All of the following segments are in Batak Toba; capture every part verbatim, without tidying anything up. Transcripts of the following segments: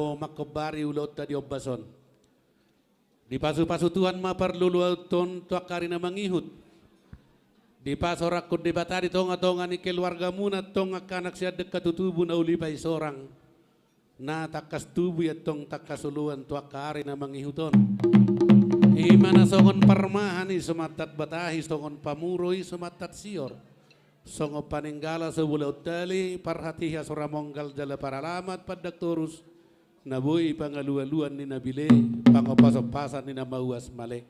mangkombari ulaonta di ombas on. Dipasupasu Tuhan ma parluluaonta on tu angka ari na mangihut. Dipasorangkon Debata di tongatonga ni keluargamuna antong angka anak sian dengke tu tubu na uli paisorang. Na tangkas tubu i antong tangkas oloan tu angka ari na mangihut on. I ma na songon parmahan i so mantat batahi, songon pamuro i so mantat sior. Songon paninggala so bolaon tali, parhatiha so ramonggal jala paralamat pandang torus, na boi pangalualuan ni na bile, pangompasompasan ni na mauas male.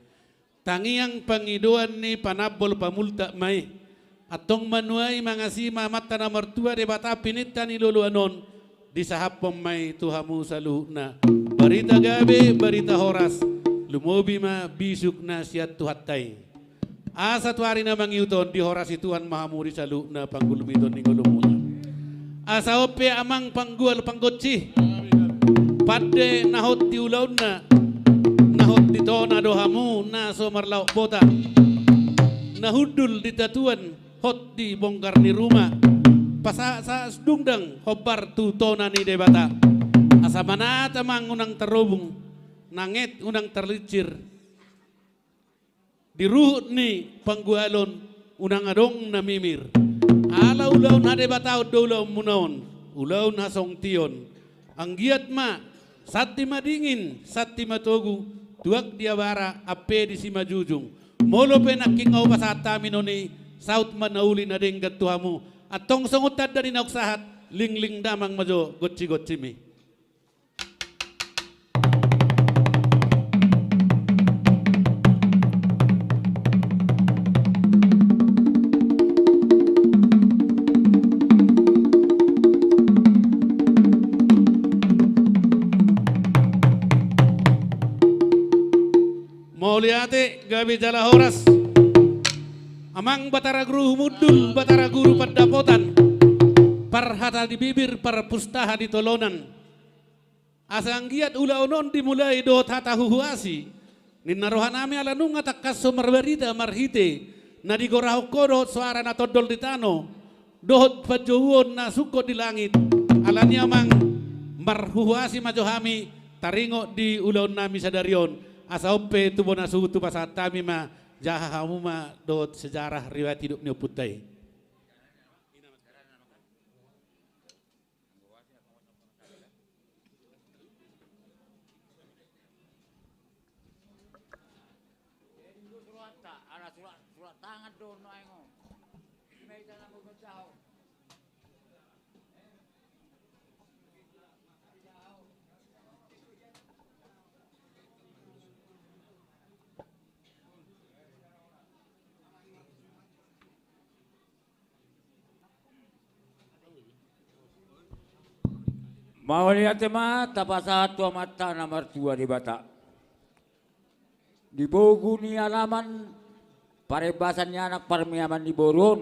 Tangiang pangidoan ni panambol pamultak ma i. Antong manuai mangasi ma Amanta na martua Debata pininta ni loloan on, disahaphon ma i tu hamu saluhutna. Barita gabe, barita horas, lumobi ma bisuk na sian Tuhanta i. Asa tu ari na mangihut on dihorasi Tuhan ma hamu di saluhutna panggulmiton ni ngolumuna. Asa on pe amang panggual panggonsi. Pande na hot di ulaonna, na hot di tona do hamu na so marlaok bota. Na hundul di tatuan, hot di bonggar ni ruma. Pasahat dungdang hombar tu tona ni Debata. Asa manat amang unang tarobung, nanget unang tarlinsir. Di ruhut ni panggualon unang adong na mimir. Ala ulaon hadebataon do ulaonmuna on, ulaon hasongtion. Anggiat ma, santi ma dingin, santi ma togu, tuak di abara, ampe di simanjujung. Molo pe nangkin nga hupasahat hami non i, saut ma na uli na denggan tu hamu. Antong songon tanda ni naung sahat, lingling damang ma jo gonsigonsimi. Mauliate, gabe jala horas. Amang Batara Guru Humundul, Batara Guru Pandapotan, parhata di bibir, parpustaha di tolonan. Asa anggiat ulaon on dimulai dohot hata huhuasi, ninna rohanami ala nunga tangkas so marbarita marhite na digorahon ho dohot soara na tondol di tano, dohot panjouon na sungkot di langit. Alani amang, marhuhuasi ma jo hami taringot di ulaonnami sadari on. Asa on pe tu bona suhut hupasahat hami ma, jaha hamu ma dohot sejarah riwayat hidup ni ompunta i. Mauliate ma tapasahat tu Amanta na martua Debata. Di pogu ni alaman, parembasan ni anak, parmiaman ni boru on,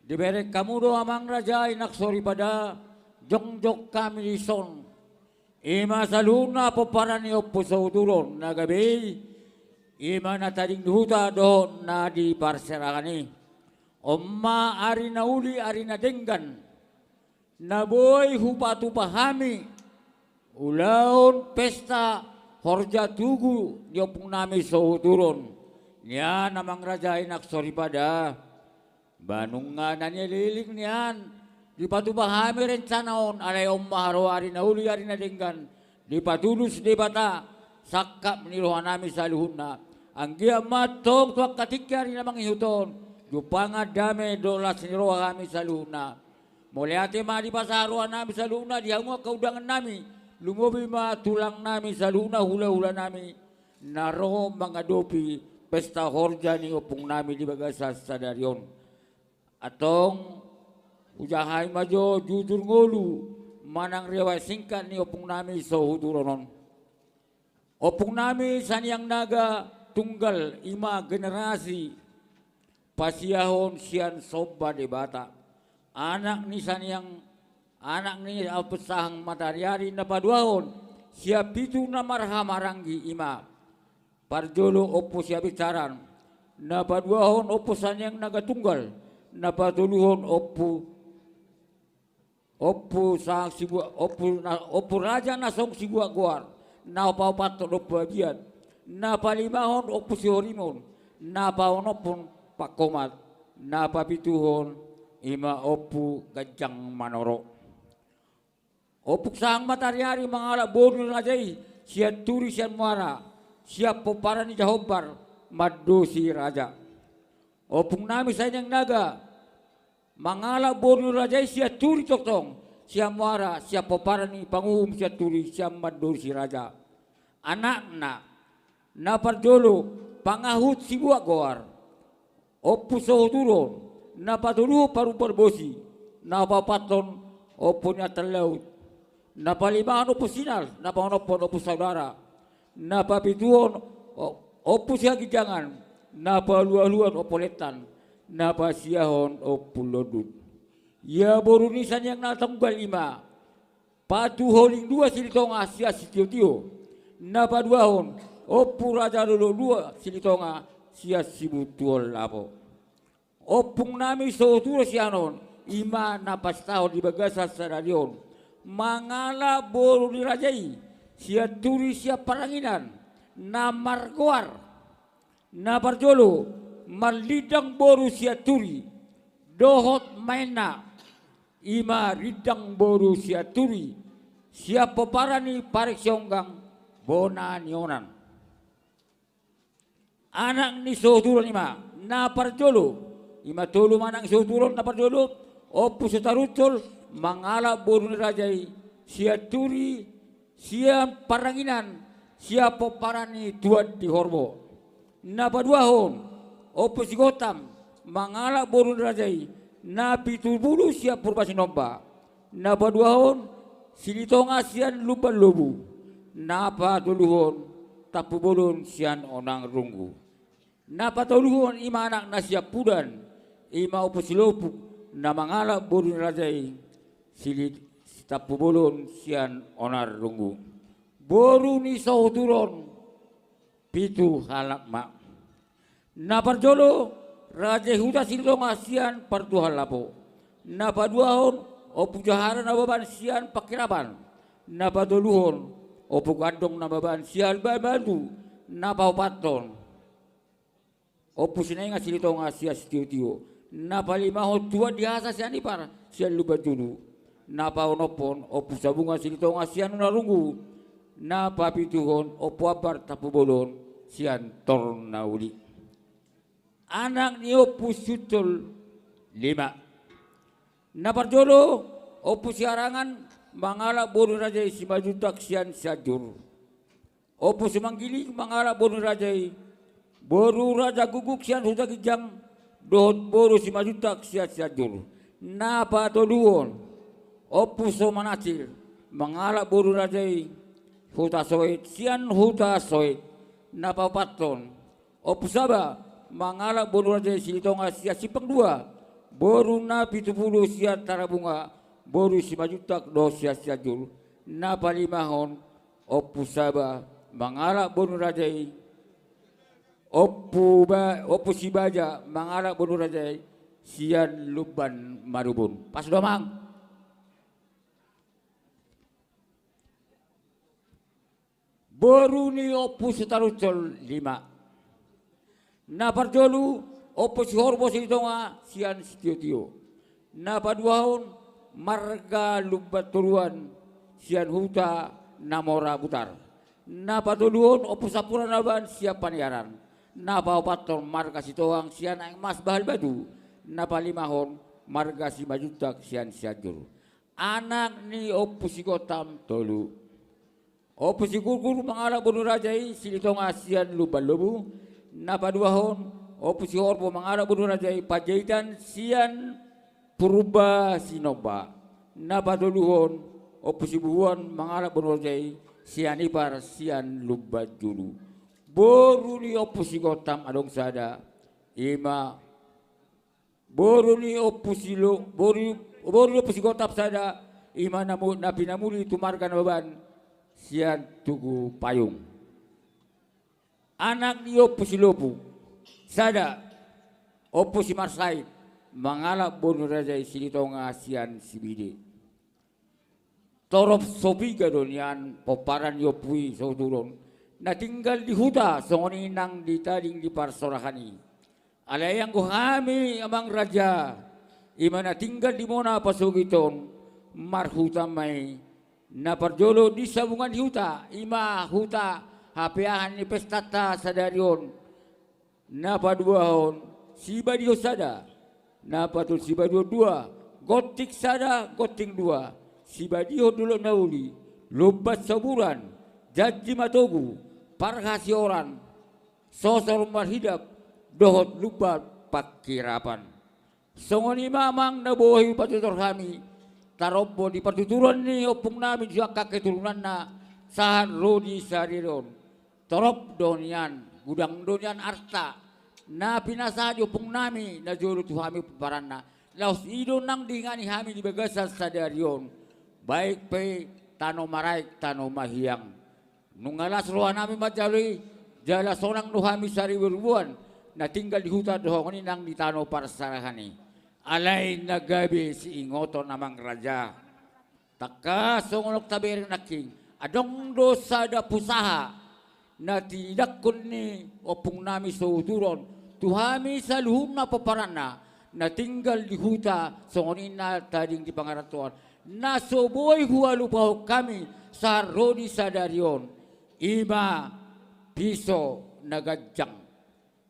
dibereng hamu do amang raja i nang soripada, jongjong hami dison. I ma saluhutna pomparan ni Ompu Sohutulon na gabe i, i ma na tading di huta dohot na di parserahan i. On ma ari na uli, ari na denggan, na boi hupatupa hami ulaon pesta horja tugu ni ompungnami Sohutulon. Nian amang raja i nang soripada. Ba nunga na nileleng nian dipatupa hami rencana on, alai on ma haroa ari na uli, ari na denggan, dipatulus Debata sangkap ni rohanami saluhutna. Anggiat ma antong tu angka tingki ari na mangihut on, jumpang ma dame dohot las ni roha hami saluhutna. Mauliate ma dipasahat rohanami saluhutna di hamu angka undangannami, lumobi ma tulangnami saluhutna, hulahulanami na ro mangadopi pesta horja ni ompungnami di bagasan sadari on. Antong, hujaha hami ma jo jujur ngolu manang riwayat singkat ni ompungnami Sohutulon on. Ompungnami Saniang Naga Tunggal, i ma generasi pasiahon sian somba Debata. Anak ni Saniang, anak ni Ompu Sahang Matariari na paduahon sian pitu na marhahamaranggi, i ma parjolo Ompu Siabinsaran, na paduahon Ompu Saniang Naga Tunggal, na patoluhon Ompu Ompu sahang sibua-, ompu na-, ompu raja na song sibuat goar, na paopathon Ompu Abian, na palimahon Ompu Sihorimon, na paonomhon Pangkomat, na papituhon i ma Ompu Ganjang Manoro. Ompu sahang Matariari mangalap boru ni raja i, Sianturi sian Muara, sian pomparan ni Jahombar, mandosi raja. Ompu nami Saining Naga mangalap boru ni raja i, Sianturi tongtong, sian Muara, sian pomparan ni panguhum Sianturi, sian mandosi raja. Anakna, na parjolo, Pangahut sibuat goar, Ompu Sohoturon, na patoluhon Parumbar Bosi, na paopathon Ompu Niantan Laut, na palimahon Ompu Sinal, na paonomhon Ompu Saudara, na papituhon o-, Ompu Sihaginjangan, na palualuhon Ompu Lentan, na pasiahon Ompu Londut. Ia boru ni Saining Naga Tunggal i ma, Patuholing dua Silitonga sian Sitiotio, na paduahon Ompu Raja Dolok dua Silitonga sian Sibutuhon Lapo. Ompung nami Sohoturon sian on, i ma na pasahathon di bagasan sadari on, mangalap boru ni raja i, Sianturi sian Paranginan, na margoar, na parjolo, Marlindang boru Sianturi, dohot maenna, i ma Rindang boru Sianturi, sian pomparan ni Parik Sionggang, bona ni onan. Anak ni Sohoturon i ma, na parjolo, i ma tolu ma anak ni Sohoturon, na parjolo, Ompu Sotarunsol, mangalap boru ni raja i, Sianturi, sian Paranginan, sian pomparan ni Tuan di Horbo. Na paduahon, Ompu Sigontam, mangalap boru ni raja i, na pitupulu sian Purba Sinomba. Na paduahon, Silitonga sian Lumban Lobu. Na patoluhon, Tampubolon sian Onan Runggu. Na patoluhon i ma anak na siampudan, i ma Ompu Silopuk, na mangalap boru ni raja i, Sili-, Tampubolon sian Onan Runggu. Boru ni Sohoturon, pitu halak ma. Na parjolo, Raja Huta Silitonga sian Partuhon Lapo. Na paduahon, Ompu Jahara Nababan sian Pangkirapan. Na patoluhon, Ompu Gandong Nababan sian Batu. Na paopathon, Ompu Sinainga Silitonga sian Sitiotio. Na palimahon Tuan Dihasa Sianipar sian Lumban Julu. Na paonomhon Ompu Sabungan Silitonga sian Onan Runggu. Na papituhon Ompu Ambar Tampubolon sian Tornauli. Anak ni Ompu Siuntol lima. Na parjolo, Ompu Siharangan mangalap boru ni raja i Simanjuntak sian Sianjur. Ompu Simanggiling mangalap boru ni raja i, boru Raja Guguk sian Huta Ginjang, dohot boru Simanjuntak sian Sianjur. Na patoluhon, Ompu Somanacil mangalap boru ni raja i, Huta Soit sian Huta Soit. Na paopathon, Ompu Saba mangalap boru ni raja i Silitonga sian Simpang Dua, boru na pitupulu sian Tarabunga, boru Simanjuntak dohot sian Sianjur. Na palimahon, Ompu Saba mangalap boru ni raja i, Ompu Ba-, Ompu Sibaja mangalap boru ni raja i sian Lumban Marubun. Pas do, Amang. Boru ni Ompu Sotarunsol lima. Na parjolo, Ompu Sihorbo Silitonga sian Sitiotio. Na paduahon, marga Lumban Toruan sian Huta Namora Butar. Na patoluhon, Ompu Sampurna Nababan sian Paniaran. Na paopathon, marga Sitohang sian Aek Mas Bahal Batu. Na palimahon, marga Simanjuntak sian Sianjur. Anak ni Ompu Sigontam tolu. Ompu Sigurgur mangalap boru ni raja i Silitonga sian Lumban Lobu. Na paduahon, Ompu Sihorbo mangalap boru ni raja i Panjaitan sian Purba Sinomba. Na patoluhon, Ompu Sibuhuan mangalap boru ni raja i Sianipar sian Lumban Julu. Boru ni Ompu Sigontam adong sada, i ma boru ni Ompu Silo-, boru, boru ni Ompu Sigontam sada, i ma na mu-, na pinamuli tu marga Nababan sian Tugu Payung. Anak ni Ompu Silopuk sada, Ompu Simarsait, mangalap boru ni raja i Silitonga sian Sibide. Torop so piga do nian pomparan ni ompu i Sauturon, na tinggal di huta songon i nang di tading di parsorahan i. Alai anggo hami amang raja, i ma na tinggal di mona pasogit on, marhuta ma i. Na parjolo di sabungan ni huta, i ma huta hapeahan ni pestanta sadari on. Na paduahon, sibadihon sada. Na patolu, sibadihon dua. Gonting sada, gonting dua. Sibadihon dolok na uli, lumban saburan, janji matogu, parhasioran, sosor marhidap, dohot lumban panghirapan. Songon i ma amang na boi hupatutur hami, tarombo di partuturan ni ompung nami tu angka keturunanna, sahat ro di sadari on. Torop do nian, godang do nian arta na pinasahat ni ompung nami najolo tu hami pomparanna. Laos i do nang diingani hami di bagasan sadari on, baik pe tano maraek, tano mahiang. Nunga las roha nami manjalo i, jala sonang do hami saribu-ribuan na tinggal di huta dohot songon i nang di tano parsorahan i. Alai na gabe siingoton amang raja. Tangkas songon naung tabereng nangkin, adong do sada pusaha na tinidangkon ni ompung nami Sauturon tu hami saluhutna pomparanna, na tinggal di huta songon i na tading di pangarantoan, na so boi hualupahon hami sahat ro di sadari on, i ma piso na ganjang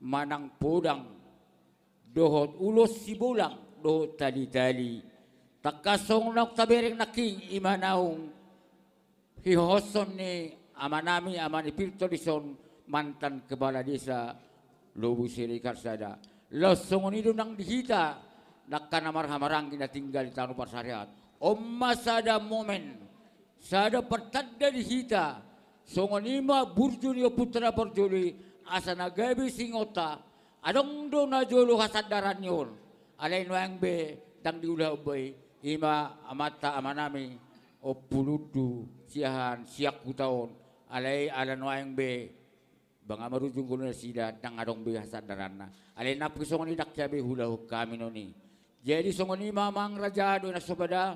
manang podang, dohot ulos sibolang, dohot tali-tali. Tangkas songon naung tabereng nangkin, i ma naung hihohoshon ni amanami, ama ni Pirto dison, mantan kepala desa Lobu Siregar sada. Laos songon i do nang di hita, angka na marhahamaranggi na tinggal di tano parsorahan. On ma sada momen, sada partanda di hita, songon i ma burju ni ompunta na parjolo i, asa na gabe siingotonta, adong do najolo hasandaranna on. Alai nuaeng be ndang diulahon be i, i ma amanta amanami, Ompu Lundu, sian, sian huta on. Alai ala nuaeng be Banga marujung ngolu nasida, ndang adong be hasandaranna. Alai nangkin songon i ndang hea be huulahon hami non i. Jadi songon i ma amang raja dohot inang sopada,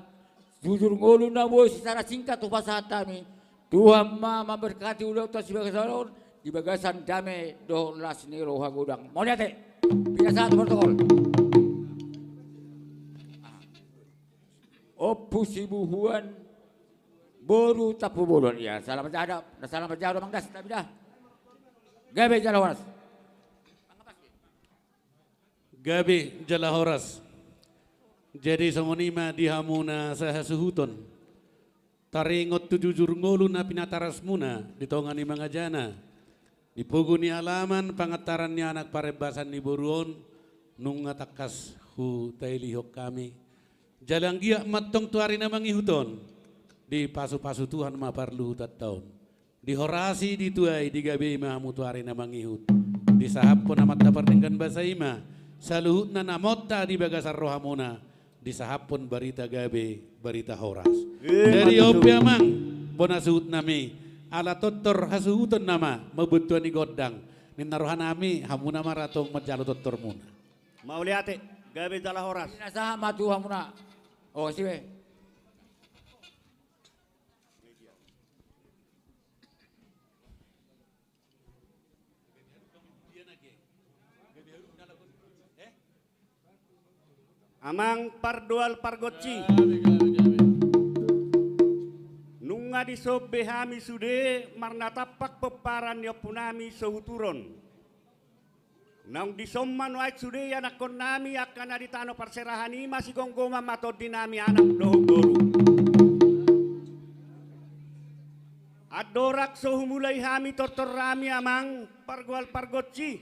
jujur ngolu na boi secara singkat hupasahat hami. Tuhan ma mamberkati ulaonta di bagasan on, di bagasan dame dohot las ni roha godang. Mauliate. Pinasahat protokol. Ompu Sibuhuan boru Tampubolon, ya, salam manjalo, salam manjalo Amang Das, tapi dah. Gabe jala horas. Gabe jala horas. Jadi songon i ma di hamuna sahasuhuton. Taringot tu jujur ngolu na pinatarasmuna di tonga ni mangajana, di pogu ni alaman, pangantaran ni anak, parembasan ni boru on, nunga tangkas hutailihon hami. Jala anggiat ma antong tu ari na mangihut on, dipasupasu Tuhan ma parluhutanta on. Dihorasi, dituai, digabei ma hamu tu ari na mangihut. Disahaphon Amanta Pardenggan Basa i ma saluhutna na monta di bagasan rohamuna, disahaphon barita gabe, barita horas. Eh, jadi on pe amang, bona suhutnami, ala tortor hasuhuton nama mambuat tua ni gondang. Ninna rohanami, hamuna ma ra tong manjalo tortormuna. Mauliate, gabe jala horas. Pinasahat ma tu hamuna. O, sibe. Amang pardoal pargonsi. Nunga dison be hami sude marnatampak pomparan ni ompunami Sohuturon. Naung dison ma nuaeng sude ianakkonnami angka na di tano parserahan i, masigomgoman ma tondinami anak dohot boru. Andorang so humulai hami tortornami amang pardoal pargonsi,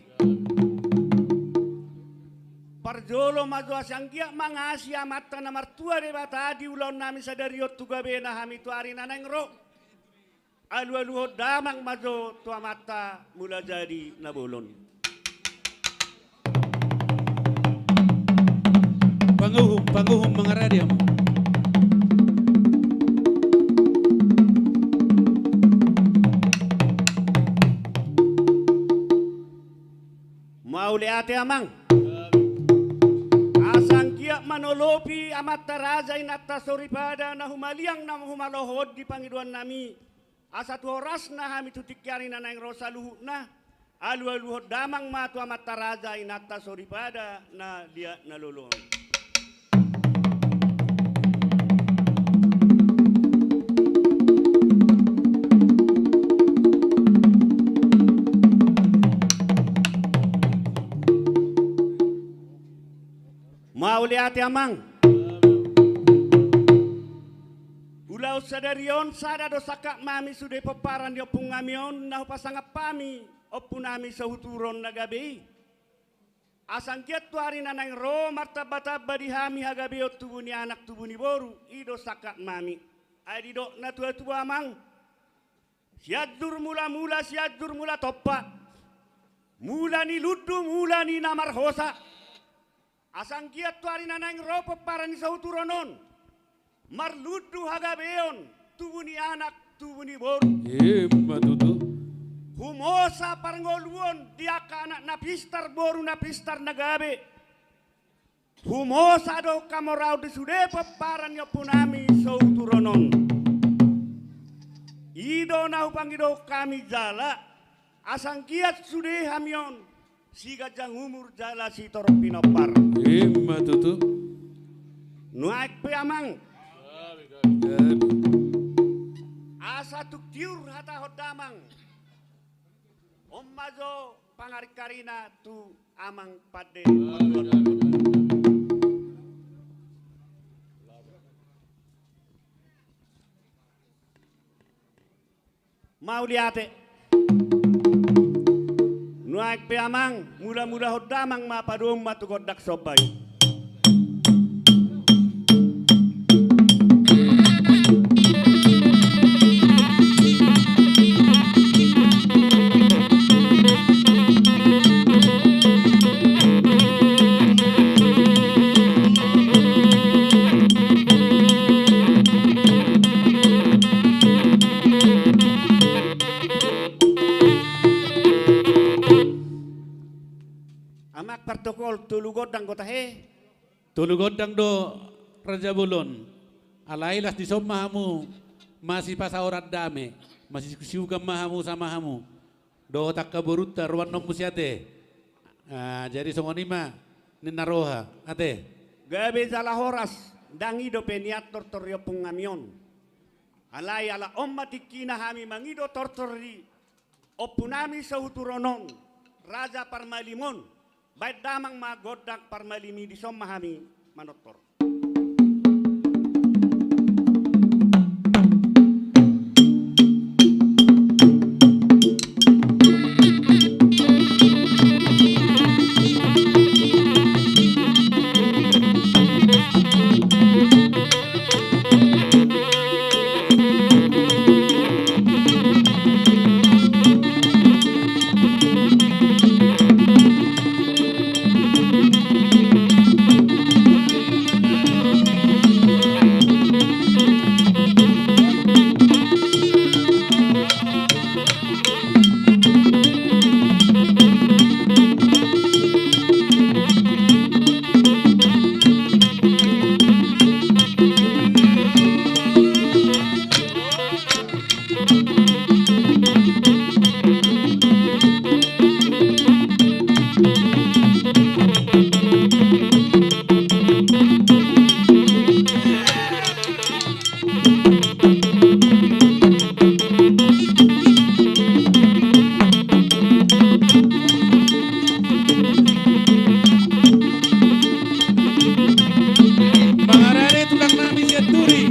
parjolo ma jo asa anggiat mangasi Amanta na martua Debata di ulaonnami sadari on tu gabena hami tu ari na naeng ro. Alualuhon damang ma jo tu Amanta Mulajadi Na Bolon. Panguhum, panguhum mangaradi hamu. Mauliate amang. Asa anggiat Manolopi amanta raja inanta soripada na humaliang na humalohot di pangidoannami, asa tu horasna hami tu tingki ari na naeng ro saluhutna, alualuhon damang ma tu amanta raja inanta soripada na liat na lolo on. Mauliate amang. Ulaon sadari on sada do sangkap nami sude pomparan ni ompung nami on na hupasangap hami, ompung nami Sahuturon na gabe i. Asa anggiat tu ari na naeng ro martambatamba di hami hagabeon tubu ni anak tubu ni boru, i do sangkap nami. Ai didok natuatua amang, Sianjur mulamula, Sianjur mula tompa. Mula ni lundu, mula ni na marhosa. Asa anggiat tu ari na naeng ro pomparan ni Sahuturon on, marlundu hagabeon, tubu ni anak, tubu ni boru. Ima tutu. Humosa parngoluon di angka anak na pistar, boru na pistar na gabe. Humosa do hamoraon di sude pomparan ni ompung nami Sahuturon on. I do na hupangido hami jala, asa anggiat sude hami on siganjang umur jala sitorop pinompar. Ima tutu. Nuaeng pe amang. Gabe. Asa tung tiur hatahon damang. On ma jo pangaringkaringna tu amang pande. Mauliate. Nuaeng pe amang, mulamulahon damang ma, padomu ma tu gondang somba i. Amang partokol, tolu gondang do tahe. Tolu gondang do raja bolon. Alai las dison ma hamu masipasaoran dame, masisiukan ma hamu sama hamu dohot angka borunta, ruanonmu si ate. Ah, jadi songon i ma ninna roha ate. Gabe jala horas, ndang i dope nian tortor ni ompung nami on. Alai ala on ma tingkina hami mangido tortor ni ompung nami Sahuturon on, raja parmalim on. Baen damang ma gondang parmalim i, dison ma hami manortor. Mangarade tulang nami Sianturi.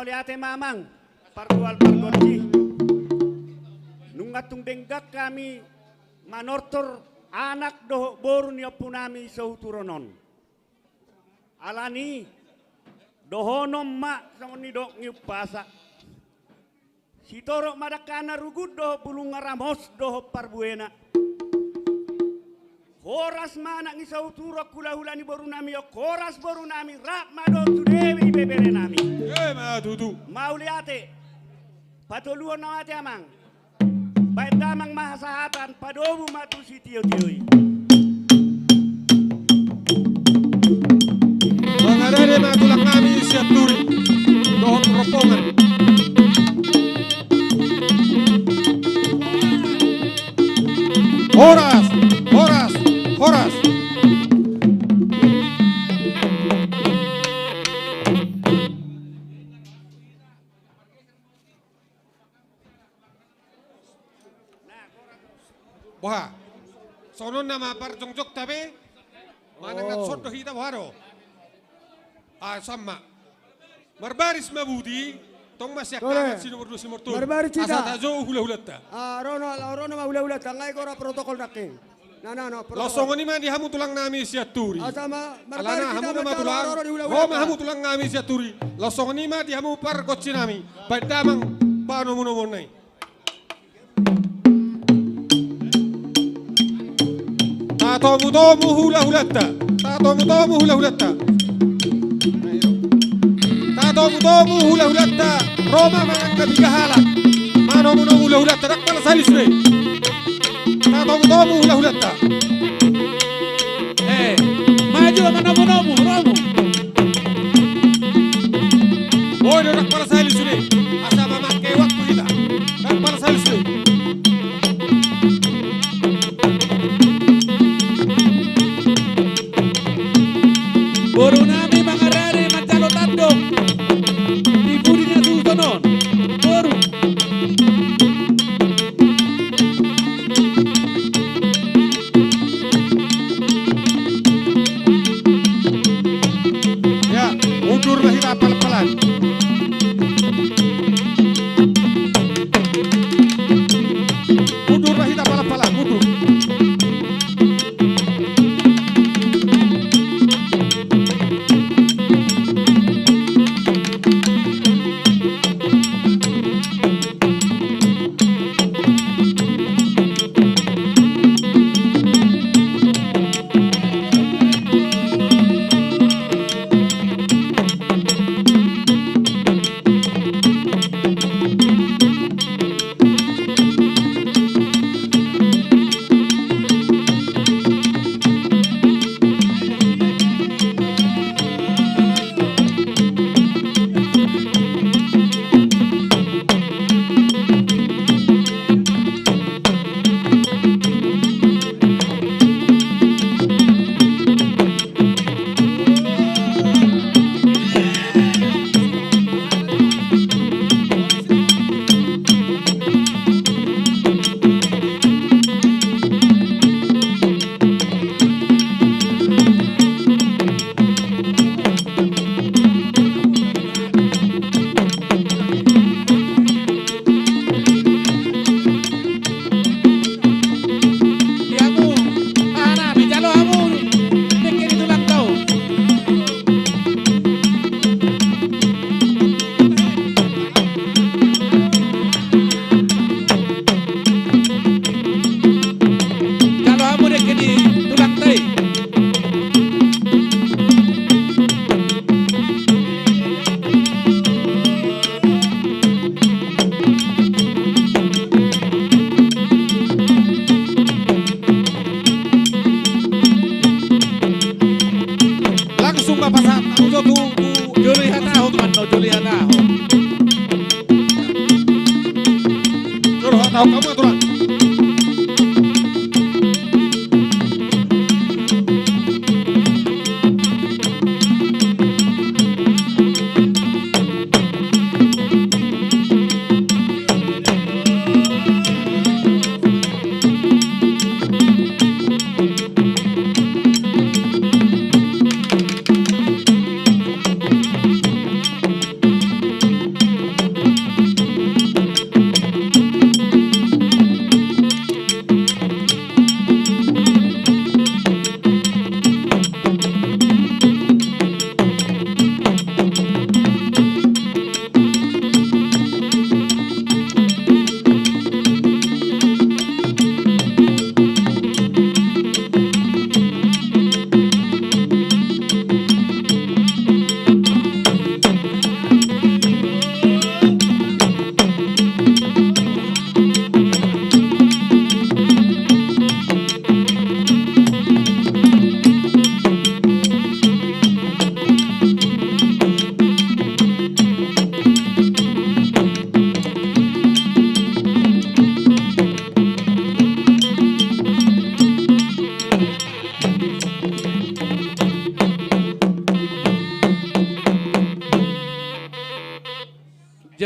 Mauliate ma amang, partual pargonsi. Nunga tung denggan hami manortor anak dohot boru ni ompunami Sohuturon on. Alani, dohonon ma songon nidok ni umpasa. Sitorop ma dangkana rugun dohot bulungna ramos dohot parbuena. Horas ma anak ni Sohuturon, hulahula ni borunami on, horas borunami, rap ma dohot sude ibeberenami. Ima tutu. Mauliate. Patoluhon na mate amang. Baen damang ma hasahatan, padomu ma tu sitiotio i. Mangarade ma tulang nami Sianturi dohot rombongan. Horas, horas, horas. Boha? Songon on nama parjongjongta be. Manang na sondo hita boha do? Ah, sama. Marbaris ma buti, tong ma sian kawan si nomor dua si nomor tolu. Marbaris hita. Asa tajou hulahulanta. Ah, ro na, ro na ma hulahulanta, ngai gora protokol nangkin. Nah, nah, nah, protokol. Laos songon i ma di hamu tulang nami Sianturi. Alana hamu nama tulang. Ro ma hamu tulang nami Sianturi. Laos songon i ma di hamu pargonsi nami. Baen damang panomunomuon nai. Tatomutomu hulahulanta. Tatomutomu hulahulanta. Tatomutomu hulahulanta. Ro ma manangkapi halak. Manomunomu hulahulanta. Ndang pala sahali sude. Tatomutomu hulahulanta. Eh, maju manomunomu, romu. Oi, ndang pala sahali sude. Asa mamangke waktu hita. Ndang pala sahali sude. Boru nami mangarade manjalo tandok. Di pudi na tuson on. Boru. Ya, mundur ma hita palan-palan. Mundur ma hita palan-palan, mundur. Di hamu, aha na, manjalo hamu dengke ni tulangta on. Jalo hamu dengke ni tulangta i. Langsung ma pasahat hamu jo tu, tu jolo i hatahon, manang jolo i hatahon. Jolo hatahon hamu ma tulang.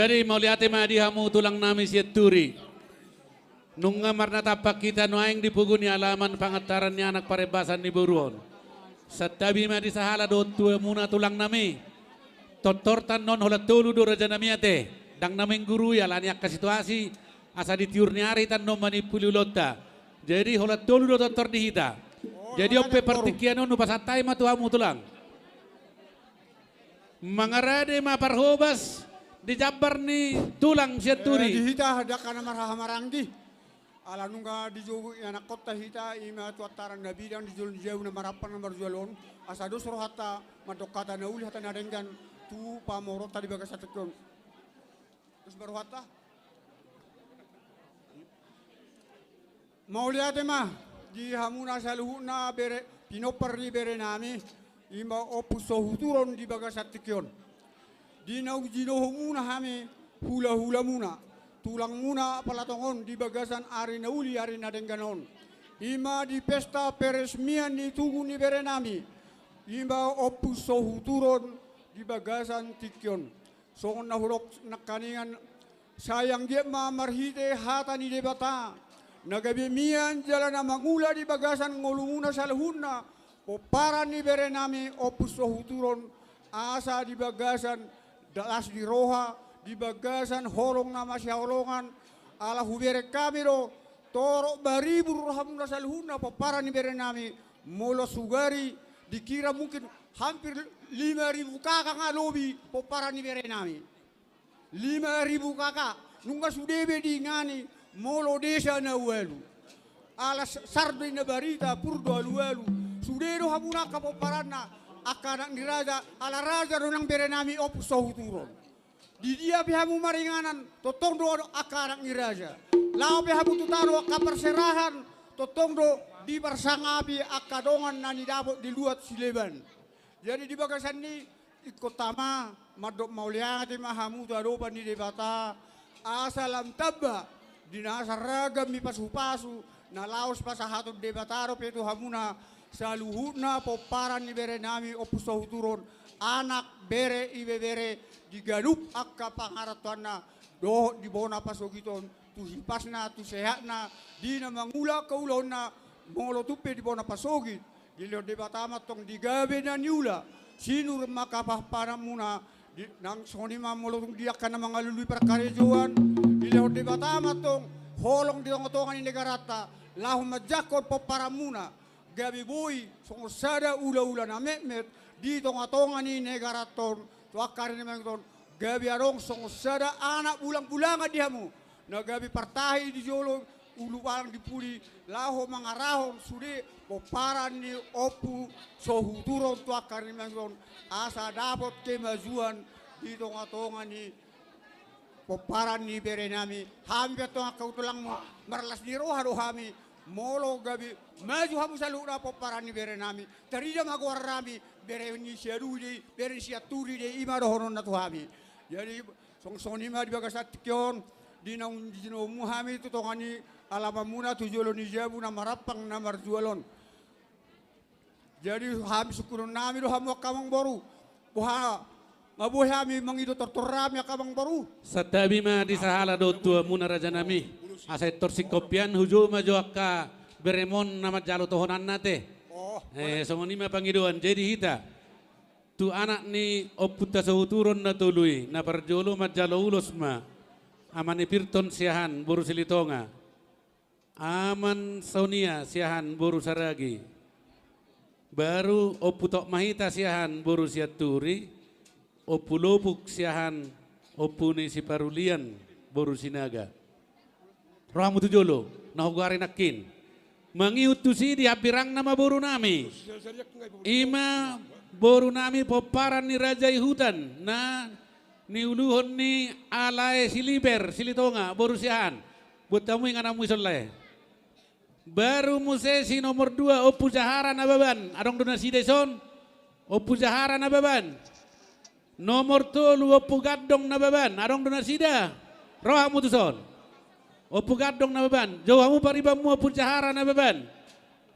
Jadi mauliate ma di hamu tulang nami Sianturi. Nunga marnatampak hita nuaeng di pogu ni alaman pangantaran ni anak parembasan ni boru on. Santabi ma di sahala dohot tu hamuna tulang nami. Tortor ta annon holan tolu do raja nami ate. Ndang na menggurui ala ni angka situasi, asa di tiur ni ari ta annon manimpuli ulaonta. Jadi holan tolu do tortor di hita. Jadi on pe partingkian on hupasahat hami ma tu hamu tulang. Mangarade ma parhobas di jambar ni tulang Sianturi. Eh, di hita ndang na marhahamaranggi. Ala nunga dijou i anakkonta hita, i ma tu antaran na bidang di jolo ni jabu na marampang na marjual on. Asa dos rohanta mandok hata na uli, hata na denggan tu pamoruonta di bagasan tingki on. Dos ma rohanta. Mauliate ma di hamuna saluhutna bere, pinompar ni bere nami, i ma Ompu Sohuturon di bagasan tingki on. Di naung jinohomuna hami hulahulamuna, tulangmuna Palatongon di bagasan ari na uli, ari na denggan on. I ma di pesta peresmian ni tugu ni bere nami, i ma Ompu Sohuturon di bagasan tingki on. Songon na hudok nangkaningan, sai anggiat ma marhite hata ni Debata na gabe mian jala na mangula di bagasan ngolumuna saluhutna, pomparan ni bere nami Ompu Sohuturon, asa di bagasan da-, las ni roha, di bagasan holong na masihaholongan, ala hubereng hami do, torop maribur rohamuna saluhutna pomparan ni bere nami, molo sugari dikira mungkin hampir lima ribu K K nga lobi pomparan ni bere nami. Lima ribu K K, nunga sude be diingani molo desa na ualu. Ala s-, sar do ninna barita, pur do alualu. Sude do hamuna angka pomparanna, angka anak ni raja, ala raja do nang bere nami Ompu Sohuturon. Di dia pe hamu maringanan, tongtong do angka anak ni raja. Laho pe hamu tu tano angka parserahan, tongtong do diparsangapi angka dongan na nidapot di luat sileban. Jadi di bagasan ni ingkon tama, mandok mauliate ma hamu tu adopan ni Debata, asa lam tamba di nasa ragam ni pasupasu na laos pasahaton Debata dope tu hamuna saluhutna pomparan ni bere nami Ompu Sohuturon, anak, bere, ibebere, di ganup angka pangarantoanna dohot di bona pasogit on, tu hipasna, tu sehatna, di na mangula angka ulaonna, molo tung pe di bona pasogit. Dilehon Debata ma antong di gabe na niula, sinur ma angka pahanpahanmuna, di, nang songon i ma molo tung di angka na mangalului parkarejoan, dilehon Debata ma antong holong di tongatonga ni negaranta, laho manjangkon pomparanmuna, gabe boi songon sada ulaula na metmet di tongatonga ni negaranta on, tu angka ari na mangihut on, gabe adong songon sada anak bulangbulangan di hamu, na gabe partahi di jolo, ulubalang di pudi, laho mangarahon sude pomparan ni Ompu Sohuturon tu angka ari na mangihut on, asa dapot kemajuan di tongatonga ni pomparan ni bere nami. Hami pe antong angka tulangmu, marlas ni roha do hami, molo gabe maju hamu saluhutna pomparan ni bere nami, tarida ma goar nami, bere ni Siadui do i, bere ni Sianturi do i, i ma dohononna tu hami. Jadi songon, songon i ma di bagasan tingki on, di naung dijinomu hami tu tonga ni alamanmuna tu jolo ni jabu na marampang na marjual on. Jadi hami sungkunon nami do hamu angka amangboru. Boha, nga boi hami mangido tortor nami angka amangboru. Santabi ma di sahala dohot tu hamuna raja nami. Asa intor singkop pian hujou ma jo angka beremon na manjalo tohonanna ate. Oh, eh, songon i ma pangidoan. Jadi hita tu anak ni Ompunta Sohuturon na tolu i, na parjolo manjalo ulos ma Ama ni Pirton Siahaan boru Silitonga, Aman Sonia Siahaan boru Saragi, baru Ompu Tok Mahita Siahaan boru Sianturi, Ompu Lopuk Siahaan, Ompu ni Siparulian boru Sinaga. Rohamu tu jolo, na hugoari nangkin. Mangihut tusi di hambirangna ma boru nami. I ma boru nami pomparan ni Raja i Hutan, na niuluhon ni Alae Siliber, Silitonga, boru Siahaan. Buat hamu ingananmu ison lae. Baru muse si nomor dua, Ompu Jahara Nababan, adong do nasida ison? Ompu Jahara Nababan. Nomor tolu, Ompu Gandong Nababan, adong do nasida? Rohamu tuson. Ompu Gandong Nababan, jou hamu paribanmu Ompu Jahara Nababan.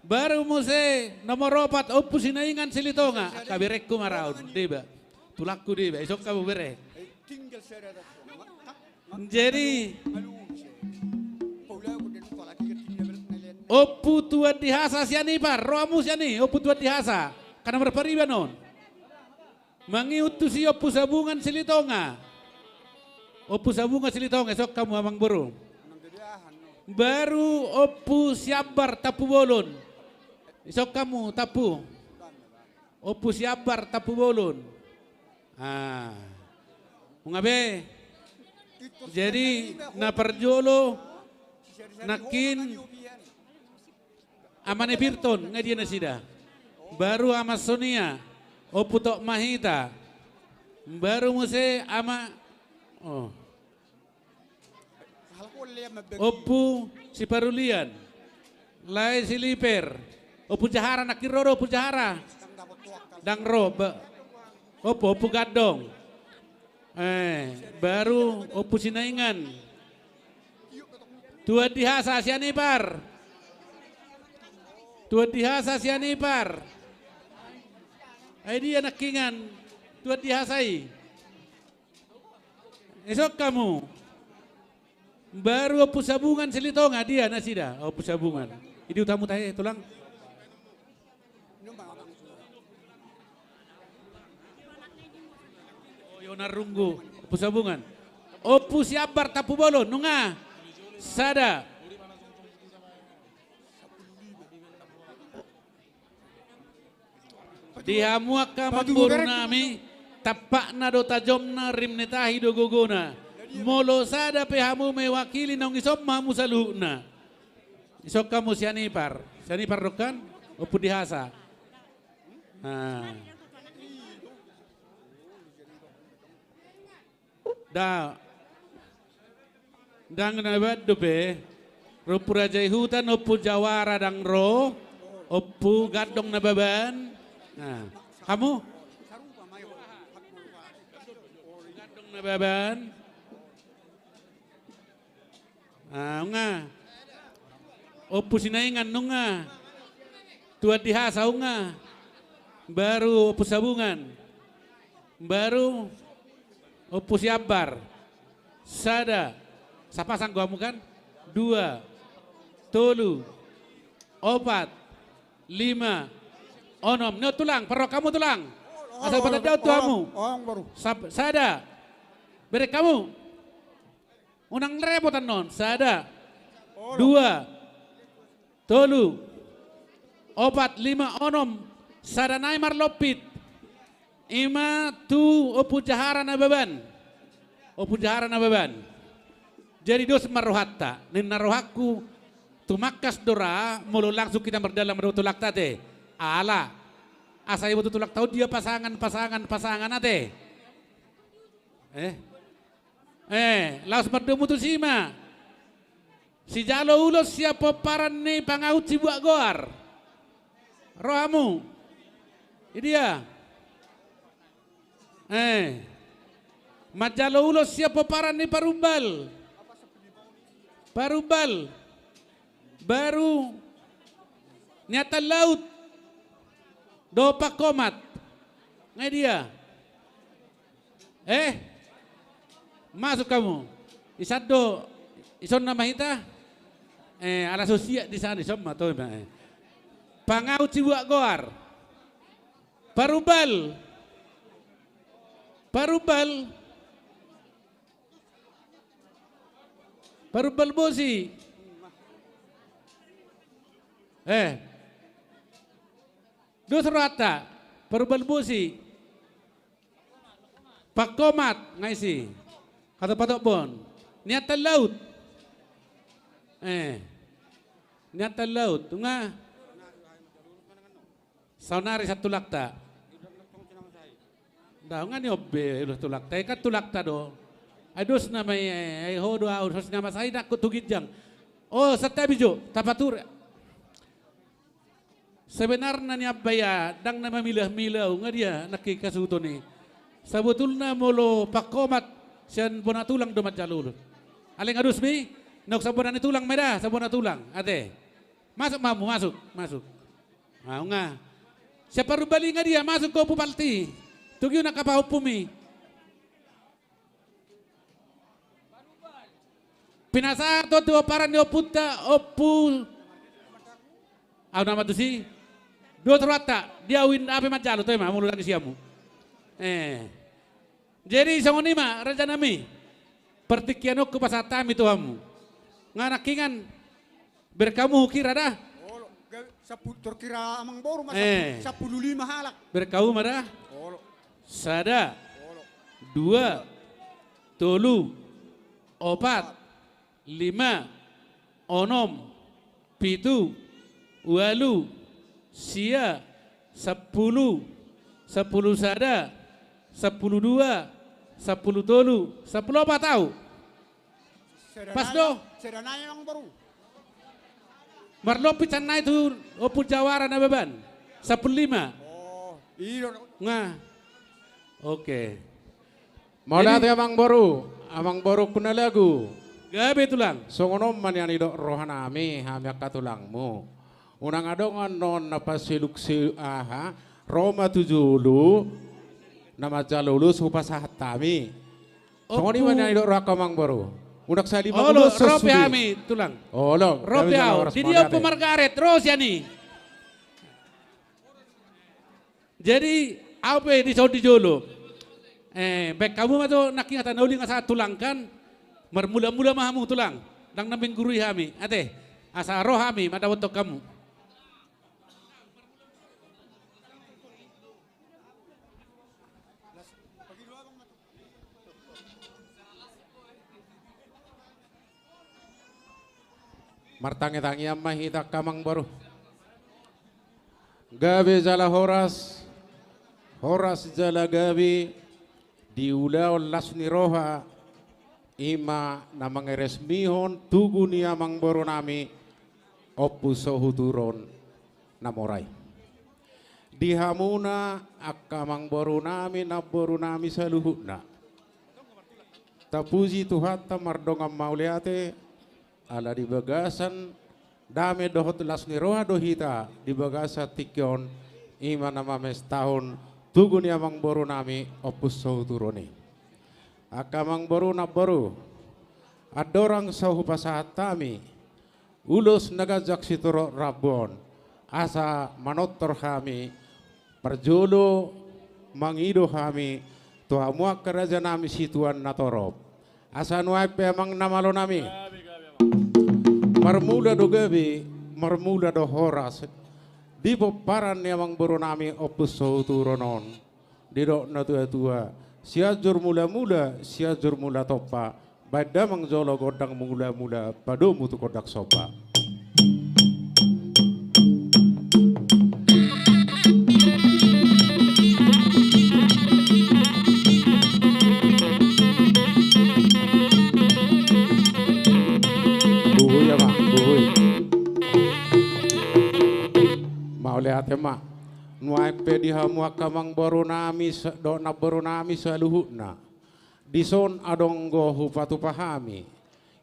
Baru muse nomor opat, Ompu Sinaingan Silitonga, angka berengku ma ra on, deba. Tulangku deba, ison hamu bere. Tinggal sada. Jadi, Ompu Tuan Dihasa sian Ipar, ro hamu sian i, Ompu Tuan Dihasa. Kan na marpariban on. Mangihut tusi Ompu Sabungan Silitonga. Ompu Sabungan Silitonga, isok hamu amang boru. Baru Ompu Siambar Tampubolon. Isok hamu, Tampu. Ompu Siambar Tampubolon. Ah. Nunga be. Jadi, na parjolo, nangkin, Ama ni Pirton, nga dia nasida. Baru Ama Sonia, Ompu Tok Mahita. Baru muse Ama, oh. Ompu Siparulian. Lae Siliper. Ompu Jahara, nangkin ro do Ompu Jahara. Ndang ro, ba-, Ompu, Ompu Gandong. Eh, baru Ompu Sinaingan. Tuan Dihasa sian Ipar. Tuan Dihasa sian Ipar. Ai dia nangkiningan Tuan Dihasa i. Isok hamu. Baru Ompu Sabungan Silitonga, dia nasida, Ompu Sabungan. Idi utamu tahe, tulang. Oh, yo na runggu, Ompu Sabungan. Ompu Siambar Tampubolon, nunga. Sada. Di hamu angka amangboru nami, tampakna do tajomna, rim ni tahi do gogona. Molo sada pe hamu mewakili, naung ison ma hamu saluhutna. Isok hamu sian Ipar. Sian Ipar do kan? Ompu Dihasa. Nah. Da. Ndang na baban dope. Ro Ompu Raja i Hutan, Ompu Jawara ndang ro. Ompu Gandong Nababan. Nah, hamu? Gandong Nababan. Ah, nunga. Ompu Sinaingan, nunga. Tuan Dihasa, nunga. Baru Ompu Sabungan. Baru Ompu Siambar. Sada. Sapasang do hamu kan? Dua. Tolu. Opat. Lima. Onom. Nio tulang, parrohak hamu tulang. Asa patandaon tu hamu. Sap-, sada. Berek hamu. Unang repot annon. Sada. Dua. Tolu. Opat, lima, onom. Sada nai marlompit. Ima tu Ompu Jahara Nababan. Ompu Jahara Nababan. Jadi dos ma rohanta. Ninna rohangku, tumangkas do ra, molo langsung hita mardalan mandok tulangta ate. Ala. Asa iboto tulangta on dia pasangan, pasangan, pasangan ate. Eh. Eh, laos mardomu tusi ma. Sijalo ulos sian pomparan ni pangahut sibuat goar. Ro hamu. Idia. Eh. Manjalo ulos sian pomparan ni parumbal. Parumbal. Baru Niatan Laut dohot Pangkomat. Nga dia? Eh? Masuk hamu. Isan do, ison nama hita? Eh, ala so siat di sana, ison ma to, eh. Pangahut sibuat goar. Parumbal. Parumbal. Parumbal bosi. Eh. Dos rohanta. Parumbal bosi. Pangkomat, nga isi. Hatop-hatop bon. Niatan Laut. Eh. Niatan Laut. Nga. Saonari sian tulangta. Ndang, nga nion be ulos tulangta, i kan tulangta do. Ai dos nama i, ai ho do ahu, sos ni Ama Sahit nangkok tu ginjang. O, santabi jo, tapature. Sebenarna nian ba ia, ndang na mamilah-milah, nga dia, nangkin hasuhuton i. Sabotulna molo Pangkomat, sian bona tulang do manjalo ulos. Alai nga dos be i, naung sian bona ni tulang ma i da, sian bona tulang, ate. Masuk ma hamu, masuk, masuk. Au nga. Sian Parumbal i nga dia, masuk ho Ompu Palti. Togi unang hapahompumi. Pinasahat on tu pomparan ni ompunta, Ompu. Au nama tusi. Dua tu rohanta, dia uin ape manjalo, toe ma, molo dang siamu. Eh. Jadi songon i ma, raja nami. Partingkian on hupasahat hami tu hamu. Nga nangkiningan, berkamu hukira da. Olo, ga-, sapu-, terkira amang boru ma, eh, sapu-, sampulu lima halak. Berkamu ma da. Olo. Sada. Olo. Dua. Tolu. Opat. Lima, onom, pitu, ualu, sia, sampulu, sampulu sada, sampulu dua, sampulu tolu, sampulu opat au. Pas do. Marlopi sian nai tu Ompu Jawara Nababan. Sampulu lima. Oh, i do. Nga. Oke. Mauliate amang boru, amang boru ku na lagu. Gabe tulang. Songon on ma nian didok roha nami, hami angka tulangmu. Unang adong annon na paseluk se aha, ro ma tu jolo, na manjalo ulos hupasahat hami. Songon i ma nian didok roha angka amang boru. Unang sali ma ulos. Olo, ro pe hami tulang. Olo, ro pe au. Didi Ompu Margaret, ro sian i. Jadi, au pe dison di jolo. Eh, baen hamu ma tu nangkin hata na uli nga sahat tulang kan. Marmula-mula ma hamu tulang. Ndang na menggurui hami. Ate, asa ro hami mandapothon hamu. Martangiang-tangiang ma hita angka amang boru. Gabe jala horas, horas jala gabe di ulaon las ni roha, i ma na mangaresmihon tugu ni amang boru nami Ompu Sohuturu on na mora i. Di hamuna angka amang boru nami, namboru nami saluhutna. Tapuji Tuhanta mardongan mauliate, ala di bagasan dame dohot las ni roha do hita di bagasan tingki on, i ma na mamestahon tugu ni amang boru nami Ompu Sohuturu on i. Angka amang boru, namboru, andorang so hupasahat hami ulos na ganjang sitorop rambu on, asa manortor hami, parjolo mangido hami tu hamu angka raja nami situan na torop. Asa nuaeng pe amang na malo nami, marmula do gabe, marmula do horas di pomparan ni amang boru nami Ompu Sohuturu on. Didok na tua-tua, Sianjur Mula-mula, Sianjur Mula Tompa, baen damang jolo gondang mula-mula, padomu tu gondang somba. Buhu ya, Pak, buhu. Mauliate ma. Nuaeng pe di hamu angka amang boru nami sa-, dohot namboru nami saluhutna. Dison adong do hupatupa hami.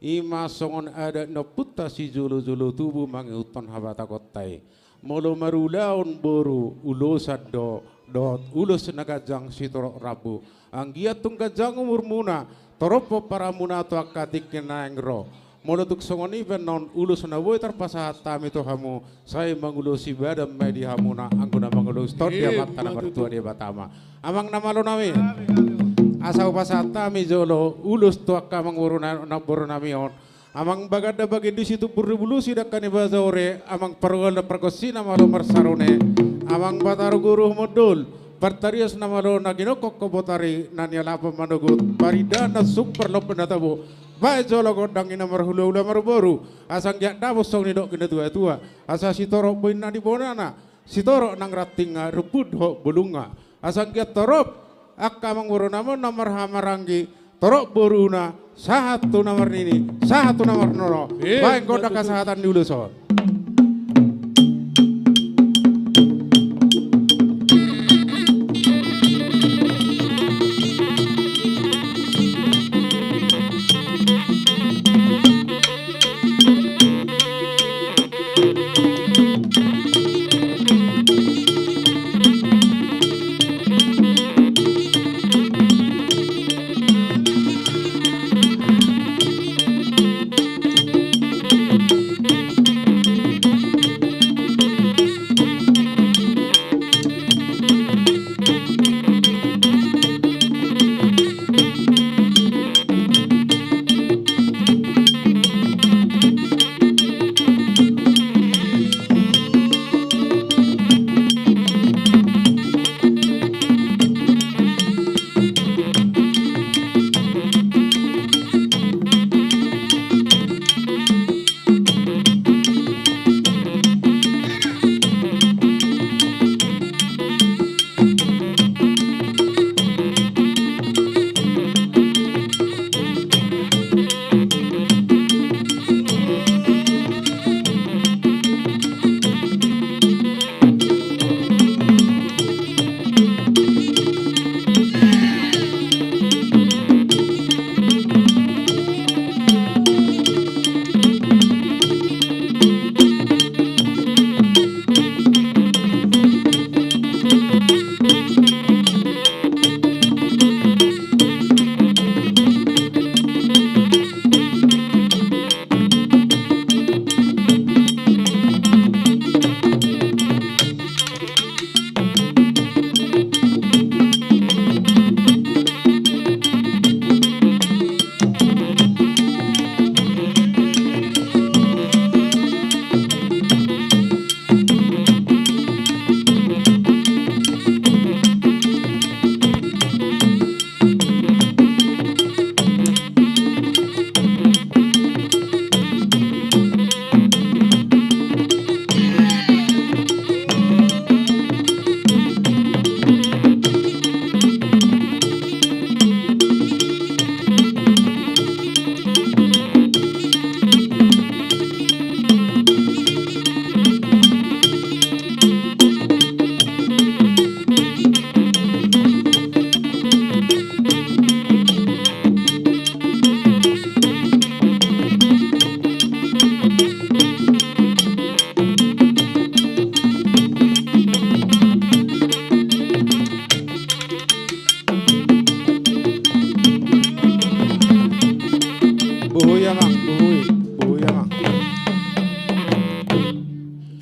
I ma songon adat ni ompunta sijolo-jolo tubu mangihuthon habatahonta i. Molo marulaon boru ulosan do, dohot ulos na ganjang sitorop rambu. Anggiat tung ganjang umurmuna, torop pomparanmuna tu angka tingki na naeng ro. Molo tung songon i pe annon ulos na boi tarpasahat hami tu hamu, sai mangulosi badan ma i di hamuna, anggo na mangulosi tongon di Amanta na martua Debata ma. Amang na malo nami. Asa hupasahat hami jolo ulos tu angka amang boru na-, namboru nami on. Amang Baganda Bagendou Situmbur Revolusi dangka ni Bajore, amang Pargol na pargonsi na malo marsarune, amang Batara Guru Humondol, partarias na malo na ginongkokhon botari na nialap manogot, parindahan na sung parlompan na tabo, baen jolo gondang i na marhula-hula marboru, asa anggiat dapot songon nidok ni na tua-tua, asa sitorop boina di bonana, sitorop nang rantingna, rumput dohot bulungna, asa anggiat torop angka amang boru nami on na marhahamaranggi, torop boruna, sahat tu na marnini, sahat tu na marnono. Eh, baen gondang betul. Hasahatan ni ulos on.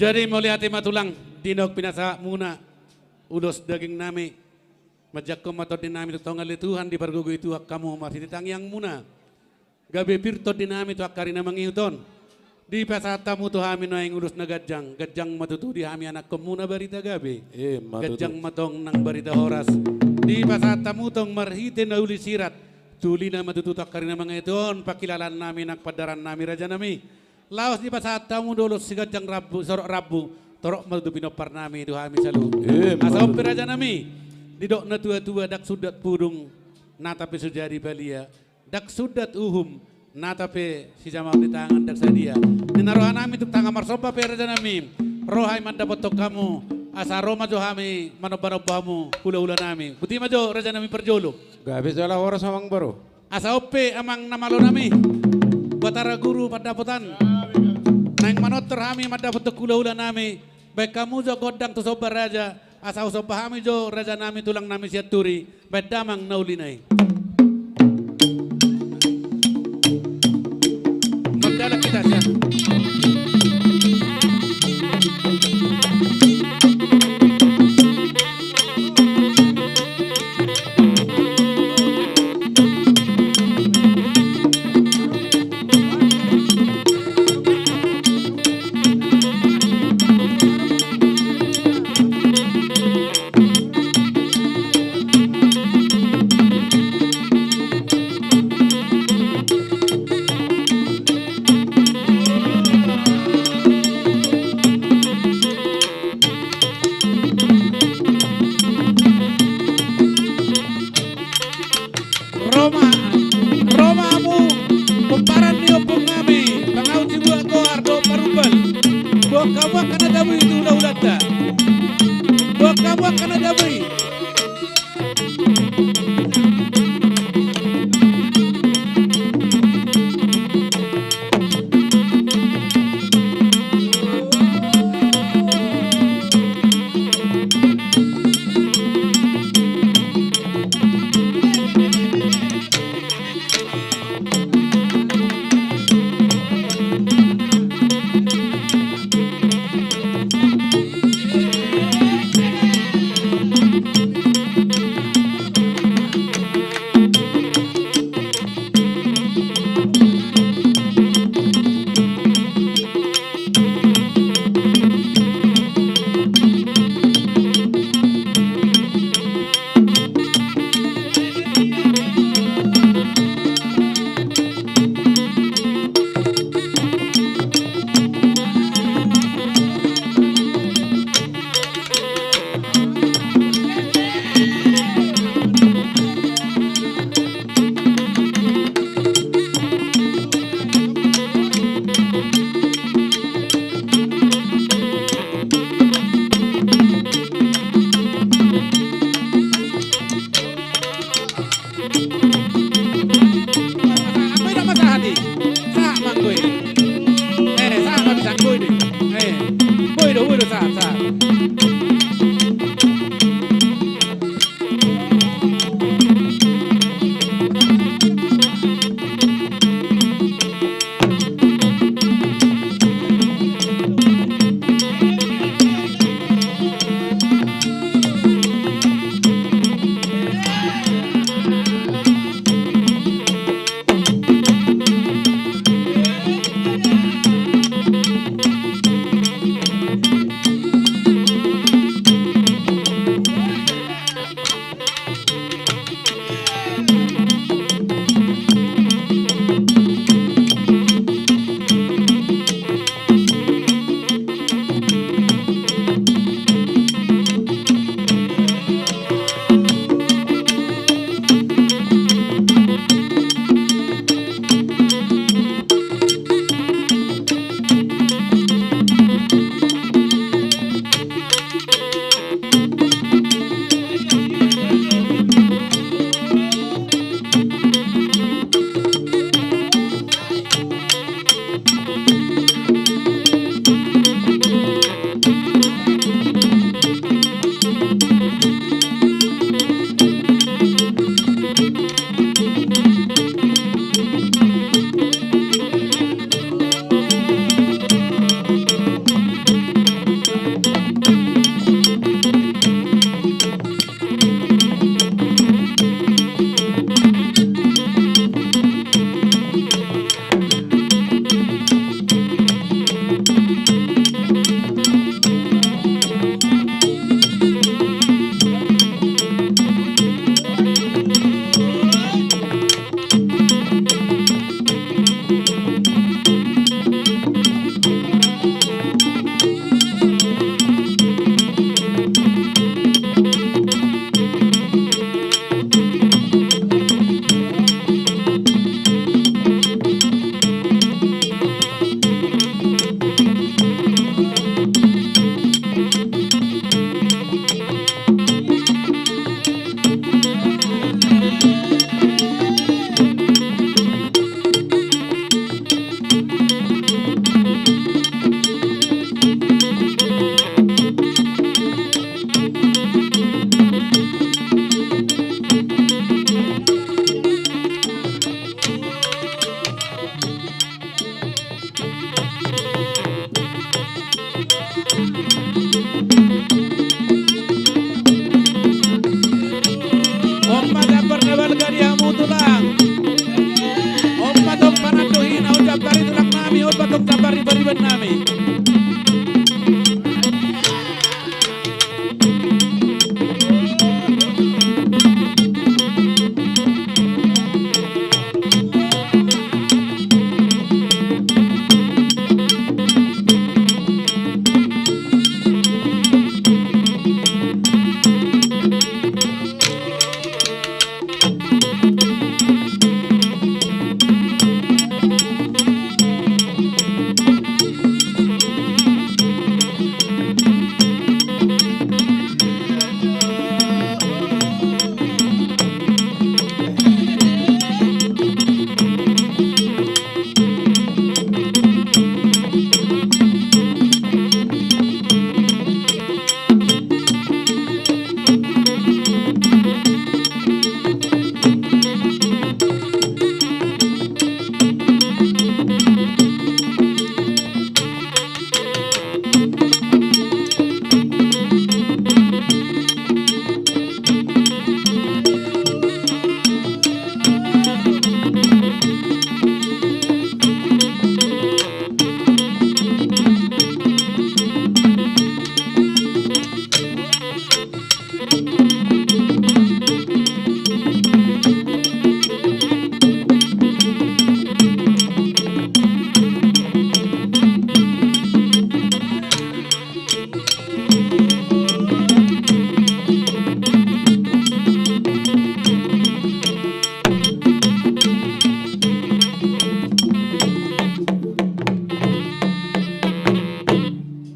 Jadi mauliate ma tulang, di naung pinasahatmuna ulos dagingnami, manjangkon ma tondinami tu tonga ni Tuhan, dipargogoi Tuhan hamu marhite tangiangmuna. Gabe pir tondinami tu angka ari na mangihut on. Dipasahat hamu tu hami nuaeng ulos na ganjang, ganjang ma tutu di hami anakkonmuna barita gabe. Ima tutu. Ganjang ma tong nang barita horas. Dipasahat hamu tong marhite na uli sirat. Tulina ma tutu tu angka ari na mangihut on, pangkilalaannami nang pandarannami, rajanami. Laos dipasahat hamu do ulos siganjang rambu, sorok rambu, torop ma tutu pinomparnami tu hami saluhut. Ima tutu. Asa on pe, rajanami, didok natuatua, ndang sundat pudung, nata pe so jadi palia, ndang sundat uhum, nata pe sijamaon ni tangan ndang sadia. Ninna rohanami tung tangan marsomba pe, rajanami, ro hami mandapothon hamu, asa ro ma jo hami manombanomba hamu, hulahulanami. Boti ma jo, rajanami parjolo. Gabe jala horas, amang boru. Asa on pe, amang na malonami, Batara Guru Pandapotan, naeng manortor hami mandapothon hulahulanami, baen hamu jo gondang tu somba raja, asa husomba hami jo rajanami, tulangnami Sianturi, baen damang na ulina i. Mardalan hita, sian. Ro ma, ro ma hamu, pomparan ni ompungnami, pangaut sibuat goar dohot parumbal. Boan hamu angka na jabu i tu hulahulanta. Boan hamu angka na jabu i. On ma jambar na balga di hamu tulang. On ma tong pananduhina, on jambar ni tulang nami, on ma tong jambar ni pariban nami.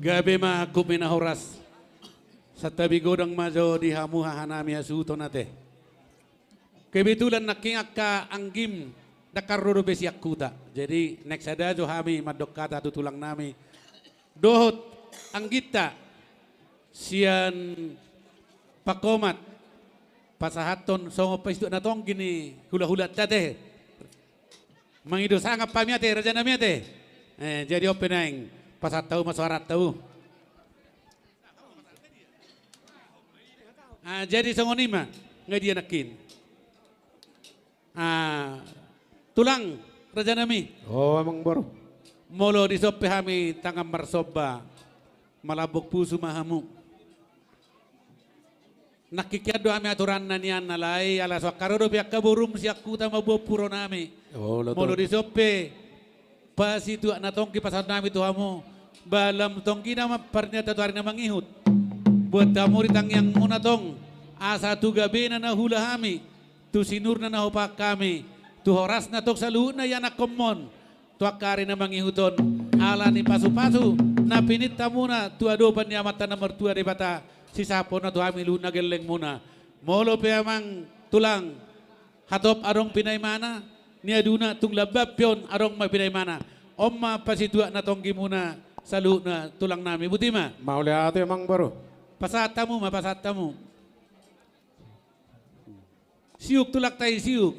Gabe ma, angkup ni na horas. Santabi godang ma jo di hamu hahanami hasuhuton ate. Kebetulan nangkin angka anggim ndang ro dope sian huta. Jadi naeng sada jo hami mandok hata tu tulang nami dohot angginta sian Pangkomat, pasahathon songon pasituak na tonggi ni hulahulanta ate. Mangido sangap hami ate, raja nami ate. Eh, jadi on pe naeng pasahat hamu ma soaranta. Ah, jadi songon i ma, nga dia nangkin. Ah, tulang, raja nami. O, amang boru. Molo dison pe hami tangan marsomba, malambok pusu ma hamu. Nangkin hian do hami aturanna nian, alai ala so angka ro dope angka borum sian huta mamboan puro nami. Olo, molo dison pe pasituak na tonggi pasahat nami tu hamu, ba lam tonggina ma parnian tu ari na mangihut. Buat hamu di tangiangmuna tong, asa tu gabena na huula hami, tu sinurna na hupahan hami, tu horasna tong saluhutna ianakkonmon tu angka ari na mangihut on, ala ni pasupasu na pinillit hamuna tu adopan ni Amanta na martua Debata, sisahaphonna tu hami luhutna gellengmuna. Molo pe amang tulang, hatop adong pinaimana, niaduna tung lamban pe on adong ma pinaimana. On ma pasituak na tonggimuna saluhutna tulang nami, botima. Mauliate amang boru. Pasahat hamu ma, pasahat hamu. Siuk tulangta i, siuk.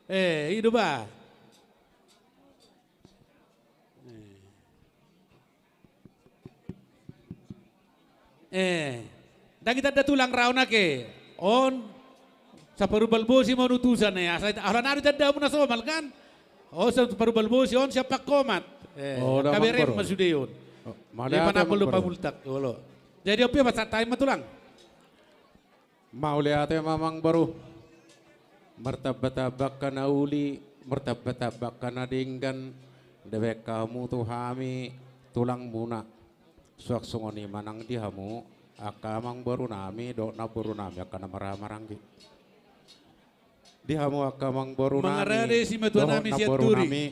Eh, i do ba. Eh, ndang itanda tulang raon ake. On, saparumbal bosi ma on utusan, eh. Asa ita, ala nari tanda muna somal kan? On, saparumbal bosi on sian Pangkomat. Eh, kabereng ma sude on. Mauliate, Amangboru. Jadi on pe pasahat hami ma, Tulang. Mauliate ma, Amangboru. Martambatamba angka na uli, martambatamba angka na denggan, dibahen hamu tu hami tulangmuna. Suang songon i ma nang di hamu angka amangborunami dohot namborunami angka na marhahamaranggi. Di hamu angka amangborunami, mangarade simatuanami dohot Sianturi, namborunami.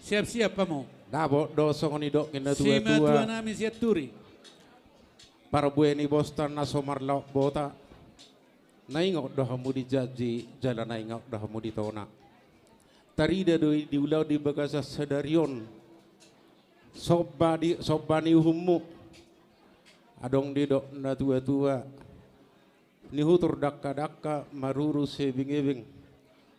Siap-siap hamu. Dapot do songon nidok ni natuatua. Simatuanami Sianturi. Parbue ni bosta na so marlaok bota. Na ingot do hamu di janji, jala na ingot do hamu di tona. Tarida do i di ulaon di bagasan sadari on. Somba di, somba ni uhummu. Adong didok natuatua. Nihutur dangkadangka, maruru sebingebing.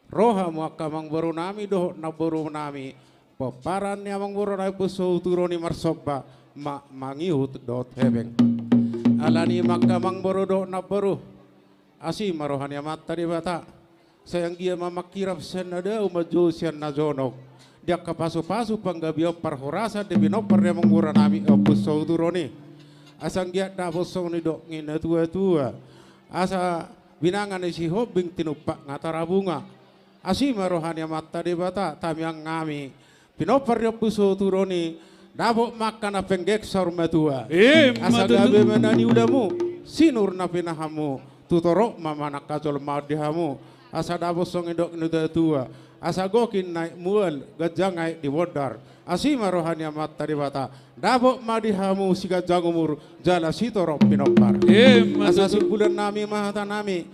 Ro hamu angka amangborunami dohot namborunami, pomparan ni amangborunami Ompu Sohuturu on i marsomba, ma-, mangihut dohot hepeng. Alani i ma angka amangboru dohot namboru, asi ma roha ni Amanta Debata. Sai anggiat ma mangkirap sian na dao, manjou sian na jonok. Di angka pasupasu panggabean parhorasan di pinompar ni amangborunami Ompu Sohuturu on i. Asa anggiat dapot songon nidok ni natuatua. Asa binanga ni Sihombing tinumpak nga tarabunga. Asi ma roha ni Amanta Debata, tamiang hami pinompar ni Ompu Sohuturu on i, dapot ma angka na penggeng saur matua. Ima tutu. Asa gabe ma na niulamu, sinur na pinahanmu, tu torop ma manang hajolmaon di hamu. Asa dapot songon nidok ni natuatua. Asa gok i na aek mual, ganjang aek di bondar. Asi ma roha ni Amanta Debata, dapot ma di hamu siganjang umur, jala sitorop pinompar. Ima tutu. Asa simpulannami ma hatanami,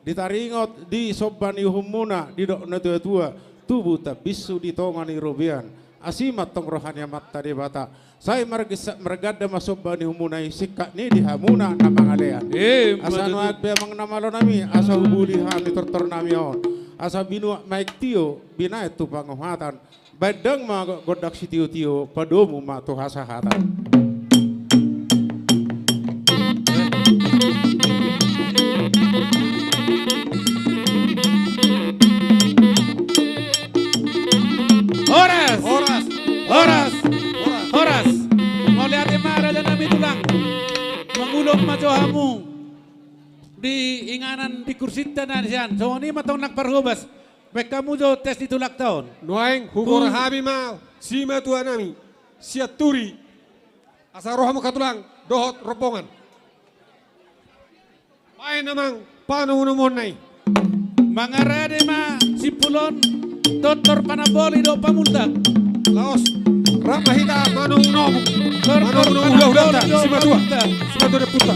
di taringot di somba ni uhummuna, didok natuatua, tubu tambinsu di tonga ni robean. Asi ma antong roha ni Amanta Debata. Sai margisa-, marganda ma somba ni uhumuna i, singkat ni di hamuna na mangalean. Ima tutu. Asa nuaeng pe amang na malonami, asa hubuli hami tortornami on. Asa binuat ma aek tio, binahen tu panguhatan. Baen dang ma go-, gondang sitiotio, padomu ma tu hasahatan. Horas! Horas! Horas! Horas! Horas! Mauliate ma rajanami tulang. Mangulon ma jo hamu di inganan di kursinta na sian. Songon i ma antong nang parhobas. Baen hamu jo tes ni tulangta on. Nuaeng hugora hami ma simatuanami Sianturi. Asa ro hamu angka tulang dohot rombongan. Baen amang panomunomuonna i. Mangarade ma simpul on, tortor panamboli dohot pamultak. Laos, rap ma hita manomunomu. Tortor panamboli dohot pamultak. Manomunomu hulahulanta, simatua. Simatua ni ompunta.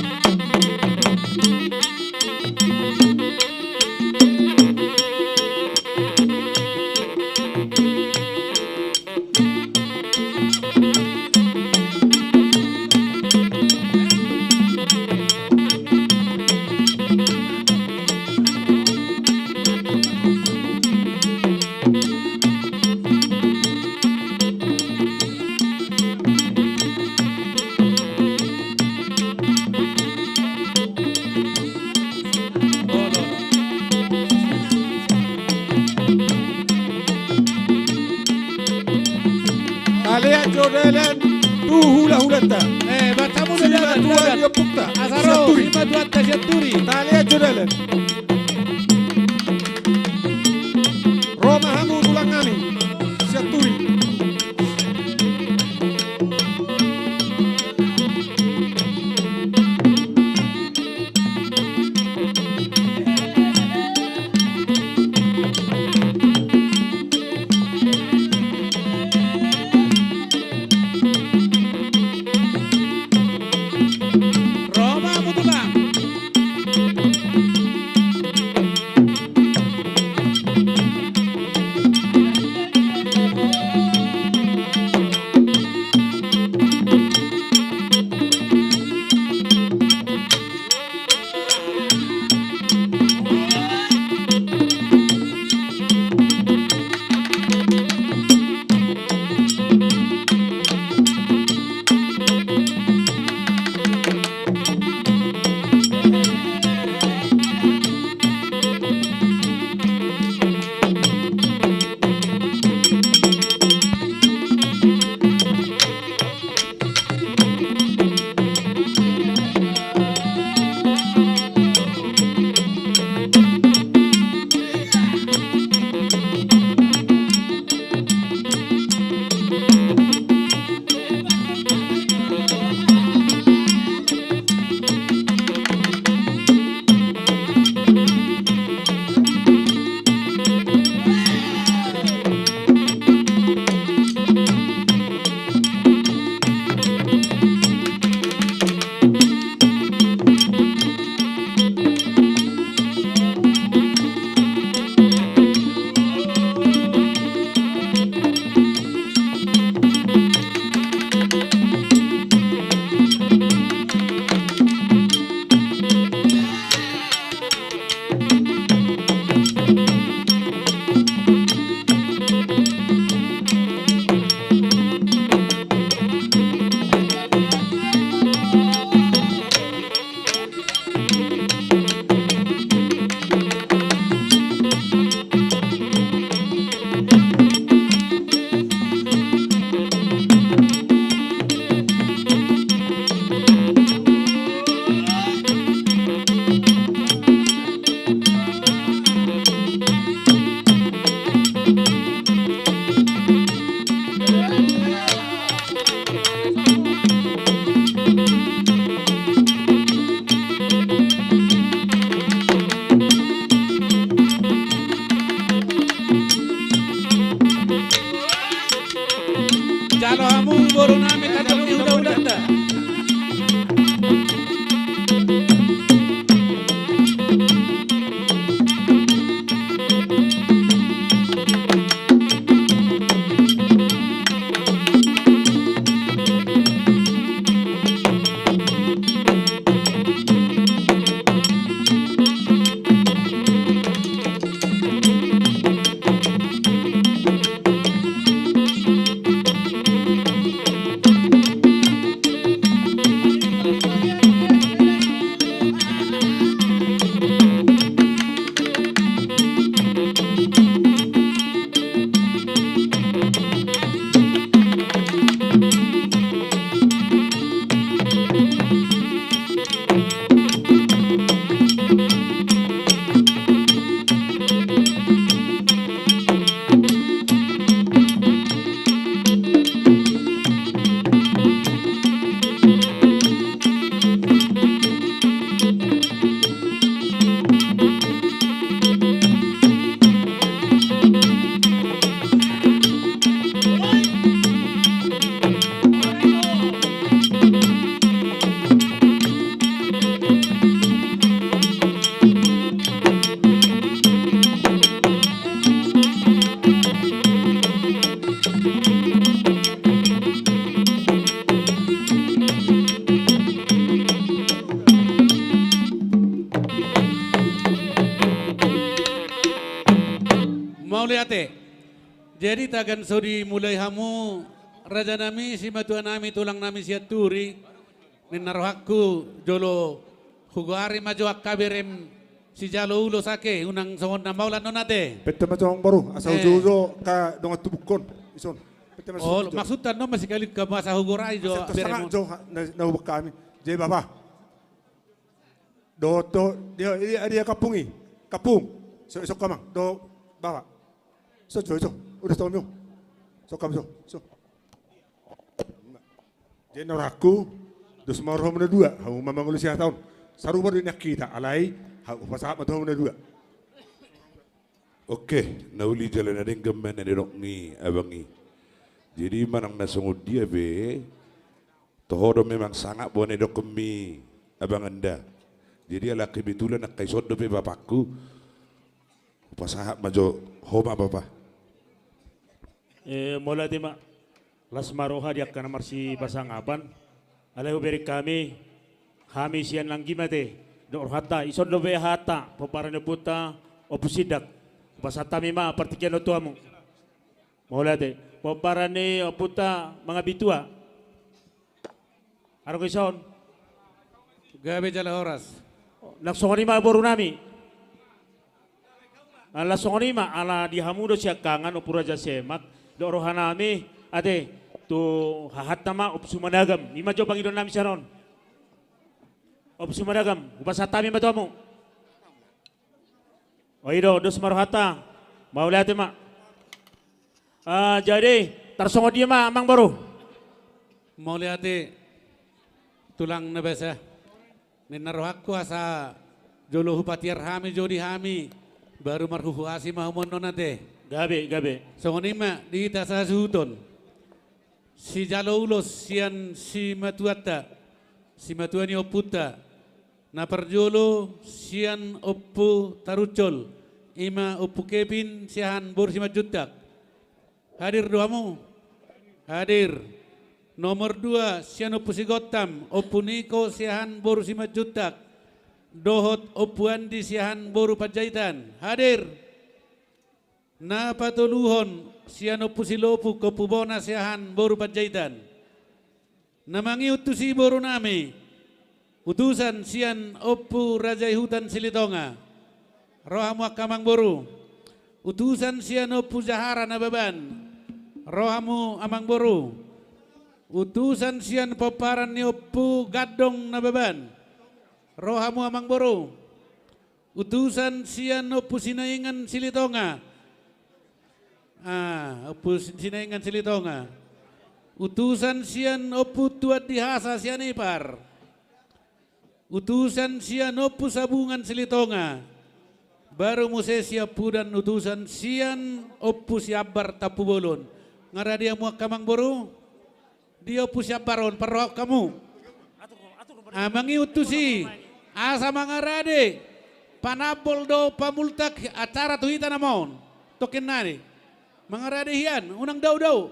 Talean jo dalan tu hulahulanta. Eh, baen hamu jo dalan, simatuan dalan. Ni ompunta. Asa ro, Sianturi. Simatuanta Sianturi. Talean jo dalan. Ro ma hamu tulang nami Sianturi. Ro ma hamu tulang. Jadi tagan so dimulai hamu, rajanami, simatuanami, tulangnami Sianturi, ninna rohangku jolo hugoari ma jo angka berem sijalo ulos ate, unang songon na mauliate on ate. Pette ma jo amang boru, asa Eh. ujoujo angka dongan tubukkon. Ison. Pette ma Oh, ison jo. maksudta annon ma sikali angka masa hugorai jo Asa to berem sanga on. jo ha-, na, na hubak hami. Jadi bapa. Dohot, dohot, dia, dia, dia kampung i. Kampung. So, so kamang. Dohot, bapa. So, so, so. Udah, so, so. So, kam, so, so. Jadi, ninna rohangku, dos ma rohamu na dua, hamu ma mangulosi hata on. Sarupa do nian hita, alai, ha-, hupasahat ma tu hamu na dua. Oke, na uli jala na denggan ma na nidok ni abang i. Jadi, manang na songon dia pe, toho do memang sangap boha na nidokkonmi abang anda. Jadi, ala kebetulan angka ison dope bapakku, hupasahat ma jo ho ma bapa. Eh, mauliate ma. Las ma roha di angka na marsipasangapan. Alai hubereng hami, hami sian nanggi ma ate. Dok rohanta, ison dope hata, pomparan ni ompunta, Ompu Sindak. Hupasahat hami ma partingkian on tu hamu. Mauliate, pomparan ni ompunta Mangabitua. Adong ison. Gabe jala horas. Nang songon i ma boru nami. Ala songon i ma, ala di hamu do siangkangan Ompu Raja Semak, dok roha nami, ate, tu hahanta ma Ompu Sumanagam, i ma jo pangidoan nami sian on. Ompu Sumanagam, hupasahat hami ma tu hamu. O i do, dos ma rohanta. Mauliate ma. Ah, jadi, tarsongon dia ma, amang boru. Mauliate, tulang na basa. Ninna rohangku asa jolo hupatiar hami jo di hami, baru marhuhuasi ma hamu annon ate. Gabe, gabe. Songon i ma di hita sahasuhuton. Sijalo ulos sian simatuanta, simatua ni ompunta, na parjolo sian Ompu Tarucol, i ma Ompu Kevin Siahaan boru Simanjuntak. Hadir do hamu? Hadir. Nomor dua, sian Ompu Sigontam, Ompu Niko Siahaan boru Simanjuntak. Dohot Ompu Andi Siahaan boru Panjaitan. Hadir. Na patoluhon, sian Ompu Silopuk, Ompu Bona Siahaan boru Panjaitan. Na mangihut tusi boru nami, utusan sian Ompu Raja i Hutan Silitonga. Ro hamu angka amang boru. Utusan sian Ompu Jahara Nababan. Ro hamu amang boru. Utusan sian pomparan ni Ompu Gandong Nababan. Ro hamu amang boru. Utusan sian Ompu Sinaingan Silitonga. Ah, Ompu Sinaingan Silitonga. Utusan sian Ompu Tuan Dihasa sian Ipar. Utusan sian Ompu Sabungan Silitonga. Baru muse siampudan utusan sian Ompu Siambar Tampubolon. Nga rade hamu angka amang boru? Dia Ompu Siambar on, parrohahon hamu. Ah, mangihut tusi, asa mangarade panambol dohot pamultak acara tu hita nama on. Tongkin nai. Mangarade hian, unang dao-dao.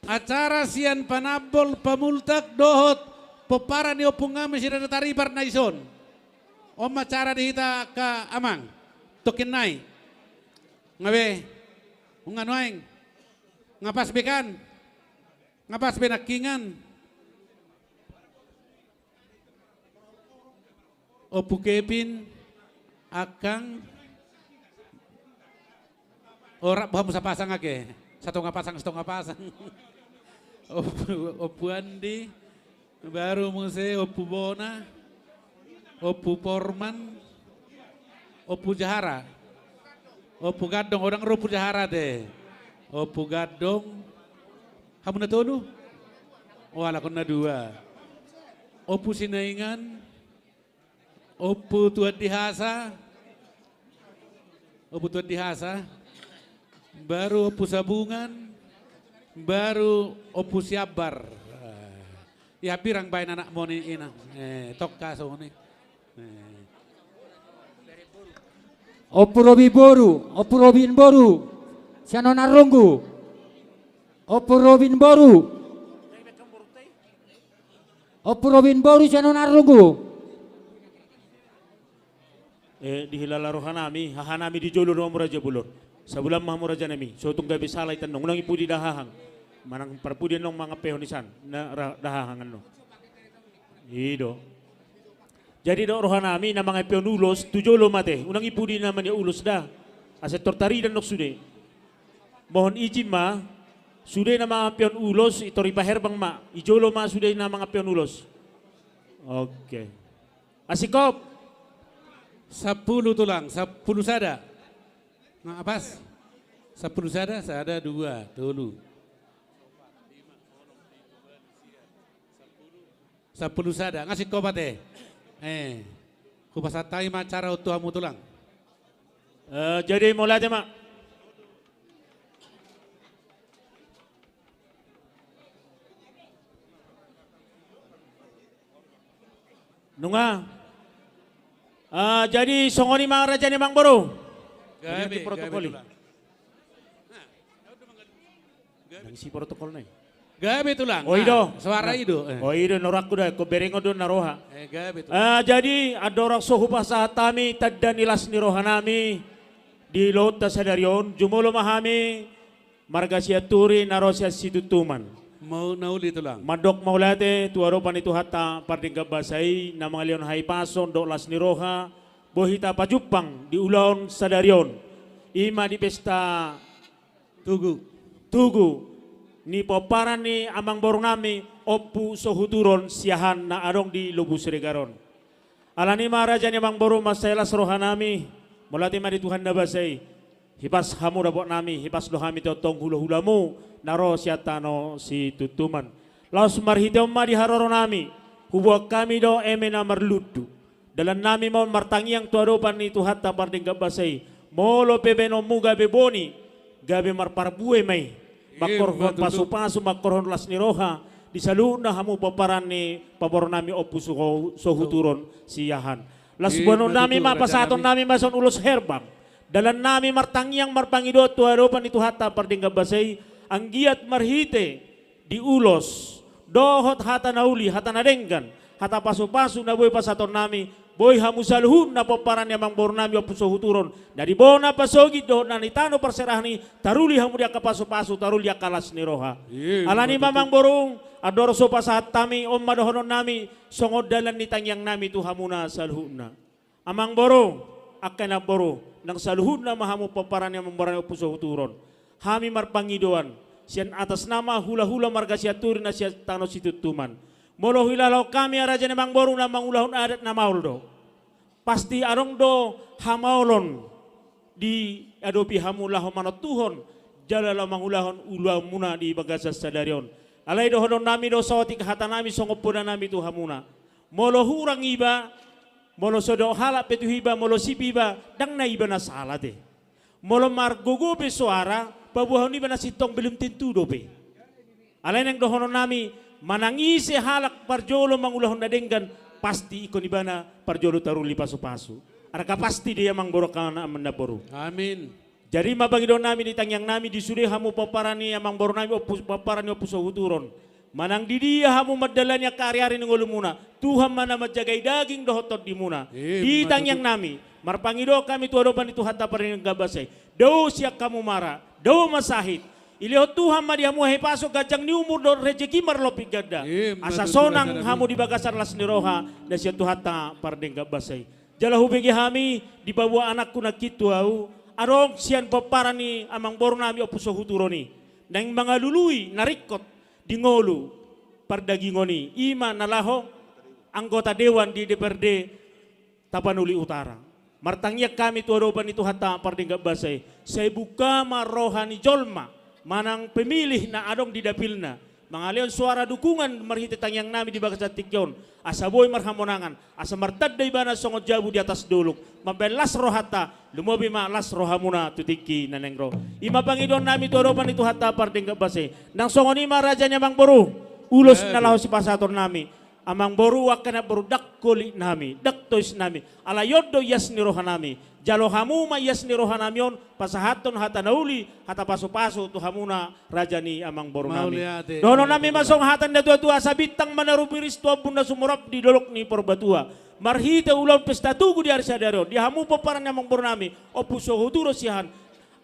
Acara sian panambol, pamultak dohot pomparan ni ompung nami Siregar Taripar na dison. On ma acara di hita angka amang. Tongkin nai. Nga be. Unga nuaeng. Nga pas be kan. Nga pas be nangkingan. Ompu Kevin, Akang. O, rap hamu sapasang ake. Satonga pasang, satonga pasang. Ompu, Ompu Andi, baru muse Ompu Bona, Ompu Porman, Ompu Jahara. Ompu Gandong, o ndang ro Ompu Jahara ate. Ompu Gandong. Hamu na tolu? O, alak on na dua. Ompu Sinaingan, Ompu Tuan Dihasa, Ompu Tuan Dihasa, baru Ompu Sabungan, baru Ompu Siambar. Ia pirang baen anakmu on, Inang? Eh, tongka songon i. Eh. Ompu Robin boru, Ompu Robin boru, sian on arrunggu. Ompu Robin boru. Ompu Robin boru sian on arrunggu. Eh, dihilala rohanami, hahanami di jolo do hamu raja bolon. Sabulan ma hamu rajanami, so tung gabe sala i tano, unang i pudi dahahang. Manang parpudi annon mangampehon i san, na ra-, dahahang annon. I do. Jadi dok rohanami na mangampehon ulos, tu jolo ma ate, unang i pudi na maniop ulos da. Asa tor tarida annon sude. Mohon izin ma, sude na mangampehon ulos, i tor i paherbang ma, i jolo ma sude na mangampehon ulos. Oke. Asingkop. Sampulu tulang, sampulu sada. Nga pas. Sampulu sada, sada, dua, tolu. Sampulu sada, nga singkop ate. Eh. Hupasahat hami ma acara on tu hamu tulang. Eh, jadi mauliate ma. Nunga. Ah, jadi songon i ma raja ni amangboru. Gabe, gabe protokol i. Tulang. Nang isi protokol na i. Gabe tulang. Oh, i do. Suara i do. Eh. Oh, i do, norangku da, ingkon berengon do na roha. Eh, gabe tulang. Ah, jadi andorang so hupasahat hami tanda ni las ni rohanami di ulaonta sadari on, jumolo ma hami marga Sianturi na ro sian Situmtuman. Mau na uli tulang. Mandok mauliate tu adopan ni Tuhanta pardenggan basa i na mangalehon hahipason dohot las ni roha, boi hita pajumpang di ulaon sadari on. I ma di pesta Tugu. Tugu ni pomparan ni amangborunami Ompu Sohuturon Siahaan na adong di Lobu Siregar on. Alani i ma raja ni amangboru, mansai las rohanami, mauliate ma di Tuhan na basa i. Hipas hamu dapotnami, hipas do hami tongtong hulahulamu na ro sian tano Situmtuman. Laos marhite on ma di haroronami, huboan hami do eme na marlundu. Dalannami ma on martangiang tu adopan ni Tuhanta pardenggan basa i. Molo pe baenonmu gabe boni, gabe marparbue ma i. Ima tutu. Mangkorhon pasupasu, mangkorhon las ni roha di saluhutna hamu pomparan ni pamoruonnami Ompu Sohu-, Sohuturon Siahaan. Ima tutu, rajanami. Las boanonnami ma, pasahatonnami ma songon ulos herbang. Dalannami martangiang marpangidoan tu adopan ni Tuhanta pardenggan basa i, anggiat marhite di ulos dohot hata na uli, hata na denggan, hata pasupasu na boi pasahatonnami, boi hamu saluhutna pomparan ni amangborunami Ompu Sohuturon, na di bona pasogit dohot na di tano parserahan i, taruli hamu di angka pasupasu, taruli angka las ni roha. Ima tutu. Alani i ma amangboru, andorang so pasahat hami, on ma dohononnami songon dalan ni tangiangnami tu hamuna saluhutna. Amangboru, angka inangboru, nang saluhutna ma hamu pomparan ni amangborunami Ompu Sohuturon. Hami marpangidoan, sian atasna ma hulahula marga Sianturi na sian tano Situmtuman. Molo huilalahon hami, raja ni amangboru, na mangulahon adat na maol do. Pasti adong do hamaolon diadopi hamu laho manontuhon jala laho mangulahon ulaonmuna di bagasan sadari on. Alai dohononnami do saotik hatanami songon podanami tu hamuna. Molo hurang iba, molo so didok halak pe tu iba, molo sip iba, ndang na iba na sala ate. Molo margogo pe soara, paboahon iba na sintong belum tentu dope. Alai naeng dohononnami, manang ise halak parjolo mangulahon na denggan, pasti ingkon ibana parjolo taruli pasupasu. Arga pasti do i amangboru, angka inangboru. Amin. Jadi i ma pangidoannami di tangiangnami di sude hamu pomparan ni amangborunami Ompu, pomparan ni Ompu Sohuturon. Manang di dia hamu mandalani angka ariari ni ngolumuna, Tuhan ma na manjagai daging dohot tondimuna. Ima tutu. Di tangiangnami, marpangido hami tu adopan ni Tuhanta pardenggan basa i. Dao sian hamu mara, dao ma sahit. Dilehon Tuhan ma di hamu hahipason, ganjang ni umur dohot rejeki marlopi ganda. Ima tutu, rajanami. Asa sonang hamu di bagasan las ni roha na sian Tuhanta pardenggan basa i. Jala hubege hami, dipaboa anakku nangkin tu ahu, adong sian pomparan ni amangborunami Ompu Sohuturon i naeng mangalului na ringkot di ngolu pardagingon i, i ma na laho anggota dewan di D P R D Tapanuli Utara. Martangiang hami tu adopan ni Tuhanta pardenggan basa i, sai buka ma roha ni jolma manang pemilih na adong di dapilna, mangalehon soara dukungan marhite tangiangnami di bagasan tingki on, asa boi marhamonangan, asa martanda ibana songon jabu di atas dolok, mambahen las rohanta, lumobi ma las rohamuna tu tingki na naeng ro. I ma pangidoannami tu adopan ni Tuhanta pardenggan basa i. Nang songon i ma, raja ni amangboru, ulos na laho sipasahatonnami. Amangboru, angka inangboru, ndang holiknami, ndang toisnami, alai on do ias ni rohanami. Jalo hamu ma ias ni rohanami on, pasahathon hata na uli, hata pasupasu tu hamuna raja ni amangborunami. Mauliate. Dohononnami ma songon hata ni natuatua, asa bintang ma na rumiris tu ombun na sumorop di dolok ni Purbatua. Marhite ulaon pesta tugu di ari sadari on, di hamu pomparan ni amangborunami, Ompu Sohuturo sian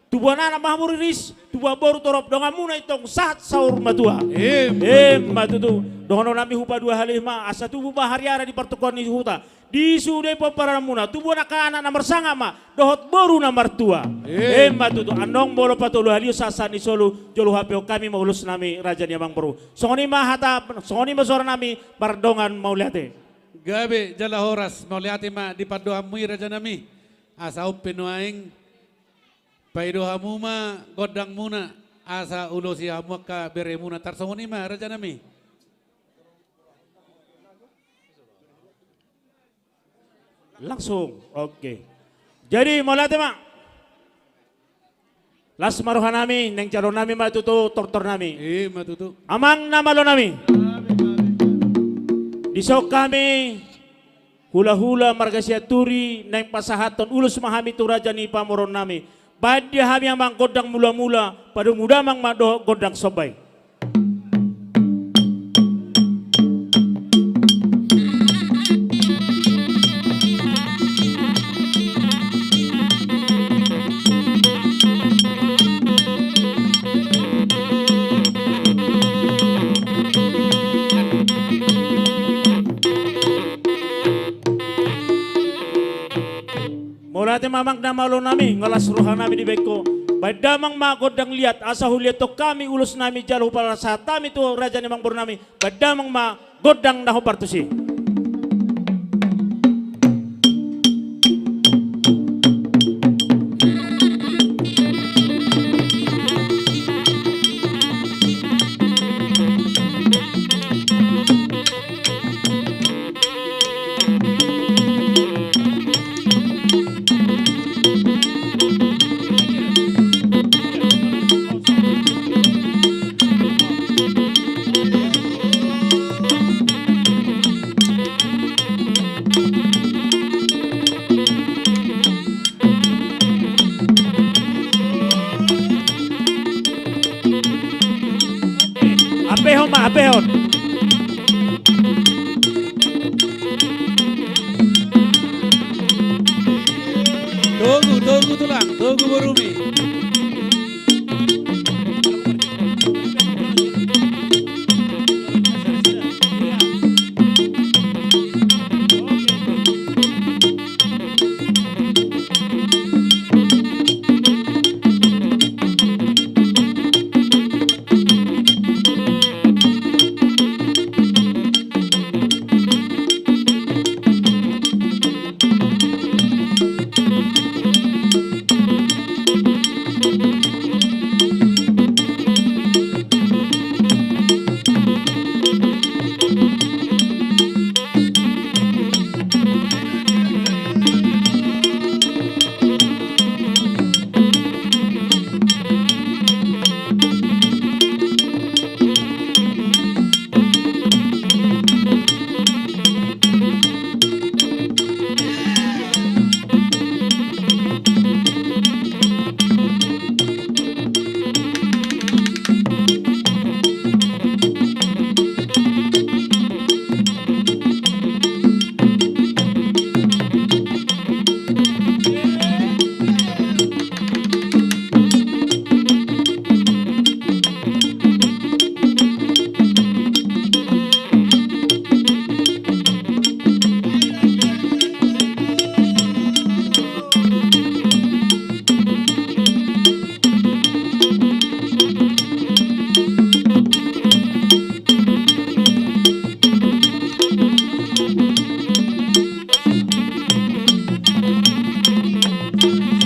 Tubuan anak ma hamu riris, tubuan boru torop, donganmuna intong sahat saur matua. Emma tutu. Emma tutu. Dohononnami hupaduahali ma, asa tubu ma hariara di partokian ni huta. Di sude pomparanmuna, tubu angka anak na marsangap ma, dohot boru na martua. Emma. Emma tutu. Annon molo patoluhalihon sahat ni solu, jolo huampe hami ma ulosnami raja ni amangboru. Songon i ma hata, songon i ma soaranami, mardongan mauliate. Gabe jala horas, mauliate ma di pandohanmu i rajanami. Asa on pe nuaeng, paida hamu ma gondangmuna, asa ulosi hamu angka beremuna, tarsongon i ma rajanami. Langsung, oke. Jadi, mauliate ma. Las ma rohanami, naeng jalonnami ma tutu tortornami. Emma tutu. Amang na malonami. Dison hami, hulahula marga Sianturi, naeng pasahathon ulos ma hami tu raja ni pamoruonnami. Baen di hami amang gondang mulamula, padomu damang ma dohot gondang somba i. Mauliate ma amang na malonami, nga las rohanami dibaen ho. Baen damang ma gondang liat, asa huliathon hami ulosnami jala hupasahat hami tu raja ni amangborunami. Baen damang ma gondang na hombar tusi. Ampehon ma, ampehon. Togu, togu tulang, togu borumi.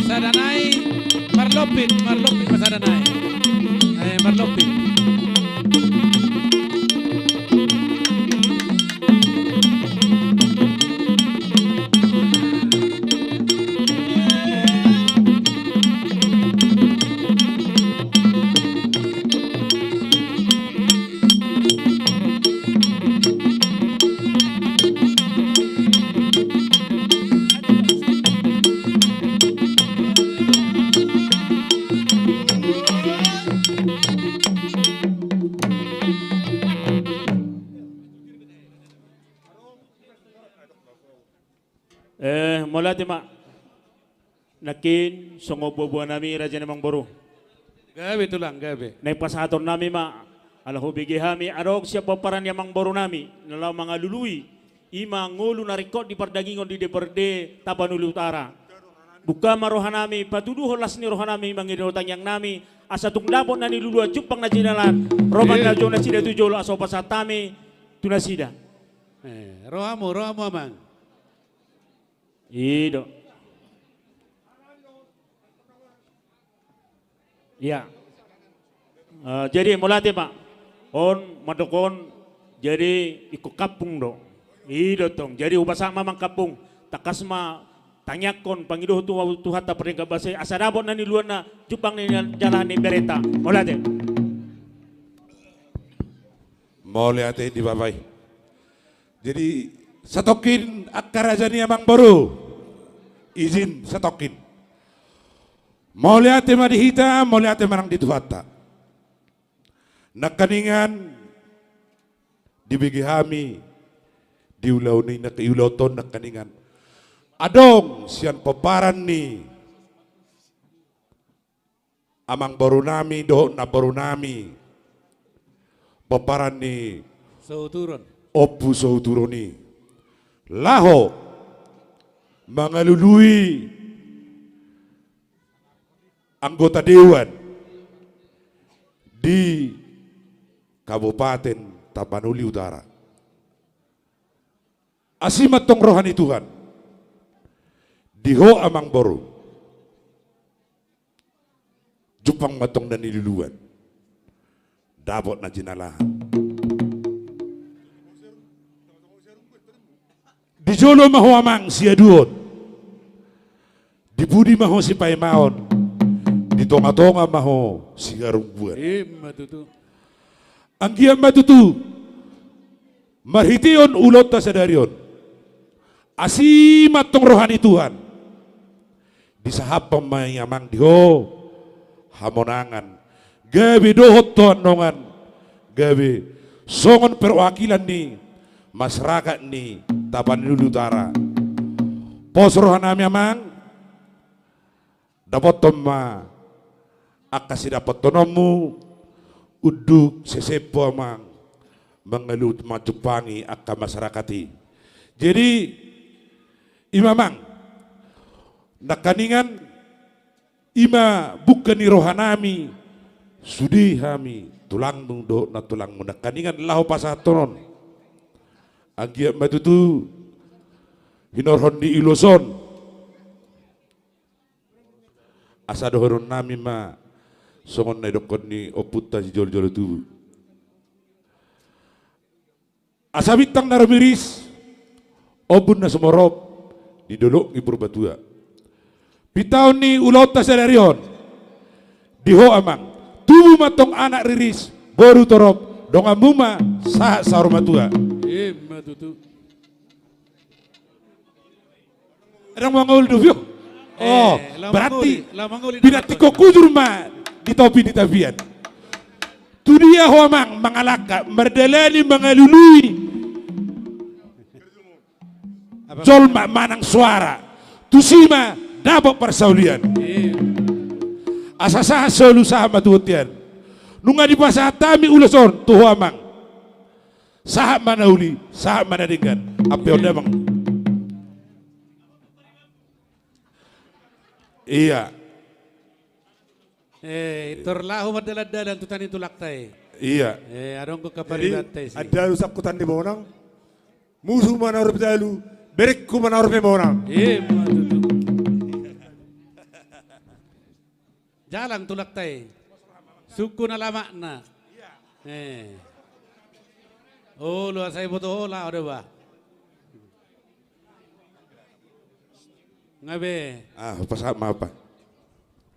Sada nai marlompit, marlompit ma sada nai. Eh, marlompit. Ate ma. Nangkin songon boaboa nami raja ni amangboru. Gabe tulang, gabe. Naeng pasahaton nami ma, ala hubege hami adong sian pomparan ni amangboru nami na laho mangalului, i ma ngolu na ringkot di pardagingon di D P R D Tapanuli Utara. Buka ma roha nami, patuduhon las ni roha nami, mangido tangiang nami, asa tung dapot na niluluan, jumpang na jinalahan, ro ma na jolo nasida tu jolo, asa hupasahat hami tu nasida. Eh, rohamu, rohamu amang. I do. Iya. Eh, jadi mauliate ma. On mandok on, jadi ingkon kampung do. I do tong. Jadi hupasahat ma amang kampung. Tangkas ma tangiangkon, pangidohon tu Tuhanta pardenggan basa i, asa dapot na niluluanna, jumpang ni jala ni berenta. Mauliate. Mauliate di bapa i. Jadi satongkin angka raja ni amangboru. Izin satongkin. Mauliate ma di hita, mauliate ma nang di Tuhanta. Nangkaningan dibege hami di ulaon i, nangka-, ulaonta on nangkaningan adong sian pomparan ni amangboru nami dohot namboru nami, pomparan ni Sauturon. Ompu Sauturon i, laho mangalului anggota dewan di Kabupaten Tapanuli Utara. Asi ma tong roha ni Tuhan di ho amangboru. Jumpang ma tong na niluluan, dapot na jinalahan. Di jolo ma ho amang siaduon. Di pudi ma ho sipaima-on. Di tonga-tonga ma ho siharungguan. Ima tutu. Anggiat ma tutu marhitehon ulaonta sadari on, asi ma tong roha ni Tuhan. Disahaphon ma i amang di ho hamonangan, gabe dohot tu anongan, gabe songon perwakilan ni masyarakat ni Tapanuli Utara. Pos roha nami amang, dapothon ma angka sidapothononmu, unduk sesempo amang, mangaluhut manjumpangi angka masyarakat i. Jadi ima amang, nangkaningan ima bungka ni roha nami, sude hami tulangmu dohot nantulangmu, nangkaningan laho pasahathon on. Anggiat ma tutu hinorhon ni ulos on, asa dohonon nami ma songon na idokkon ni ompunta sijolojolo tubu. Asa bintang na rumiris, ombun na sumorop di dolok ni Purbatua. Pintaon ni ulaonta sadari on di ho amang, tubu ma tong anak riris, boru torop, donganmu ma sahat saur matua. Ima tutu. Adong mangolu do, Pio? Eh, oh, berarti pinantikkon hujur ma di topi di tapian. Tu dia ho amang mangalangka, mardalani mangalului jolma manang soara, tusi ma dapot parsaulian. Asa sahat solu sahat ma tu bontean. Nunga dipasahat hami ulos on tu ho amang. Sahat ma na uli, sahat ma na denggan. Ampe on da amang. Iya. Eh, tor laho mardalan-dalan tu tani tulangta i. Iya. Eh, adong do kaparibatta i. Jadi, andalu sangkutan ni bonang, musu ma na ro pe dalu, berengku ma na ro pe bonang. Ima tutu. Jalang tulangta i. Sungkun alamatna. Eh. Olo, asa iboto ho laho do ba. Nga be. Ah, pasahat ma amang.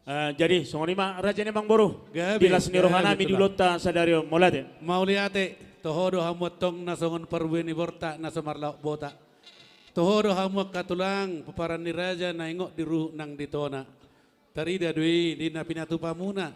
Eh, jadi songon i ma raja ni amangboru. Gabe, di las ni roha nami di ulaonta sadari on, mauliate. Mauliate. Toho do hamu antong na songon parbue ni borta na so marlaok bota. Toho do hamu angka tulang, pomparan ni raja na ingot di ruhut nang di tona. Tarida do i di na pinatupamuna.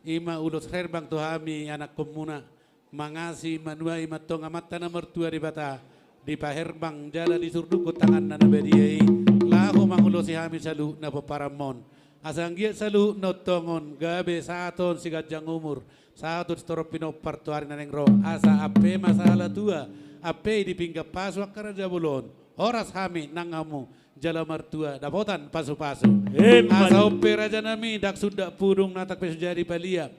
Ima ulos herbang tu hami anakkonmuna. Mangasi manuai ma antong Amanta na martua Debata, dipaherbang jala disurdukhon tanganna na badia i, laho mangulosi hami saluhutna pomparanmon. Asa anggiat saluhutna on tongon gabe sahat on siganjang umur, sahat on sitorop pinompar tu ari na naeng ro. Asa ampe ma sahala tua, ampe i di pinggan pasu angka raja bolon. Horas hami nang hamu jala martua dapotan pasupasu. Emma. Asa on pe rajanami, ndang sundat pudung, natak pe so jadi palia,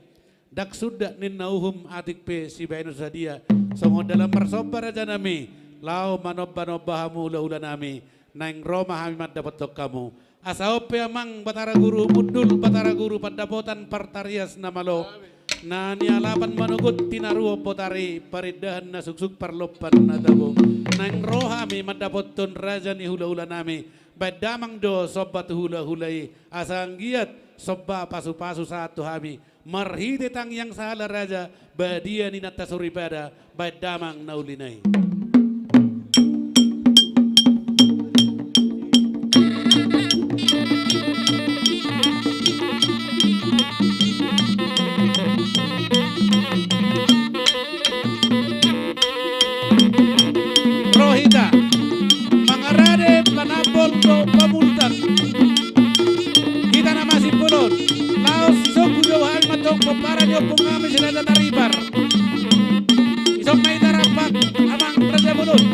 ndang sundat ninna uhum, atik pe sibahenon so sadia. Songon dalan marsomba rajanami, laho manombanomba hamu hulahulanami, naeng ro ma hami mandapothon hamu. Asa on pe amang Batara Guru Hundul, Batara Guru Pandapotan, partarias na malo, na nialapan manogot tinaruhon botari, parindahan na suksuk, parlompan na tabo, naeng ro hami mandapothon raja ni hulahulanami. Baen damang do somba tu hulahula i, asa anggiat somba pasupasu sahat tu hami. Marhite tangiang sahala raja, badia ni nanta soripada, baen damang na ulina i. Ro hita mangarade panambol dohot pamultan. Hita na masimpul on, laos sisonggu do hami mantong pomparan ni ompung nami si Raja Taripar. Dison ma hita rap, amang raja bolon.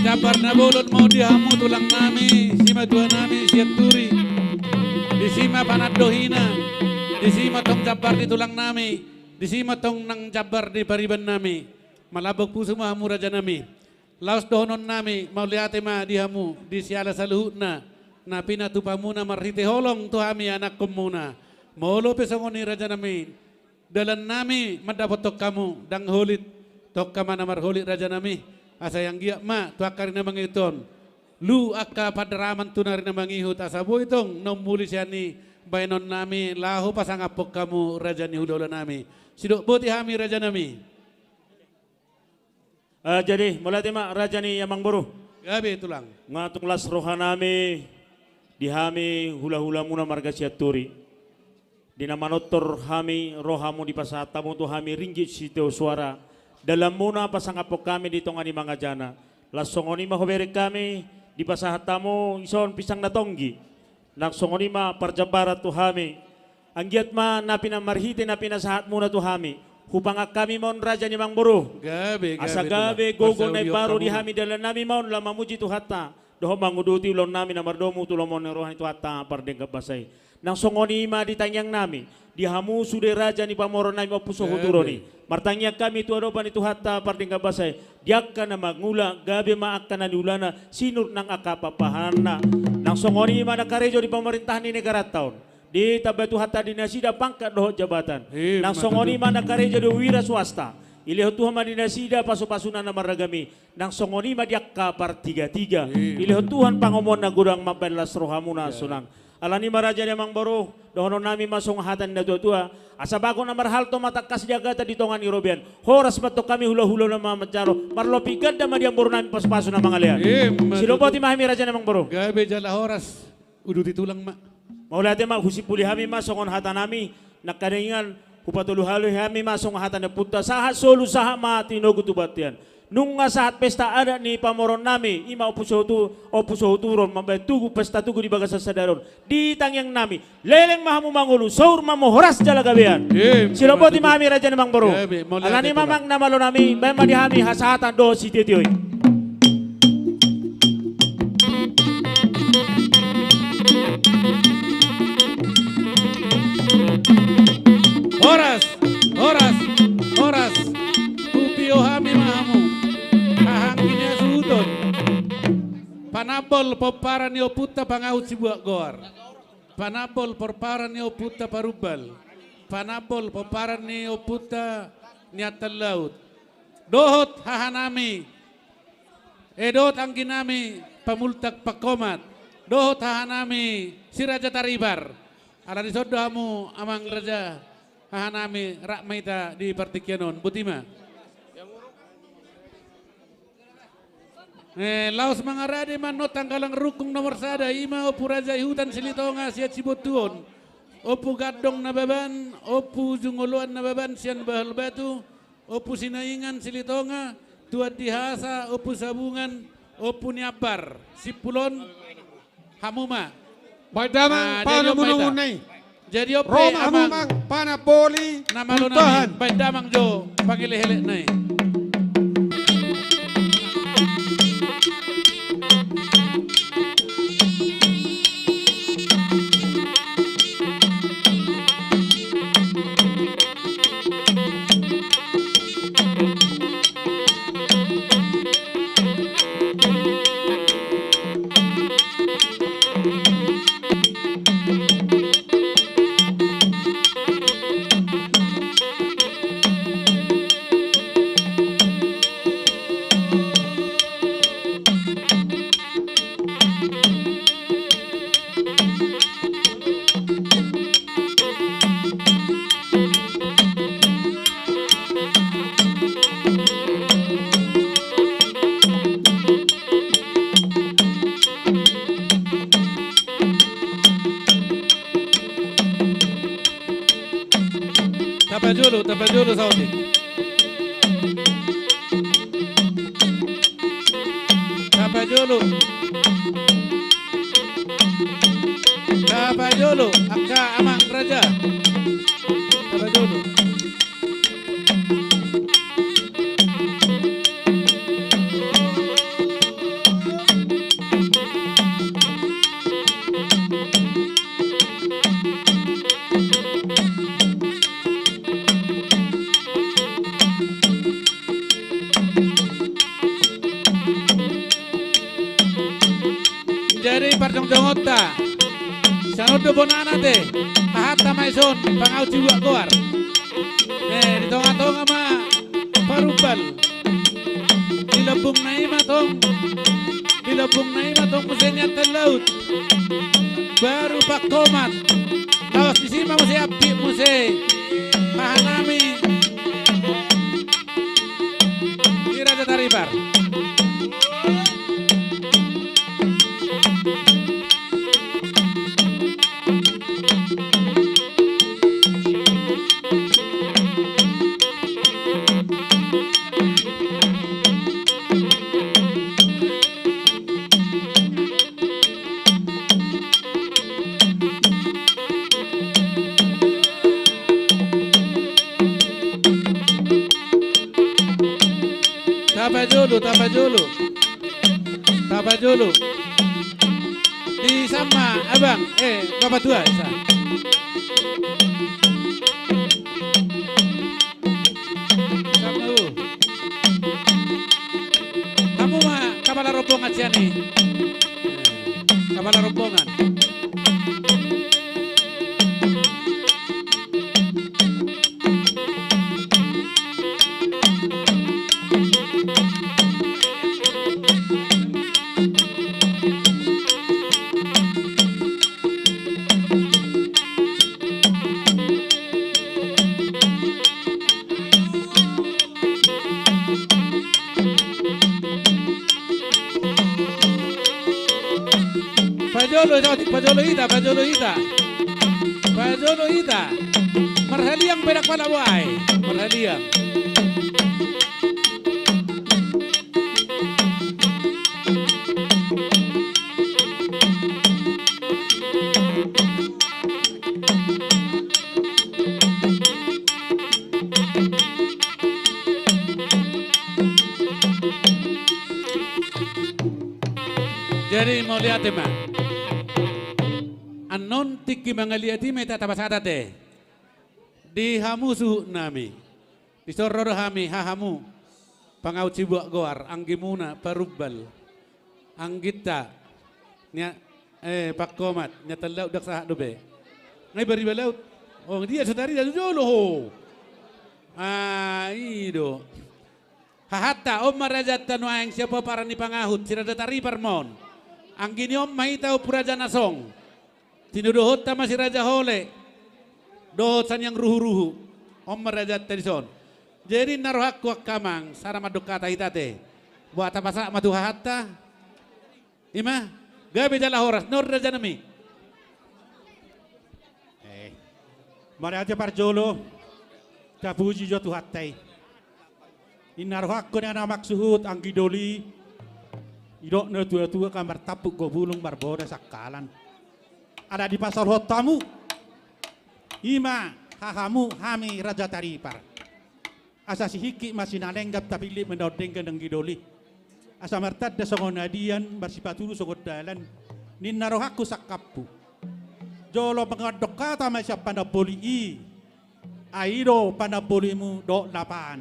Jambar na bolon ma on di hamu tulang nami, simatuanami Sianturi. Disi ma panandohina, disi ma tong jambar ni tulang nami, disi ma tong nang jambar ni pariban nami. Malambok pusu ma hamu raja nami. Laos dohonon nami, mauliate ma di hamu, di siala saluhutna, na pinatupa muna marhite holong tu hami anakkon muna. Molo pe songon i raja nami, dalan nami mandapothon hamu, ndang holit, tongka ma na marholit raja nami, asa anggiat ma, tu angka ari na mangihut on. Lu angka pandaraman tu ari na mangihut, asa boi tong, na ummuli sian i, baenon nami, laho pasangaphon hamu raja ni hulahula nami. Sidok boti hami raja nami. Eh, jadi, mauliate ma raja ni amangboru. Gabe tulang. Nga tung las roha nami, di hami hulahula muna marga Sianturi. Di na manortor hami roha muna dipasahat hamu tu hami ringgit sitio suara. Dalan muna pasangaphon hami di tonga ni mangajana. Las songon i ma hubereng hami dipasahat hamu ison pisang na tonggi. Nang songon i ma parjambaran tu hami. Anggiat ma na pina marhite na pinasahat muna tu hami. Hupangan hami ma on raja ni amangboru. Gabe, gabe tulang. Asa gabe gogo na imbaru di hami dalan nami ma on laho mamuji Tuhanta. Dohot manguduti ulaon nami na mardomu tu lomo ni roha ni Tuhanta pardenggan basa i. Nang songon i ma di tangiang nami. Di hamu sude raja ni pamoruon nami Ompu Sohuturu on i. Gabe. Martangiang hami tu adopan ni Tuhanta pardenggan basa i. Di angka na mangula, gabe ma angka na niulana, sinur nang angka pahanhanna. Nang songon i ma na karejo di pamarintahan ni negaranta on. Ditambai Tuhanta di nasida pangkat dohot jabatan. Ima tutu. Nang songon i ma na karejo di wira swasta. Dilehon Tuhan ma di nasida pasupasuna na marragam i. Nang songon i ma di angka partigatiga. Ima tutu. Dilehon Tuhan pangomoan na godang mambahen las rohamuna sonang. Alani i ma raja ni amangboru, dohonon nami ma songon hata ni natuatua. Asa bagot na marhalto ma tangkas di agatan di tonga ni robean. Horas ma tong hami hulahula na manjalo. Marlopi ganda ma di amboru nami pasupasu na mangalean. Ima tutu. Sidok boti ma hami raja ni amangboru. Gabe jala horas. Uduti tulang ma. Mauliate ma, husimpuli hami ma songon hata nami, nangkiningan hupatoluhali hami ma songon hata ni ompunta, sahat solu sahat ma tinogu tu bontean. Nunga sahat pesta adat ni pamoruon nami, ima Ompu Sohutu-, Ompu Sohuturu on mambahen tugu, pesta tugu di bagasan sadari on. Di tangiang nami, leleng ma hamu mangolu, saur ma hamu horas jala gabean. Ima tutu. Sidok boti ma hami raja ni amangboru. Gabe, mauliate tulang. Alani i ma amang na malo nami, bahen ma di hami hasahatan dohot sitiotio i. Horas, horas, horas. Hupio hami ma hamu. Haha anggi ni hasuhuton. Panambol pomparan ni ompunta Pangahut Sibuat Goar. Panambol pomparan ni ompunta Parumbal. Panambol pomparan ni ompunta Niantan Laut. Dohot haha nami, eh, dohot anggi nami Pamultak Pangkomat. Dohot haha nami Si Raja Taribar. Ala dison do hamu amang raja haha nami, rap ma hita di partingkian on. Boti ma. Eh, laos mangarade ma annon tanggalang rungkung nomor sada, ima Ompu Raja Ihutan Silitonga sian Sibontuon, Ompu Gandong Nababan, Ompu Jungoloan Nababan sian Bahul Batu, Ompu Sinaingan Silitonga, Tuan Dihasa, Ompu Sabungan, Ompu Niambar, simpul on. Hamu ma. Baen damang, ah, jadi on ma hita. Panamunungun nai. Jadi on pe, ro ma hamu amang, amang panamboli na malo nami, Sultan. Baen damang jo pangelehelek nai. Tapajolo, tapajolo saotik. Tapajolo. Tapajolo, angka amang raja. Tapajolo. Jongjongonta. Sian on do bonana te. Hahanta ma dison, pangahut sibuat goar. Eh, di tongatonga ma parumbal. Di lambungna i ma tong. Di lambungna i ma tong muse nian tallaut. Baru Pangkomat. Laos disi ma muse ampit muse. Hahanami. Di Raja Taripar. Tapajolo, tapajolo. Tapajolo. Di sama, abang, eh, bapak tua, sa. Sama, uh. Hamu ma kapala rombongan sian i. Kapala rombongan. Pajolo, pajolo hita, pajolo hita. Pajolo hita. Marhaliang pe dang pala boai. Marhaliang. Jadi mauliate ma. Annon tingki mangaliat i ma hita tapasahat ate. Di hamu suhutnami. Dison ro do hami hahamu. Pangahut sibuat goar, anggimuna, parumbal. Angginta. Nia, eh, Pangkomat. Nian tallaut dang sahat dope. Nga i bariba laut. Oh, dia so tarida tu jolo ho. Ah, i do. Hahanta, on ma rajanta nuaeng sian pomparan ni pangahut, si Raja Taripar ma on. Anggi ni on ma hita ompu raja na song. Tinodohonta ma si Raja Hole. Dohot Saniang Ruhuruhu. On ma rajanta dison. Jadi na rohangku angka amang, sada mandok hata hita ate. Boha tapasahat ma tu hahanta. I ma, gabe jala horas, na on rajanami. Eh, mauliate parjolo, tapuji jo Tuhanta i. Ninna rohangku nian amang suhut, anggi doli, didok na tuatua kan martampuk do bulung marboda sangkalan. Ala dipasahat hamu, i ma hahamu hami Raja Taripar. Asa sihingkit ma sinalenggan, tapillit ma na denggan anggi doli. Asa martanda songon adian, marsipatudu songon dalan. Ninna rohangku sangkapku. Jolo mangandok hata ma sian panamboli i. Ai i do panambolimu dohot lapaan.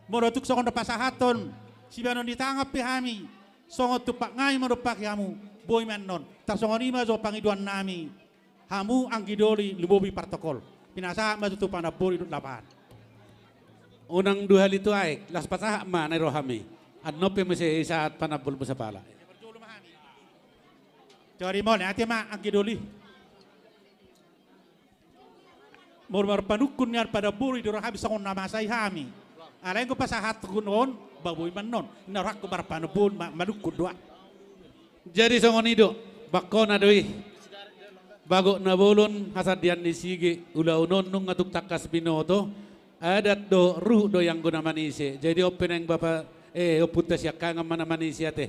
Molo tung songon na pasahathon sibahenon ni tangan pe hami, songon tumpak ngami mandompahi hamu, boi ma annon. Tarsongon i ma jo pangidoannami. Hamu anggi doli lumobi partokol. Pinasahat ma jo tu panamboli dohot lapaan. Unang dua hali tu aek, laos pasahat ma na i rohami. Annon pe muse disahat panambolimu sapala. Jadi mauliate ma anggi doli. Molo marpanungkun nian panamboli di rohami songon na masa i hami. Alai anggo pasahathon on, ba boi ma annon. Ninna rohangku marpanamboli, ma-, manungkun do ahu. Jadi songon i do, bangkona do i. Bagot na bolon, hasandean ni sige, ulaon on nunga tung tangkas binoto, adat dohot ruhut do i anggo na manise. Jadi on pe naeng bapa, eh, ompunta Siangkangan ma na manise ate.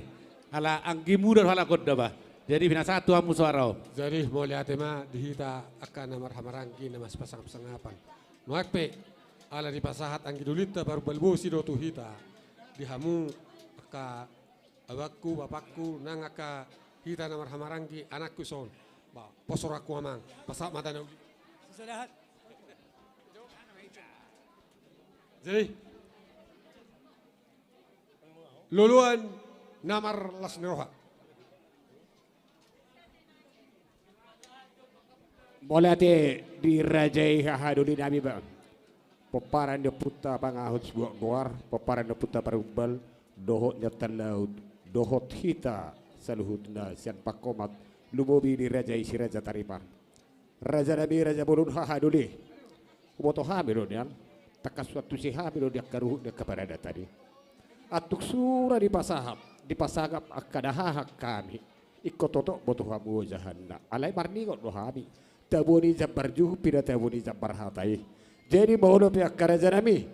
Ala anggimu do halak on da ba. Jadi pinasahat tu hamu soara on. Jadi mauliate ma di hita angka na marhahamaranggi na masipasangapangapan. Nuaeng pe, ala dipasahat anggi dolinta parumbal bosi do tu hita. Di hamu angka abangku, bapakku, nang angka hita na marhahamaranggi, anakku son. Ba, pos rohangku amang, pasahat ma hata na uli. Jadi, loloan na marlas ni roha. Mauliate di raja i, hahadoli nami, ba pomparan ni ompunta Pangahut Sibuat Goar, pomparan ni ompunta Parumbal, dohot ni Antallaut, dohot hita saluhutna sian Pangkomat, lumobi di raja i si Raja Taripar. Raja nami, raja bolon, hahadoli. Huboto hami do nian, tangkas huantusi hami do di angka ruhut ni angka paradatan i. Antuk sura dipasahat, dipasangap angka dahahan hami, ingkon totop boto hamu ojahanna. Alai marningot do hami, tabo ni jambar juhut pe na tabo ni jambar hata i. Jadi molo pe angka raja nami,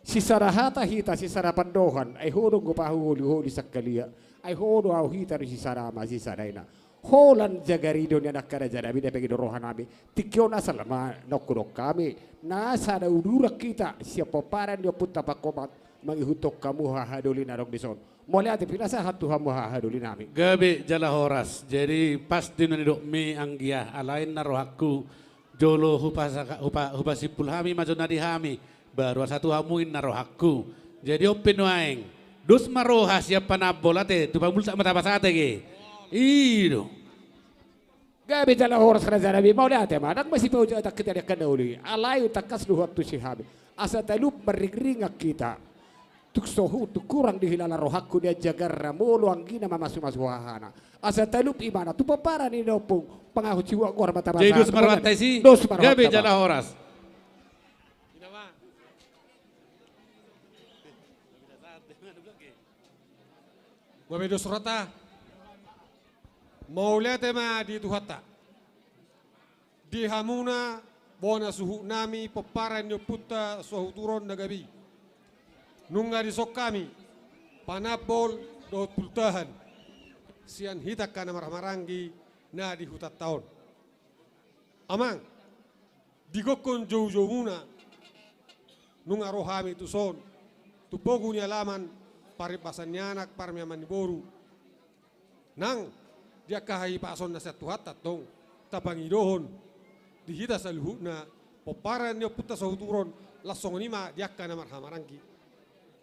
sisada hata hita, sisada pandohan, ai ho do anggo pahuholi-holi sangkaliat, ai ho do ahu hita do sisada ama sisada ina. Holan jagar i do nian angka raja nami, na pangido roha nami. Tingki on asal ma na hudok hami, na sada uduran hita sian pomparan ni ompunta Pangkomat, mangihuthon hamu hahadoli na adong dison. Mauliate pinasahat tu hamu hahadoli nami. Gabe jala horas. Jadi pas do na nidokmi anggia, alai na rohangku, jolo hupasa-, hupa-, hupasimpul hami ma jo na di hami, baru asa tu hamu inna rohangku. Jadi on pe nuaeng, dos ma roha sian panambol, ate, tu pamultak ma tapasahat ate ge. I do. Gabe jala horas raja nami, mauliate ma, ndang masipaujak hita di angka na uli, alai tangkas do huantusi hami. Asa talup marringringan hita. Tung so hu-, tung hurang dihilala rohangku di jagarna molo anggina mamasu-masu hahana. Asa talup imana tu pomparan ni na ompung Pangahut Sibuat Goar ma tapasahat. Jadi dos ma rohanta i. Dos ma rohanta. Gabe jala horas. Gabe dos rohanta. Mauliate ma di Tuhanta. Di hamuna bona suhut nami pomparan ni ompunta Sohuturo na gabe i. Nunga dison hami panambol dohot pultahan sian hita angka na marhahamaranggi na di hutanta on. Amang, di gokhon joujoumuna, nunga ro hami tuson, tu pogu ni alaman, parimbasan ni anak, parmiaman ni boru. Nang di angka hahipason na sian Tuhanta tong, tapangidohon di hita saluhutna, pomparan ni ompunta Sohuturo on, laos songon i ma di angka na marhahamaranggi.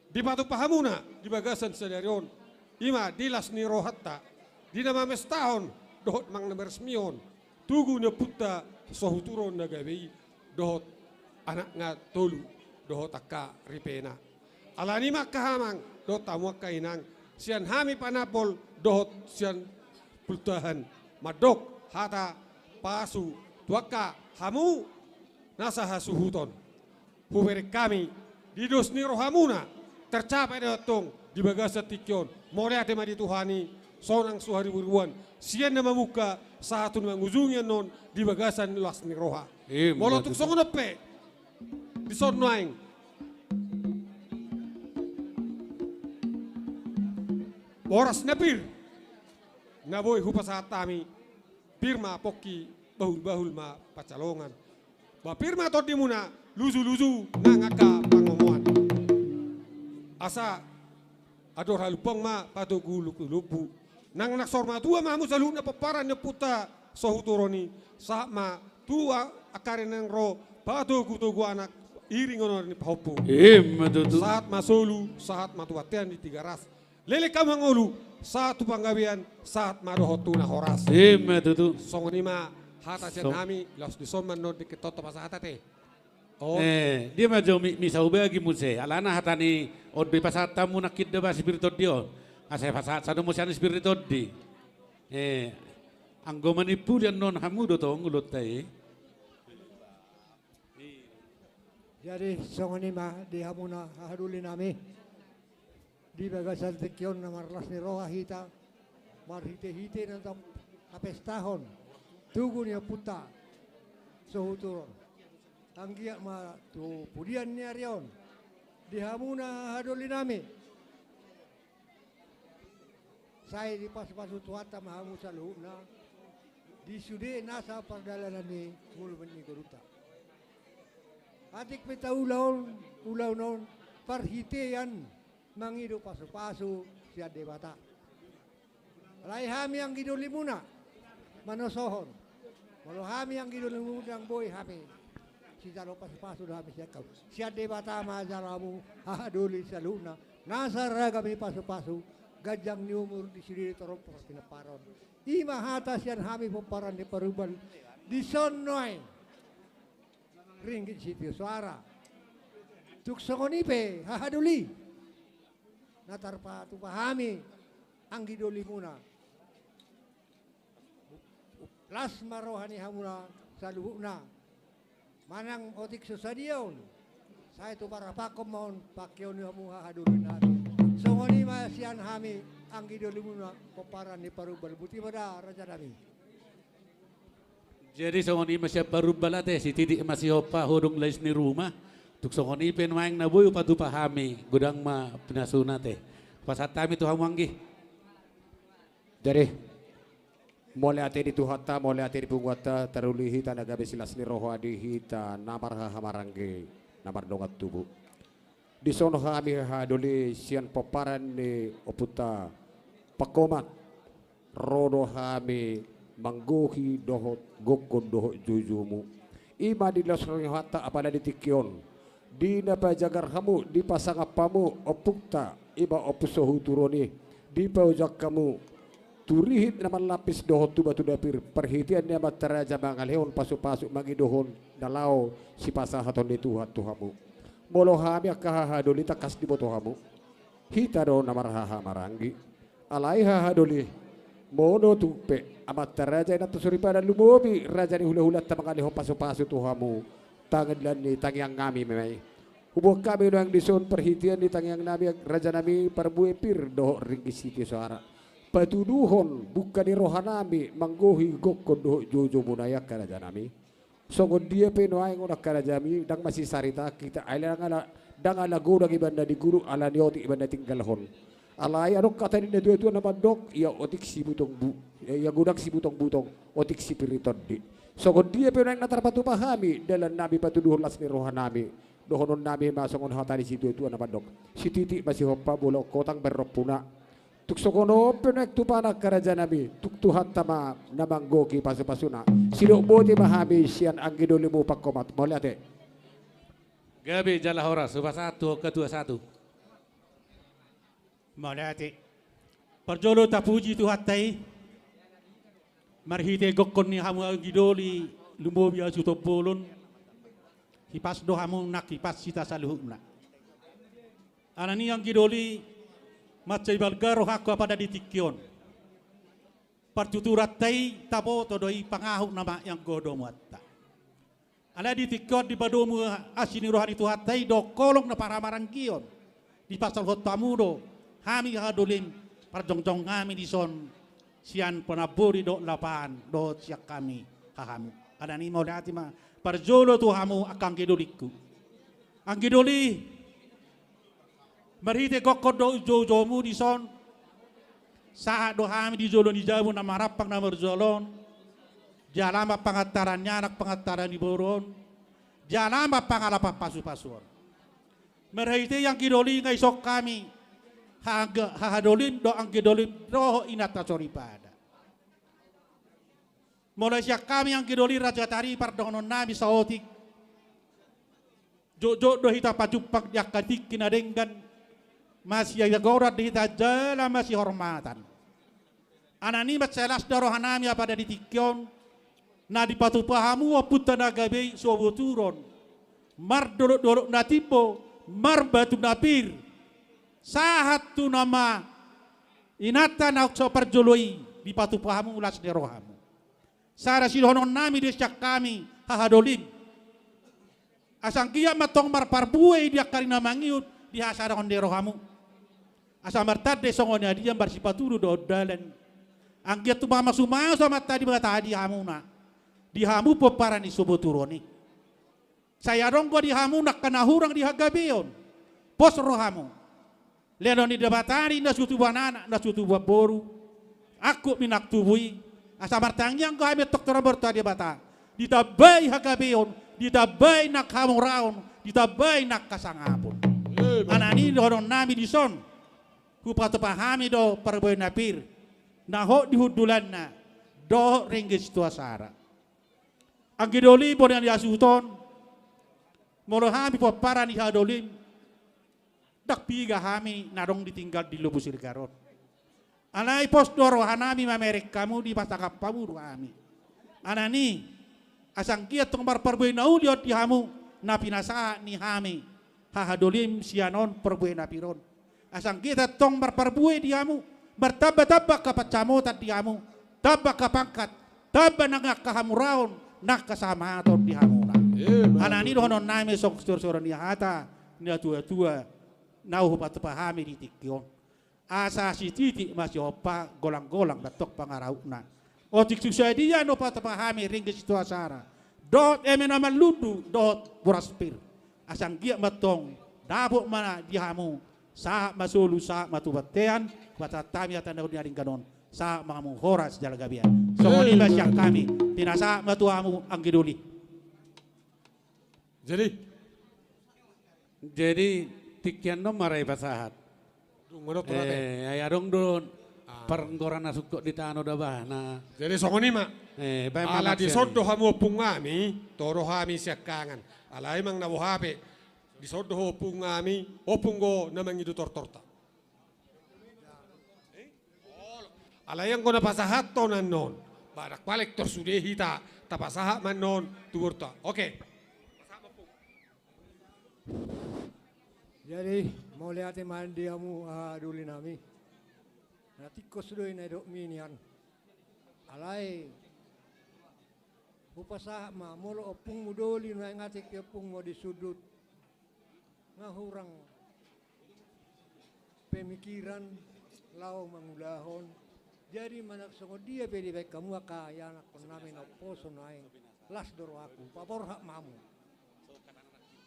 Dipatupa hamuna di bagasan sadari on, i ma di las ni rohanta, di na mamestahon dohot manang na maresmihon tugu ni ompunta Sohuturo na gabe i, dohot anakna tolu, dohot angka ripena. Alani i ma angka amang, dohot hamu angka inang, sian hami panambol, dohot sian pultahan, mandok hata pasu tu angka hamu na sahasuhuton. Hubereng hami di dos ni rohamuna, tercapai do antong di bagasan tingki on. Mauliate ma di Tuhan i, sonang so hariburibuan, sian na mamungka sahat tu na mangujungi annon di bagasan las ni roha. Ima tutu. Molo tung songon on pe, dison nuaeng, boras na pir na boi hupasahat hami, pir ma pongki, bahulbahul ma pansalongan. Ba pir ma tondimuna, lujuluju nang angka pangomoan. Asa andor halumpang ma patogu lombu. Nang naksor matua ma hamu saluhutna pomparan ni ompunta Sohuturo on i, sahat ma tu a-, angka ari na naeng ro, patogutogu anak, iring onoran ni pahompu. Ima tutu. Sahat ma solu, sahat ma tu bontean di Tigaras. Leleng hamu mangolu, sahat tu panggabean, sahat ma dohot tu na horas. Ima tutu. Songon i ma hata sian hami, laos dison ma annon dengke toto pasahat ate. Oh. Eh, dia ma jo mi-, misa hubagi muse, alana hata ni on do dipasahat hamu nangkin do ba Sipir Tondi on. Asa pasahat sada muse an Sipir Tondi. Eh, anggo manimpuli annon hamu do tong ulaonta i. Jadi songon i ma di hamuna hahadoli nami. Di bagasan tingki on na marlas ni roha hita, marhitehite na tong hapestahon tugu ni ompunta Sohuturo on. Anggiat ma tu pudian ni ari on, di hamuna hahadoli nami, sai dipasupasu Tuhanta ma hamu saluhutna di sude nasa pardalanan ni ngolu ni ngolunta. Atik pe taula on, ulaon on, parhitean mangido pasupasu sian Debata. Alai hami anggi dolimuna manosohon. Molo hami anggi dolimuna, ndang boi hami. Sijalo pasupasu do hami sian hamu. Sian Debata ma jalo hamu hahadoli saluhutna. Nasa ragam ni pasupasu, ganjang ni umur, di sude torop pinamparon. I ma hata sian hami pomparan ni Parumbal. Dison nuaeng ringgit sitio soara. Tung songon i pe hahadoli na tarpatupa hami anggidolimuna. Las ma roha ni hamuna saluhutna. Manang otik so sadia on, sai tu parapakkon ma on pangkeon ni hamu hahadoli nami. Songon i ma sian hami anggidolimuna pomparan ni Parumbal. Boti ma da, raja nami. Jadi songon i ma sian Parumbal ate, sititik ma sihompa, hodong lais ni ruma. Tung songon i pe nuaeng na boi hupatupa hami, godang ma pinasuna ate. Pasahat hami tu hamu anggi. Jadi, mauliate di Tuhanta, mauliate di punguanta, taruli hita na gabe silas ni roha di hita na marhahamaranggi, na mardongan tubu. Dison hami hahadoli sian pomparan ni ompunta Pangkomat, ro do hami manggohi dohot gokhon dohot joujomu. I ma di las ni rohanta apala di tingki on. Di na pajagar hamu, dipasangap hamu ompungta, i ma Ompu Sohu Turon i, dipaojak hamu tu rihit na marlapis dohot tu batu na pir, parhitean ni amanta raja mangalehon pasupasu mangidohon na laho sipasahaton ni Tuhan tu hamu. Molo hami angka hahadoli tangkas diboto hamu, hita do na marhahamaranggi. Alai hahadoli, molo tung pe amanta raja, inanta soripada, lumobi raja ni hulahulanta mangalehon pasupasu tu hamu, tangiang ni tangiang nami ma i. Huboan hami nuaeng dison parhitean ni tangiang nami, raja nami, parbue pir dohot ringgit sitio soara, patuduhon bungka ni roha nami manggohi gokhon dohot joujomuna i, angka raja nami. Songon dia pe nuaeng on, angka raja nami, ndang masisarita hita, ai ndang ala, ndang ala godang ibana di guru, ala ni otik ibana tinggalhon. Alai adong hata ni natuatua na mandok, ia otik sibutong bu-, ia godang sibutong butong, otik sipir ni tondi. Songon dia pe nuaeng na tarpatupa hami, dalan nami patuduhon las ni roha nami, dohonon nami ma songon hata ni situatua na mandok: Sititik ma sihompa, bolon hotang bahen rompuna. Tung songon on pe nuaeng tupana, angka raja nami, tung Tuhanta ma na manggohi pasupasuna. Sidok boti ma hami sian anggidolimu Pangkomat. Mauliate. Gabe jala horas, hupasahat tu ketua satu. Mauliate. Parjolo tapuji Tuhanta i, marhite gokhon ni hamu anggidoli, lumobi asuhon bolon, hipas do hamu nang hipas hita saluhutna. Alani anggidoli, mansai balga rohangku apala di tingki on. Partuturanta i taboto do i, pangahut nama i anggo domuanta. Alai di tingki on dipadomu asi ni roha ni Tuhanta i dohot holong na parhahamaranggion, dipasaulhon tu hamu do hami hahadolim, parjongjong hami dison sian panambori dohot lapahan dohot sian hami hahamu. Alani mauliate ma parjolo tu hamu angka anggidolingku. Anggidoli, marhite gokhon dohot joujoumu dison, sahat do hami di jolo ni jabu na marampang na marjolo on, jala ma pangantaran ni anak, pangantaran ni boru on, jala ma pangalapan pasupasu on. Marhite i anggidoli, nga dison hami haha-, hahadolim dohot anggidolim dohot inanta soripada. Molo sian hami anggidoli, raja tari, pardohonon nami saotik. Jotjot do hita pajumpang di angka tingki na denggan, masihagoran do hita jala masihormatan. Alani mansai las do roha nami apala di tingki on, na dipatupa hamu ompunta na gabe i Sobo Turon, mardolokdolok na timbo, marbatu na pir, sahat tu nama inanta naung so parjolo i, dipatupa hamu las ni rohamu. Sada sidohonon nami do sian hami hahadolim, asa anggiat ma antong marparbue i di angka ari na mangihut di hasadaon ni rohamu. Asa martanda i songon i, adia marsipatudu dohot dalan. Anggiat tumamasumasu Amanta Debata di hamuna, di hamu pomparan ni Sobo Turon i. Sai adong do di hamu angka na hurang di hagabeon, pos rohamu. Lehon ni Debata do i na so tubuan anak, na so tubuan boru, angkup ni na tubu i. Asa martangiang do hami antong tu Amanta Debata, ditambai hagabeon, ditambai nang hamoraon, ditambai nang hasangapon. Alani dohonon nami dison, hupatupa hami do parbue na pir, na hot di hundulanna, dohot ringgit sitio soara. Anggidoli, bona ni asuhut on, molo hami pomparan ni hahadolim, ndang piga hami na adong ditinggal di Lubuk Siregar on. Alai pos do roha nami mamereng hamu, dipasangap hamu do hami. Alani, Asa anggiat tong marparbue na uli on di hamu, na pinasahat ni hami hahadolim sian on parbue na pir on. Asa anggiat tong marparbue di hamu, martamba-tamba angka pansamotan di hamu, tamba angka pangkat, tamba nang angka hamuraon, nang angka hasahaton di hamuna. Alani i dohonon nami songon sitorus-torus ni hata ni natua-tua na hupatupa hami di tingki on. Asa sititik ma sihompa, golang-golang ma tong pangarahutna. Otik tu sadia na hupatupa hami ringgit sitio sara dohot eme na marlundu dohot boras pir. Asa anggiat ma tong dapot ma di hamu, sahat ma solu, sahat ma tu bontean, pasahat hami hata na uli na denggan on, sahat ma hamu horas jala gabe. Songon i ma sian hami, pinasahat ma tu hamu anggi doli. Jadi, jadi tingki on ma ra dipasahat. Dung, manang tu rate. Eh, ai adong do parenggoran na sungkot di tano da bah na. Jadi songon i ma. Eh, baen ma. Ala dison do hamu ompung nami, toho do hami siangkangan. Alai manang na boha pe, dison do ho ompung nami, ompung do na mangido tortorta. Alai anggo na pasahathon annon, badak palek tor sude hita, tapasahat ma annon tu borunta. Oke. Jadi, mauliate ma di hamu, ah, doli nami. Na tingkos do i na didok mi nian. Alai hupasahat ma, molo ompungmu doli, nuaeng atik ompungmu di sundut, nga hurang pemikiran laho mangulahon. Jadi manang songon dia pe dibaen hamu angka ianakhon nami na umposo nuaeng, las do rohangku, paborhat ma hamu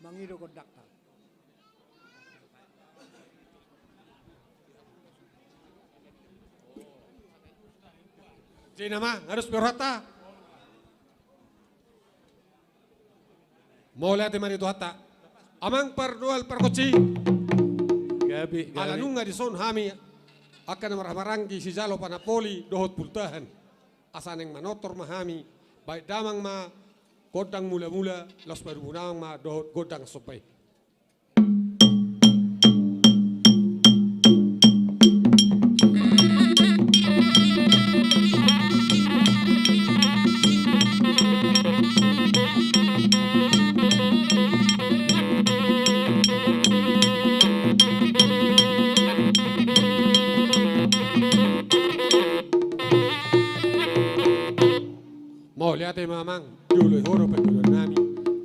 mangido gondangta. Jadi nama harus berhata. Mauliate ma di Tuhanta. Amang pardoal pargonsi. Gabe, gabe. Ala nunga dison hami angka na marhaha maranggi sijalo panamboli dohot pultahan. Asa naeng manortor ma hami, baen damang ma gondang mula-mula, laos padubu damang ma dohot gondang somba i. Mauliate ma amang, dioloi ho do pangidoan nami.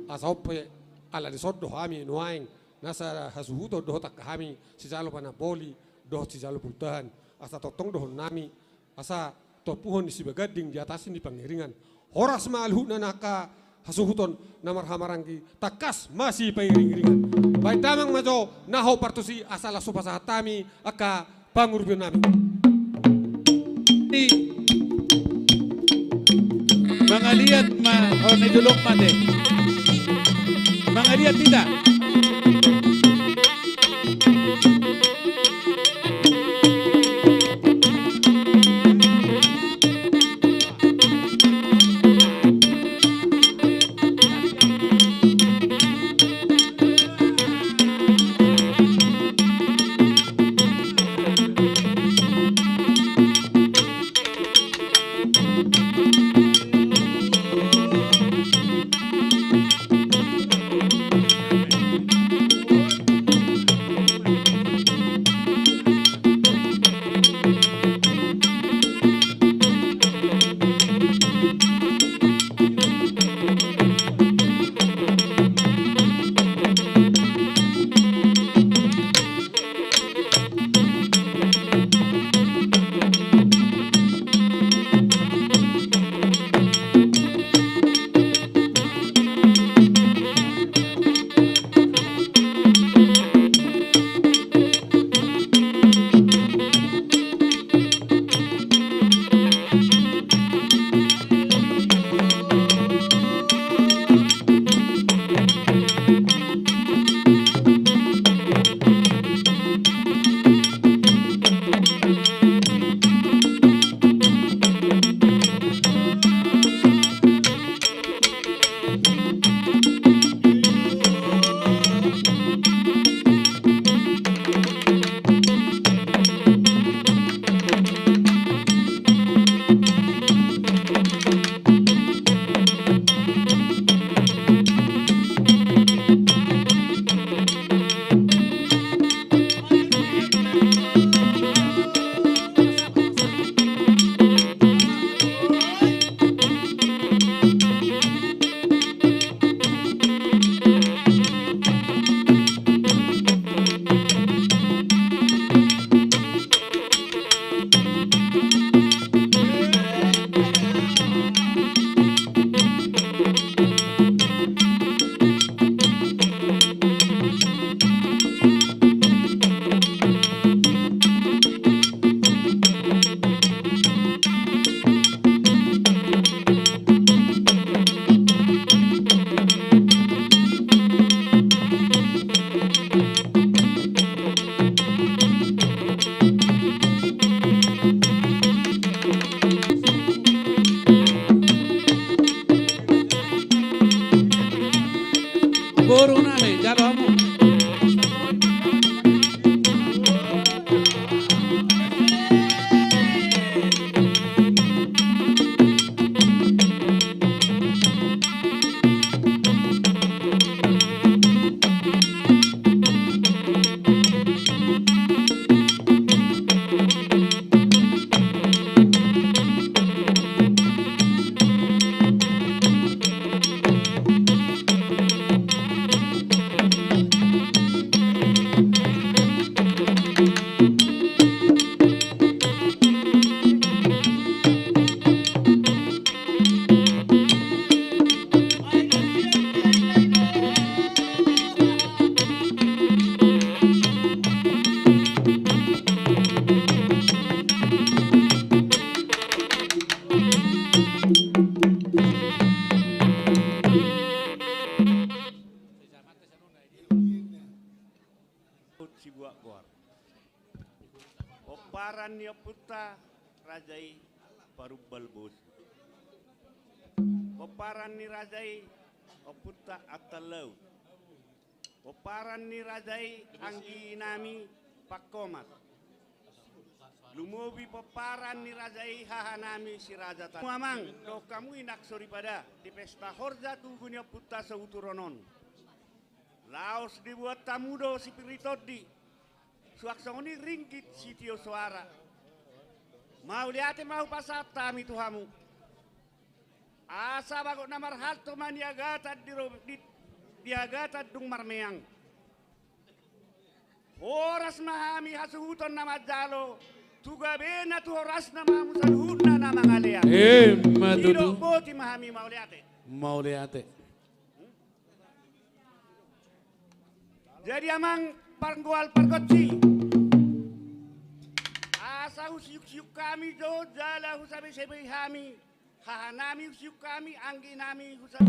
Asa on pe, ala dison do hami nuaeng nasa hasuhuton dohot angka hami sijalo panamboli dohot sijalo pultahan, asa tongtong dohonon nami, asa tompuhon ni Sibaganding di atas ni Pangiringan. Horas ma aluhutna angka hasuhuton na marhaha maranggi, tangkas masipaingiringan. Baen damang ma jo na hau partusi, asa las hupasahat hami angka pangurupion nami. Ni mangaliat ma, oh, ni dulung mate. Mangaliat hita. Ni ompunta raja i Parumbal Bosi. Pomparan ni raja i ompunta Antallaut. Pomparan ni raja i anggi nami Pangkomat. Lumobi pomparan ni raja i haha nami si Raja Tan. Amang, dohot hamu inang soripada, di pesta horja tugu ni ompunta Sahuturon on, laos dibuat hamu do sipir ni tondi, suang songon i ringgit sitio soara. Mauliate ma hupasahat hami tu hamu. Asa bagot na marhalto ma niagatan di ro-, di, niagatan dung marmeang. Horas ma hami hasuhuton na manjalo, tu gabena tu horasna ma hamu saluhutna na mangalean. Emma tutu. Didok boti ma hami, mauliate. Mauliate. Jadi amang panggoal pargonsi, asa husiuk-siuk hami jo jala husabei-sabei hami, haha nami husiuk hami, anggi nami husa-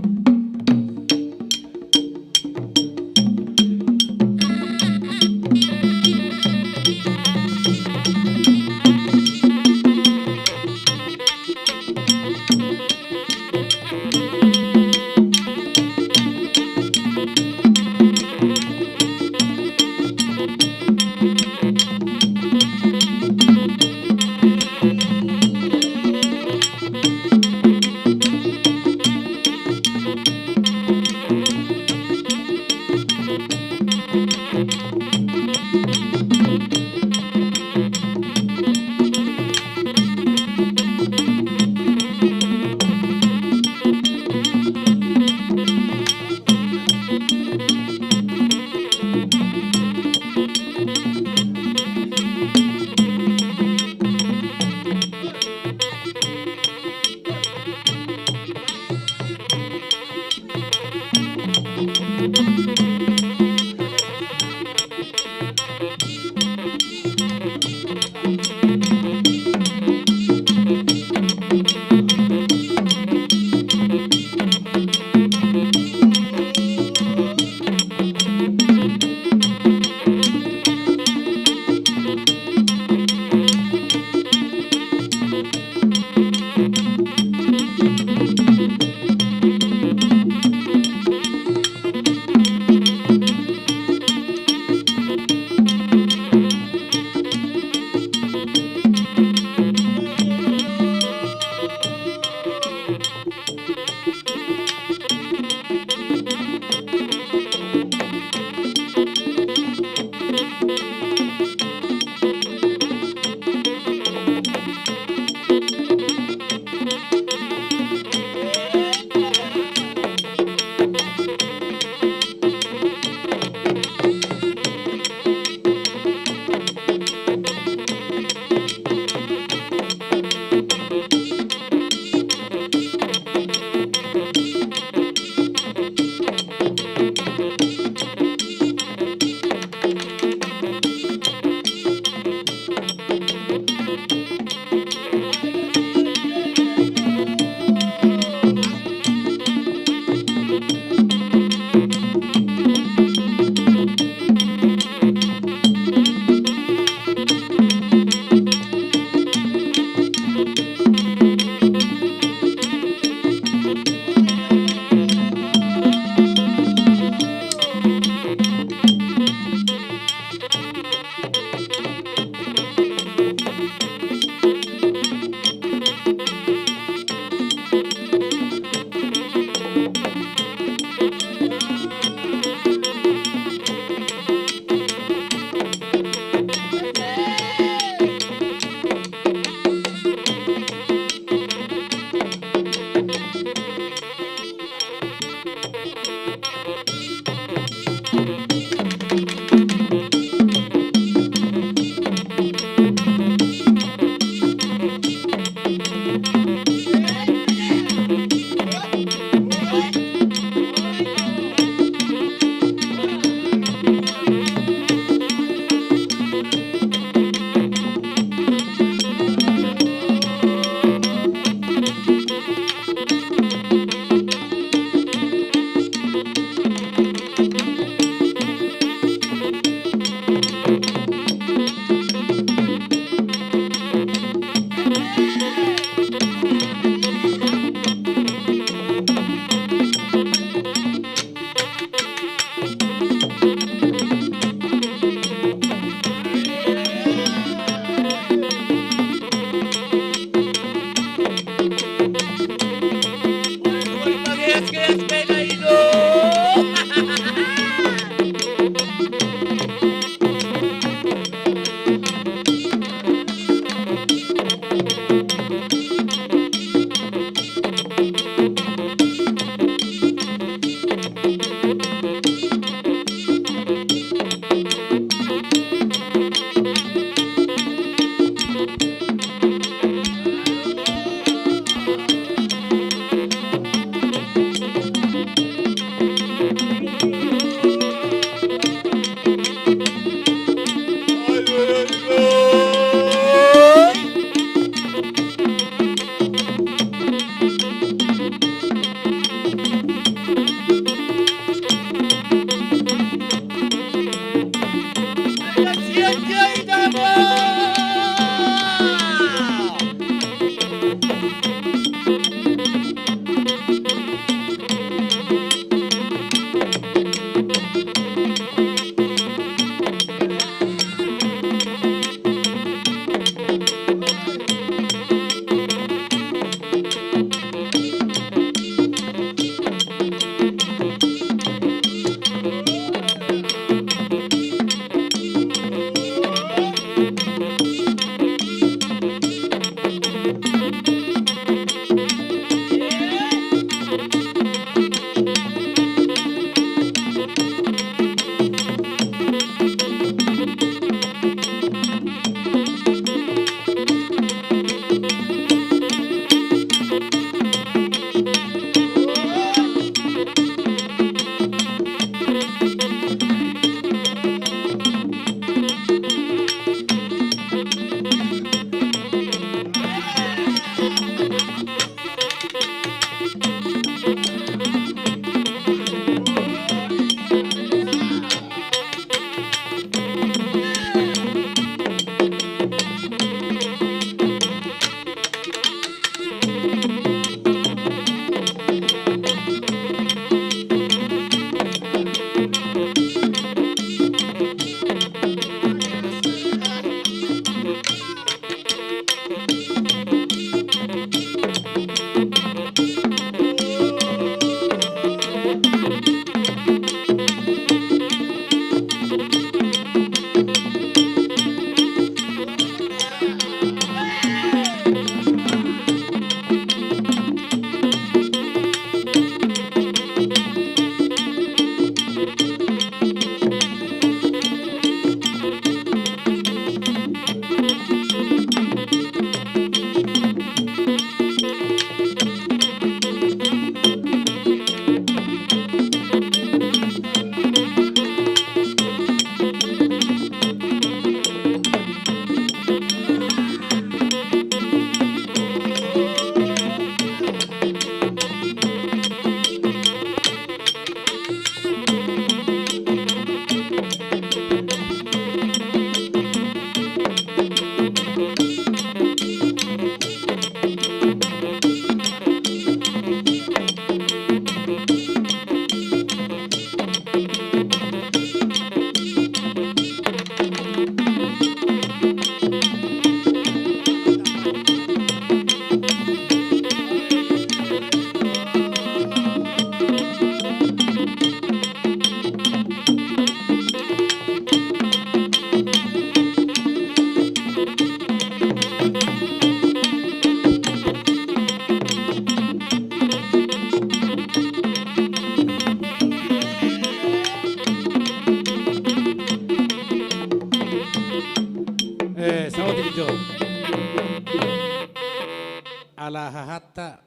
Ala hahanta,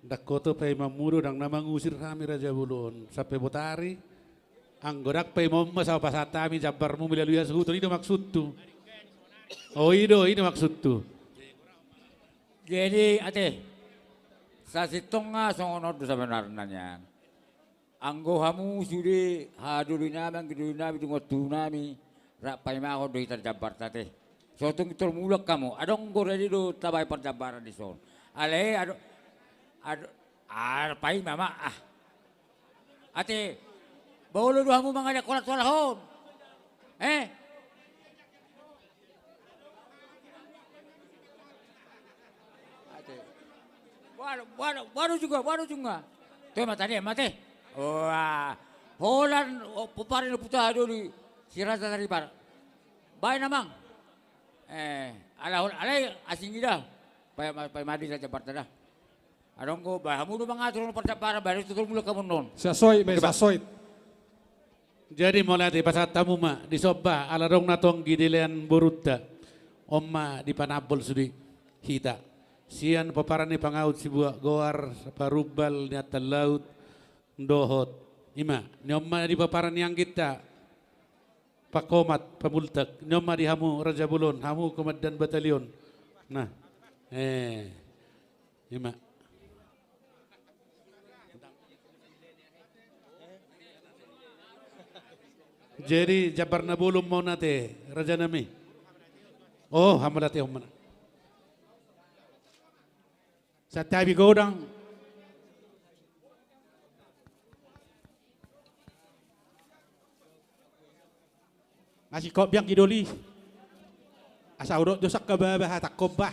ndang hoto paimaonmu do, ndang na mangusir hami Raja Bolon sampe botari. Anggo ndang paimaonmu, asa pasahat hami jambarmu mangalo i asa huton, i do maksudhu. O, i do, i do maksudhu. Jadi, ate, sasintongna songon on do sabenarna nian. Anggo hamu sude haha doli nami, anggi doli nami, dongan tubu nami, rap paimahon do hita jambarta, ate. So tung tor mulak hamu, adong do rade do tabahen parjambaran dison. Alai, ado, ado, ar paima ma, ah. Ate, baolo do hamu mangalehon holan tu halak on. Eh? Ate. Boha do, boha do, boha do ujungna, boha do ujungna. Toe ma, tadi ma, ate. Wah. Holan, o, pomparan ni ompunta haha doli, si Raja Taribar. Baen, amang. Eh, ala hol-, alai asing i da. Paima, paima di jambarta da. Adong do, ba hamu do mangatur on parjambaran, ba ro tutu mulak hamu on. Sasoit ma, sasoit. Jadi mauliate, pasahat hamu ma, dison ba, ala adong na tong di dilean borunta. On ma di Panambol sude hita. Sian pomparan ni Pangaut Sibuak Goar, Parumbal ni Antallaut, dohot. I ma, ni on ma di pomparan ni angginta. Pakomat, Pamultak, ni on ma di hamu Raja Bolon, hamu komandan batalion. Nah, eh, i ma. Jadi, jambar na bolon ma on, ate, raja nami. O, hamu, ate, hamu. Santabi godang. Nga singkop be anggi doli. Asa hudok do sangkababa hatangkon ba.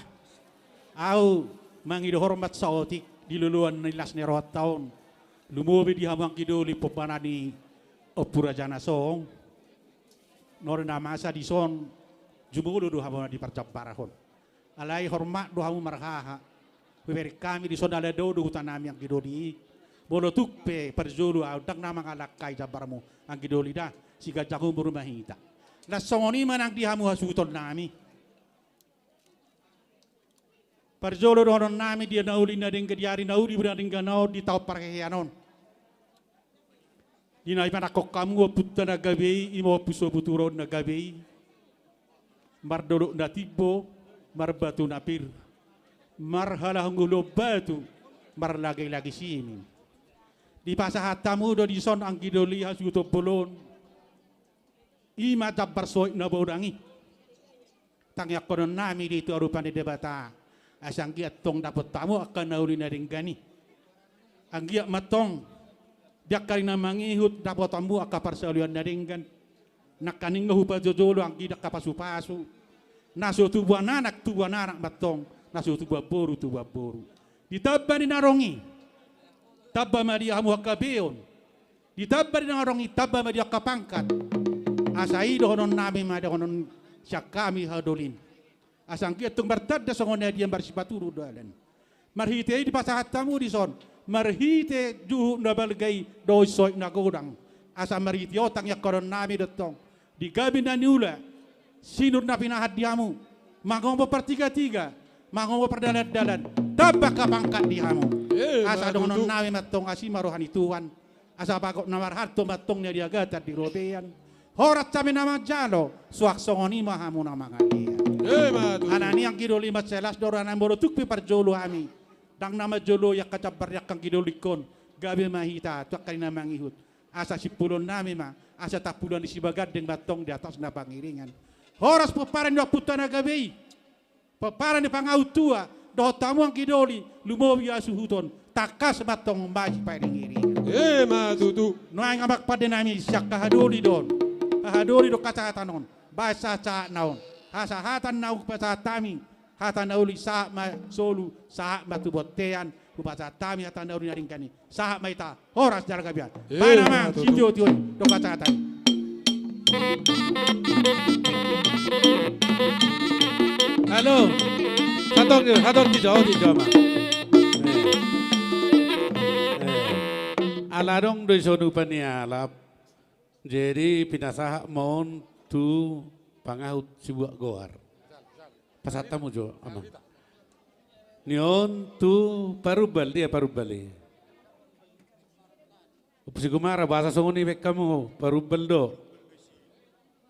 Ahu mangido hormat saotik di loloan ni las ni rohanta on. Lumobi di hamu anggi doli pomparan ni Ompu Raja Nasong. Nori na masa dison jumolo do hamu na di parjambaran on. Alai hormat do hamu marhaha. Hubereng hami dison ala dao do huta nami anggi doli. Molo tung pe parjolo ahu ndang na mangalangkai jambarmu anggi doli da. Siganjang umur ma hita. Laos songon i ma nang di hamu hasuhuton nami. Parjolo dohonon nami di na uli na denggan, di ari na uli na denggan on, di taon parhehean on. Di na ipanangkok hamu ompunta na gabe i, i ma Ompu Sobu Turon na gabe i. Mardolok na timbo, marbatu na pir, marhalahonghulhon batu, marlagelage simin. Dipasahat hamu do dison anggi doli hasuhuton bolon. I ma jambar soit na bodang i. Tangiangkonon nami do i tu adopan ni Debata. Asa anggiat tong dapot hamu angka na uli na denggan i. Anggiat ma tong di angka ari na mangihut dapot hamu angka parsaulian na denggan. Nangkaning nga hupajojolo anggi angka pasupasu. Na so tubuan anak, tubuan anak ma tong. Na so tubuan boru, tubuan boru. Ditamba ni na adong i. Tamba ma di hamu hagabeon. Ditamba di na adong i, tamba ma di angka pangkat. Asa i dohonon nami ma dohonon sian hami haha doli. Asa anggiat tung martanda songon na dia marsipatudu dalan. Marhite i dipasahat hamu dison. Marhite juhut na balga i dohot soit na godang. Asa marhite on tangiangkonon nami do tong. Di gabe na niula, sinur na pinahan di hamu, mangomo partigatiga, mangomo pardalandalan, tamba angka pangkat di hamu. Eh, asa dohonon nami ma tong asi ma roha ni Tuhan, asa bagot na marhalto ma tong na di agatan di robean. Horas hami na manjalo, suang songon i ma hamu na mangalehon. Eh, ma tutu. Alani i anggi doli, mansai las do roha nami molo tung pe parjolo hami. Ndang na manjoloi angka jambar ni angka anggi doli ingkon, gabe ma hita tu angka ari na mangihut. Asa simpulon nami ma, asa tampulan ni sibagandeng ma tong di atas na pangiringan. Horas pomparan ni ompunta na gabe i. Pomparan ni Pangaut Tua, dohot hamu anggi doli, lumobi hasuhuton, tangkas ma tong mambahen sipairingiringan. Eh, ma tutu. Nuaeng amang pande nami sian haha doli do on. Haha doli do hasahatan on. Bahen sahatsahatna on. Hasahatan na hupasahat hami. Hata na uli sahat ma solu, sahat ma tu bontean, hupasahat hami hata na uli na denggan i. Sahat ma hita, horas jala gabe. Eh, bahen amang, ma tutu. Sitiotio i, dohot hasahatan. Halo. Satong, satong di jo, di jo ma. Eh. Eh. Ala adong do i songon upa ni alap. Jadi pinasahat ma on tu Pangaut Sibuak Goar. Pasahat hamu jo, amang. Ni on tu Parumbal, dia Parumbal i. Ompu si Gumara, boasa songon i baen hamu, Parumbal do.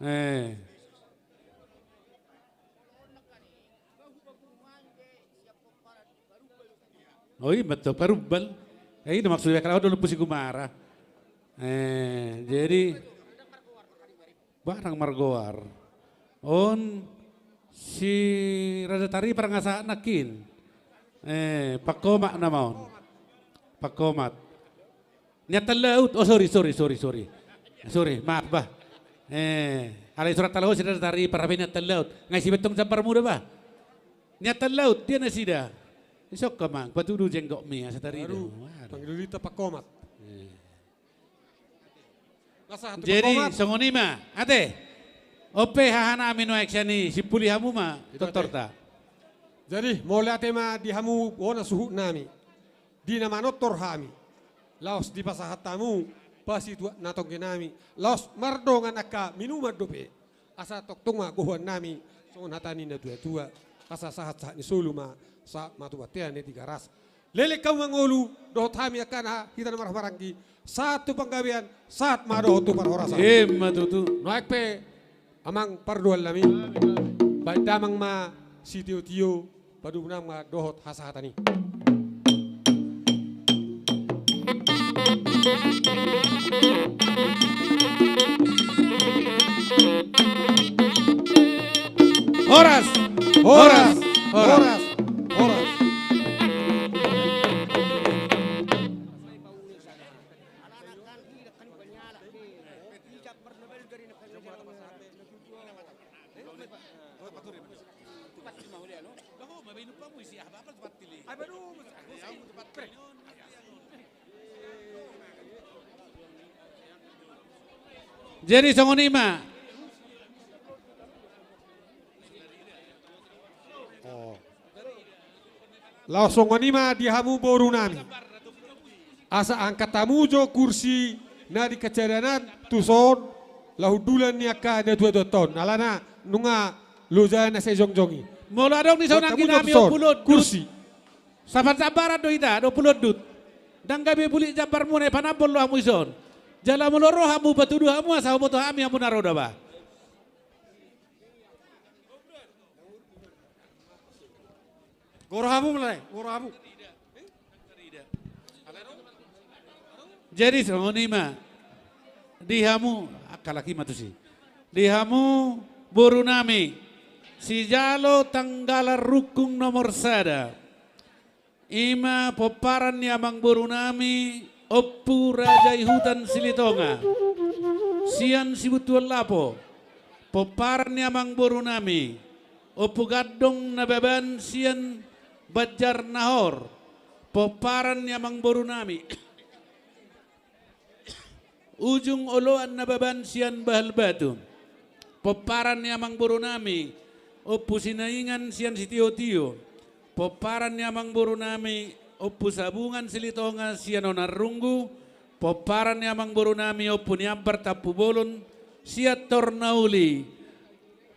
Eh. Oh, i ma tu Parumbal. Eh, i do maksudna, baen hamu do Ompu si Gumara. Eh, jadi Barang margoar. On si Raja Taripar nga sahat nangkin. Eh, Pangkomat nama on. Pangkomat. Niatan Laut. Oh, sorry, sorry, sorry, sorry. Sorry, maaf bah. Eh, alai so ra taluhon si Raja Taripar, hape Niatan Laut. Nga ise be tong jambar muda bah. Niatan Laut, dia nasida. Isok amang, patudu jenggotmi, asa tarida. Aduh, waduh. Panggil ulita Pangkomat. Eh. Jadi songon i ma ate. On pe hahanami nuaeng sian i, simpuli hamu ma tortorta. Jadi mauliate ma di hamu bona suhutnami, di na manortor hami, laos dipasahat hamu pasituak na tongginami, laos mardongan angka minuman dope. Asa tongtong ma gohoannami songon hata ni natuatua, asa sahatsahat ni solu ma, sahat ma tu bontean ni Tigaras. Leleng hamu mangolu, dohot hami angka na hita na marhahamaranggi, sahat tu panggabean, sahat ma dohot tu parhorasan. Ima tutu. Nuaeng pe amang pardoalnami, baen damang ma sitiotio, padomu damang ma dohot hasahatan i. Horas. Horas. Horas. Horas. Horas. Jadi songon i ma. Oh. Laos songon i ma di hamu borunami. Asa angkat hamu jo kursi na di kecadanan tuson, laho hundulan ni angka natuatuanta on. Alana nunga loja na sai jongjong i. Molo adong di son nangkin hami ompung on. Kursi. Sapan jambaran do hita, do pulondut. Ndang gabe bulik jambarmuna, panambol do hamu dison. Jala molo ro hamu, patudu hamu asa huboto hami hamu na ro da bah. Goro hamu mulai, goro hamu. Jadi songon i ma. Di hamu, angka laki ma tusi. Di hamu borunami, sijalo Tanggalan Rungkung nomor sada. Ima pomparan ni amangborunami Ompu Raja i Hutan Silitonga sian Sibuntuan Lapo. Pomparan ni amangborunami Ompu Gandong Nababan sian Banjar Nahor. Pomparan ni amangborunami Ujung Oloan Nababan sian Bahal Batu. Pomparan ni amangborunami Ompu Sinaingan sian Sitiotio. Pomparan ni amangborunami Ompu Sabungan Silitonga sian Onan Runggu. Pomparan ni amangborunami Ompu Niambar Tampubolon sian Tornauli.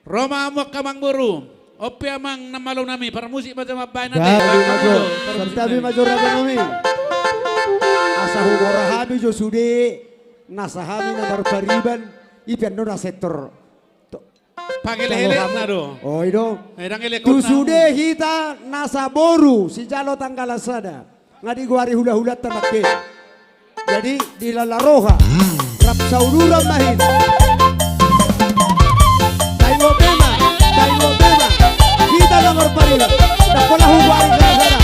Ro ma hamu angka amangboru. On pe amang na malonami, parmusik ma jo mambahen ate. Gabe ma jo. Santabi ma jo rajanami. Asa hugora hami jo sude nasa hami na marpariban. I pe annon na sektor. Pangelehelehna do. Oh, i do. Tu sude hita nasa boru sijalo Tanggalan sada. Nga digoari hulahulanta nangkin. Jadi dilala roha. Rap sauduran ma hita. Taingot be ma, taingot be ma. Hita na marpariban. Ndang pola hugoari sada-sada.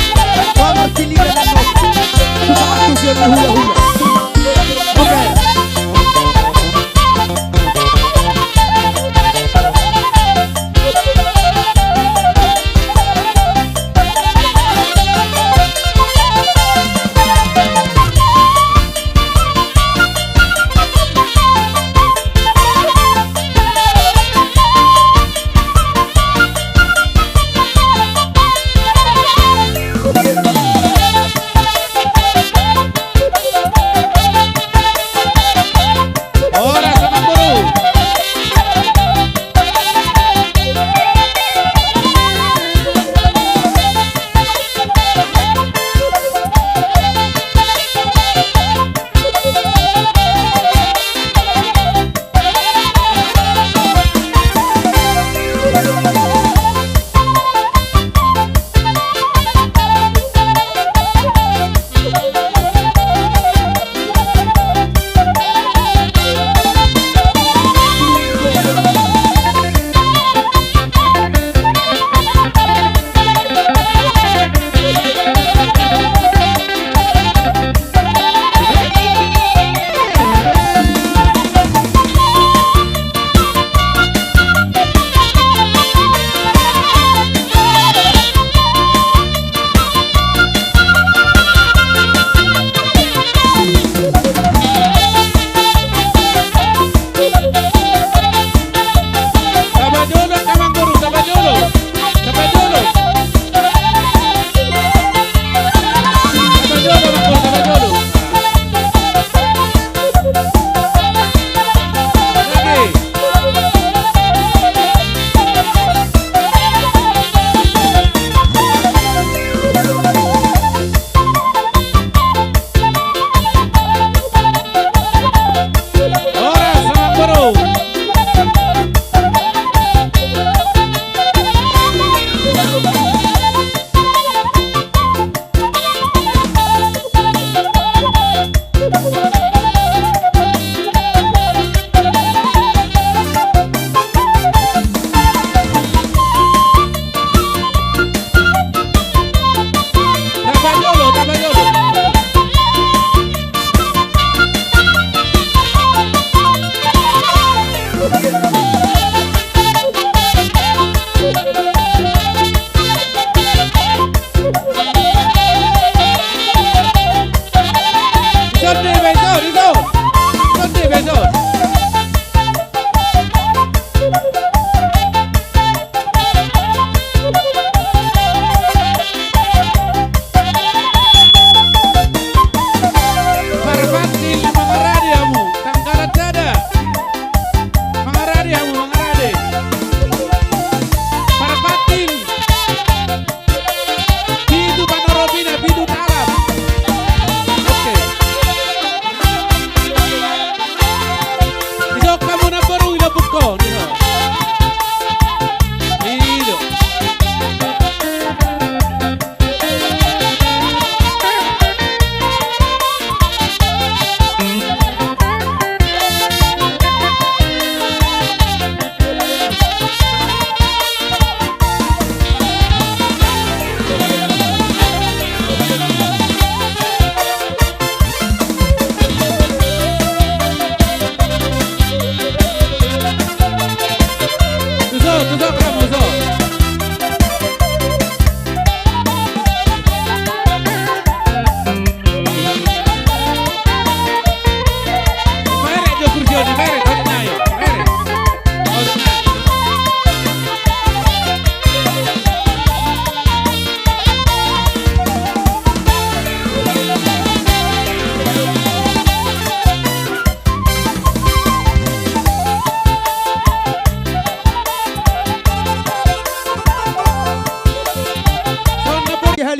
Pola marpilihan annon. Suka antusian ni hulahula. Oke.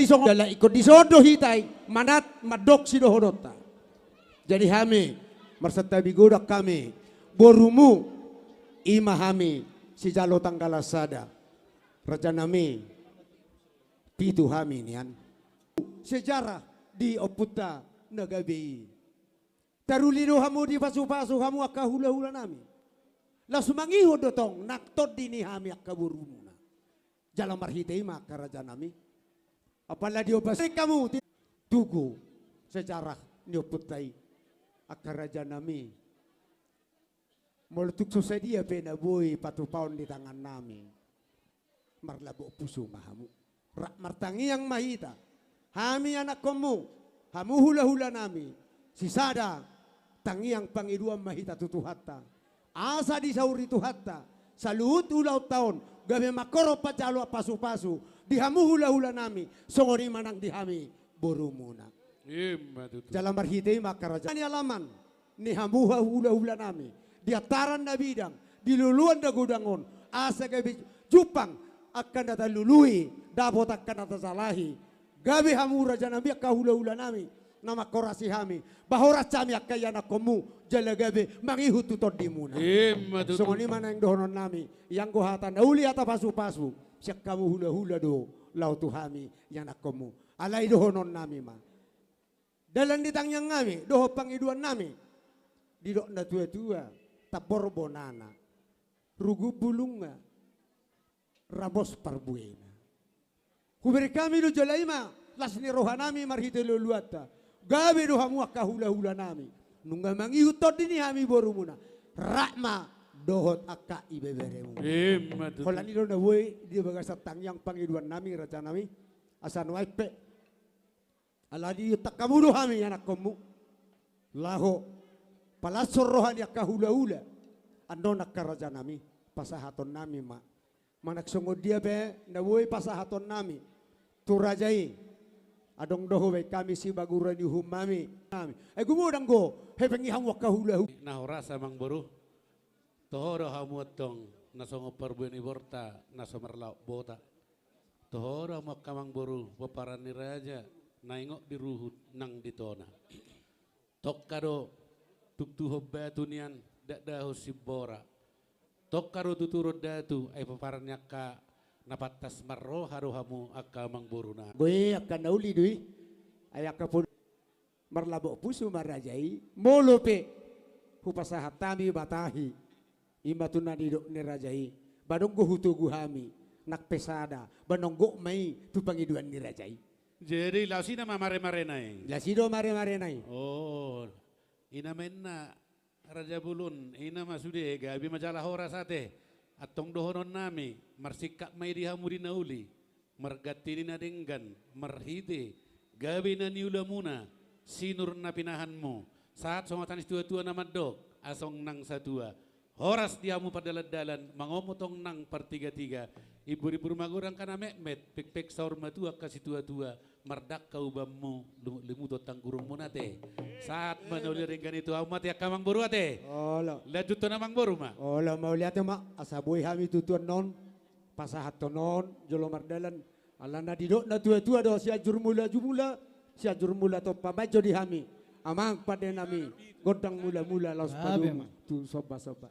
Songon jala ingkon dison do hita i manat mandok sidohononta. Jadi hami marsantabi godang hami borumu, i ma hami sijalo tanggalan sada. Rajanami, pitu hami nian. Sejarah di ompunta na gabe i. Taruli do hamu dipasupasu hamu angka hulahulanami. Laos mangihut do tong nang tondi ni hami angka borumuna. Jala marhite i ma angka rajanami. Apala diopas hamu ti-, tugu sejarah ni ompunta i angka rajanami. Molo tung so sadia pe na boi patupaon di tangannami, marlambok pusu ma hamu. Rap martangiang ma hita. Hami anakkonmu, hamu hulahulanami, sisada tangiang pangidoan ma hita tu Tuhanta. Asa disauri Tuhanta saluhut ulaonta on gabe mangkorhon panjaloan pasupasu di hamu hulahulanami, songon i ma nang di hami borumuna. Ima tutu. Jala marhite i ma angka raja ni alaman ni hamu hulahulanami, di antaran na bidang, di loloan na godang on, asa gabe jumpang angka na talului, dapot angka na tasalahi. Gabe hamu rajanami angka hulahulanami na manghorasi hami, ba horas hami angka ianakkonmu, jala gabe mangihut tu tondimuna. Ima tutu. Songon i ma naeng dohononnami, ianggo hata na uli hata pasupasu sian hamu hulahula do laho tu hami ianakkonmu. Alai dohononnami ma, dalan ni tangiangnami dohot pangidoannami, didok na tuatua, tambor bonana, rugun bulungna, ramos parbuena. Hubereng hami do jala i ma las ni rohanami marhite loloanta. Gabe do hamu angka hulahulanami, nunga mangihut tondi ni hami borumuna, rap ma dohot angka ibeberemuna. Ima tutu. Holan i do na boi di bagasan tangiang pangidoannami rajanami. Asa nuaeng pe, ala diontak hamu do hami anakkonmu, laho palashon roha ni angka hulahula. Annon angka rajanami, pasahatonnami ma, manang songon dia pe na boi pasahatonnami tu raja i, adong do hubaen hami sibaguran ni uhumnami. Ai gumodang do hepeng i hamu angka hulahu. Na horas amangboru. Toho do hamu antong na songon parbue ni borta na so marlaok bota. Toho do hamu angka amangboru pomparan ni raja, na ingot di ruhut nang di tona. Tongka do tuktuhon batu nian, dakdahon simbora. Tongka do tuturon datu, ai pomparan ni angka na pantas marroha do hamu angka amangboruna. Boi angka na uli do i, ai angka pol- Marlambok pusu ma raja i, molo pe hupasahat hami batahi, i ma tu na nidok ni raja i, ba nunga hutogu hami, nang pe sada, ba nunga ma i tu pangidoan ni raja i. Jadi laos i nama maremarena i. Laos i do maremarena i. O, i nama inna Raja Bolon, i nama sude, gabe ma jala horas ate. Antong dohononnami, marsingkat ma i di hamu di na uli, marganti ni na denggan, marhite gabe na niulamuna, sinur na pinahanmu, sahat songon hata ni situatua na mandok, asa nang satua. Horas di hamu pardalandalan, mangomotong nang partigatiga, imburimbur magodang angka na metmet, pekpek saur matua angka situatua, mardangka ubanmu, lumutlimuton tanggurungmuna ate. Sahat ma na uli denggan i tu hamu ate angka amangboru ate. Olo. Lanjuthon amangboru ma. Olo, mauliate ma, asa boi hami tutu annon pasahathon on jolo mardalan. Alana didok na tuatua do, Sianjur Mula jumula, Sianjur Mula tompa, manjou di hami amang pandenami, gondang mulamula laos padomu tu sombasomba.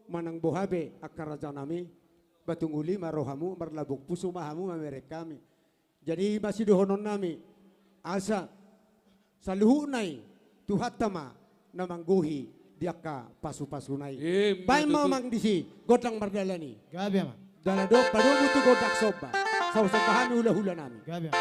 Manang boha pe angka rajanami, ba tung uli ma rohamu, marlambok pusu ma hamu mamereng hami. Jadi i ma sidohononnami, asa saluhutna i Tuhanta ma na manggohi di angka pasupasuna i. Baen ma amang disi gondang mardalan i. Gabe ma. Jala do padomu tu gondang somba, sausomba hami hulahulanami. Gabe ma.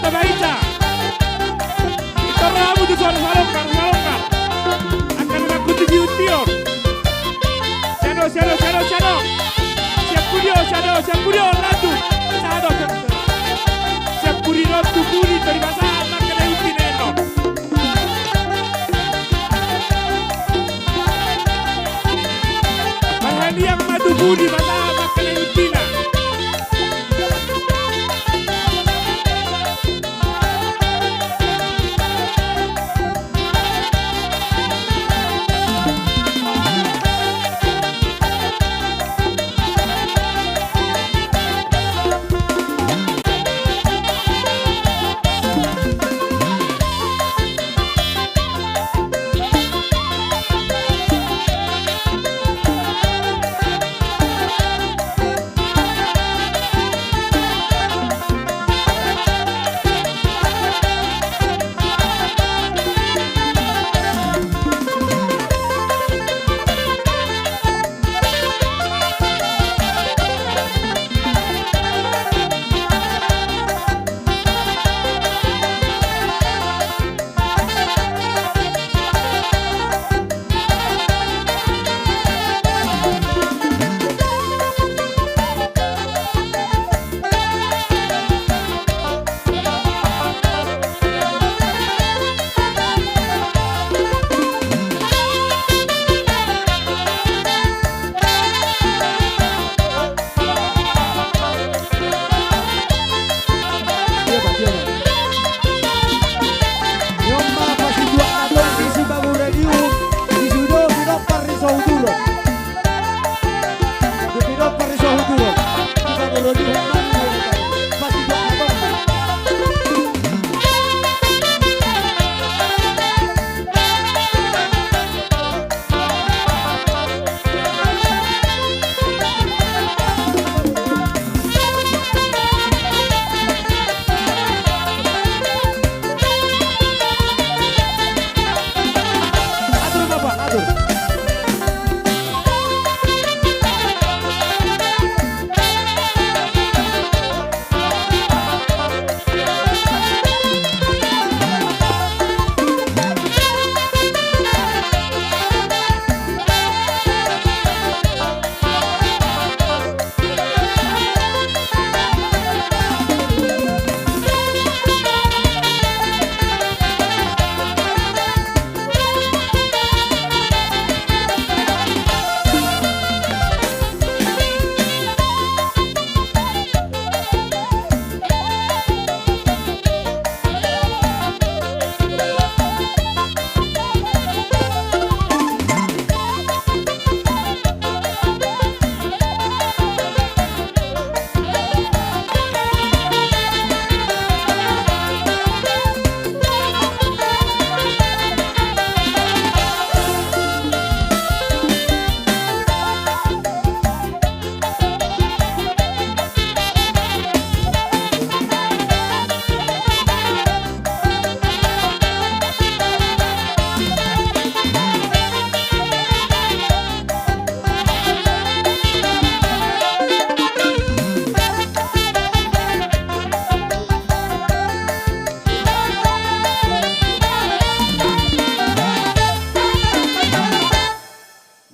Tabaita. Itor hamu tu son, salongkar, salongkar. Angka na mangkuti biution. Sian on, sian on, sian on, sian on. Sian pudi on, sian on, sian pudi on, lanjut. Sahat on, sian on. Sian pudi on tu pudi, tori pasahat ma angka na iuti na enon. Parhaliang ma tu pudi, pasahat ma angka na iutina.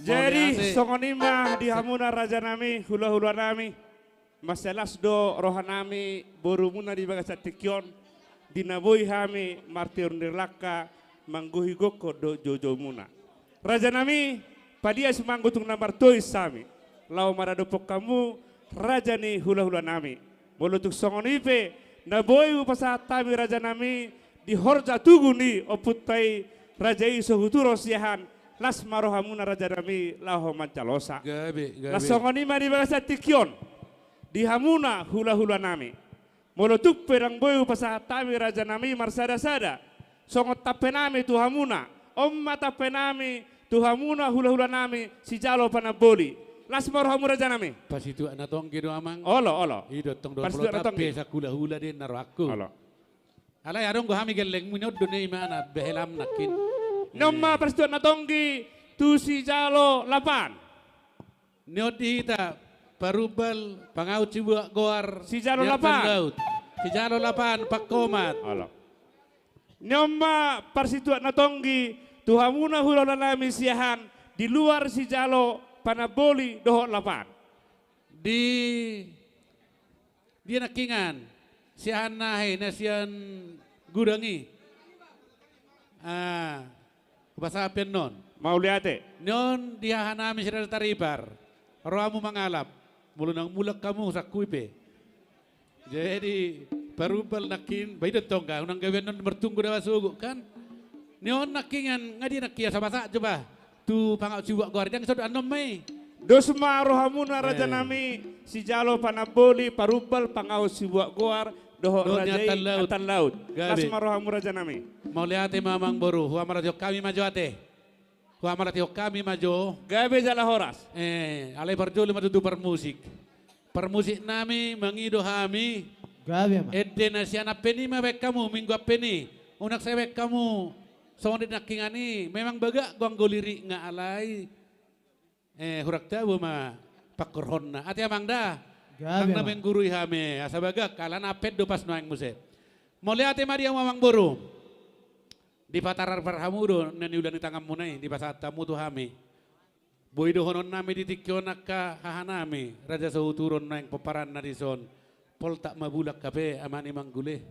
Jadi, songon i ma di hamuna rajanami, hulahulanami. Mansai las do rohanami borumuna di bagasan tingki on, di na boi hami martiur ni langka manggohi gokhon dohot joujoumuna. Rajanami, padias ma anggo tung na martois hami, laho maradophon hamu raja ni hulahulanami. Molo tung songon i pe na boi hupasahat hami rajanami di horja tugu ni ompunta i, raja i so huturos siahaan, las ma rohamuna rajanami laho manjalosa. Gabe, gabe. Las songon i ma di bagasan tingki on. Di hamuna hulahulanami. Molo tung pe ndang boi hupasahat hami rajanami marsadasada songon tampenami tu hamuna, on ma tampenami tu hamuna hulahulanami sijalo panamboli. Las ma rohamu rajanami. Pasituak na tonggi do amang. Olo, olo. I do tong do. Pasituak na tonggi. Molo tampe sahulahula do ninna rohangku. Olo. Alai adong do hami gellengmu, ni on do na imana behelam nangkin. Ni on ma pasituak na tonggi tu sijalo lapan. Ni on di hita parumbal, pangaut sibuat goar, sijalo lapan. Laut. Sijalo lapan, Pangkomat. Olo. Nion ma parsituak na tonggi tu hamuna hulahula nami Siahaan, di luar sijalo Panamboli dohot lapan. Di dia nangkiningan, Siahaan na he, na sian gudang i. Ah, hupasahat pe annon. Mauliate. Nion di haha nami sirada taripar. Ro hamu mangalap. Molo naung mulak hamu sangkui pe. Jadi, Parumbal nangkin, baidon tongga, unang gabe annon martunggu da basogo, kan? Nion nangkiningan, nga dia nangkin, asa pasahat jo ba. Tu pangaut sibuat goar, ndang so annon ma i. Dos ma rohamuna raja nami, sijalo Panamboli, Parumbal, pangaut sibuat goar, dohot raja i Atan Laut. Gabe. Las ma rohamu raja nami. Mauliate ma amang boru, huhamalatehon hami ma jo ate. Huhamalatehon hami ma jo. Gabe jala horas. Eh, alai parjolo ma tutu parmusik. Parmusik nami mangido hami. Gabe ma. Ende na sian Ampen i ma baen hamu, Minggu Ampen i. Unang sai baen hamu songon di nangkiningan i, memang bagak do anggo lirik nga alai. Eh, hurang tabo ma pangkorhonna. Ate amang da. Gabe ma. Nang na menggurui hami, asa bagak, alana Ampen do pas nuaeng muse. Mauliate ma di hamu amang boru. Dipatarpar hamu do na niula ni tanganmuna i, dipasahat hamu tu hami. Boi dohonon nami di tingki on angka haha nami, Raja Sohuturon naeng pomparanna dison. Poltak ma bulak hape, amani manggule.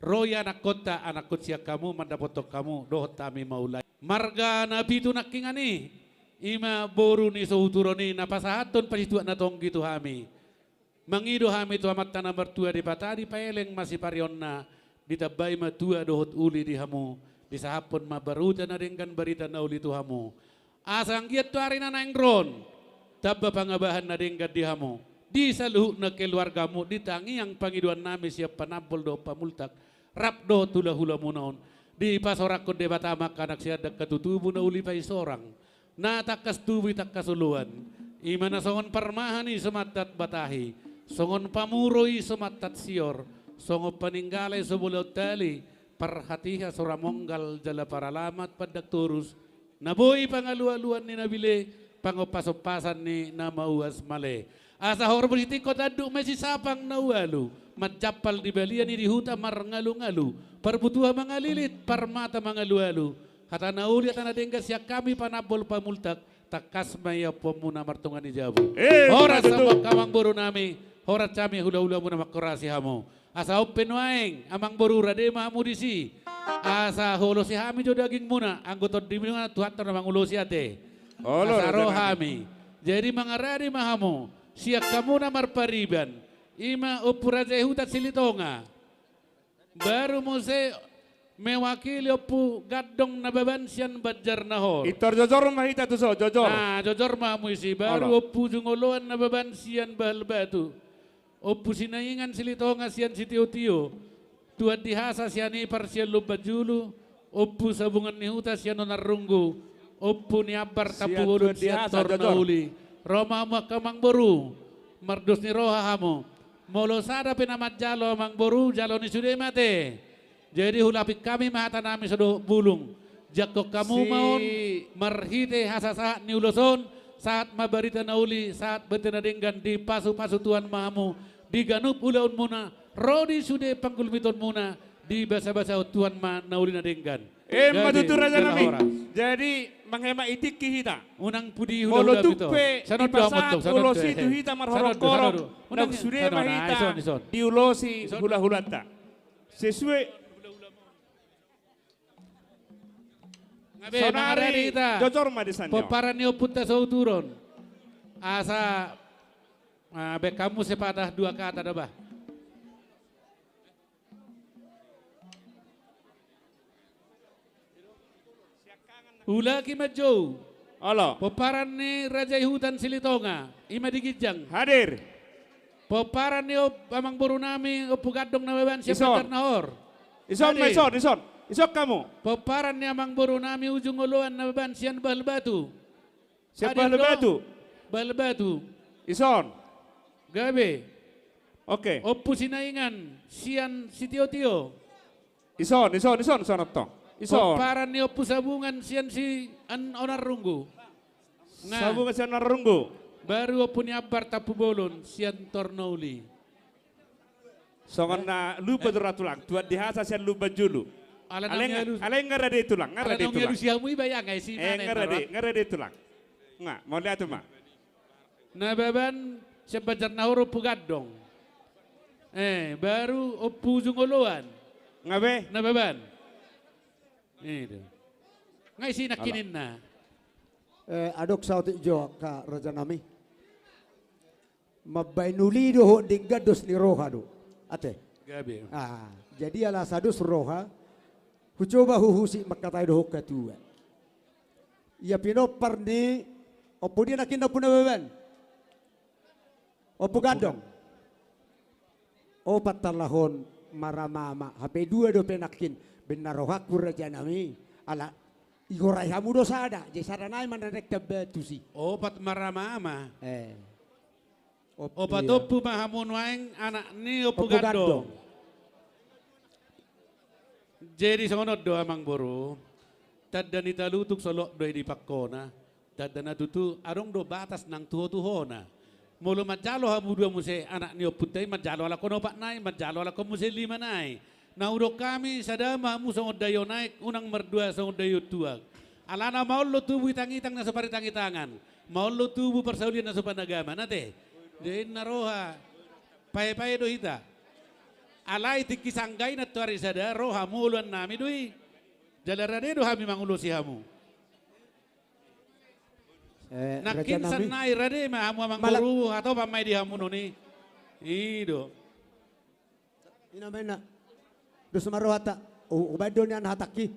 Ro ia anakkonta, anakkon sian hamu, mandapothon hamu, dohot hami ma ulaon. Marga na pitu nangkiningan i, i ma boru ni Sohuturon i, na pasahathon parsituak na tonggi tu hami. Mangido hami tu Amanta na martua Debata, dipaeleng ma siparionna, ditambai ma tua dohot uli di hamu, disahaphon ma barita na denggan, barita na uli tu hamu. Asa anggiat tu ari na naeng ro on, tamba pangabahan na denggan di hamu, di saluhutna keluargamu, di tangiang pangidoan nami sian Panambol dohot Pamultak, rap dohot hulahulamuna on, dipasoranghon Debata ma angka anak sian dangka tutubu na uli paisorang. Na tangkas tubu i tangkas oloan, i ma na songon parmahan i so mantat batahi, songon pamuro i so mantat sior, songon paninggala i so bolaon tali, parhatiha so ra monggal jala paralamat pandang torus, na boi pangalualuan ni na bile, pangompasompasan ni na mauas male. Asa horbo sitingko tanduk ma i sisapang na ualu, manjampal di balian i di huta marngalungalu, parbutuha mangalilit, parmata mangalualu, hata na uli hata na denggan sian hami Panambol Pamultak, tangkas ma i ampuonmuna martonga ni jabu. Eh, horas ma tutu. Amang boru nami, horas hami hulahulamuna, manghorasi hamu. Asa on pe nuaeng, amang boru, rade ma hamu disi. Asa huolosi hami jo dagingmuna, anggo tondimuna Tuhanta na mangulosi ate. Olo, asa ro hami. Jadi mangarade ma hamu, sian hamuna marpariban, i ma Ompu Raja i Huta Silitonga. Baru muse mewakili Ompu Gandong Nababan sian Banjarnahor. Pintor jojor ma hita tu son, jojor. Nah, jojor ma hamu disi. Baru Ompu Ujung Oloan Nababan sian Bahalbatu. Ompu Sinaingan Silitonga sian Sitiotio. Tuan Dihasa sian Ipar sian Lumbanjulu. Ompu Sabungan ni Huta sian Onarrunggu. Ompu Niambar Tampubolon sian Tornauli. Ro ma hamu angka amang boru. Mardos ni roha hamu. Molo sada pe na manjalo amang boru, jalo ni sude ma ate. Jadi hulapik hami ma hata nami so dohot bulung. Jangkon hamu ma on, marhite hasasahat ni ulos on, sahat ma barita na uli, sahat barita na denggan, dipasupasu Tuhan ma hamu, di ganup ulaonmuna, ro di sude panggulmitonmuna, dibasabasahon Tuhan ma na uli na denggan. Emma tutu raja nami. Jadi manghemat i tingki hita. Unang pudi hula-hula. Molo tung pe dipasahat ulos i tu hita marhorong-horong, unang sude ma hita diulosi hula-hulanta. Sesuai. Sonari jojor ma di sana. Pomparan ni Ompunta Sohuturon. Asa, ah, baen hamu sepatah dua kata da bah. Ulaon ma jo. Olo. Pomparan ni Raja i Huta Silitonga, i ma di ginjang. Hadir. Pomparan ni amang boru nami Ompu Gandong Nababan sian Banjarnahor. Ison ma ison, ison. Ison hamu. Pomparan ni amang boru nami Ujung Oloan Nababan sian Bahalbatu. Sian Bahalbatu. Bahalbatu. Ison. Gabe. Oke. Ompu Sinaingan sian Sitiotio. Ison, ison, ison, ison antong. Ison. Pomparan ni Ompu Sabungan sian si an Onarrunggu. Sabungan sian Onarrunggu. Baru Ompu Niambar Tampubolon sian Tornauli. Songon na lupa tu ra tulang, tuan di hasa sian Lumban Julu. Alai nga rade tulang, nga rade tulang. Nga rade, nga rade tulang. Nga, mauliate ma. Nababan sian Banjar Nahor Ompu Gandong. Eh, baru Ompu Ujung Oloan. Nga be? Nababan. Nga isi nangkininna. Eh, adong saotik jo angka rajanami. Mambaen uli dohot denggan dos ni roha do. Ate. Gabe. Ah, jadi ala sados roha, hucoba huhusik mangkatai dohot hatua. Ia pinompar ni, ompu dia nangkin Ompu Nababan. Ompu Gandong. Opat talahon maramama, hape dua dope nangkin, bena rohangku rajanami, ala igorai hamu do sada, jadi sada nai ma na naeng tamba tusi. Opat maramama. Eh. Opat ompu ma hamu nuaeng anak ni Ompu Gandong. Jadi songon on do amang boru, tanda ni talutuk solot do i di pangkona, tanda na tutu adong do batas nang tuhotuhona. Molo manjalo hamu dua muse anak ni ompunta i, manjalo alangkon opat nai, manjalo alangkon muse lima nai. Na hudok hami, sada ma hamu songon daion aek, unang mardua songon daion tuak. Alana maol do tubu itangitang na so paritangitangan, maol do tubu parsaulian na so panagaman, ate. Jadi na roha paepae do hita. Alai tingki sangga i nantoari sada, ro hamu oloan nami do i. Jala rade do hami mangulosi hamu. Eh, nangkin sannai rade ma hamu amang boru, hatop ma i di hamu noni. I do. Ina ma ina. Dos ma rohanta. Hubaen do nian hatangki.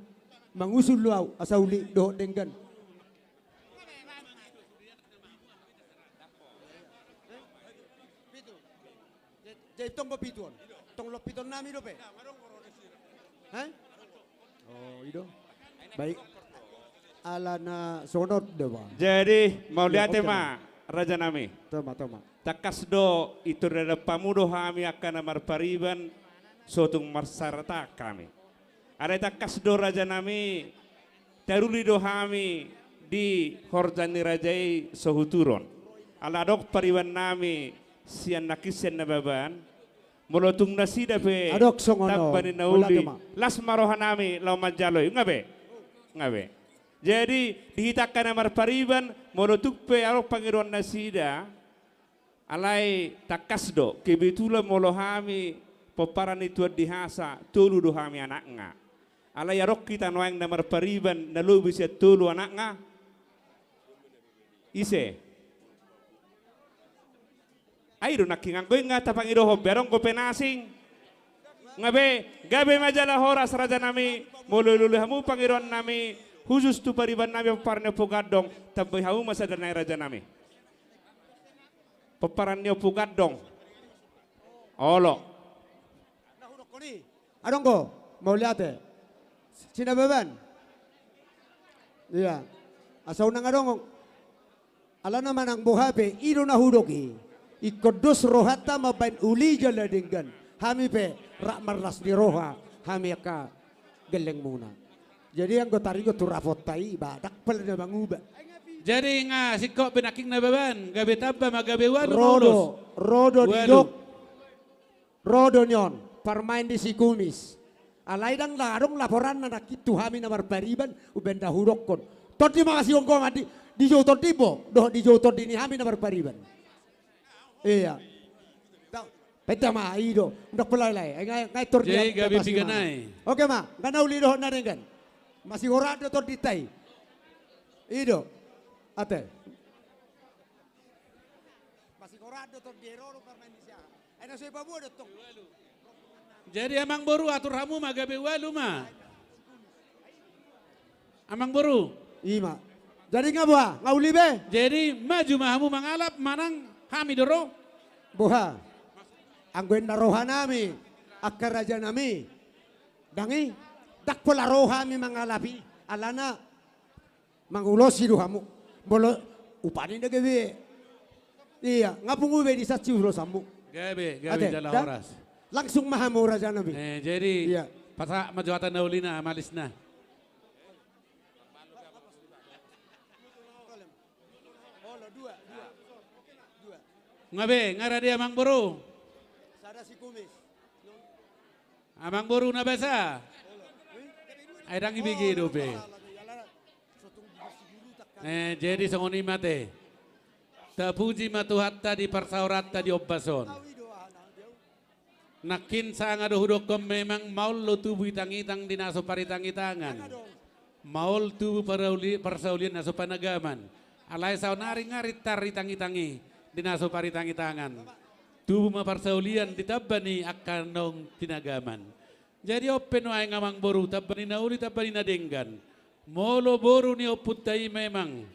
Mangusul do au asa uli dohot denggan. Jadi tong do pitu on. Tong do pitu on nami dope. Hah? Oh, i do. Baik. Alana songon on do ba. Jadi mauliate ma rajanami. Toma, toma. Tangkas do i tu dadapan hamu do hami angka na marpariban, so tung marsarata hami. Alai tangkas do rajanami, taruli do hami di horja ni raja i so huturon. Ala adong pariban nami sian nangkin sian Nababan, molo tung nasida pe tamba ni na uli, las ma roha nami laho manjalo i. Nga be? Nga be. Jadi di hita angka na marpariban, molo tung pe adong pangidoan nasida, alai tangkas do, kebetulan molo hami pomparan ni tuan di hasa, tolu do hami anakna. Alai adong hita nuaeng na marpariban na lobi sian tolu anakna. Ise? Ai do nangkin anggo i nga tapangidohon be, adong dope na asing. Nga be, gabe ma jala horas rajanami, molo uli-uli hamu pangidoan nami, khusus tu pariban nami pomparan ni Ompu Gandong, tambai hamu ma sada nai rajanami. Pomparan ni Ompu Gandong. Olo. Adong do, mauliate. Si Nababan. Ia. Asa unang adong. Alana manang boha pe, i do na hudok i. Ingkon dos rohanta mambaen uli jala denggan. Hami pe, rap marlas ni roha. Hami angka gellengmuna. Jadi anggo taringot tu raponta i, ba, ndang pola na manguba. Jadi nga singkop be nangkin Nababan, gabe tamba ma gabe ualu ma ulos. Ro do, ro do didok. Ro do nion, parmaen ni si Kumis. Alai ndang adong laporanna nangkin tu hami na marpariban, umbaen na hudokkon. Tondi ma sigomgoman di, di jou tondi bo, dohot di jou tondi ni hami na marpariban. Ia. Penta ma, i do. Ndang pola lai. Nga, nga tor dia. Jadi gabe piga nai. Oke ma, nga na uli dohot na denggan. Masihorat do tondinta i. I do. Ate. Masihorat do tondi, ro do parmaen ni si aha. Ai na so i paboa do tong. Jadi amang boru atur hamu ma gabe ualu ma. Amang boru. I ma. Jadi nga boha, nga uli be? Jadi maju ma hamu mangalap manang hami do ro. Boha. Anggo inna roha nami, angka raja nami. Ndang i, ndang pola ro hami mangalap i. Alana mangulosi do hamu. Molo upani na gabe. Ia, nga pungu be di sansi ulos hamu. Gabe, gabe jala horas. Langsung ma hamu raja nami. Eh, jadi pasahat ma jo hata na ulina, malisna. Nga be, nga rade amang boru. Sada si Kumis. Amang boru na basa. Ai ndang ibege dope. Eh, jadi songon i ma ate. Tapuji ma Tuhanta di parsaoranta di ombas on. Nangkin sanga do hudokkon memang maol do tubu itang-itang di na so paritang-itangan. Maol tubu parauli-, parsaulian na so panagaman. Alai saonari nga rintar itang-itang i di na so paritang-itangan. Tubu ma parsaulian di tamba ni angka naung tinagaman. Jadi on pe nuaeng amang boru, tamba ni na uli, tamba ni na denggan. Molo boru ni ompunta i memang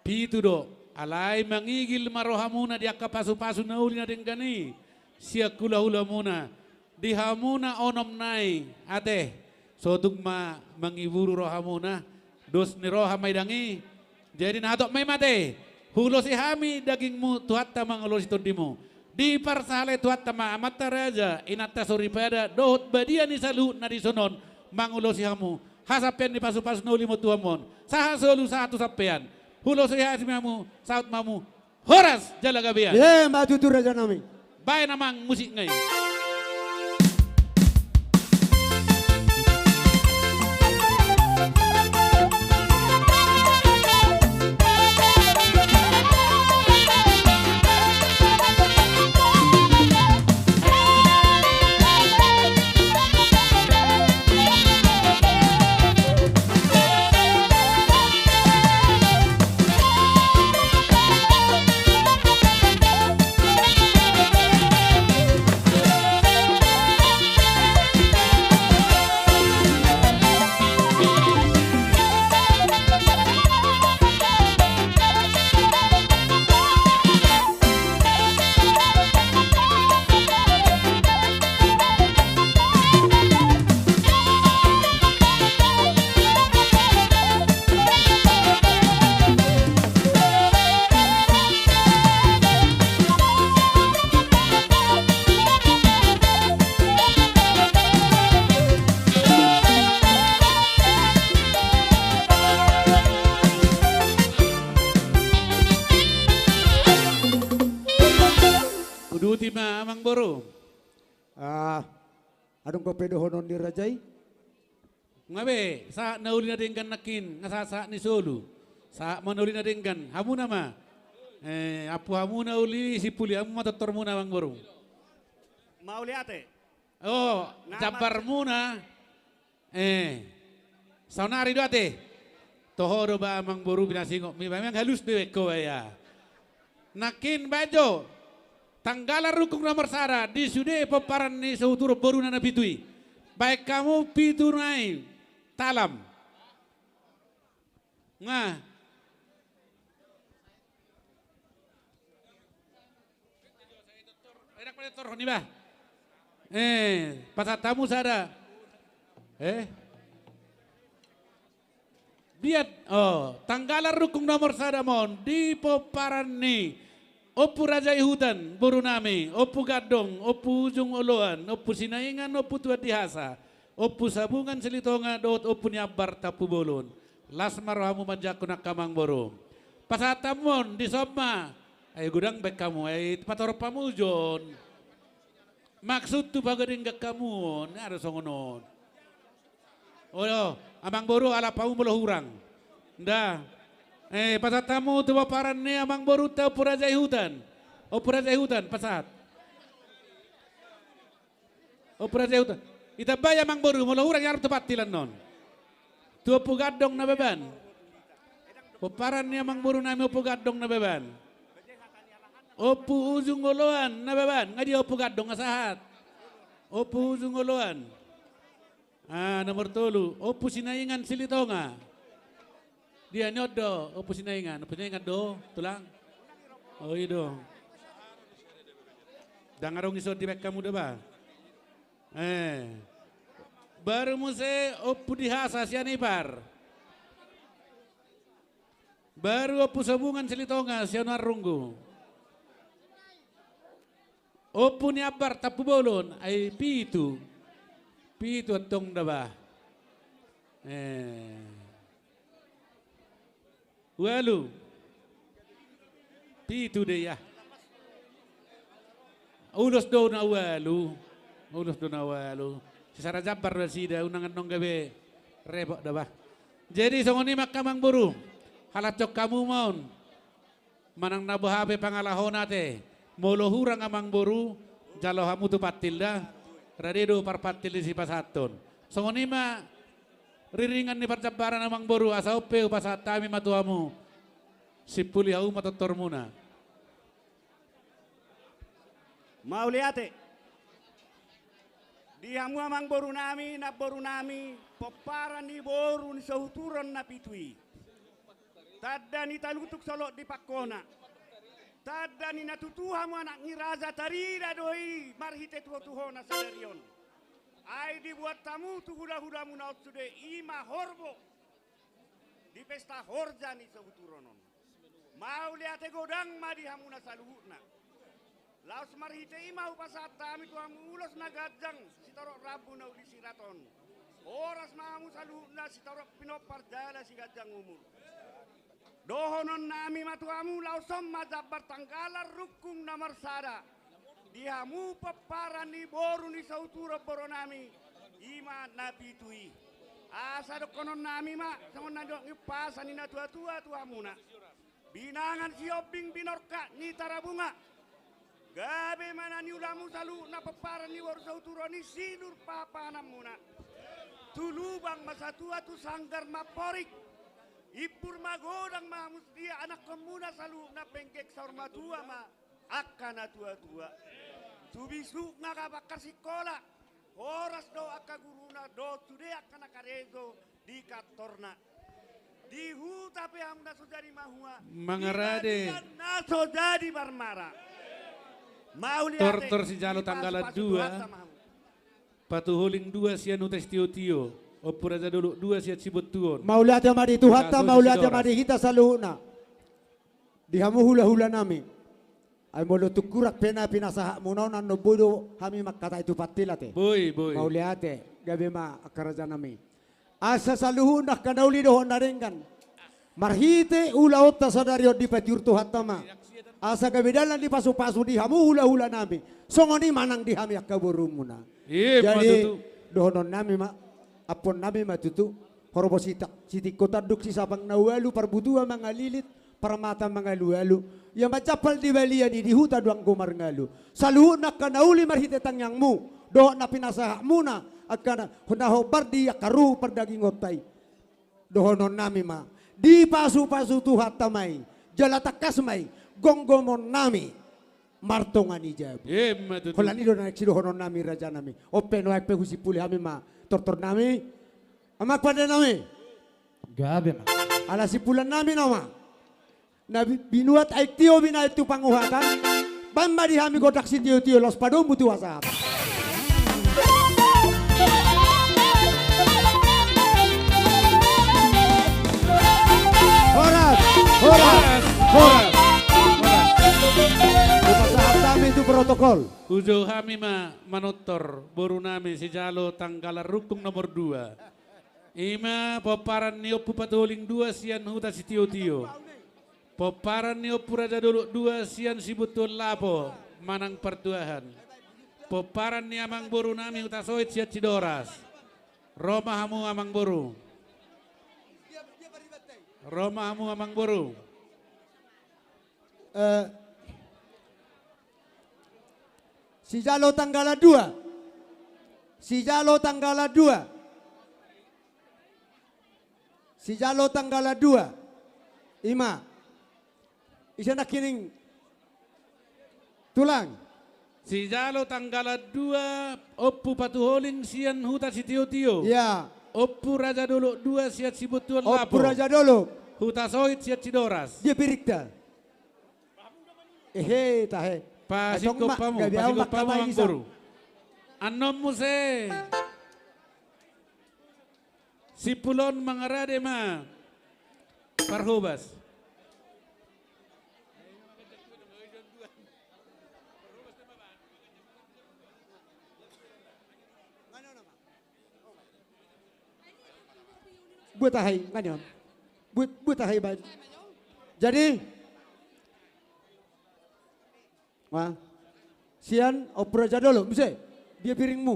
pitu do, alai mangigil ma rohamuna di angka pasu-pasu na uli na denggan i sian hula-hulamuna. Di hamuna onom nai ate, sotung ma mangiburu rohamuna, dos ni roha ma i dang i. Jadi na hatop ma i ma ate, huulosi hami dagingmu, Tuhanta mangulosi tondimu. Diparsahalai Tuhanta ma amanta raja, inanta soripada dohot badia ni saluhut na dison on mangulosi hamu. Hasampean ni pasu-pasu na uli ma tu hamu on. Sahat solu sahat tu sampean. Huulosi hami hamu, saut ma hamu. Horas jala gabe. Ia ma tutu raja nami. Baen amang musik nga i. Uduti ma amang boru. Ah, adong dope dohonon ni raja i? Nga be, sahat na uli na denggan nangkin, nga sahat-sahat ni solu. Sahat ma na uli na denggan, hamuna ma. Eh, ampu hamu na uli, simpuli hamu ma tortormuna amang boru. Mauliate. Oh, jambarmuna. Eh, saonari do ate. Toho do ba amang boru, pinasingot mi ba, memang halus do baen ho ba ia. Nangkin baen jo. Tanggalan rungkung nomor sada, di sude pomparan ni Sahuturon boruna na pitu i. Baen hamu pitu nai talam. Nga. Enak pada torhon iba. Eh, pasahat hamu sada. Eh. Biat, oh, tanggalan rungkung nomor sada ma on, di pomparan ni Ompu Raja i Hutan, boru nami, Ompu Gandong, Ompu Ujung Oloan, Ompu Sinaingan, Ompu Tuan Dihasa, Ompu Sabungan Silitonga, dohot Ompu ni Ambar Tampubolon. Las ma rohamu manjangkon angka amang boru. Pasahat hamu on, dison ma. Ai godang baen hamu, ai patorop hamu jo on. Maksudhu pagodang hamu on, nga do songon on. Olo, amang boru, alap hamu molo hurang. Nda. Eh, pasahat hamu tu pomparan ni amang borunta Ompu Raja i Hutan. Ompu Raja i Hutan, pasahat. Ompu Raja i Hutan. Itambai amang boru, molo hurang ia tu pantilan on. Tu Ompu Gandong Nababan. Pomparan ni amang boru nami Ompu Gandong Nababan. Ompu Ujung Oloan Nababan. Nga dia Ompu Gandong, nga sahat. Ompu Ujung Oloan. Ah, nomor tolu. Ompu Sinaingan Silitonga. Dia ni on do, Ompu Sinaingan. Ompu Sinaingan do, tulang. Oh, i do. Ndang adong i son dibaen hamu do ba. Eh. Baru muse Ompu Dihasa Sianipar. Baru Ompu Sabungan Silitonga Sianarunggu. Ompu ni Ambar Tampubolon, ai pitu. Pitu antong da ba. Eh. Ualu. Pitu do ia. Ulos do na ualu. Ulos do na ualu. Sisada jambar do nasida, unang annon gabe repot da bah. Jadi songon i ma angka amangboru. Halashon hamu ma on. Manang na boha pe pangalahona ate. Molo hurang amangboru, jalo hamu tu pantil da. Rade do parpantil disi pasahathon. Songon i ma riringan ni parjambaran amangboru, asa on pe hupasahat hami ma tu hamu. Simpuli hamu ma tortormuna. Mauliate. Di hamu amangborunami, namborunami, pomparan ni boru ni Sohuturon na pitu i. Tanda ni talutuk solot di pangkona. Tanda ni na tutu hamu anak ni raja, tarida do i marhite tuhotuhona sadari on. Ai dibuat hamu tu hulahulamuna on sude, i ma horbo di pesta horja ni Sohuturon on. Mauliate godang ma di hamuna saluhutna. Laos marhite i ma hupasahat hami tu hamu ulos na ganjang sitorop rambu na uli sirat on. Horas ma hamu saluhutna sitorop pinompar jala siganjang umur. Dohononnami ma tu hamu, laos on ma jambar tanggalan rungkung nomor sada. Di hamu pomparan ni boru ni Sohuturon boronami, i ma na pitu i. Asa dohononnami ma, songon na nidok ni umpasa ni natuatua tu hamuna. Binangan Sihombing binorka ni Tarabunga. Gabe ma na niulamu saluhutna pomparan ni boru Sohuturon i sinur pahanpahananmuna. Tu lubang ma satua, tu sanggar ma amporik. Impur ma godang ma hamu setia anakkonmuna saluhutna, penggeng saur matua ma angka natuatua. Tu bisukna angka pangkarsikola, horas do angka guruna, dohot sude angka na karejo di kantorna. Di huta pe hamu na so jadi mahua, mangarade, di balian na so jadi marmara. Mauliate. Tortor sijalo tanggalan dua. Patuholing dua sian Huta Sitiotio, Ompu Raja Dolok dua sian Sibontuon. Mauliate ma di Tuhanta, mauliate ma di hita saluhutna. Di hamu hulahulanami. Ai molo tung hurang pe na pinasahatmuna on, annon boi do hami mangkatai tu pantil ate. Boi, boi. Mauliate, gabe ma angka rajanami. Asa saluhutna angka na uli dohot na denggan. Marhite ulaonta sadari on dipatiur Tuhanta ma. Asa gabe dalan ni pasupasu di hamu hulahulanami. Songon i ma nang di hami angka borumuna. Jadi, dohononnami ma, ampuonnami ma tutu. Horbo sitak, sitingko tanduk, sisapang na ualu, parbutua mangalilit, parmata mangalualu. Ia manjampal di balian i, di huta do anggo marngalu. Saluhutna angka na uli marhite tangiangmu, dohot na pinasahatmuna, angka na, na hombar di angka ruhut pardagingonta i. Dohononnami ma, dipasupasu Tuhanta ma i, jala tangkas ma i gomgomonnami martonga ni jabu. Emma tutu. Holan i do na naeng sidohononnami rajanami. On pe nuaeng pe husimpuli hami ma tortornami. Amang pandenami. Gabe ma. Ala simpulannami nama. Na bi-, binuat aek tio binaen tu panguhatan. Baen ma di hami gondang sitiotio, laos padomu tu hasahatan. Horas, horas, horas, horas. Hupasahat hami tu protokol. Hujou hami ma manortor borunami sijalo tanggalan rungkung nomor dua. I ma pomparan ni Ompu Patuholing dua sian Huta Sitiotio. Pomparan ni Ompu Raja Dolok dua sian Sibontuon Lapo, manang Partuahan. Pomparan ni amangborunami Hutasoit sian Sidoras. Ro ma hamu amangboru. Ro ma hamu amangboru. Eh, sijalo tanggalan dua. Sijalo tanggalan dua. Sijalo tanggalan dua. I ma. Ise nangkining tulang. Sijalo tanggalan dua, Ompu Patuholing sian Huta Sitiotio. Ia. Ompu Raja Dolok dua sian Sibontuon Lapo. Ompu Raja Dolok. Hutasoit sian Sidoras. Dia pirikta. Ehe, tahe. Pasingkop hamu, pasingkop hamu, amangboru. Annon muse. Simpul on mangarade ma parhobas. Buat aha i, ngani on. Buat, buat aha i, baen. Jadi, wah, sian Ompu Raja Dolok, muse. Dia piringmu?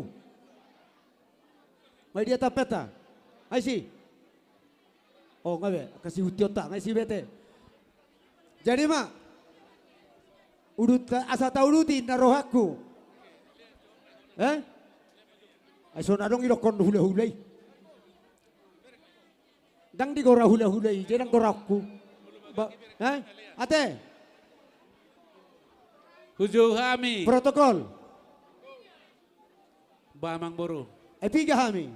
Nga dia tampeta? Nga isi? O, nga be, kasi uti otak, nga isi bete. Jadi ma, udut, asa tauduti na rohangku. Eh? Ai so na adong idokkon hulahula i. Ndang digora hulahula i, jadi ndang goraonku. Ba, eh? Ate? Hujou hami. Protokol. Ba amangboru. Ai piga hami?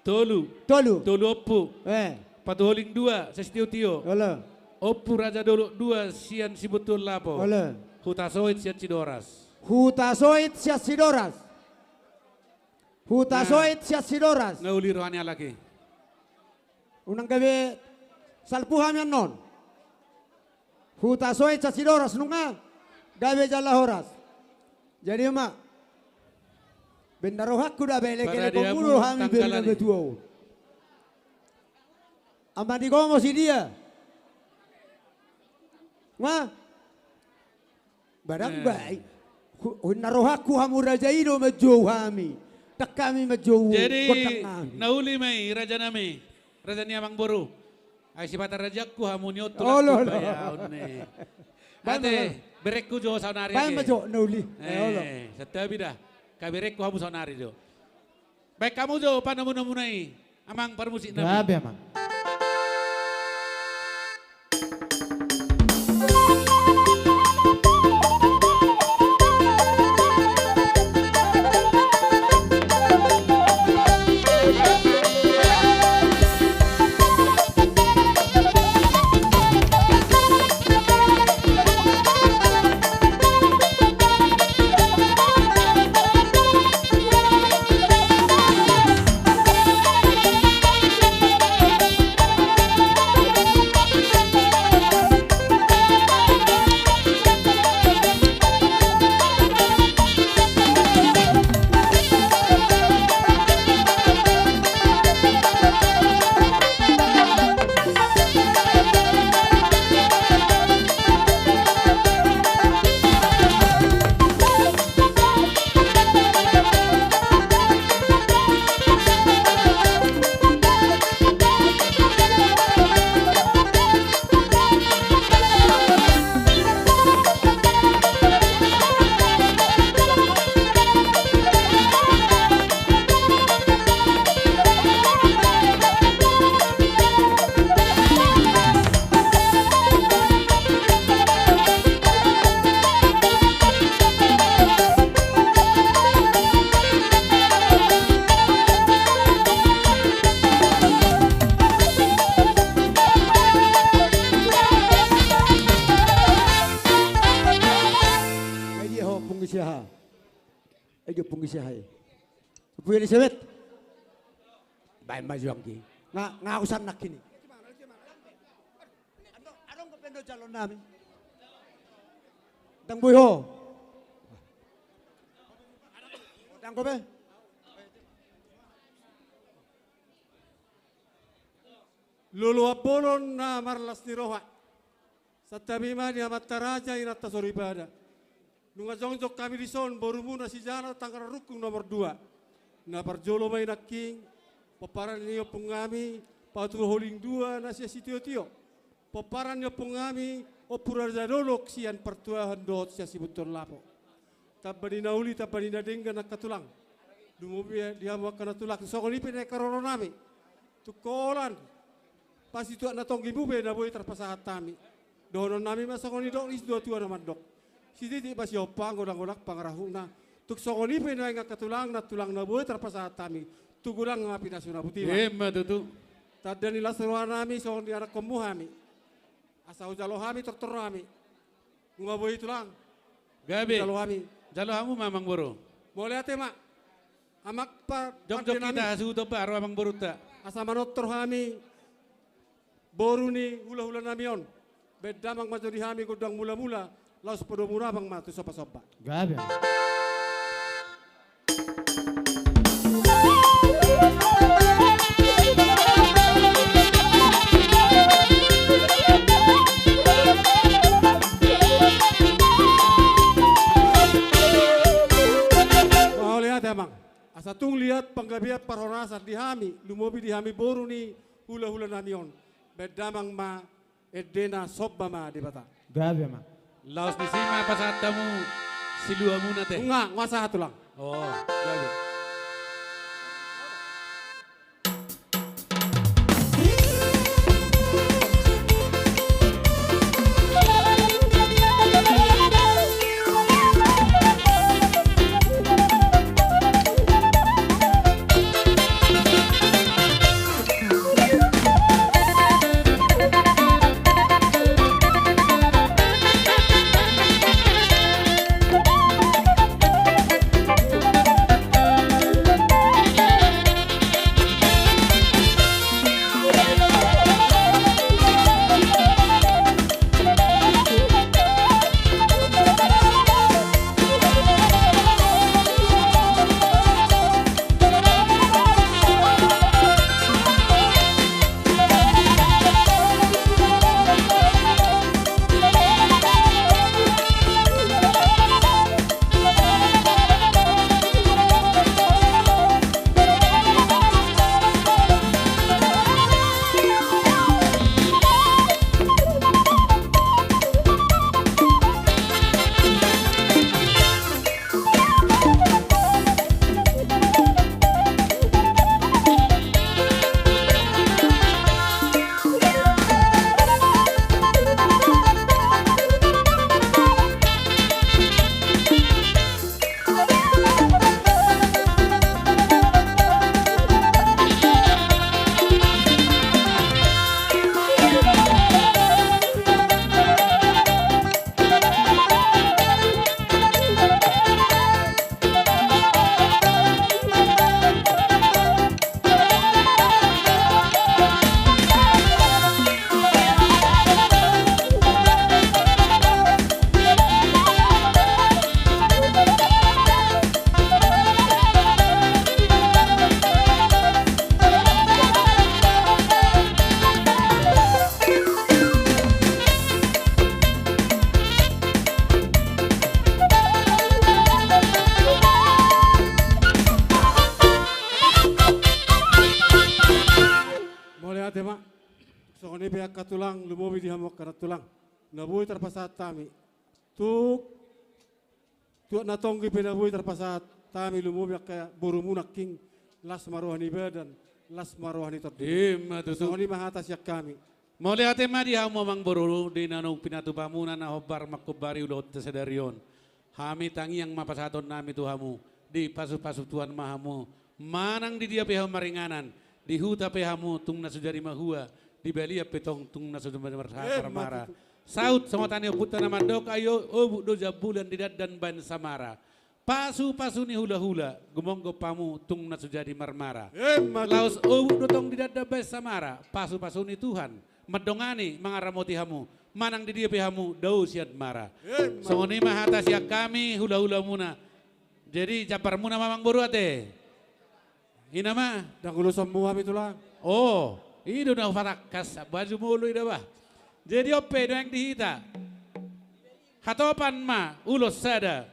Tolu. Tolu. Tolu ompu. Eh. Patuholing dua, sian Sitiotio. Olo. Ompu Raja Dolok dua, sian Sibuntuhon Lapo. Olo. Hutasoit sian Sidoras. Hutasoit sian Sidoras. Hutasoit sian Sidoras. Nga uli roha ni halak i. Unang gabe salpu hami annon. Hutasoit sian Sidoras nunga gabe jala horas. Jadi ma, baen na rohangku da, baen lekelekon mulu hami, baen na betua on. Ama ni gomo si dia. Nga? Barang baik. Hu-, hu-, na rohangku hamu raja i do manjou hami. Ndang hami manjou gondang nami. Jadi, na uli ma i, raja nami. Raja ni amangboru. Ai sipata rajaku hamu ni on, tulangku. Olo, olo. Bayaon ni. Baen ma, ate, berengku jo saonari age. Baen ma jo, na uli. Eh, olo. Santabi da. Kaberengku hamu saonari jo. Baen hamu jo panomunamuna i, amang parmusik nami. Gabe, amang. Ai dia ho, Punggi Siaha. Ai dia Punggi Siaha i. Punggi Elisabet. Baen ma jo anggi. Nga, nga usan nangkin i. Adong, adong dope do jalo nami. Ndang boi ho. Ndang dope. Loloan bolon na marlas ni roha. Santabi ma di amanta raja, inanta soripada. Nunga jongjong hami dison, borumuna si Jala Tanggaran Rungkung nomor dua. Na parjolo ma i nangkin, pomparan ni ompung nami, Patuholing dua na sian Sitiotio. Pomparan ni ompung nami, Ompu Raja Dolok sian Partuahan dohot sian Sibuntuhon Lapo. Tamba ni na uli, tamba ni na denggan angka tulang. Dung muse di hamu angka na tulang, songon i pe na ingkon roro nami. Tung holan, pasituak na tonggimu pe na boi tarpasahat hami. Dohonon nami ma songon nidok ni situatua na mandok: Sititik ma siompa, godang-godang pangarahutna. Tung songon i pe nuaeng angka tulang, na tulang na boi tarpasahat hami. Tung godang ma pinasuna, boti ma. Emma tutu. Tanda ni las roha nami songon dianakkonmu hami. Asa hujalo hami tortor nami. Nunga boi tulang. Gabe. Jalo hami. Jalo hamu ma amangboru. Mauliate ma. Amang pa-, jongjong pande nami. Hita hasuhuton baru amangborunta. Asa manortor hami boru ni hulahula nami on. Baen damang ma jo di hami gondang mulamula. Laos podomuna amang ma tu sombasomba. Gabe. Mauliate. Amang, asa tung liat panggabean parhorasan di hami, lumobi di hami boru ni hulahulanami on. Baen damang ma endena, somba ma Debata. Gabe ma. Laos disi ma pasahat hamu siluamuna ate. Nunga, nunga sahat tulang. O, gabe. Mauliate ma. Songon i pe angka tulang, lumobi di hamu angka nantulang, na boi tarpasahat hami. Tuk, tuak na tonggi pe na boi tarpasahat hami, lumobi angka borumuna nangkin, las ma roha ni badan, las ma roha ni tondi. Ima tutu. Songon i ma hata sian hami. Mauliate ma di hamu amang boru, di naung pinatupamuna na hombar manghombari ulaonta sadari on. Hami tangiang ma pasahatonnami tu hamu, dipasupasu Tuhan ma hamu, manang di dia pe hamu maringanan, di huta pe hamu tung na so jadi mahua, di balian pe tong tung na so jadi marsahat marmara. Ima tutu. Saut songon hata ni ompunta na mandok, ai obuk do jambulan didandan baen samara. Pasupasu ni hulahula, gumonggop hamu tung na so jadi marmara. Ima tutu. Laos obuk do tong didandan baen samara, pasupasu ni Tuhan mandongani, mangaramoti hamu, manang di dia pe hamu dao sian mara. Ima tutu. Songon i ma hata sian hami hulahulamuna. Jadi jambarmuna ma amang boru ate. Ina ma. Ndang ulos hamu hami tulang. O, i do na hupatangkas, baju molo i da bah. Jadi on pe nuaeng di hita. Hatopan ma ulos sada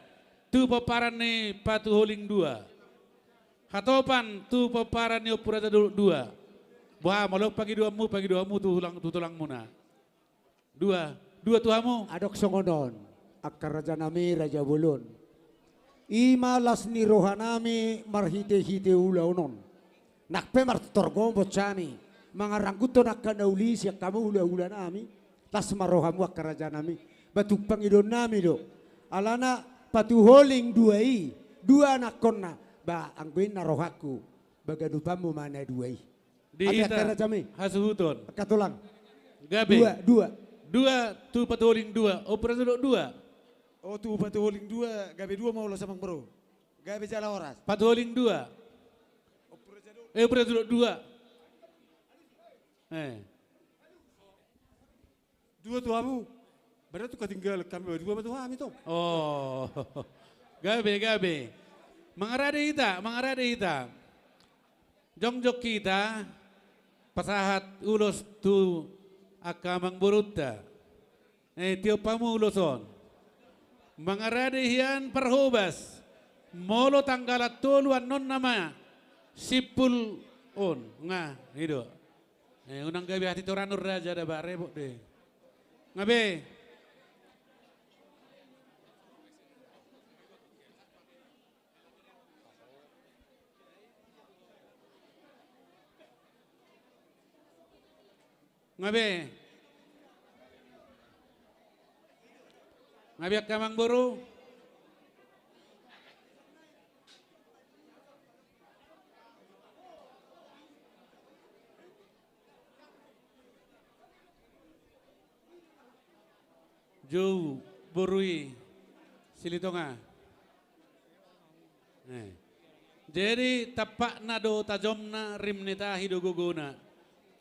tu pomparan ni Patuholing dua. Hatopan tu pomparan ni Ompu Raja Dolok dua. Boha molo pangidoanmu, pangidoanmu tu tulang, tu tulangmuna. Dua, dua tu hamu. Adong songon on, angka rajanami raja bolon. Ima las ni rohanami marhitehite ulaon on. Nang pe martorgombola hami mangarangguthon angka na uli sian hamu hulahulanami. Las ma rohamu angka rajanami. Ba tung pangidoannami do. Alana Patuholing dua i, dua anakkonna. Ba anggo inna rohangku, ba ganupanmu ma na dua i. Di hita angka rajami. Hasuhuton. Angka tulang. Gabe. Dua, dua. Dua tu Patuholing dua. Ompu Raja Dolok dua. O, tu Patuholing dua, gabe dua ma ulos amang boru. Gabe jala horas. Patuholing dua. Ompu Raja Dolok. E, Ompu Raja Dolok dua. E. Dua tu hamu. Berarti katinggalan hami, dua ma tu hami tong. O. Gabe, gabe. Mangarade hita, mangarade hita. Jongjong hita pasahat ulos tu angka amang borunta. E, tiop hamu ulos on. Mangarade hian parhobas. Molo tanggalan tolu annon nama simpul on. Nga, i do. Eh, unang gabe hatidoron raja da ba, repot do i. Nga be. Nga be. Nga be angka amangboru. Jou boru i, Silitonga. Eh. Jadi tampakna do tajomna, rim ni tahi do gogona.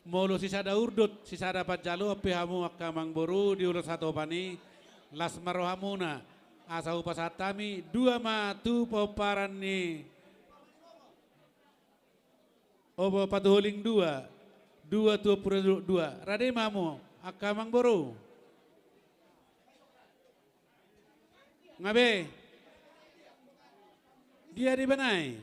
Molo sisada urdot, sisada panjaloan pe hamu angka amangboru di ulos hatopan i, las ma rohamuna. Asa hupasahat hami dua ma tu pomparan ni Ombak Patuholing dua, dua tu Ombak Purba Dolok dua. Rade ma hamu angka amangboru. Nga be. Dia di banai.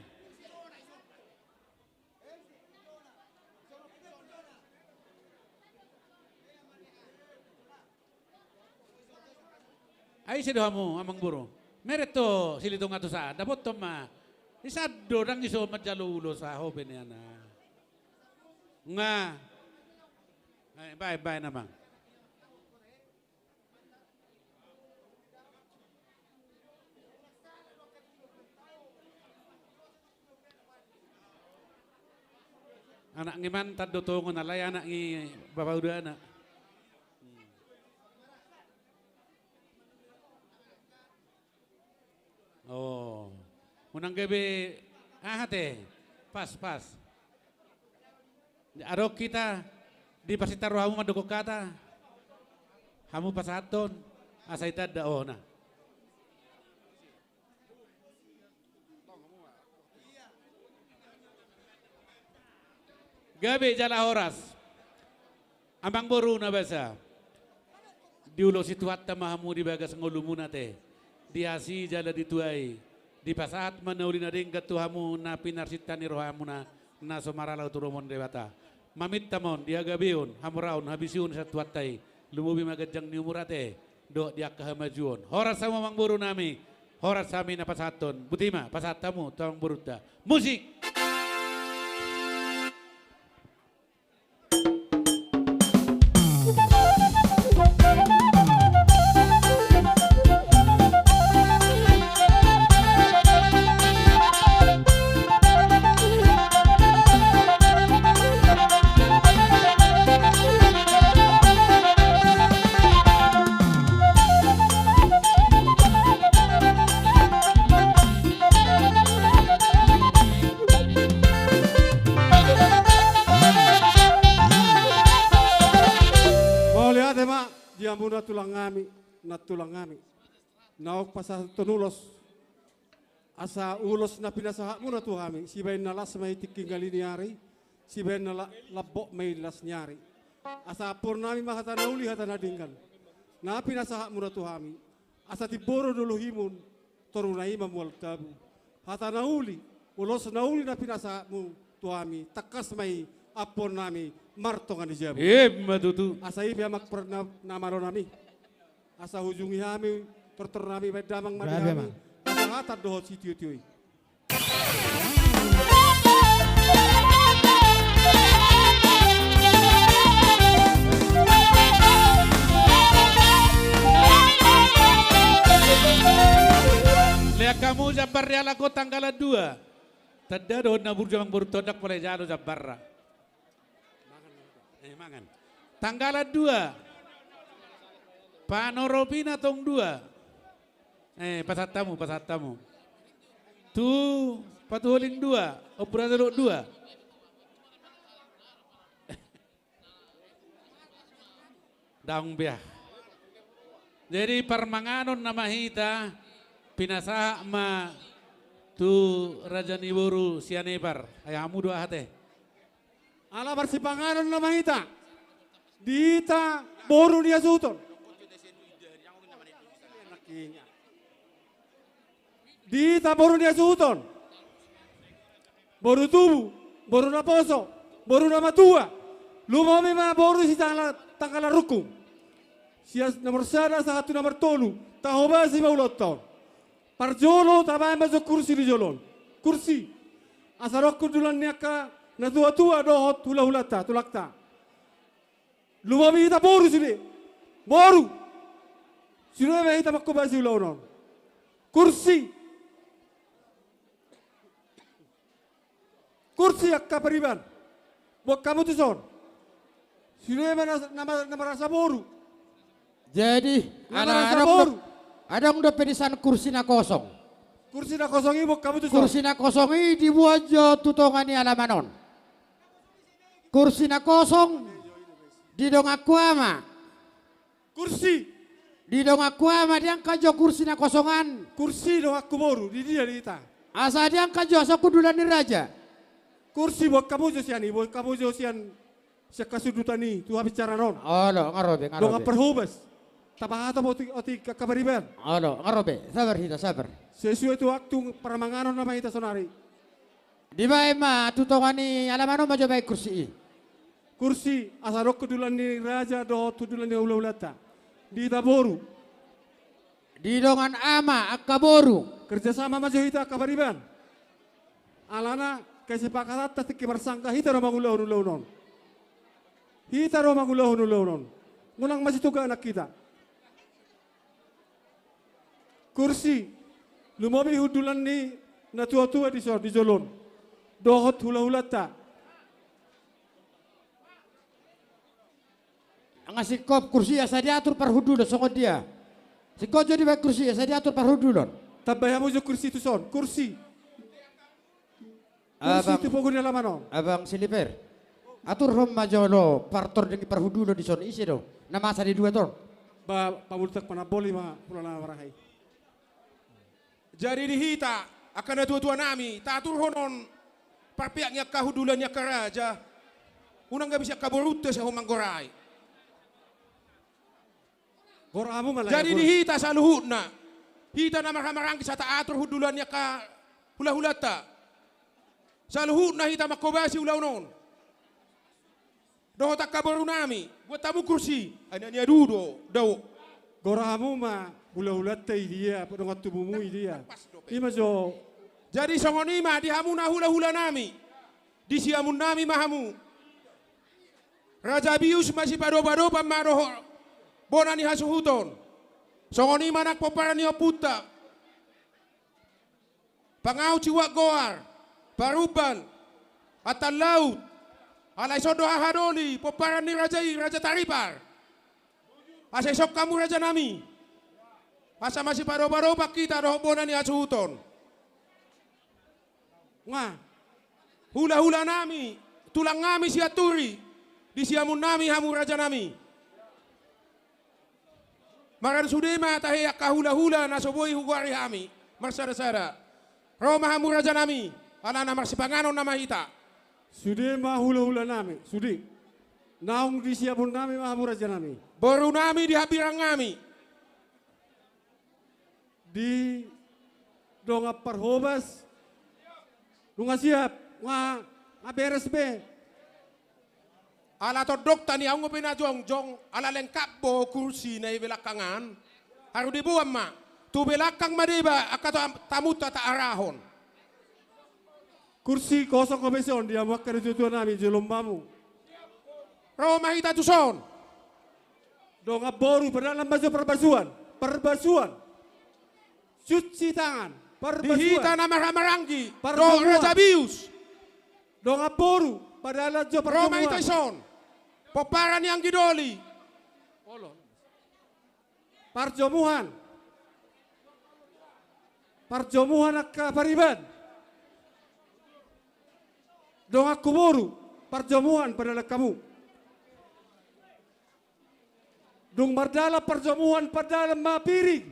Ai ise do hamu amangboru? Meret tu Silitonga tu sa, dapothon ma. Isan do, ndang iso manjalo ulos, aha be nian. Nga. Ai, baen, baen amang. Anak ni mantan do tongon, alai anak ni bapa uda anak. Oh. Unang gabe aha te? Pas, pas. Adong hita di pasinta rohamu mandok hata. Hamu pasahathon asa itanda, oh, nah. Gabe jala horas. Amangboru na basa. Diulosi Tuhanta ma hamu di bagas ngolumuna te. Diasi jala dituai. Dipasahat ma na uli na denggan tu hamu na pinarsinta ni rohamuna na so maralo tu lomo ni Debata. Maminta ma on di hagabeon, hamoraon, habision sian Tuhanta i. Lumobi ma ganjang ni umur ate dohot di angka hamajuon. Horas hamu amangboru nami, horas hami na pasahathon. Botima, pasahat hamu tu amangborunta. Musik! Mauliate ma di hamuna tulang nami, nantulang nami. Naung pasahathon ulos. Asa ulos na pinasahatmuna tu hami, sibaen na las ma i tingki ngali ni ari, sibaen na la-, lambok ma i las ni ari. Asa ampoon nami ma hata na uli, hata na denggan. Na pinasahatmuna tu hami, asa timbo do dolohimun, toruna i ma mual tabu. Hata na uli, ulos na uli na pinasahatmu tu hami, tangkas ma i ampoon nami martonga ni jabu. Ima tutu. Asa i pe amang pernah na malo nami. Asa hujungi hami, tortor nami, baen damang ma di hami. Asa hata dohot sitiotio i. Lean hamu jambar ni halak on tanggalan dua. Tanda do na burju amangboru tondang mulai jalo jambarna. Eh, mangan. Tanggalan dua. Panoropina tong dua. Eh, pasahat hamu, pasahat hamu. Tu Patuholing dua, Ombak Purba Dolok dua. Daong bea. Jadi parmanganon nama hita pinasahat ma tu raja ni boru Sianipar. Ai hamu do aha te? Ala marsipanganon nama hita di hita boru ni hasuhuton. Di hita boru ni hasuhuton, boru tubu, boru naposo, boru na matua, lumobi ma boru Sitangala, Tanggala Rungkung. Sian nomor sada sahat tu nomor tolu, tahobasi ma ulaonta on. Parjolo tabaen ma jo kursi di jolo on. Kursi, asa dohonon hundulan ni angka natuatua dohot hulahulanta, tulangta. Lumobi hita boru sude. Boru. Sude ma hita manghobasi ulaon on. Kursi. Kursi angka pariban. Boan hamu tuson. Sude ma na, na, na marasa boru. Jadi, na ala marasa adong boru. Adong dope di san kursi na kosong. Kursi na kosong i boan hamu tuson. Kursi na kosong i diboan jo tu tonga ni alaman on. Kursi na kosong di donganku ama. Kursi. Di donganku ama diangkat jo kursi na kosong an. Kursi donganku boru, di dia di hita. Asa diangkat jo asa hundulan ni raja. Kursi boan hamu jo sian i, boan hamu jo sian, sian hasundutan i tu habisaran on. Olo, nga ro be, nga ro be. Dongan parhobas. Tapasahat ma otik, otik angka pariban. Olo, nga ro be. Sabar hita, sabar. Sesuai tu waktu parmanganon nama hita sonari. Dibaen ma tu tonga ni alaman on ma jo baen kursi i. Kursi, asa dohonon hundulan ni raja dohot hundulan ni hulahulanta. Di hita boru. Di dongan ama angka boru. Kerjasama ma jo hita angka pariban. Alana kesepakatanta tingki marsangga hita do mangulahon ulaon on. Hita do mangulahon ulaon on. Unang masituganan hita. Kursi, lumobi hundulan ni natuatua di so, di jolo on. Dohot hulahulanta. Nga singkop kursi asa diatur parhundulon songon dia. Singkop jo dibaen kursi asa diatur parhundulon. Tambai hamu jo kursi tuson. Kursi. Kursi abang, tu pogu ni alaman on. Abang Siliper. Aturhon ma jolo partording parhundulon dison, ise do na masa di dua ton. Ba, pabultak panamboli ma, pulana marahi. Jadi di hita, angka natuatua nami, taaturhon on parpeak ni angka hundulan ni angka raja. Unang gabe sian angka borunta sai ho manggorai. Jadi di hita saluhutna, hita na marhahamaranggi sai taatur hundulan ni angka hulahulanta. Saluhutna hita manghobasi ulaon on. Dohot angka boru nami, buat hamu kursi, ai na niadu do, dao. Gora hamu ma hulahulanta i dia, dongan tubumu i dia. Ima jo. Jadi songon i ma di hamu na hulahula nami. Di siamun nami ma hamu. Raja Bius masipadopadopan ma dohot bona ni hasuhuton. Songon i ma nang pomparan ni ompunta. Pangaut siuat goar, Parumban, Antallaut. Alai songon do hahadoli pomparan ni raja i, Raja Taripar. Asa isok hamu raja nami. Asa masipadopadopan hita dohot bona ni hasuhuton. Nga. Hulahula nami, tulang nami Sianturi, di siamun nami hamu raja nami. Marsude ma tahe angka hulahula na so boi hugoari hami marsadasada. Ro ma hamu raja nami, alana marsipanganon nama hita. Sude ma hulahula nami, sude. Naung di siamun nami ma hamu raja nami. Boru nami di hambirang nami. Di dongan parhobas. Nunga siap, nunga, nunga beres be. Ala tondongta ni ahu nga pe na jongjong, ala lengkap do kursi na i belakang an. Haru diboan ma. Tu belakang ma deba angka ta-, tamunta taarahon. Kursi kosong ho be son di hamu angka natuatua nami, jolom hamu. Ro ma hita tuson. Dongan boru, padalan ma jo parbasuan. Parbasuan. Cuci tangan. Parbasuan. Di hita na marhahamaranggi. Pardomuan. Dongan boru, padalan jo pardomuan. Ro ma hita tuson. Pomparan ni anggi doli. Parjomuan. Parjomuan angka pariban. Donganku boru, parjomuan padalan hamu. Dung mardalan parjomuan, padalan ma piring.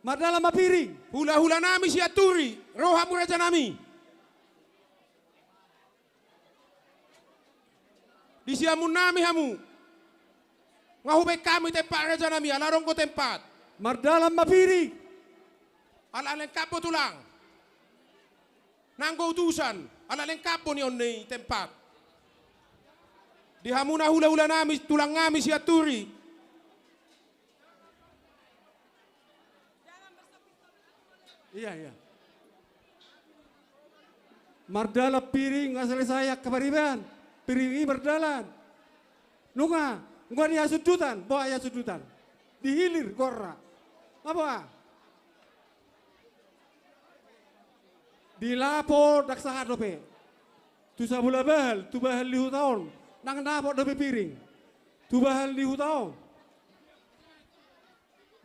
Mardalan ma piring. Hulahula nami Sianturi, ro hamu raja nami. Di siamun nami hamu. Nga hubaen hami tempat raja nami, ala adong do tempat. Mardalan ma piring. Ala lengkap do tulang. Nanggo utusan, ala lengkap do nion ni tempat. Di hamuna hula-hula nami, tulang nami Sianturi. Iya, iya. Mardalan piring, nga selesai angka pariban. Piring i mardalan. Nunga, nunga di hasundutan, boha i hasundutan. Dihilir gorra. Nga boha? Di lapo ndang sahat dope. Tu sabola bahal, tu bahal ni huta on, ndang dapot dope piring. Tu bahal ni huta on.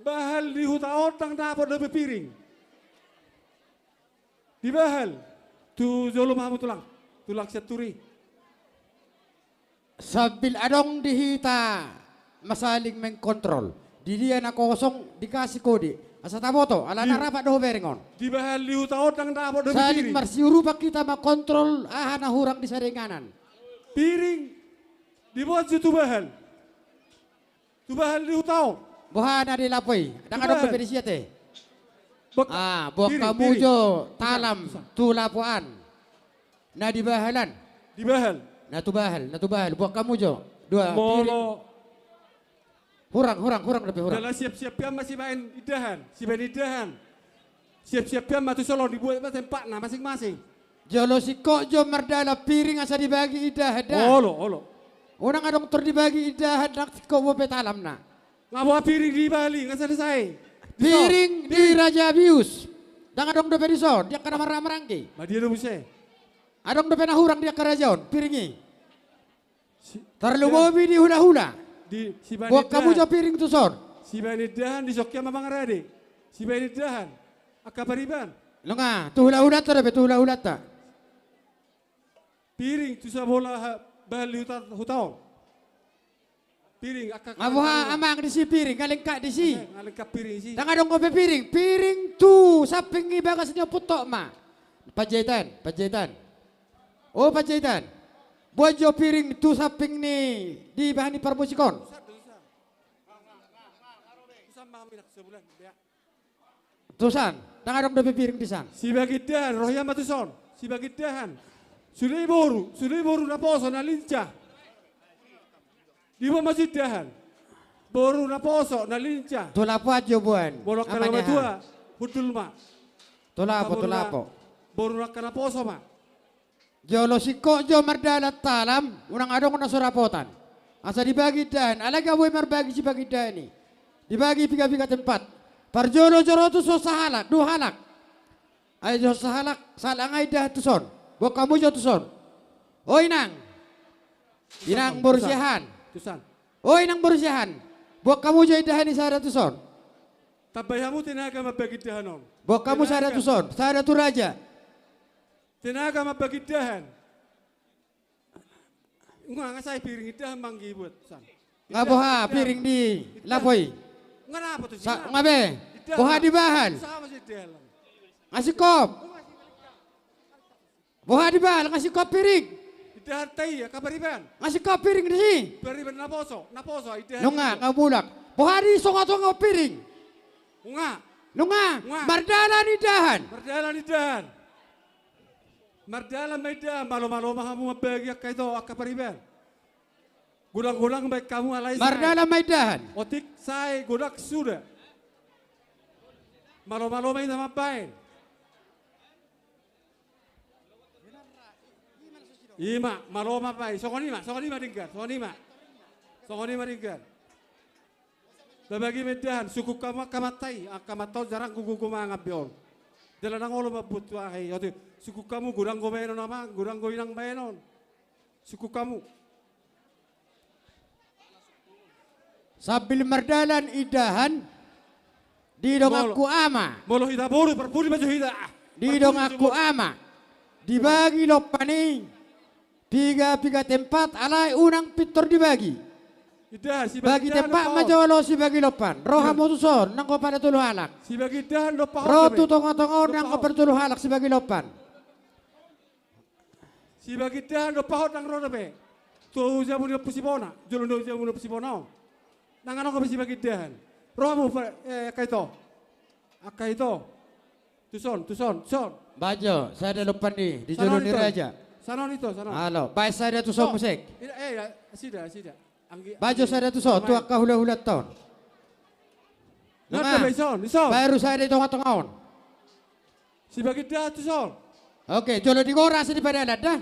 Bahal ni huta on ndang dapot dope piring. Di bahal. Tu jolo ma hamu tulang. Tulang Sianturi. Sambil adong di hita ma saling mengkontrol. Di dia na kosong dikasih kode. Asa taboto, ala na rapat do hubereng on. Di bahal ni huta on ndang dapot dope piring. Saling marsiurupan hita mangkontrol aha na hurang di sada inganan. Piring. Diboan jo tu bahal. Tu bahal ni huta on. Boha na di lapo i? Ndang adong dope disi ate. Boan hamu jo talam tu lapo an. Na di bahalan. Di bahal. Na tu bahal, na tu bahal. Boan hamu jo. Dua piring. Hurang, hurang, hurang dope hurang. Jala siap-siap ma sibaen indahan, sibaen indahan. Siap-siap ma tu son, dibuat ma tempatna masing-masing. Jolo singkop jo mardalan piring asa dibagi indahan da. Olo, olo. Unang adong tor dibagi indahan ndang singkop bope talamna. Nga boha piring di bahal i, nga selesai. Piring di Raja Bius. Ndang adong dope dison, di angka na marhaha maranggi. Adong dope na hurang di angka raja on, piring i. Tarlumobi di hula-hula. Boan hamu jo piring tu son. Sibaen indahan, dison hian ma mangarade. Sibaen indahan. Angka pariban. Nunga, tu hula-hulanta dope, tu hula-hulanta. Piring tu sabola bahal ni huta on. Piring angka. Nga boha amang disi piring, nga lengkap disi. Nga lengkap piring disi. Ndang adong dope piring. Piring tu samping ni bagas ni ompunta ma. Panjaitan, Panjaitan. O Panjaitan. Boan jo piring tu samping ni di bahan ni parmusik on. Tu san, ndang adong dope piring di san. Sibaen indahan, ro hian ma tu son. Sibaen indahan. Sude i boru, sude i boru naposo na lincah. Diboan ma jo indahan. Boru naposo na lincah. Tu lapo an jo boan. Molo angka na matua, hundul ma. Tu lapo, tu lapo. Boru angka naposo ma. Jolo singkop jo mardalan talam, unang adong na so dapotan. Asa dibagi indahan, alai nga boi marbagi sibagi indahan i. Dibagi piga-piga tempat. Parjolo jo ro tu son sahalak, dua halak. Ai jo sahalak, sahalak nga indahan tu son. Boan hamu jo tu son. O inang. Inang boru Siahaan. O inang boru Siahaan. Boan hamu jo indahan i sada tu son. Tambai hamu tenaga mambagi indahan on. Boan hamu sada tu son, sada tu raja. Tenaga mambagi indahan. Nga, nga sai piring indahan manggi buat san. Nga boha piring di lapo i? Nga na apa tu si? Nga be. Boha di bahal? Nga singkop. Boha di bahal? Nga singkop piring. Indahan tai, angka pariban. Nga singkop piring disi. Pariban naposo, naposo indahan. Nunga, nga mulak. Boha di songon-songon piring? Nunga. Nunga. Mardalan indahan. Mardalan indahan. Mardalan ma indahan, malo-malo ma hamu mambagi angka ito, angka pariban. Godang-godang baen hamu alai sae. Mardalan ma indahan. Otik sae godang suda. Malo-malo ma hita mambaen. Ima, malo ma baen. Songon i ma, songon i ma denggan, songon i ma. Songon i ma denggan. Babagi ma indahan, sungkun hamu angka amanta i, angka amanta on jarang gogo-gogo mangan be on. Jala ndang olo mambuat tu aha i, otik, sungkun hamu, godang do baenon amang, godang do inang baenon. Sungkun hamu. Sambil mardalan indahan, didongani ama. Molo hita boru, parpudi ma jo hita. Didongani ama. Dibagi lompan i. Piga-piga tempat, alai unang pintor dibagi. Bagi tempat ma jolo sibagi lompan. Ro hamu tu son, nanggo pada tolu halak. Ro tu tonga-tonga on, nanggo pada tolu halak sibagi lompan. Sibagi indahan do pahot nang ro dope. Tu jabu ni Ompu Sibona, jolo ni jabu ni Ompu Sibona on. Nang adong dope sibagi indahan. Ro hamu angka ito. Angka ito. Tuson, tuson, tuson. Baen jo sada lompan i di jolo ni raja. Sanon ito, sanon. Alo, baen sada tuson muse. Ida, eh, ida, sida, sida. Anggi, baen jo sada tuson tu angka hulahulanta on. Nunga. Baru sada di tongatonga on. Sibagi indahan tuson. Oke, jolo di gora asa di padalan da.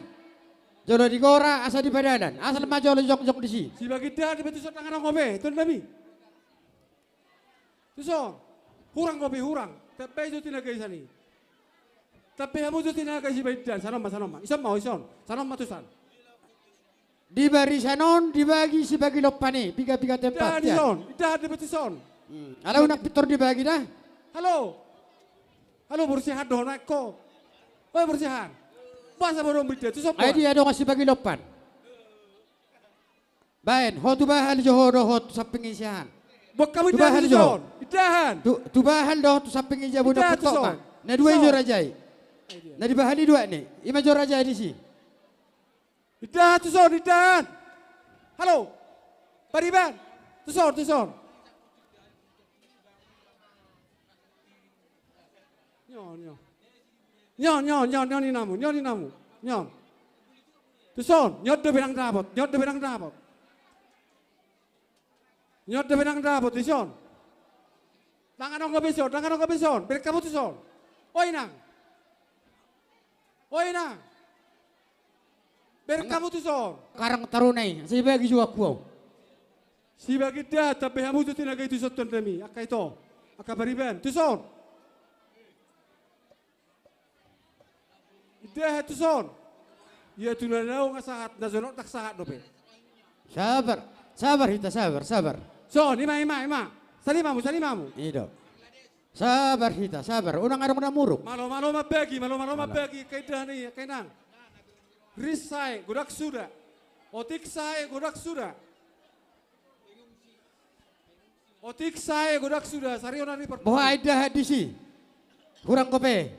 Jolo di gora asa di padalan. Asal ma jolo jongjong disi. Sibagi indahan dipe tuson, ndang adong dope tondami. Tuson. Hurang dope, hurang. Tambai jo tinaga i sian i. Tambai hamu jo tinaga i sibaen indahan. Sanon ma, sanon ma. Ison ma, ison. Sanon ma tuson. Di barisan on dibagi sibagi lompan i, piga-piga tempat. Indahan ison, indahan dipe tuson. Hmm. Alai unang pintor dibagi da. Halo. Halo, borsihan do ho na ingkon. Oi, borsihan. Boasa bo dong bida tuson. Ai dia dongan sibagi lompan. Baen, ho tu bahal jo ho dohot tu samping i sian. Boan hamu indahan jo. Indahan. Tu, tu bahal dohot tu samping i jabu na putokna. Na dua i jo raja i. Na di bahal i dua ni. I ma jo raja i disi. Indahan tuson, indahan. Halo. Pariban. Tuson, tuson. Nion, nion. Nion, nion, nion, nion indahanmu, nion indahanmu. Nion. Tuson, nion dope ndang dapot, nion dope ndang dapot. Nion dope ndang dapot, tuson. Ndang adong dope tuson, ndang adong dope tuson. Bereng hamu tuson. Oi, inang. Oi, inang. Bereng hamu tuson. Karang Taruna i, asa dibagi jo aku au. Sibagi indahan, tambai hamu jo tinaga i tuson tondami. Angka ito. Angka pariban. Tuson. Indahan tuson. Ia tu na dao nga sahat, na jonok ndang sahat dope. Sabar, sabar hita, sabar, sabar. Son, i ma, i ma, i ma. Salimamu, salimamu. I do. Sabar hita, sabar. Unang adong na muruk. Malo-malo mambagi, malo-malo mambagi. Angka indahan i, angka inang. Ris sae, godang suda. Otik sae, godang suda. Otik sae godang suda, sarion ari parpudi. Boha indahan disi? Godang dope.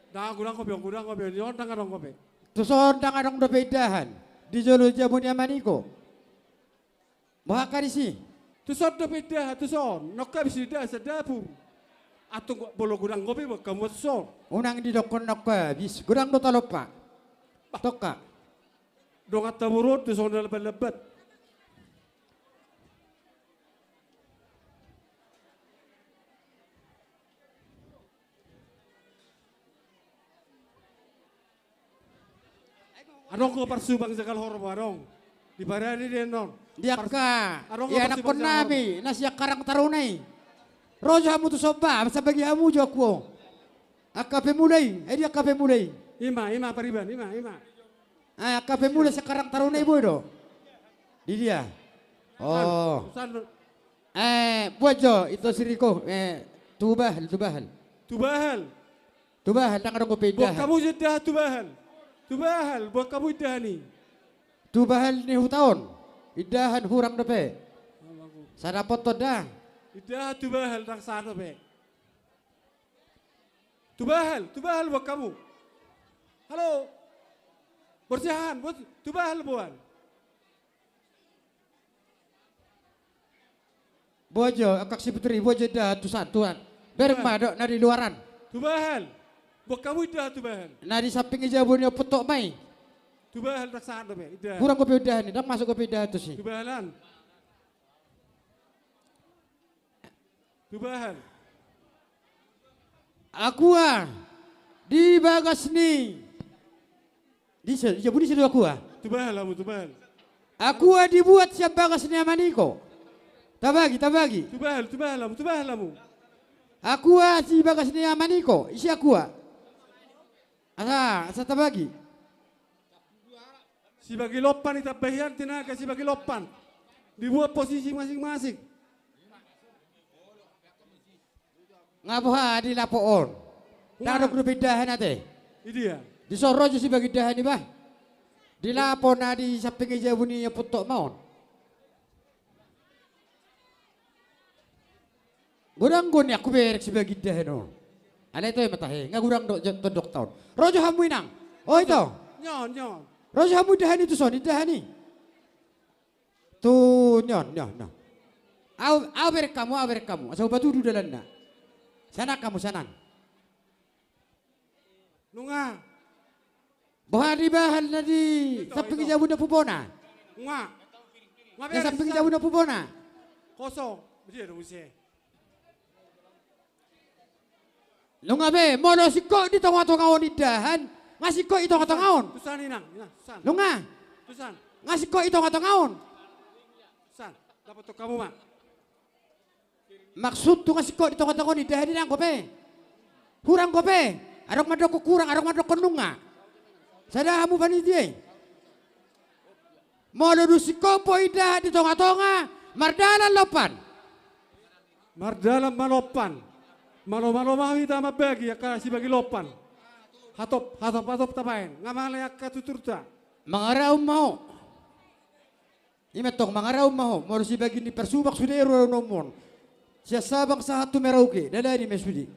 Ndang godang dope, godang dope, nion ndang adong dope. Tuson ndang adong dope indahan. Di jolo jabu ni amaniko. Boha angka disi? Tuson dope indahan, tuson. Nunga habis indahan sian dapur. Antong molo godang dope, boan hamu tuson. Unang didokkon nunga habis. Godang do talompa. Bah. Tongka. Dongan taboru on tuson na lambat-lambat. Adong do parsubang jagal horbo, adong. Di parade den on. Di angka ianakkonnami na sian Karang Taruna i. Ro jo hamu tu somba, sambagi hamu jo aku. Angka pemula i, eh, di angka pemula i. I ma, i ma pariban, i ma, i ma. Eh, angka pemula sian Karang Taruna i boi do. Di dia? Oh. Eh, buat jo, ito siriko, eh, tu bahal, tu bahal. Tu bahal. Tu bahal, ndang adong dope indahan. Boan hamu jo indahan tu bahal. Tu bahal, boan hamu indahan i. Tu bahal ni huta on. Indahan hurang dope. Sada poton da. Indahan tu bahal, ndang sahat dope. Tu bahal, tu bahal boan hamu. Halo. Borsihan, boan, tu bahal boan. Boan jo, angka si Putri, boan jo indahan tu san, tu an. Bereng ma do, na di luaran. Tu bahal. Boan hamu indahan tu bahal. Na di samping i jabu ni ompung tok ma i. Tu bahal, ndang sahat dope, indahan. Hurang dope indahan i, ndang masuk dope indahan tusi. Tu bahalan. Tu bahal. Akua di bagas ni. Di se-, di jabu ni se do akua. Tu bahal hamu, tu bahal. Akua dibuat sian bagas ni amaniko. Tabagi, tabagi. Tu bahal, tu bahal hamu, tu bahal hamu. Akua di bagas ni amaniko, ise akua. Asa, asa tabagi. Sibagi lompan i, tambai hian tinaga sibagi lompan. Dibuat posisi masing-masing. Nga boha di lapo on? Ndang adong dope indahan ate. Idia. Dison ro jo sibagi indahan i bah. Di lapo na di samping i jabu ni ompung tok ma on. Godang do nian hubereng sibagi indahan on. Alai toe ma tahe, nga godang do jo-, tondok ta on. Ro jo hamu inang. O ito. Nion, nion. Ro jo hamu indahan i tuson, indahan i. Tu nion, nion, nion. Au, au bereng hamu, au bereng hamu. Asa hupatudu dalanna. Sian an hamu, sian an. Nunga. Boha di bahan na di samping jabu na pupona? Nunga. Nunga be, di samping jabu na pupona. Kosong. Dia do muse. Nunga be, molo singkop di tonga-tonga on indahan, nga singkop di tonga-tonga on. Tusan, inang, inang, tusan. Nunga. Tusan. Nga singkop di tonga-tonga on. Tusan, dapothon hamu ma. Maksudhu nga singkop di tonga-tonga on indahan, inang, dope. Hurang dope. Adong mandokkon hurang, adong mandokkon nunga. Sada hamu panitia i. Molo dung singkop indahan di tonga-tonga, mardalan lompan. Mardalan ma lompan. Malo-malo ma hita mambagi angka sibagi lompan. Hatop, hatop-hatop tabaen. Nga male angka tuturta. Mangarahum ma ho. I ma tong, mangarahum ma ho. Molo sibagi ni parsubang sude ruanonmon. Sian Sabang sahat tu Merauke. Dalani ma sude.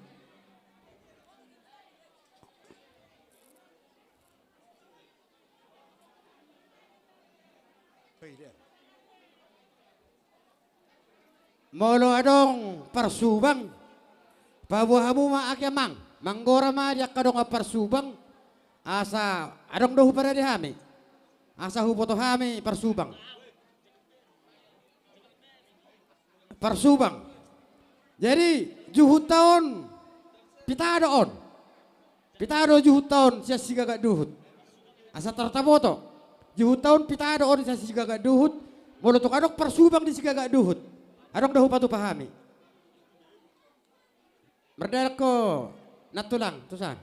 Molo adong parsubang, paboa hamu ma, angka amang, manggora ma di angka dongan parsubang, asa adong do huparade hami, asa huboto hami parsubang. Parsubang. Jadi, juhutta on, pita do on. Pita do juhutta on sian Sigagak Duhut. Asa tartaboto. Juhutta on pita do on sian Sigagak Duhut. Molo tung adong parsubang di Sigagak Duhut, adong do hupatupa hami. Mardalan ho, nantulang, tusan.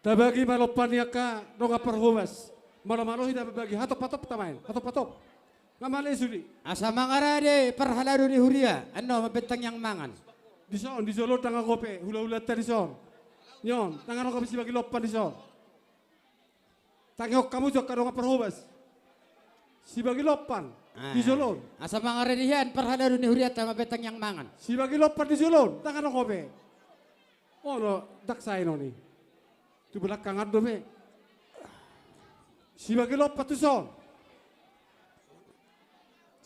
Tabagi ma lompan ni angka dongan parhobas. Malo-malo hita mambagi, hatop-hatop tabaen, hatop-hatop. Nga male sude. Asa mangarade parhalado ni huria, annon mambentangi angka mangan. Dison, di jolo on, tangan ho pe, hula-hulanta dison. Nion, tangan ho pe sibagi lompan dison. Tangihon hamu jo angka dongan parhobas. Sibagi lompan. Ah. Di jolo on. Asa mangarade hian parhalado ni hurianta mambentangi angka mangan. Sibagi lompan di jolo on, tangan ho pe. Olo, ndang sae on i. Tu belakang an dope. Sibagi lompan tuson.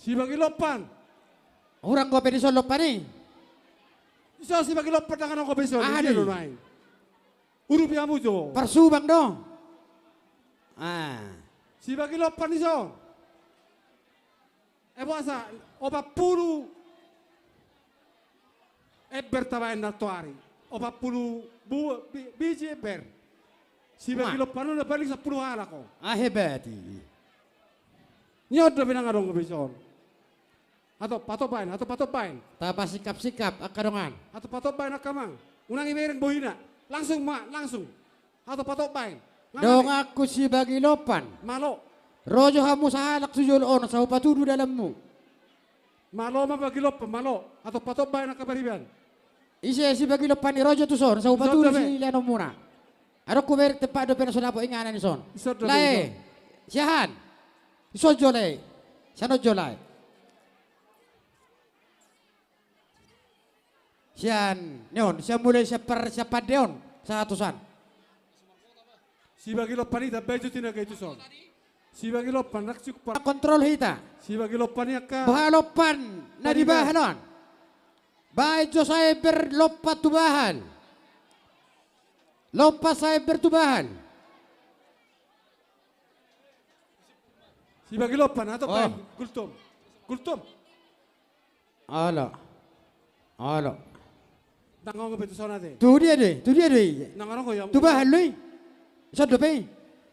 Sibagi lompan. Hurang ho pe dison lompan i. Dison sibagi lompan, tangan ho pe dison. Aha do i? Urupi hamu jo. Parsubang do. Ah. Sibagi lompan dison. Eh, boasa, opat pulu ember tabaen nantoari. Opat pulu bu-, bi-, biji ember. Sibagi lompan on na paling sampulu halak ho. Ah, hebat i. Nion dope, nang adong ho pe dison. Hatop-hatop baen, hatop-hatop baen. Tapasikap-sikap angka dongan. Hatop-hatop baen angka amang. Unang ibereng bohina. Langsung ma, langsung. Hatop-hatop baen. Donganku sibagi lompan. Malo. Ro jo hamu sahalak tu jolo on, asa hupatudu dalanmu. Malo ma bagi lompan, malo. Hatop-hatop baen angka pariban. Ise sibagi lompan i, ro jo tuson, asa hupatudu sileanonmuna. Adong hubereng tempat dope na so dapot inganan dison. Lae. Siahaan. Dison jo lae. Sian on jo lae. Sian, nion, sian mulai sian par-, sian pande on, sahat tusan. Sibagi lompan i, tambai jo tinaga i tuson. Sibagi lompan, raksuk par-, kontrol hita. Sibagi lompan i angka. Boha lompan na di bahal on? Baen jo saember lompan tu bahal. Lompan saember tu bahal. Sibagi lompan, hatop baen, gultom. Gultom. Olo. Olo. Nang adong ho pe tuson ate. Tu dia do i, tu dia do i? Nang adong ho, ya. Tu bahal do i. Dison dope i.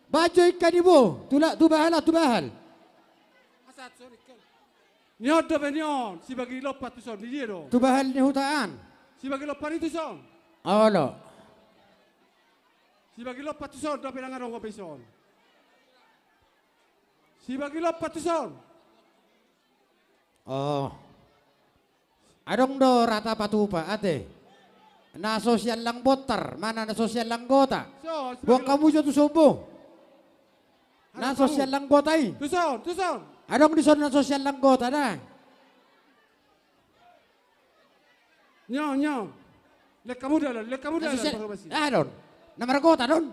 Baen jo ingka ni bo. Tu la-, tu bahal, ah, tu bahal. Nion dope nion, sibagi lompan tuson, di dia do? Tu bahal ni huta an. Sibagi lompan i tuson. Olo. Sibagi lompan tuson, dope nang adong ho pe dison. Sibagi lompan tuson. Oh. Adong do rata patupa, ate. Na so sian lang bontar, mana na so sian lang gota. Boan hamu jo tuson bo. Na so sian lang gota i. Tuson, tuson. Adong dison na so sian lang gota, na. Nion, nion. Lehon hamu dalan, lehon hamu dalan. Aha do on? Na margota do on?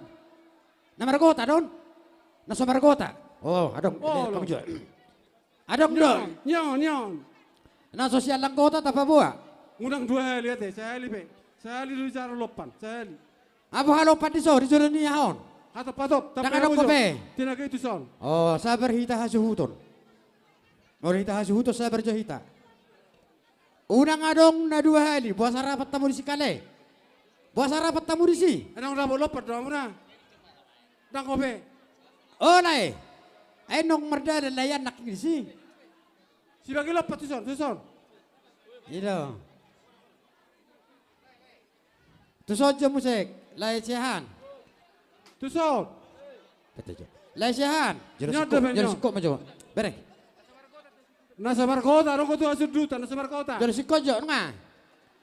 Na margota do on? Na so margota. Oh, adong. Oh, ini lo. Adong do. Nion, nion, nion. Na so sian langgota tapaboa. Unang dua hali ate, sahali pe. Sahali do dijalo lompan, sahali. Apo halompan di so, di jolo ni aha on? Hatop, hatop. Ndang adong dope. Tinaga i tu son. Oh, sabar hita hasuhuton. Molo hita hasuhuton, sabar jo hita. Unang adong na dua hali, boasa rapat hamu disi kale? Boasa rapat hamu disi? Ndang dapot lompan do hamuna. Ndang dope. O lae. Ai nunga mardalan lae anak disi. Sibagi lompan tu son, tu son. I do. Tu son jo muse, lae sian aha? Tu son. Lae sian aha? Jolo singkop ma jo. Bereng. Na so margota, adong do tu hasundutan, na so margota. Jolo singkop jo, nunga.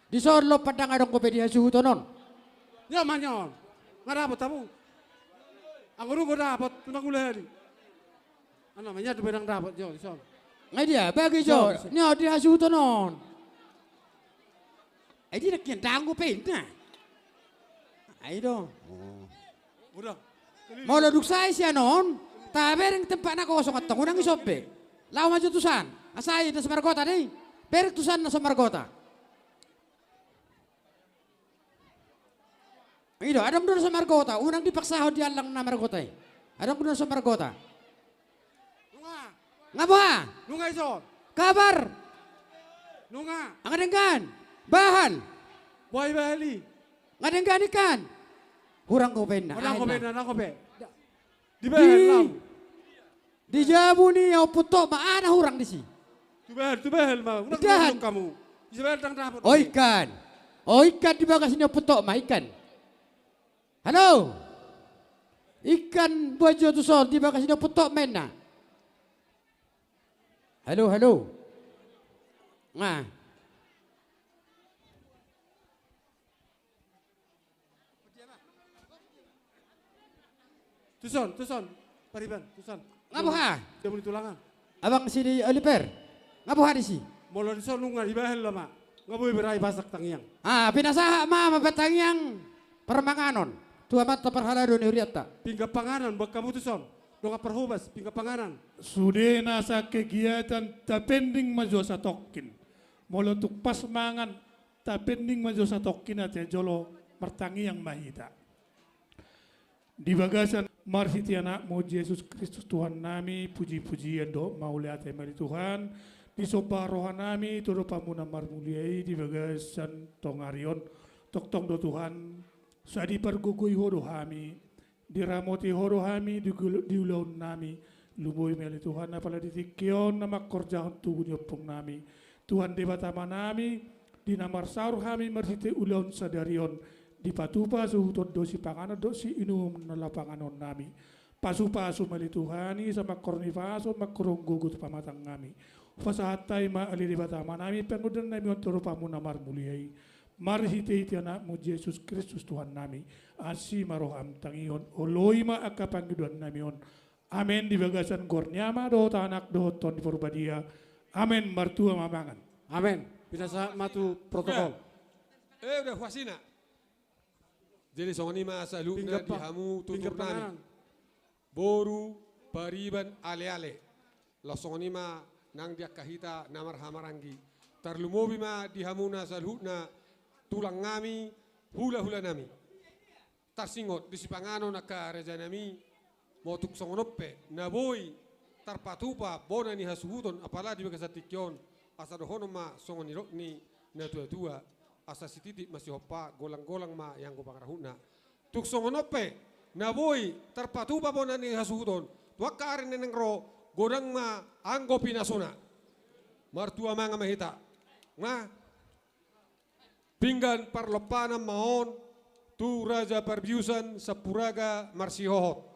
Di son lompan ndang adong dope di hasuhuton on. Nion ma nion. Nga dapot hamu. Anggo dung dapot, unang ula hali. Ana, manya tu benang dapot jo, di son. Nga dia, bagi jo. Nion di hasuhuton on. Ai di nangkin ndang dope inna. Ai do. Molo dung sae sian on, tabereng tempat na kosong antong unang i sombe. Laho ma jo tu san. Asa i na so margota dei. Bereng tu san na so margota. I do, adong do na so margota, unang dipaksahon di allang na margota i. Adong do na so margota. Nunga. Nga boha? Nunga i son. Kabar. Nunga. Nga denggan. Bahal. Boha i bahal i? Nga denggan i kan. Hurang dope inna. Hurang dope inna, hurang dope. Di bahal lau. Di jabu ni Ompu Tokma, aha na hurang disi? Tu bahal, tu bahal ma. Unang ditahan hamu. Di bahal ndang dapot. O ikan. O ikan di bagas ni Ompu Tokma, ikan. Halo. Ikan boan jo tu son di bagas ni Ompu Tokma inna. Halo, halo. Nga. Tu son, tu son, pariban, tu son. Nga boha? Dia muli tulangan. Abang si Oliver. Nga boha disi? Molo di son nunga dibahal ma. Nga boi berai pasak tangiang. Ah, pinasahat ma, ma tangiang parmanganon. Tu Amanta parhalado ni hurianta. Pinggan panganon, boan hamu tu son. Dongan parhobas, pinggan panganon. Sude na sa kegiatan tapending ma jo satongkin. Molo tung pas mangan, tapending ma jo satongkin ate jolo martangiang ma hita. Di bagasan marhite Anakmu Jesus Kristus Tuhan nami, puji-pujian dohot mauliate ma di Tuhan, disomba roha nami tu adopanMu na marmulia i di bagasan tongari on. Tongtong do Tuhan, sai dipargogoi Ho do hami, diramoti Ho do hami di gul-, di ulaon nami. Lumobi ma ale Tuhan, apala di tingki on na mangkorjahon tugu ni ompung nami. Tuhan Debata Ama nami, di na marsaor hami marhite ulaon sadari on, dipatupa suhuton do sipanganon dohot siinumon na laho panganon nami. Pasu-pasu ma ale Tuhan i, sai mangkorhon ipas on, mangkorhon gogo tu pamatang nami. Hupasahat hami ma ale Debata Ama nami, pangunduran nami on tu adopanMu na marmulia i. Marhite-hite Anakmu Jesus Kristus Tuhan nami. Asi ma rohaM, tangihon, oloi ma angka pangidoan nami on. Amen. Di bagasan goar ni Ama dohot Anak dohot Tondi Parbadia. Amen. Martua ma mangan. Amen. Pinasahat ma tu protokol. Eh, udah, huasina. Jadi songon i ma saluhutna di hamu tutur nami. Boru, pariban, ale-ale. Laos songon i ma nang di angka hita na marhahamaranggi. Tarlumobi ma di hamuna saluhutna tulang nami, hula-hula nami. Tarsingot di sipanganon angka raja nami, molo tung songon on pe na boi tarpatupa bona ni hasuhuton, apala di bagasan tingki on, asa dohonon ma songon nidok ni natua-tua, asa sititi ma sihompa, golang-golang ma ianggo pangarahutna. Tung songon on pe na boi tarpatupa bona ni hasuhuton, tu angka ari na naeng ro, godang ma anggo pinasuna. Martua mangan ma hita. Nga. Pinggan parlompanan ma on tu Raja Parbiusan Sampuraga Marsihohot.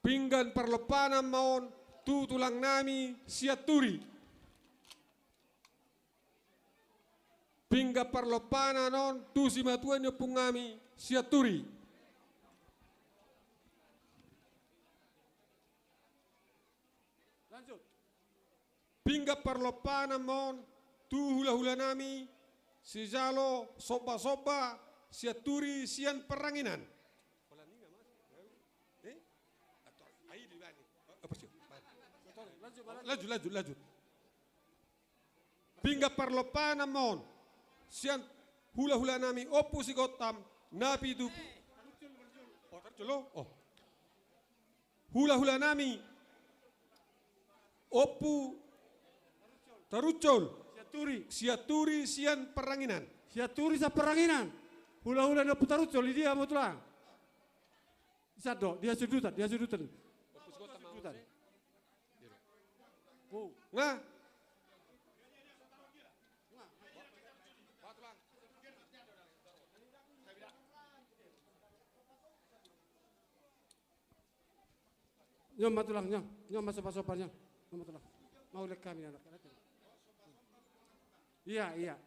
Pinggan parlompanan ma on tu tulang nami Sianturi. Pinggan parlompanan on tu simatua ni ompung nami Sianturi. Lanjut. Pinggan parlompanan ma on tu hula-hula nami sijalo somba-somba Sianturi sian Parranginan. Eh? Lanjut, lanjut, lanjut. Pinggan parlompanan ma on sian hulahulanami Ompu Sigontam na pitu. Oh, tarucul, oh. Hulahulanami Ompu Tarucul. Sianturi. Sianturi sian Parranginan. Sianturi sian Parranginan. Hulahula ni Ompu Tarucul, di dia hamu tulang? Di san do, di hasundutan, di hasundutan. Hasundutan. Nga. Nyon ma tulang, nyon. Nyon ma sopa-sopa, nyon. Nyon ma tulang. Mauliate hami anak. Iya, iya.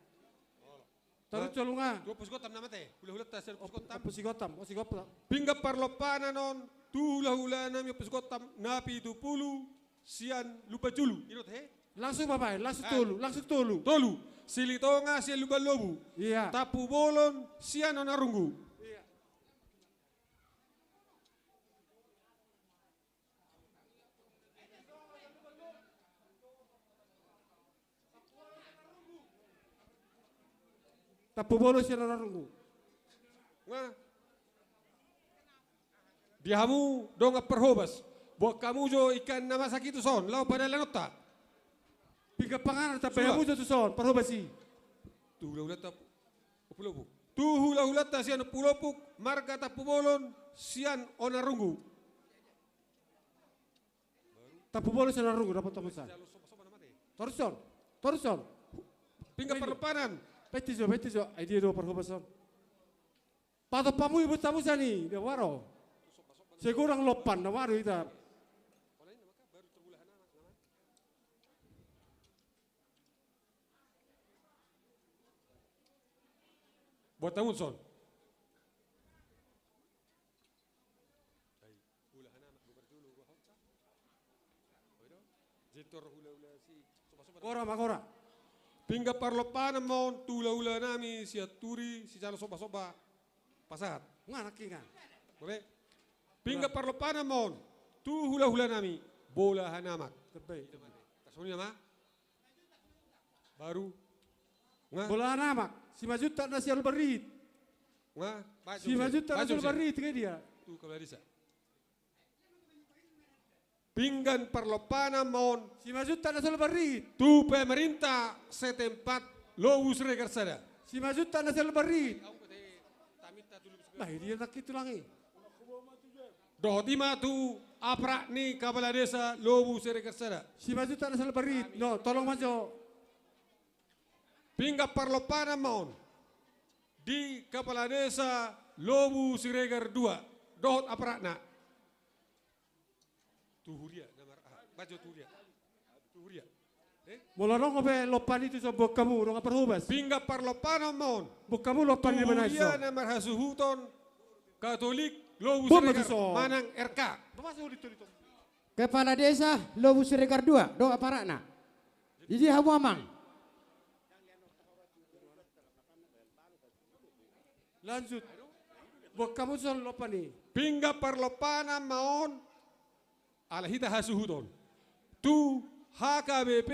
Tarucul nga. Tu Ompu Sigontam nama te. Hulahulanta sian Ompu Sigontam. Ompu Sigontam, Ompu Sigontam. Pinggan parlompanan on tu hulahulanami Ompu Sigontam na pitu pulu sian Lumbanjulu. Ingot he? Langsung babaen, langsung tolu, langsung tolu. Tolu. Silitonga sian Lumban Lobu. Iya. Tampubolon sian Onarunggu. Iya. Tampubolon sian Onarunggu. Nga. Di hamu dongan parhobas, buat hamu jo ikan na masak i tuson laho padalanonta. Pinggan panganon tambai hamu jo tuson parhobas i. Tu hulahulanta Ompu Lompuk. Tu hulahulanta sian Ompu Lompuk, marga Tampubolon sian Onarunggu. Tampubolon sian Onarunggu, dapot hamu tuson. Tarucul, tarucul. Pinggan parlompanan. Peti jo, peti jo. Ai dia do parhobas on. Patop hamu i, buat hamu sian i, dia waro. Sai godang lompan na waro ita. Buat hamu tuson. Gora ma, gora. Pinggan parlompanan ma on tu hulahulanami Sianturi, sijalo sopa-sopa. Pasahat. Nga nangkin nga. Bope. Pinggan parlompanan ma on tu hulahulanami Bolahan Amak. Tebbe. Kasonina ma. Baru. Nga. Bolahan Amak. Simanjuntak na sian Lumban Rihit. Nga. Simanjuntak na sian Lumban Rihit, ke dia. Tu kepala desa. Pinggan parlompanan ma on. Simanjuntak na sian Lumban Rihit. Tu pemerintah setempat Lobu Siregar sada. Simanjuntak na sian Lumban Rihit. Bah, dia nangkin tulang i. Dohot i ma tu aparat ni kepala desa Lobu Siregar sada. Simanjuntak na sian Lumban Rihit. No, tolong ma jo. Pinggan parlompanan ma on di kepala desa Lobu Siregar dua dohot aparatna. Tu huria na mar-, ah, bajo tu huria. Tu huria. Eh? Molo adong dope lompan i tuson, buat hamu dongan parhobas. Pinggan parlompanan ma on. Buat hamu lompan i, tu huria na marhasuhuton Katolik Lobu Siregar manang R K. Kepala desa Lobu Siregar dua dohot aparatna. Di dia hamu, amang? Lanjut. Buat hamu tuson lompan i. Pinggan parlompanan ma on. Ala hita hasuhuton. Tu H K B P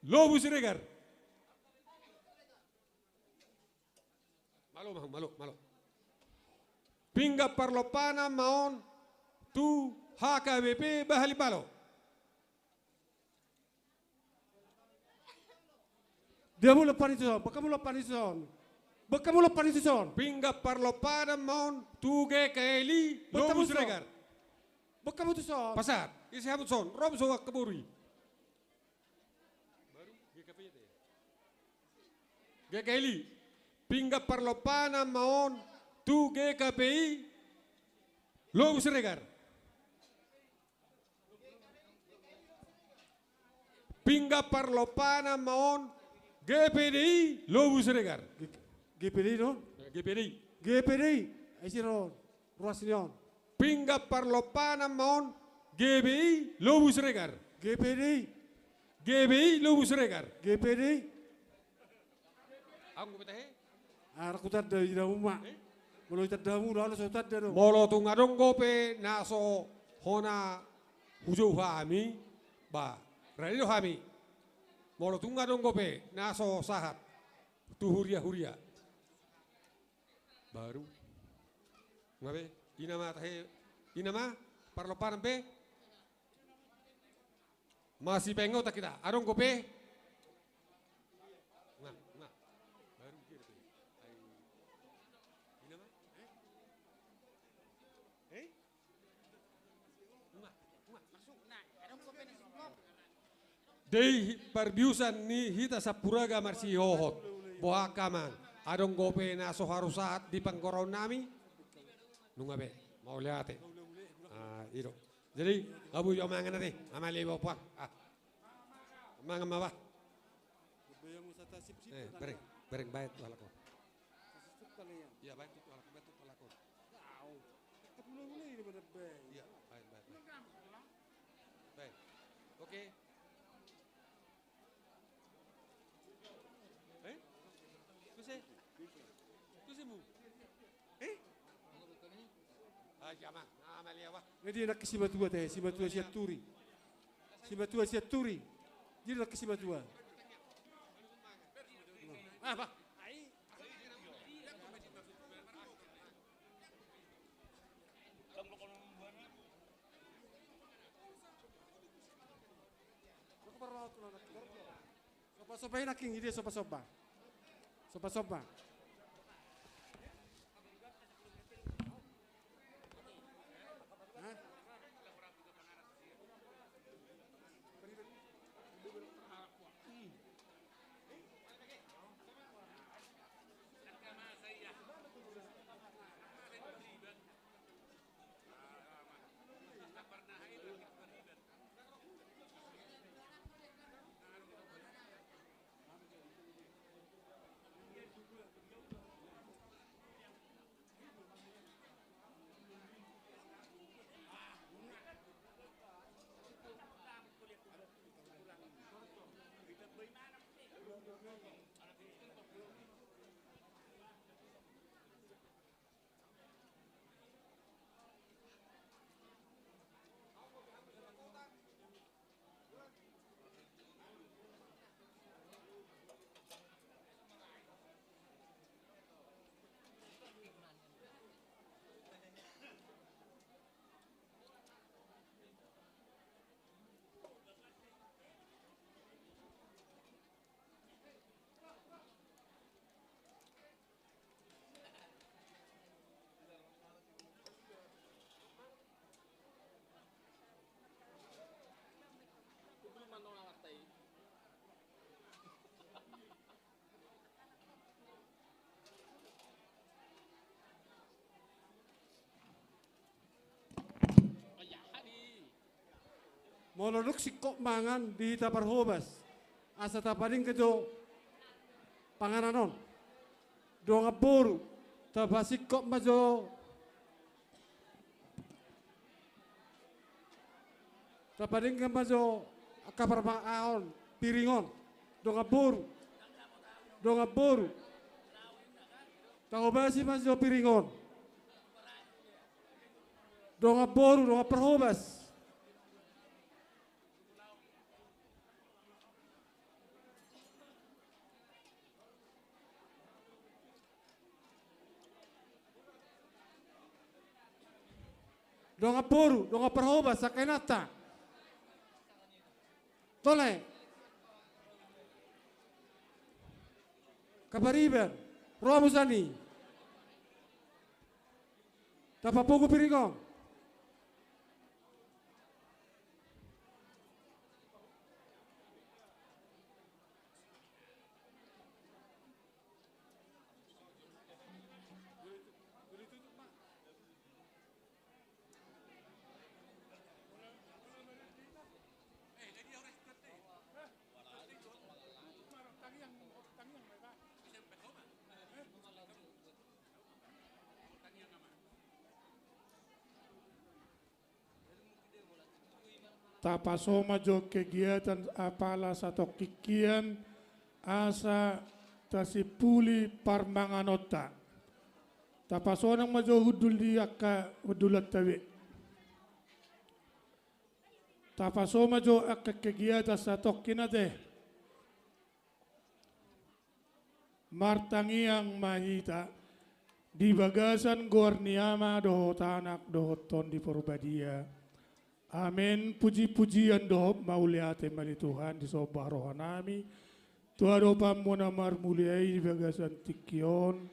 Lobu Siregar. Malo ma, malo, malo. Pinggan parlompanan ma on tu H K B P Bahalimbalo. Dia hamu lompan i tuson, buat hamu lompan i tuson. Buat hamu lompan i tuson. Pinggan parlompanan ma on tu G K L I Lobu Siregar. Buat hamu tuson. Pasahat. Ise hamu tuson. Rom so angka boru i. G K L I. Pinggan parlompanan ma on tu G K P I Lobu Siregar. Pinggan parlompanan ma on G P D I Lobu Siregar. G-, G P D I do? G P D I. G P D I. Ai siro ruas ni on. Pinggan parlompanan ma on G B I Lobu Siregar. G P D I. G B I Lobu Siregar. G P D I. Anggo beta he. Ara hutanda i da uma. Molo itanda hamu, lalu so hutanda do. Molo tung adong dope na so hona hujou hami, ba, rade do hami. Molo tung adong dope na so sahat tu huria-huria. Baru. Nunga be, ina ma tahe, ina ma, parlompanan be. Masipaingotan hita, adong dope. Nga, nga. Baru dia dope. Ai. Ina ma? Eh? Eh? Nga, nga. Dei parbiusan ni hita Sampuraga marsihohot. Boha angka amang, adong dope na so haru sahat di panggorahon nami? Nunga be, mauliate. Ah, i do. Jadi, hamu jo mangan ate, amang, lebo puang. Ah. Mangan ma bah. Eh, bereng, bereng, baen tu halak on. Iya, baen tu halak, baen tu halak on. Iya, baen, baen, baen. Baen. Oke. Eh? Tuse? Tuse mu? Eh? Ah, iya, amang. Ah, amang, lihat, bah. Jadi anak simatua te, simatua Sianturi. Simatua Sianturi. Jadi anak simatua. Ah, bah. Somba-somba i nangkin, i dia somba-somba. Somba-somba. Hah? Molo dung singkop mangan di hita parhobas, asa tapadenggan jo panganan on. Dongan boru, tapasingkop ma jo, tapadenggan ma jo angka parmahaon, piring on. Dongan boru, dongan boru, tahobasi ma jo piring on. Dongan boru, dongan parhobas. Dongan boru, dongan parhobas, angka inanta. Tole. Kapariban, ro hamu sian i. Tapapungu piring on. Tapaso ma jo kegiatan apala satongkin hian, asa Tasimpuli parmanganonta. Tapasonang ma jo hundul di angka hundulanta be. Tapaso ma jo angka kegiatan satongkin ate. Martangiang ma hita di bagasan goar ni Ama dohot Anak dohot Tondi Porbadia. Amen. Puji-pujian dohot mauliate ma di Tuhan, disomba rohanami tu adopanmu na marmulia i di bagasan tingki on,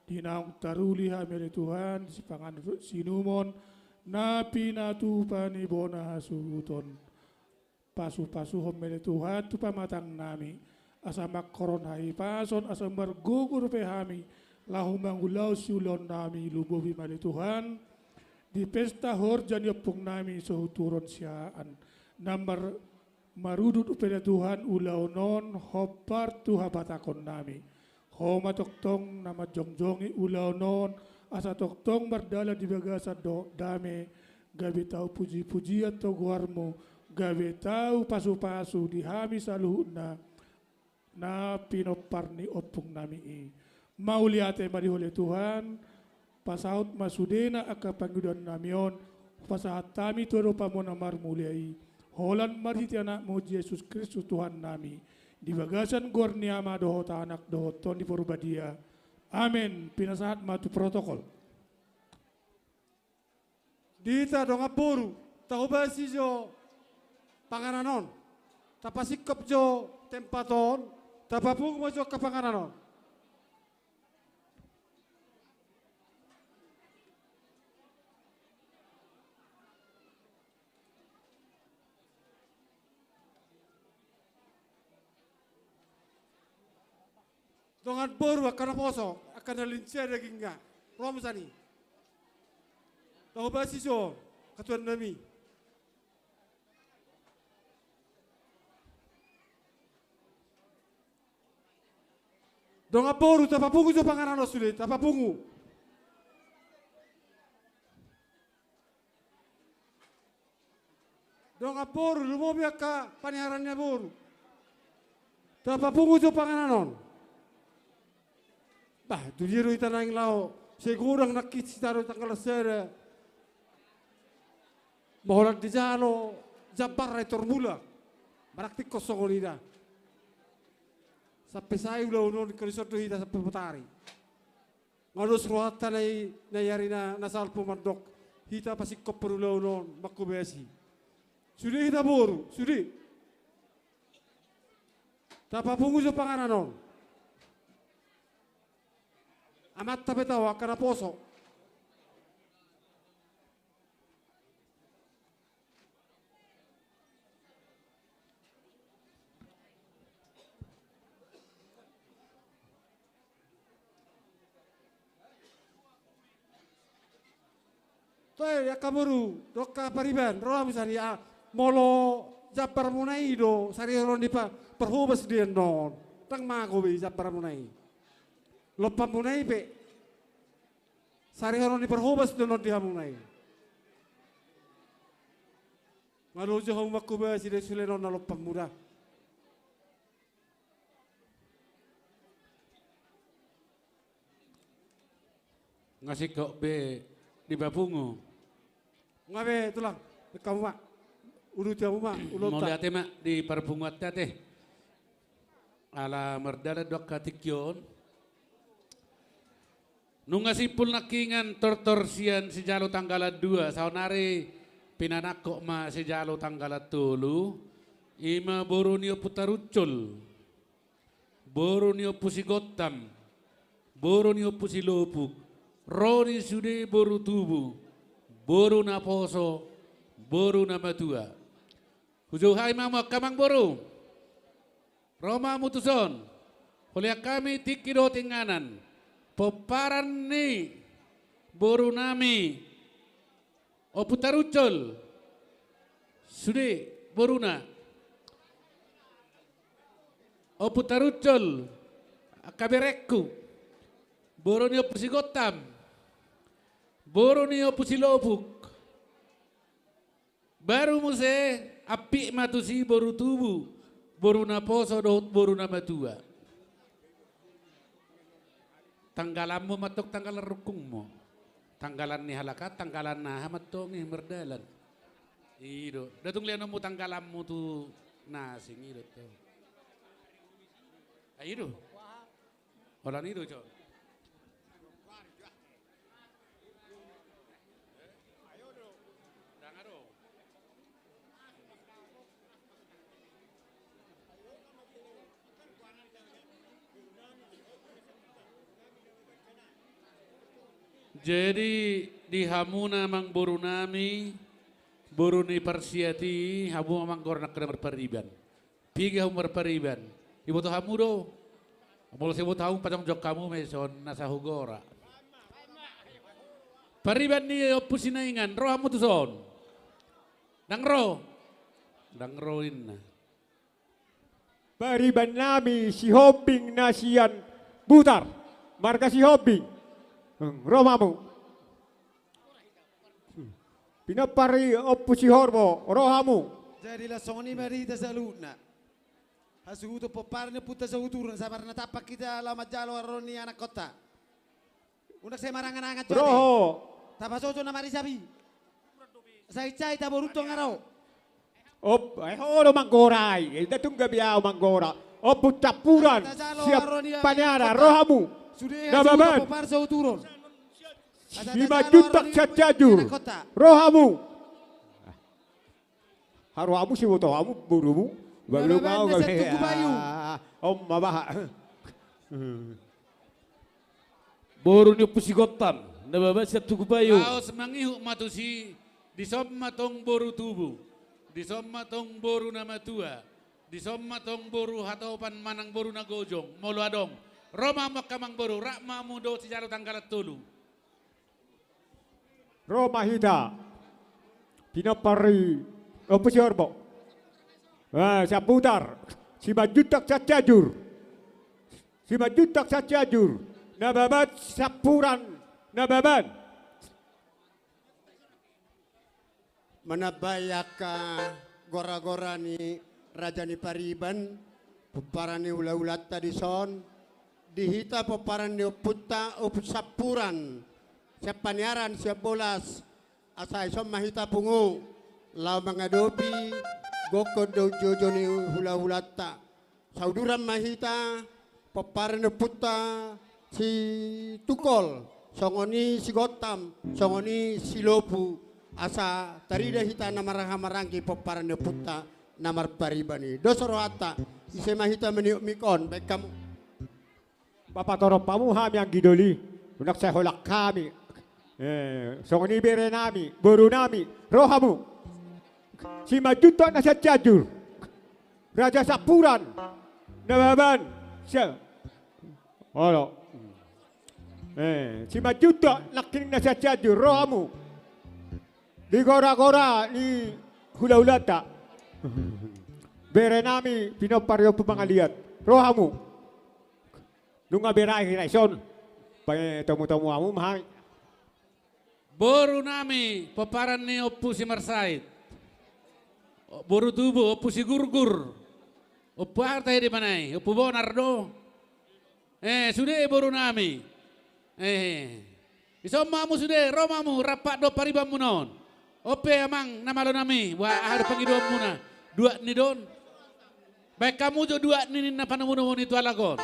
di naung taruli hami ale Tuhan, di sipanganon dohot siinumon na pinatupa ni bona hasuhuton. Pasu-pasuhon ma ale Tuhan tu pamatangnami, asa mangkorhon hahipason, asa margogo dope hami laho mangulahon siulaonnami. Lumobi ma ale Tuhan di pesta horja ni ompungnami Sohuthuron Siahaan, na mar-, marudut dope ale Tuhan ulaon on hombar tu habatahononnami. Ho ma tongtong na manjongjongi ulaon on, asa tongtong mardalan di bagasan dohot dame, gabe tau puji-pujian tu goarmu, gabe tau pasu-pasu di hami saluhutna na pinompar ni ompungnami i. Mauliate ma di Ho ale Tuhan, pasaut ma sudena angka pangidoannami on, pasahat hami tu adopanmu na marmulia i, holan marhite Anakmu Jesus Kristus Tuhannami, di bagasan goar ni Ama dohot Anak dohot Tondi Porbadia. Amen. Pinasahat ma tu protokol. Di hita dongan boru, tahobasi jo panganan on. Tapasingkop jo tempat on, tapapungu ma jo angka panganan on. Dongan boru, angka naposo, angka na linsea dagingna, ro hamu sian i. Tahobasi jo, hatuannami. Dongan boru, tapapungu jo panganan on sude, tapapungu. Dongan boru, lumobi angka paniharan ni naboru. Tapapungu jo panganan on. Bah, tu dia do hita naeng laho? Sai godang nangkin hita do tanggal sada. Maholan dijalo jambarna i torbula. Manang tingkos songon i da. Sampe sae ulaon on, ingkon dison do hita sampe botari. Nga dos rohanta na i, na i ari na, na salpu mandok hita pasingkophon ulaon on, manghobasi. Sude hita boru, sude. Tapapungu jo panganan on. Amanta pe tau, angka naposo. Toe, angka boru dohot angka pariban, ro hamu sian i. Molo jambarmuna i do sarihonon ni pa-, parhobas di annon, ndang mago be jambarmuna i. Lompanmuna i pe sarihonon ni parhobas do annon di hamuna i. Nga loja hamu manghobasi do sude annon na lompanmu da. Nga singkop be dipapungu. Nga be, Tulang, hamu ma. Uduti hamu ma ulaonta. Mauliate ma di parpunguanta ate. Ala mardalan do angka tingki on. Nunga simpul nangkiningan tortor sian sijalo tanggalan dua, saonari pinanangkok ma sijalo tanggalan tolu, i ma boru ni Ompu Taruncol, boru ni Ompu Sigontam, boru ni Ompu Silopuk, ro di sude boru tubu, boru naposo, boru namatua. Hujou hami ma hamu angka amangboru. Ro ma hamu tuson. Hulean hami tingki dohot inganan. Pomparan ni borunami Ompu Taruncol. Sude boruna. Ompu Taruncol, angka berengku. Boru ni Ompu Sigontam. Boru ni Ompu Silopuk. Baru muse ampit ma tusi boru tubu, boru naposo dohot boru namatua. Tanggalanmu mantong tanggalan rungkungmu. Tanggalan ni halak an, tanggalan na aha mantong i mardalan. I do. Nda tung leanonmu tanggalanmu tu na asing i do. Ai i do. Holan i do, Jon. Jadi, di hamuna amangboru nami, boru ni Parsiat i, hamu amang gora nangkin na marpariban. Piga hamu marpariban? Iboto hamu do? Molo so iboto hamu, pajongjong hamu ma i, son na so hugora. Pariban ni Ompu Sinaingan, ro hamu tuson? Ndang ro? Ndang ro inna. Pariban nami Sihombing na sian Butar, marga Sihombing. Hmm, ro ma hamu. Pinompar ni Ompu Sihorbo, ro hamu. Jadi laos songon i ma di hita saluhutna. Hasuhuton pomparan ni ompunta Sahuturon, sabar na tampak hita laho manjalo haroro ni anakkonta. Unang sai marangan-angan jo. Ro ho. Tapasoso na marisapi. Sai-sai taboruhon aro. Op, eh, ho do manggora i. Eh, nda tung gabe au manggora. Ompu Campuran, siap paniara, ro hamu. Nababan. Simanjuntak sian Cianjur, ro hamu. Haru hamu, siboto hamu borumu. Baru mau kami. Om ma baha. Boru ni Ompu Sigontam, Nababan sian Tugu Payu. Laos mangihut ma tusi, dison ma tong boru tubu, dison ma tong boru na matua, dison ma tong boru hatopan manang boru na gojong, molo adong. Ro ma hamu angka amangboru, rap ma hamu dohot sijalo tanggalan tolu. Ro ma hita. Pinompar ni Ompu Sihorbo. Ah, sian Butar. Simanjuntak sian Cianjur. Simanjuntak sian Cianjur. Nababan Campuran. Nababan. Manambai angka gora-gora ni raja ni pariban, pomparan ni hula-hulanta dison, di hita pomparan ni ompunta, Ompu Campuran, sian Paniaran, sian Bolas, asa dison ma hita pungu, laho mangadopi gokhon dohot joujou ni hula-hulanta. Sauduran ma hita, pomparan ni ompunta Situngkol, songon i Sigontam, songon i Silopu, asa tarida hita na marhaha maranggi pomparan ni ompunta na marpariban i. Dos rohanta, ise ma hita maniop mik on, baen hamu. Papatorop hamu hami anggi doli, unang sai holan hami. Eh, songon i bere nami, boru nami, ro hamu. Simanjuntak na sian Cianjur. Raja Campuran. Nababan. Sia. Olo. Eh, Simanjuntak nangkining na sian Cianjur, ro hamu. Di gora-gora ni hula-hulanta. Bere nami, pinompar ni Ompu Mangaliat. Ro hamu. Nunga berakhir ae dison. Patomu-tomu hamu ma hami. Boru nami, pomparan ni Ompu Simarsait. Boru tubu, Ompu Sigurgur. Ompu aha tahe di mana i? Ompu Bonar do. Eh, sude boru nami. Eh. Dison ma hamu sude, ro ma hamu, rampak do paribanmuna on. On pe amang na malo nami, boha aha do pangidoanmuna? Duat ni do on. Baen hamu jo duat ni ninna panomunomu ni tu halak on.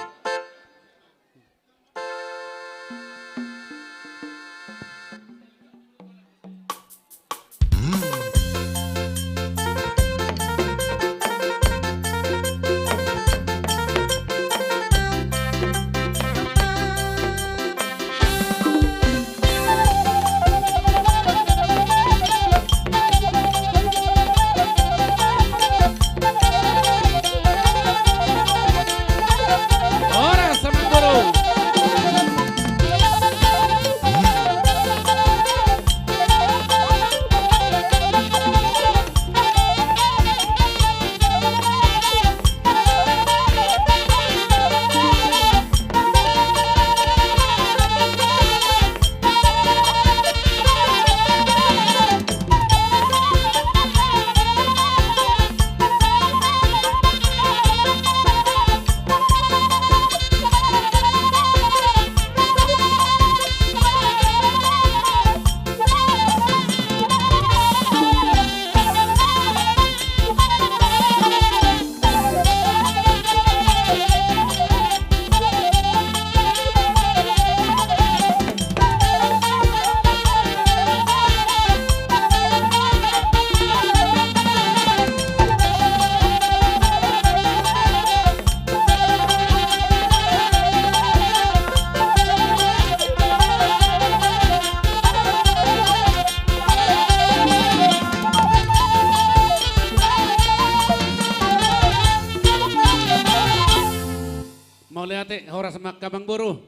Horas ma angka amangboru.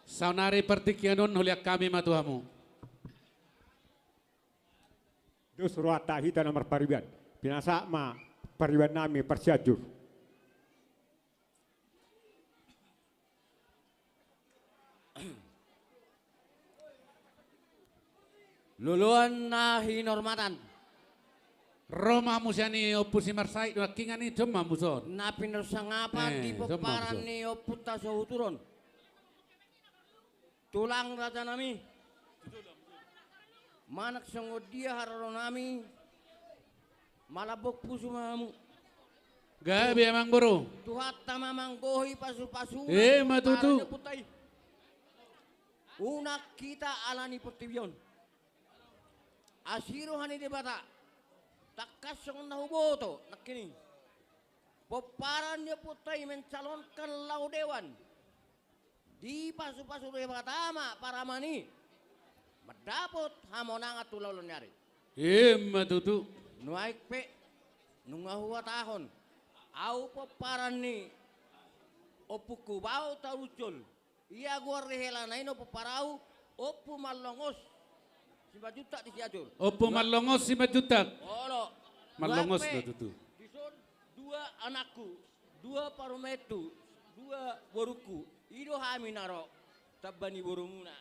Saonari partingkian on hulean hami ma tu hamu. Dos rohanta hita na marpariban. Pinasahat ma pariban nami parsianjur. Loloan na hinormatan. Ro ma hamu sian i Ompu Simarsait, nangkiningan i, son ma hamu son. Na pinarsangapan di pomparan ni ompunta Sohutulon. Tulang raja nami. Manang songon dia haroro nami. Malambok pusu ma hamu. Gabe amangboru. Tuhanta ma manggohi pasu-pasu. Ima tutu. Unang hita ala ni portibi on. Asi roha ni Debata. Tangkas songon na huboto nangkiningan i. Pomparan ni ompunta i mencalonkan laho dewan. Dipasu-pasu Debata ma paraman i mandapot hamonangan tu laon ni ari. Ima tutu. Nuaeng pe nunga huhatahon, au pomparan ni ompungku Bao Tarujol. Ia goar ni helana i, na pomparan au Ompu Mallongos Simanjuntak di Sianjur. Ompu Mallongos Simanjuntak. Olo. Mallongos do tutu. Dison dua anakku, dua parumaenhu, dua borungku. I do hami na ro tamba ni borumuna.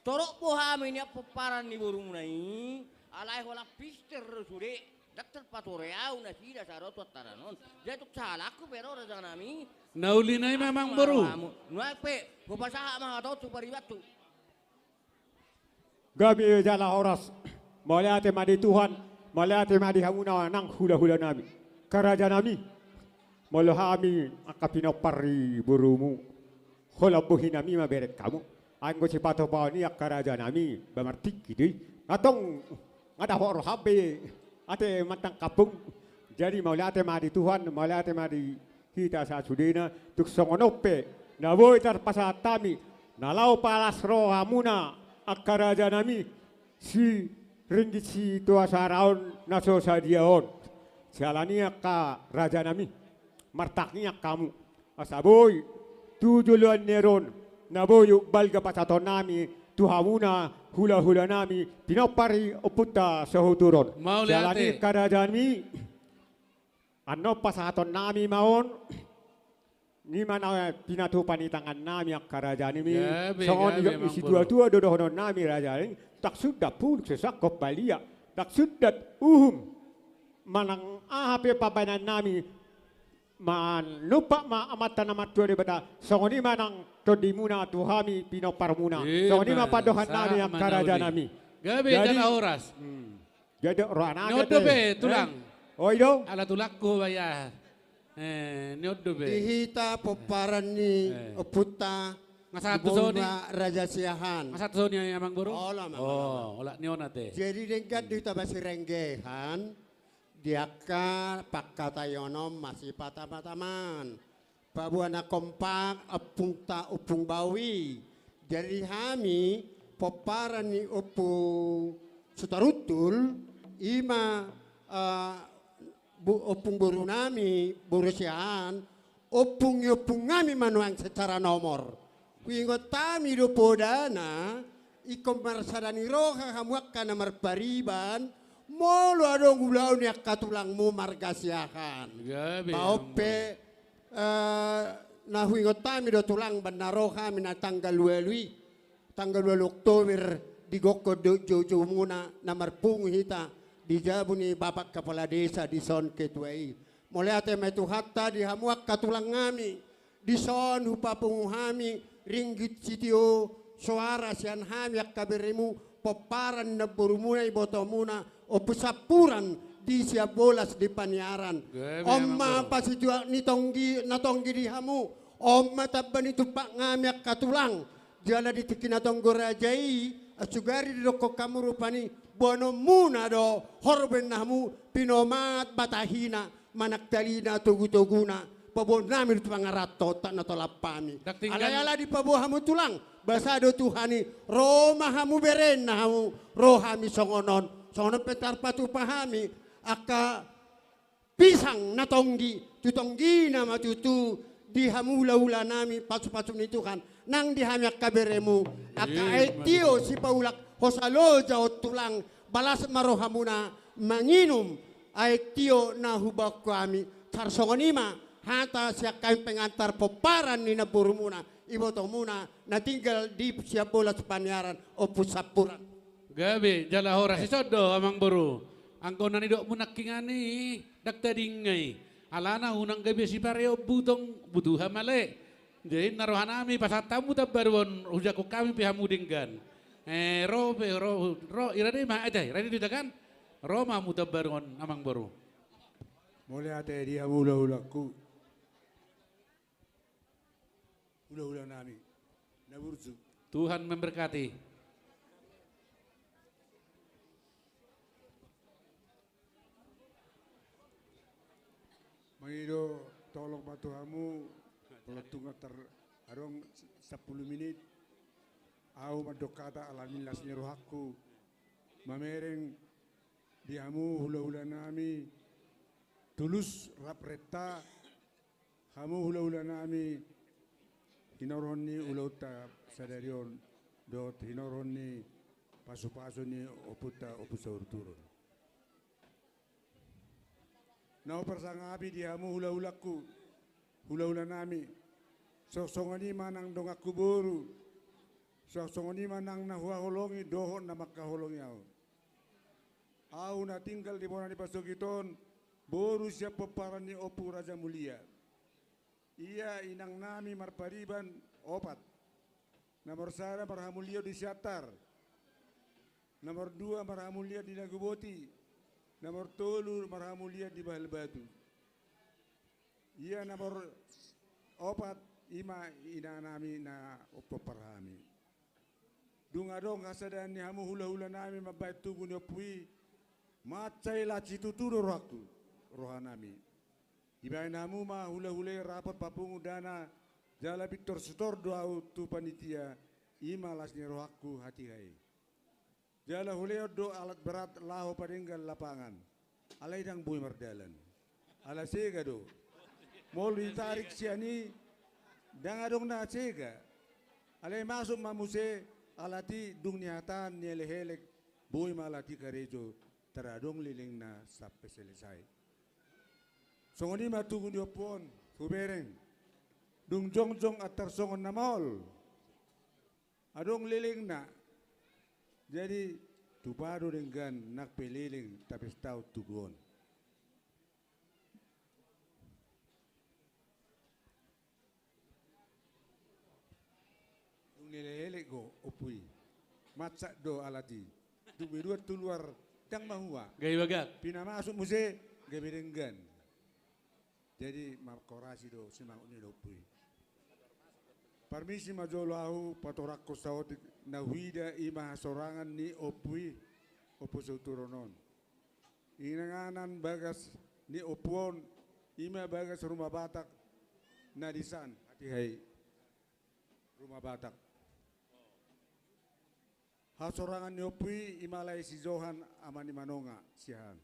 Torop do hami nian pomparan ni borumuna i, alai holan pister do sude, ndang tarpatore au nasida sada tu antaran on. Jadi tung sahalakku pe ro raja nami. Na uli nai ma amangboru. Nuaeng pe hupasahat ma hata on tu paribanhu. Gabe jala horas. Mauliate ma di Tuhan, mauliate ma di hamuna nang hula-hula nami. Angka raja nami, molo hami angka pinompar ni borumu, holan bohi nami ma bereng hamu. Anggo sipatupaon i angka raja nami, ba martingki do i. Nga tong, nga dapot roham be ate mantang kampung. Jadi mauliate ma di Tuhan, mauliate ma di hita sasudena, tung songon on pe na boi tarpasahat hami, na laho palas rohamuna angka raja nami, siringgit sitio soara on na so sadia on. Siala ni i angka raja nami, martangiang hamu asa boi tu joloan ni ari on na boi umbalga pasahaton nami tu hamuna hula-hula nami, pinompar ni ompunta Sohutulon. Mauliate. Siala ni i angka raja nami, annon pasahaton nami ma on. I ma na pinatupa ni tangan nami angka raja nami. Gabe, songon gabe, i ma amangboru. Situa-tua do dohonon nami raja i, ndang sundat pulung so sangkop balia, ndang sundat uhum. Manang aha pe pambahenan nami, manumpak ma Amanta na martua Debata, songon i ma nang tondimuna tu hami pinomparmuna. Ima, songon i ma pandohan nami angka raja nami. Sahat ma na uli. Gabe, jadi, jala horas. Hmm. Jadi roha nami. Ni on dope, eh, tulang. Oi do. Ala tulangku ba ia. Eh, ni on dope. Di hita pomparan ni, eh, ompunta. Nga sahat tu son i. Raja Siahaan. Nga sahat tu son i amangboru? Olo, amang. Oh, olat ni on ate. Jadi denggan do hita masirenggehan di angka pangkataion on masipatama-tamaan. Paboa na kompak ompungta Ompung Bao i. Jadi hami pomparan ni Ompu Sitoruntul, i ma, eh, bo-, ompung boru nami, boru Siahaan, ompung ni ompung nami ma nuaeng secara nomor. Huingot hami do podana, ingkon marsada ni roha hamu angka na marpariban, molo adong ulaon ni angka tulangmu marga Siahaan. Gabe, amang. Bahen pe, eh, na huingot hami do tulang, bahen na ro hami na tanggal ualu i, tanggal ualu Oktober, digokhon do jou-joumuna na marpungu hita di jabu ni Bapak Kepala Desa dison ketua i. Mauliate ma di Tuhanta di hamu angka tulang nami. Dison hupapungu hami ringgit sitio soara sian hami angka beremu, pomparan ni namborumuna, ibotomuna, Ompu Sampuran di Siambolas di Paniaran. Gabe, amang. On ma pasituak ni tonggi, na tonggi di hamu. On ma tamba ni tumpak nami angka tulang. Jala di tingki na tonggo raja i, sugari didokkon hamu rupani, boanonmuna do horbo ninna hamu, pinomat batahina, manang talina togu-toguna, paboa nami do tu pangaranto, tak na tolap hami. Alai ala dipaboa hamu tulang, basa do Tuhan i, ro ma hamu berenna hamu, ro hami songon on, songon on pe tarpatupa hami, angka pisang na tonggi, tu tonggina ma tutu, Di hamu hulahula nami, pasupasu ni Tuhan nang di hami angka beremu, angka aek tio sipaulak, hosa loja on tulang, balas ma rohamuna manginum aek tio na hubahen hami. Tarsongon i ma hata sian hami pengantar pomparan ni namborumuna, ibotomuna na tinggal di Siambolas Paniaran, Ompu Sampuran. Gabe jala horas. Ison do amangboru. Anggo na nidokmu nangkiningan i ndang tadingai. Alana unang gabe sipareon butong butuha male. Jadi na rohanami pasahat hamu tambaru on, hujangkon hami pe hamu denggan. Eh, ro pe ro, ro ira do i ma, eh, ira do i tu ita kan. Ro ma hamu tambaru on amangboru. Mauliate di hamu hulahulangku. Hulahula nami na burju. Tuhan memberkati. Mangido tolong ma tu hamu, molo tung tar adong sampulu minit, ahu mandok hata ala ni las ni rohangku, mamereng di hamu hulahula nami, tulus rap renta, hamu hulahula nami, hinorhon ni ulaonta sadari on dohot hinorhon ni pasupasu ni ompunta Ompu Sauturon. Na huparsangapi di hamu hulahulangku, hulahula nami, songon i ma nang donganku boru, songon i ma nang na huhaholongi dohot na mangkaholongi ahu. Ahu na tinggal di bona ni pasogit on, boru sian pomparan ni Ompu Raja Mulia. Ia inang nami marpariban opat. Nomor sada marhamulian di Siantar. Nomor dua marhamulian di Naguboti. Nomor tolu marhamulian di Bahal Batu. Ia nomor opat i ma inang nami na pompar hami. Dung adong hasadaan ni hamu hulahula nami mambahen tugu ni ompu i, mansai las situtu do rohangku, roha nami. Dibahen hamu ma hulahula i rapot papungu dana jala pintor sitor do ahu tu panitia, i ma las ni rohangku hatiha i. Jala hulehon do alat berat laho padenggan lapangan. Alai ndang boi mardalan. Ala sega do. Molo ditarik sian i, ndang adong na sega. Alai masuk ma muse alat i, dung nihatahan ni elek-elek, boi ma alat i karejo, tar adong lelengna sampe selesai. Songon i ma tugu ni ompu on, hubereng. Dung jongjong antar songon na maol. Adong lelengna. Jadi tupa do denggan nang pe leleng tapestahon tugu on. Dung nielek-elek do ompu i, mansat do alat i. Dung beduan tu luar, ndang mahua. Gabe bagak. Pinamasuk muse, gabe denggan. Jadi mangkorasi do simangot ni ompu i. Parmisi ma jolo ahu patorangkon saotik na huida, i ma hasorangan ni ompu i, Ompu Sauturon on. Inganan bagas ni ompu on, i ma bagas Ruma Batak na disan hatiha i. Ruma Batak. Hasorangan ni ompu i, i ma alai si Johan ama ni Manonga Siahaan.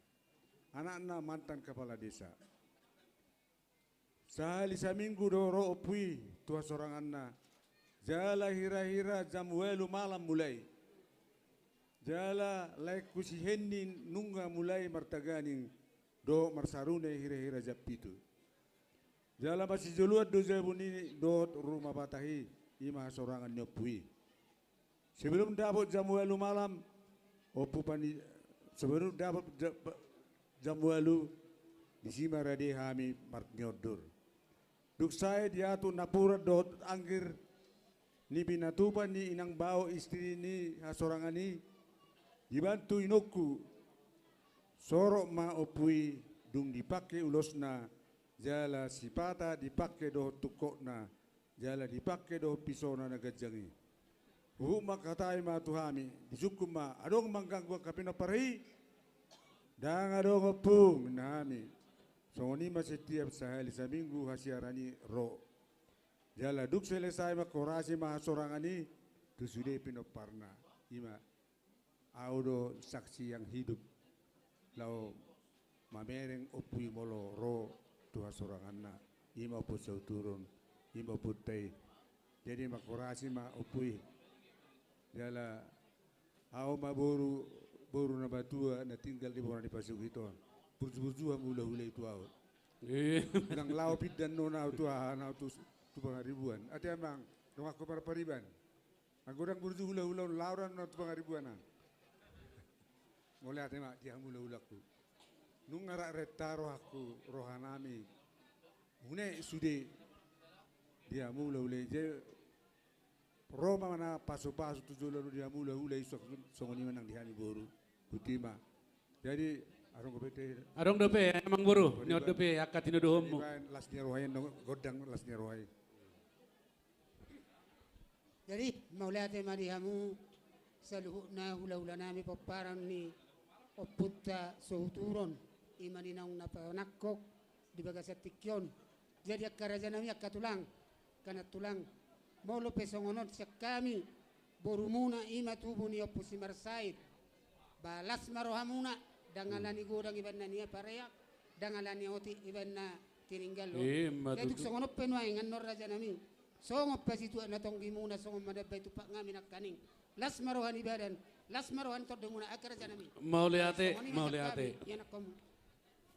Anakna mantan kepala desa. Sahali saminggu do ro ompu i tu hasoranganna. Jala hira-hira jam ualu malam mulai. Jala laengku si Henni nunga mulai martaganing dohot marsarune hira-hira jam pitu. Jala masijoloan do jabu ni dohot Ruma Batak i, i ma hasorangan ni ompu i. Sebelum dapot jam ualu malam, ompu pani-, sebelum dapot ja-, ba-, jam ualu, disi ma rade hami marniondor. Dung sae diatur napuran dohot anggir ni pinatupa ni inang bao istri ni hasorangan i, dibantu inongku, sorok ma ompu i, dung dipangke ulosna, jala sipata dipangke dohot tungkotna, jala dipangke dohot pisona na ganjang i. Huhut mangkatai ma tu hami, disungkun ma, adong mangganggu angka pinompar i? Ndang adong ompu, ninna hami. Songon i ma setiap sahali saminggu hasiaran i ro. Jala dung selesai mangkorasi ma hasorangan i tu sude pinomparna. I ma. Ahu do saksi yang hidup laho mamereng ompu i molo ro tu hasoranganna, i ma Ompu Sauturon. ima ompunta i. Jadi mangkorasi ma ompu i. Jala ahu ma boru, boru na matua na tinggal di bona ni pasogit on. Burju-burju hamu hulahula i tu ahu. Ndang laho pinda annon ahu tu aha, na tu, tu Pangaribuan. Ate amang, donganku Parpariban. Anggo ndang burju hulahula on, laho do annon tu Pangaribuan an. Mauliate ma di hamu hulahulangku. Nunga rap renta rohangku, rohanami. Une sude di hamu hulahula i. Jadi ro ma na pasupasu tu jolo di hamu hulahula i, songon i ma nang di hami boru. Botima. Jadi adong dope te. Adong dope, amang boru. Nihot dope angka tinodohonmu. Las ni roha i, gondang las ni roha i. Jadi mauliate ma di hamu saluhutna hulahulanami pomparan ni ompunta Sohuturu on, ima ni naung na panangkok di bagasan tingki on. Jadi angka rajanami, angka tulang, angka nantulang, molo pe songon on sian hami borumuna ima tubu ni Ompu Simarsaid, ba las ma rohamuna, ndang ala ni godang ibaen na nipareak, ndang ala ni otik ibaen na tininggalhon. Ima tutu. Jadi tung songon on pe nuaeng annon rajanami, songon pasituak na tonggimuna, songon manambai tumpak nami nangkaning. Las ma roha ni badan, las ma roha ni tondimuna, angka rajanami. Mauliate, mauliate. Songon i ma sian hami, ianakhonmu.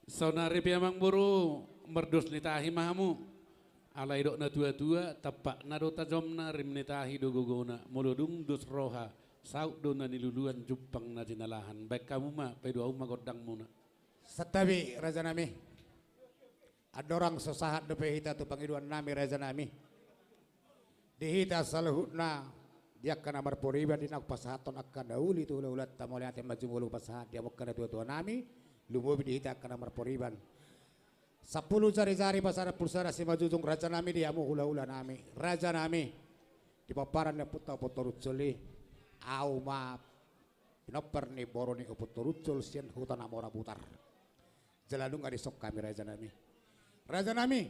Saonari pe amang boru, mardos ni tahi ma hamu. Alai didok natuatua, tampakna do tajomna, rim ni tahi do gogona, molo dung dos roha, saut do na niluluan, jumpang na jinalahan. Baen hamu ma, paidua hamu ma gondangmuna. Santabi rajanami. Andorang so sahat dope hita tu pangidoannami rajanami, di hita saluhutna, di angka na marporiban, di naung pasahathon angka na uli tu hulahulanta, mauliate ma jumolo pasahat di hamu angka natuatuanami, lumobi di hita angka na marporiban. Sampulu jarijari pasahat ampulu sada simanjujung rajanami di hamu hulahulanami, rajanami. Di pomparan ni ompunta Ompu Torunsol i, ahu ma pinompar ni boru ni Ompu Torunsol sian Huta Namora Butar. Jala nunga dison hami rajanami. Rajanami.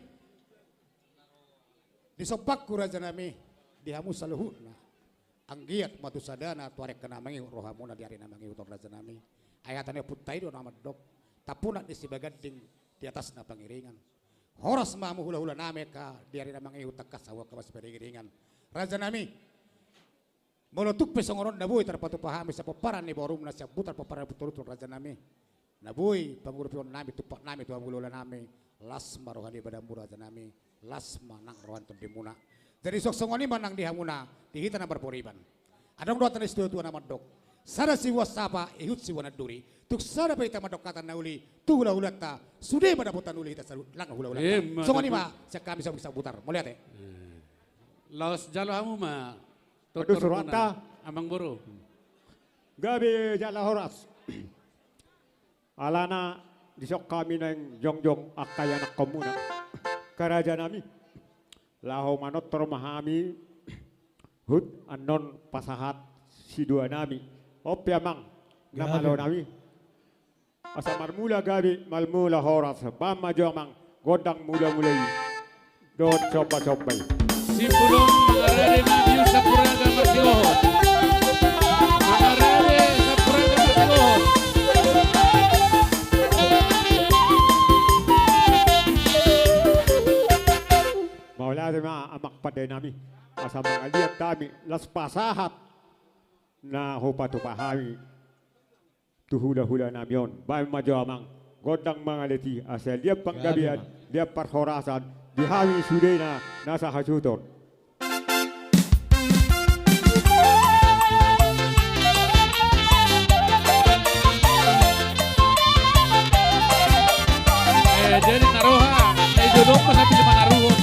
Di sombaku rajanami, di hamu saluhutna. Anggiat ma tu sadana tu ari angka na mangihut rohamuna di ari na mangihut on rajanami. Ai hata ni ompunta i do na mandok, tampunak ni Sibaganding di atasna Pangiringan. Horas ma hamu hulahulanami angka di ari na mangihut, tangkas hamu angka masiparingiringan. Rajanami. Molo tung pe songon on na boi tarpatupa hami sian pomparan ni borumuna sian Butar, pomparan ni Ompu Torunsol rajanami. Na boi pangurupionnami, tumpaknami tu hamu hulahulanami, las ma roha ni badanmu rajanami, las ma nang roha ni tondimuna. Jadi songon i ma nang di hamuna, di hita na marporiban. Adong do hata ni situatua na mandok, sada siboan sapa, ihut siboan anduri. Tung sada pe hita mandok hata na uli tu hulahulanta, sude ma dapotan uli hita saluhut nang hulahulanta. Songon i ma sian hami Sabutar. Mauliate. Laos jalo hamu ma. Tutur rohanta, amang boru. Gabe jala horas. Alana dison hami naeng jongjong angka ianakhonmuna. Angka rajanami. Laho manortor ma hami, hut annon pasahat siduanami. On pe amang, na malonami. Asa marmula gabe, marmula horas, bahen ma jo amang gondang mulamula i dohot sombasomba i. Sipulung mangarade ma biu sampuraga marsihohot. Mangarade sampuraga marsihohot. Mauliate ma amang pandenami. Asa mangaliat hami las pasahat na hupatupa hami. Tu hulahulanami on, bahen ma jo amang gondang mangaleti, asa liat panggabean, liat parhorasan di hami sudena na sahasuhuton. Eh, jadi na roha, na i jolo ma sambil manaruhon.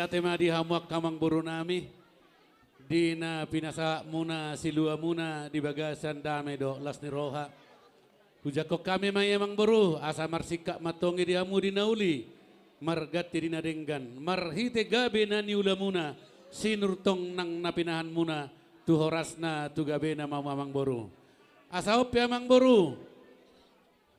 Mauliate ma di hamu angka amangboru nami, di na pinasahatmuna siluamuna di bagasan dame dohot las ni roha. Hujangkon hami ma i amangboru, asa marsingkat ma antong i di hamu di na uli, marganti di na denggan, marhite gabe na niulamuna, sinur tong nang na pinahanmuna, tu horasna tu gabena ma hamu amangboru. Asa on pe amangboru,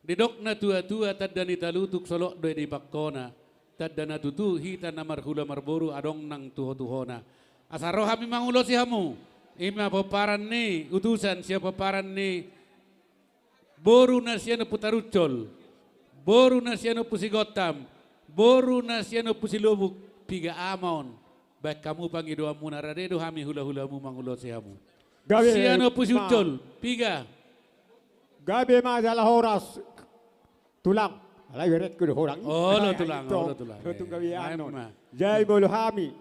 didok na tuatua, tanda ni talutuk solot do i dipangkona. Tanda na tutu hita na marhula marboru adong nang tuhotuhona. Asa ro hami mangulosi hamu. I ma pomparan ni utusan sian pomparan ni boru na sian Ompu Taruncol, boru na sian Ompu Sigontam, boru na sian Ompu Silobuk, piga ama on. Baen hamu pangidoanmuna, rade do hami hulahulamu mangulosi hamu. Gabe sian Ompu ma. Siuncol, piga. Gabe ma jala horas, Tulang. Alai berengku do horang i. Olo, Tulang, olo, Tulang. Tung gabe anon. Jadi molo hami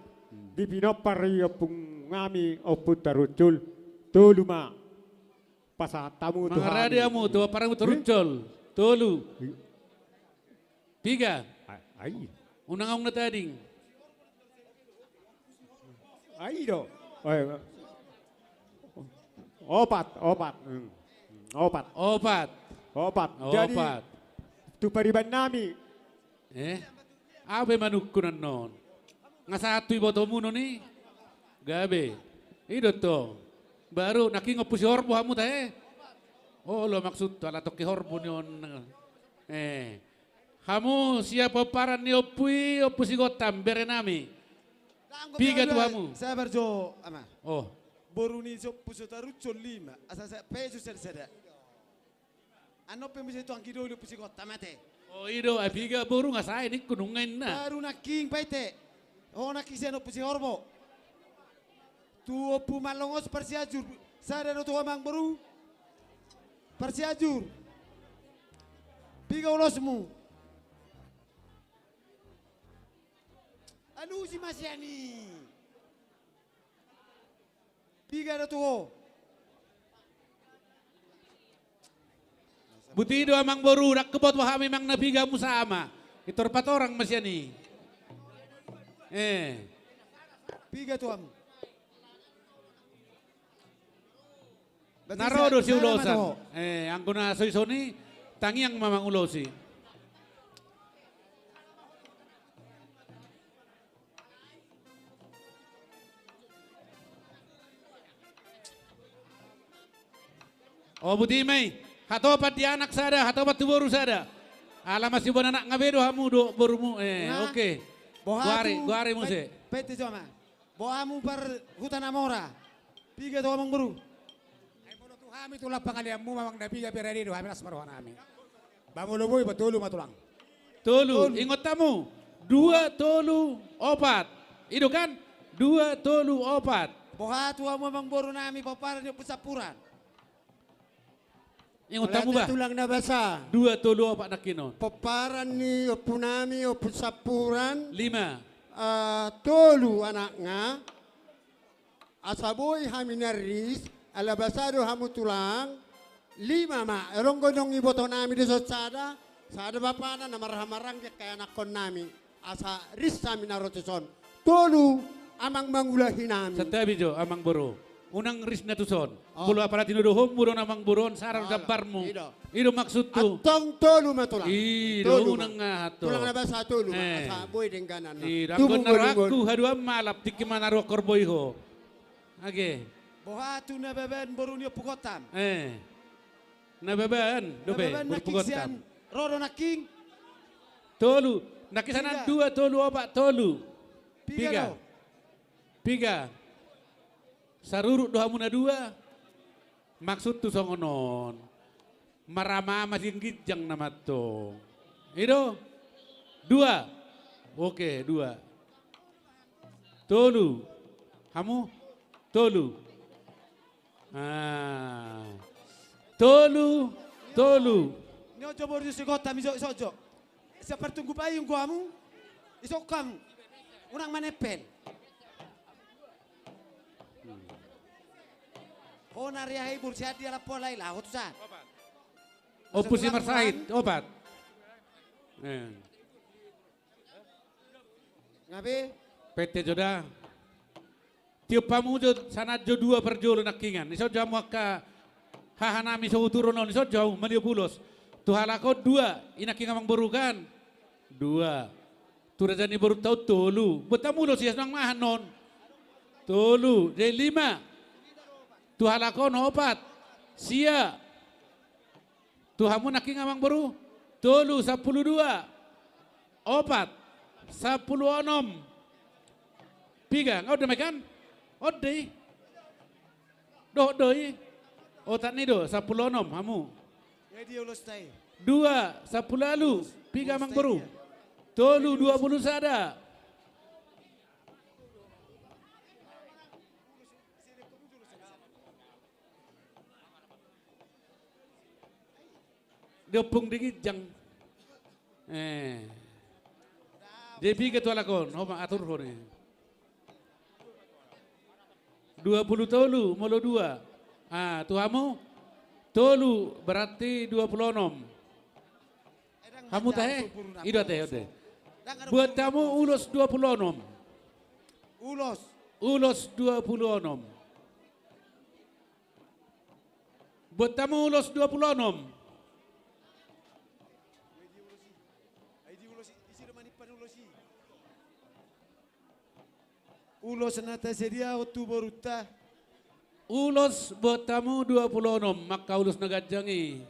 di pinompar ni ompung hami, Ompu Taruncol, tolu ma pasahat hamu tu hami. Mangarade hamu tu pomparanmu Taruncol. Tolu. Piga. Ai. Unang aung na tading. Ai do. Opat, opat. Opat. Opat. Opat. Jadi tu pariban nami. Eh? Aha pe manungkun annon? Nga sahat tu ibotomu non i? Gabe. I do tong. Baru nangkin Ompu Sihorbo hamu tahe? Olo, maksudhu ala tongki horbo ni on. Eh. Hamu sian pomparan ni ompu i, Ompu Sigontam, bere nami. Piga tu hamu? Sabar jo, Ama. Oh. Boru ni Ompu Taruncol lima, asa sape jo sada-sada. Annon pe muse tu anggi doli Ompu Sigontam ate. Oh, i do, ai piga boru nga sae ningku nunga inna. Baru nangkin paite. Ho nangkin sian Ompu Sihorbo. Tu Ompu Mallongos Parsianjur, sada do tu ho amangboru. Parsianjur. Piga ulosmu? Alusi ma sian i. Piga do tu ho? Buti do amangboru, ndang huboto hami manang na piga hamu sama. Itor patorang ma sian i. Eh. Piga tu hamu? Na ro do siulosan. Eh, anggo na so ison i, tangiang ma mangulosi. O, buti ma i. Hatopan di anak sada, hatopan tu boru sada. Ala masiboan anak nga be do hamu dohot borumu. Eh, oke. Goari, goari muse. Paite jo, Ama. Boha hamu parhuta na mora? Piga tu ho amangboru? Ai molo tu hami tulang pangaleanmu manang na piga pe rade do hami, las ma roha nami. Ba molo boi ba tolu ma tulang. Tolu. Tolu. Ingot hamu. Dua, tolu, opat. I do kan? Dua, tolu, opat. Boha tu hamu amangboru nami pomparan ni Ompu Sampuran? Ingot hamu ba? Tulang na basa. Dua, tolu, opat nangkin on. Pomparan ni ompu nami, Ompu Sampuran. Lima. Ah, tolu anakna. Asa boi hami na ris, ala basa do hamu tulang. Lima ma, adong godang iboto nami dison sada, sada bapana na marhahamaranggi angka ianakkon nami. Asa ris hami na ro tuson. Tolu amang mangulahi nami. Santabi jo, amangboru. Unang ris na tuson. Oh. Molo apala tinodohonmu do na amangboru on, sada do jambarmu. I do. I do maksudhu. Antong tolu ma tulang. I do, unang aha antong. Tulang na basa tolu ma. Eh. Asa boi dengganan. I do, anggo na rohangku haduan malap, tingki ma na rohangku bohi ho. Age. Boha tu Nababan boru ni Ompu Gontam? Eh. Nababan dope, boru Ompu Gontam. Ro do nangkin? Tolu. Nangkin sian an dua, tolu, opat, tolu. Piga. Piga. Saruruk do hamu na dua. Maksudhu songon on. Marama-ama sian ginjang nama antong. I do. Dua. Oke, dua. Tolu. Hamu? Tolu. Ah. Tolu, tolu. Ni on jo boru ni Sigontam, isok, isok jo. Sian partunggu payung do hamu. Isok hamu. Unang manempel. Ho na ria, hai boru, sian dia lapo alai laho tu san. Ompu Simarsahit, opat. Eh. Nga be? Pete jo da. Tiop hamu jo, sahat jo dua parjolo nangkiningan. Dison jo hamu angka hahanami so huturon on, dison jo hamu maliop ulos. Tu halak on dua, i nangkin amangboru kan? Dua. Tu raja ni borunta on tolu. Buat hamu ulos, ia sonang ma annon. Tolu, jadi lima. Tu halak on opat. Sia. Tu hamu nangkin amangboru, tolu, sampulu dua. Opat, sampulu onom. Piga, nga on do ma i kan? On do i. Dohot do i. Otak ni do, sampulu onom hamu. Ia dia ulos tai. Dua, sampulu ualu. Piga amangboru? Tolu, dua pulu sada. Di ompung di ginjang. Eh. Jadi piga tu halak on, ho ma aturhon i. Dua pulu tolu molo dua. Ah, tu hamu? Tolu, berarti dua pulu onom. Hamu tahe? I do ate, ate. Buat hamu ulos dua pulu onom. Ulos. Ulos dua pulu onom. Buat hamu ulos dua pulu onom. Ulos na tasadiahon tu borunta. Ulos buat hamu dua pulu onom, angka ulos na ganjang i.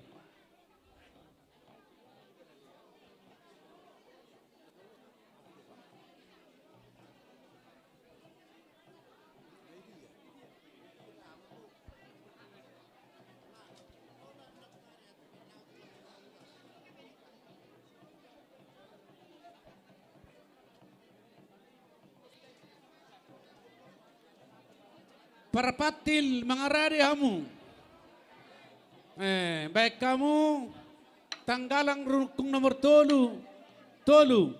Parpantil mangarade hamu. Eh, baen hamu tanggalang rungkung nomor tolu. Tolu.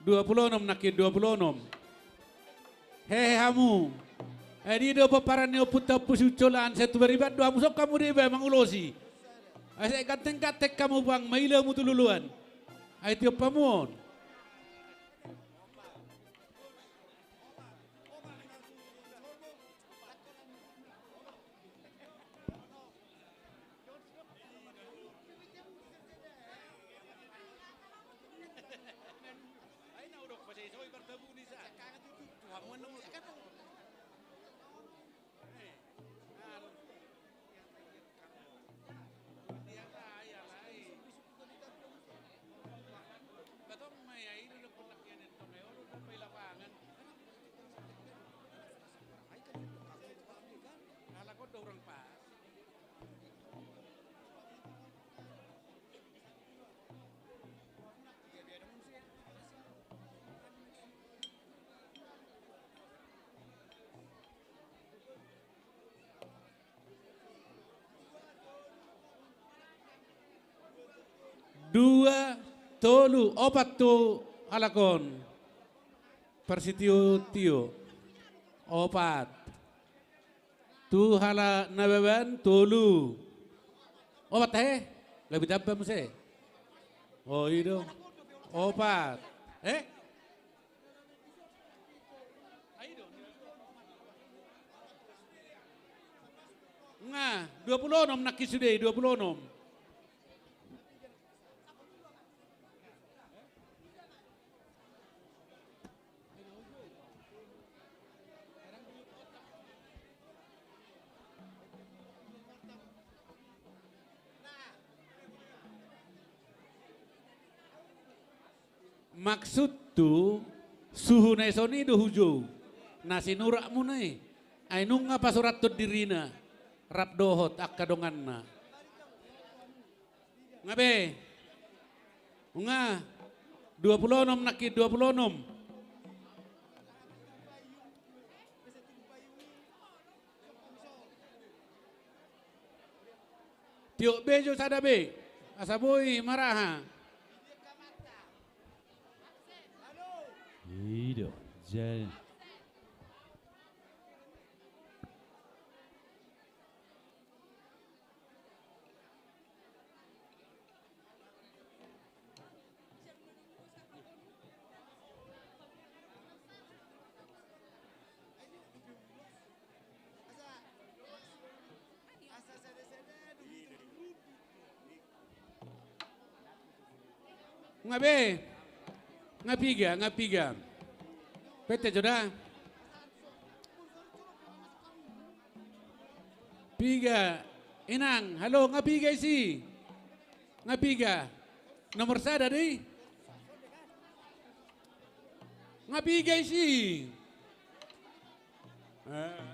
Dua pulu onom nangkin, dua pulu onom. Hehe hamu. Ai di do pomparan ni ompunta Ompu Siuncol an, sai tu bariban do hamu, songon hamu do iba mangulosi. Ai sai ganteng-ganteng hamu, bang maila hamu tu loloan. Ai tiop hamu on. Dua, tolu, opat tu halak on. Parsitio-tio. Opat. Tu halak na baban, tolu. Opat tahe? Gabe tamba muse. Oh, i do. Opat. Eh? Nga, dua pulu onom nangkin sude, dua pulu onom. Maksudhu, suhu na dison i do hujou, na sinuratmuna i, ai nunga pasurathon dirina rap dohot angka donganna. Nga be. Nga. Dua pulu onom nangkin, dua pulu onom. Tiop be jo sada be. Asa boi maraha. I do. Jadi. Nga be. Nga piga, nga piga. Pete jo da. Piga. Inang, halo, nga piga isi? Nga piga. Nomor sada do i. Nga piga isi? Eh.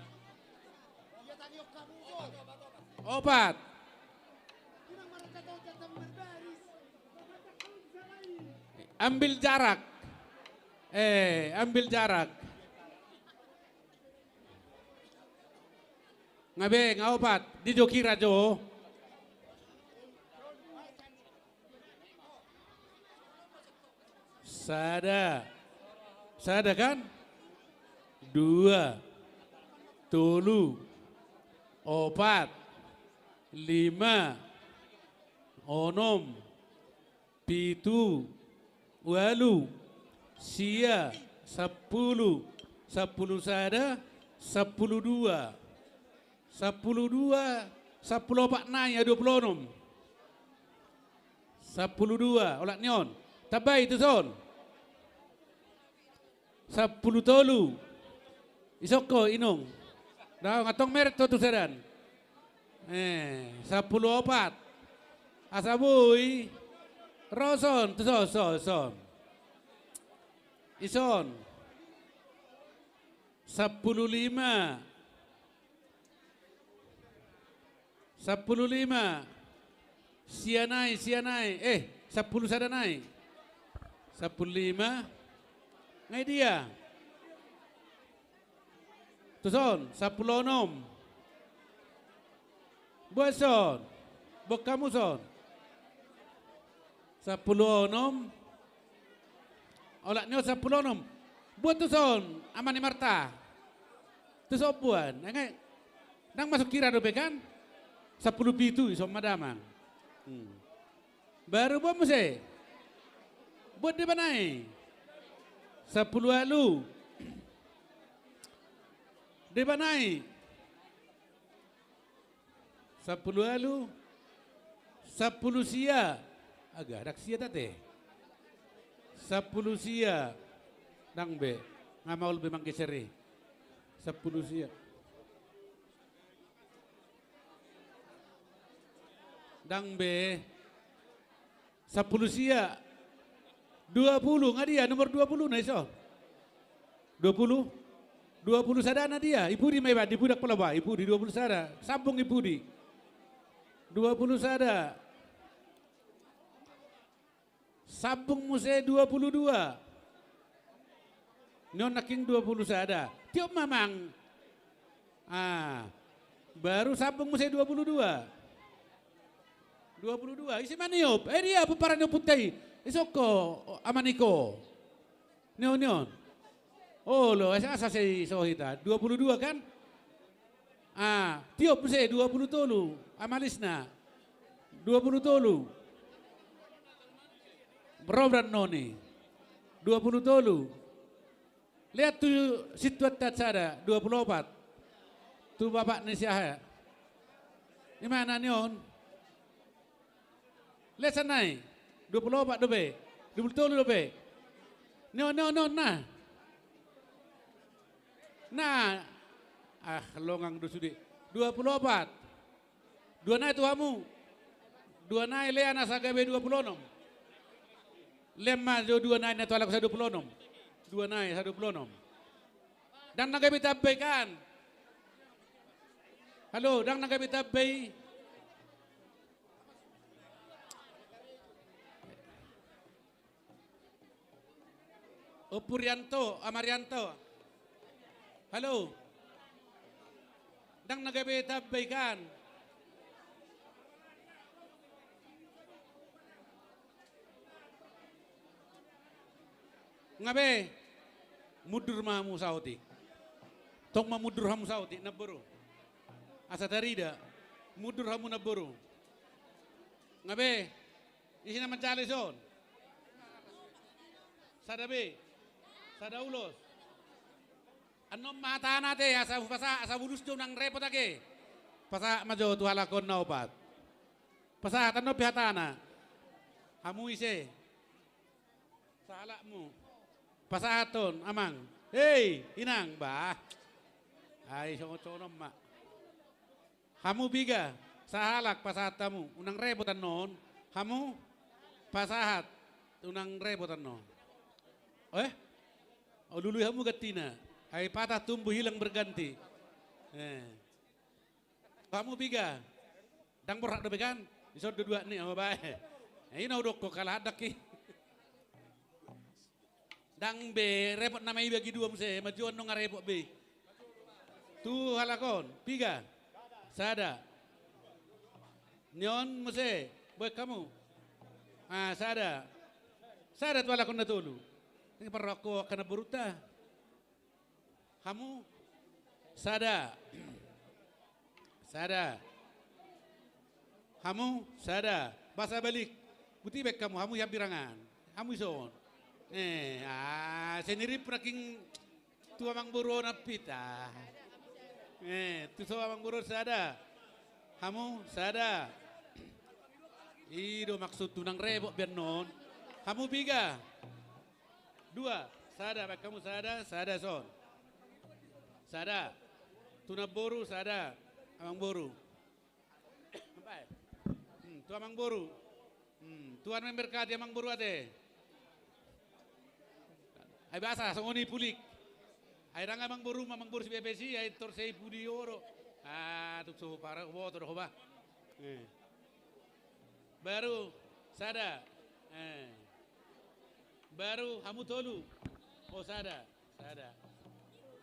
Opat. Ambil jarak. Eh, ambil jarak. Nga be, nga opat. Di jo kira jo. Sada. Sada kan? Dua. Tolu. Opat. Lima. Onom. Pitu. Ualu. Sia. Sampulu. Sampulu sada. Sampulu dua. Sampulu dua. Sampulu opat nai, ah, dua pulu onom. Sampulu dua, olat ni on. Tambai tuson. Sampulu tolu. Ison ho, Inong. Dao, nga tong meret ho tu sada an. Eh, sampulu opat. Asa boi. Ro son, tuson, son, son. Ison. Sampulu lima. Sampulu lima. Sia nai, sia nai. Eh, sampulu sada nai. Sampulu lima. Nga i dia? Tuson, sampulu onom. Boan son. Boan hamu son. Sampulu onom. Olat ni on sampulu onom. Boan tuson, Ama ni Marta. Tuson boan. Nga i, ndang masuk kira dope kan? Sampulu pitu, ison ma damang. Hmm. Baru boan muse. Boan deba nai. Sampulu ualu. Deba nai. Sampulu ualu. Sampulu sia. Aga, ndang sia ate. Sampulu sia. Ndang be. Nga maol be manggeser i. Sampulu sia. Ndang be. Sampulu sia. Dua pulu, nga dia nomor dua pulu na, ison? Dua pulu. Dua pulu sada na dia? I pudi ma iba, di pudi, pola ba, i pudi, dua pulu sada. Sambung i pudi. Dua pulu sada. Sambung muse dua pulu dua. Ni on nangkin dua pulu sada. Tiop ma amang. Ah. Baru sambung muse dua pulu dua. Dua pulu dua. Ise ma niop? Eh, dia pomparan ni ompunta i. Ison ho, Ama Niko. Ni on, ni on. Olo, asa, asa sai so hita. Dua pulu dua kan? Ah, tiop muse dua pulu tolu. Ama Lisna. Dua pulu tolu. Ro brannoni. Dua pulu tolu. Lean tu sintuanta sada, dua pulu opat. Tu bapak ni si aha. I ma na ni on. Lean sian nai. Dua pulu opat dope. Dua pulu tolu dope. Ni on, ni on, ni on, na. Na. Ah, longang do sude. Dua pulu opat. Dua nai tu hamu. Dua nai lean asa gabe dua pulu onom. Lean ma jo dua nai na tu halak asa dua pulu onom. Dua nai asa dua pulu onom. Ndang na gabe tamba i kan? Halo, ndang na gabe tamba i. Ompu Rianto, Ama Rianto. Halo. Ndang na gabe tamba i kan? Nga be, mundur ma hamu saotik. Tong ma mundur hamu saotik, namboru. Asa tarida, mundur hamu namboru. Nga be, ise na manjalo ison? Sada be, sada ulos. Annon ma hatana ate, asa hupasahat, asa bulus do nang repot ate. Pasahat ma jo tu halak on na opat. Pasahat annon pe hatana. Hamu ise? Sahalakmu. Pasahathon, amang. Hei, inang, bah. Ai, songon-songon ma. Hamu piga, sahalak pasahat hamu, unang repot annon. Hamu, pasahat, unang repot annon. Eh? O, lului hamu gantina. Ai patah tumbuh hilang berganti. Eh. Hamu piga. Ndang borhat dope kan? Dison do dua ni, oh, bae. Eh, ina udok ko kalah adak i. Ndang be, repot nama i bagi dua muse, majuan nunga repot be. Tu halak on, piga. Sada. Nion muse, boe hamu. Ah, sada. Sada tu halak on na tolu. Ini parrako kana boruta. Hamu? Sada. Sada. Hamu? Sada. Basa balik. Buti baen hamu, hamu i hambirangan. Hamu ison. Eh, ah, sendiri peraking tu amang boru on ampit, ah. Eh, tu so amang boru on sada. Hamu? Sada. I do maksud tu unang repot be annon. Hamu piga? Dua, sada, baen hamu sada, sada son. Sada. Tu namboru, sada. Amang boru. Ampai. Hmm, tu amang boru. Hmm, Tuhan memberkati amang boru ate. Ai basa, songon i pulik. Ai ndang amang boru, amang boru si B P C, ai tor sai pudi oro. Ah, tuk so para boto do ho ba. Eh. Baru sada. Eh. Baru hamu tolu. Oh, sada. Sada.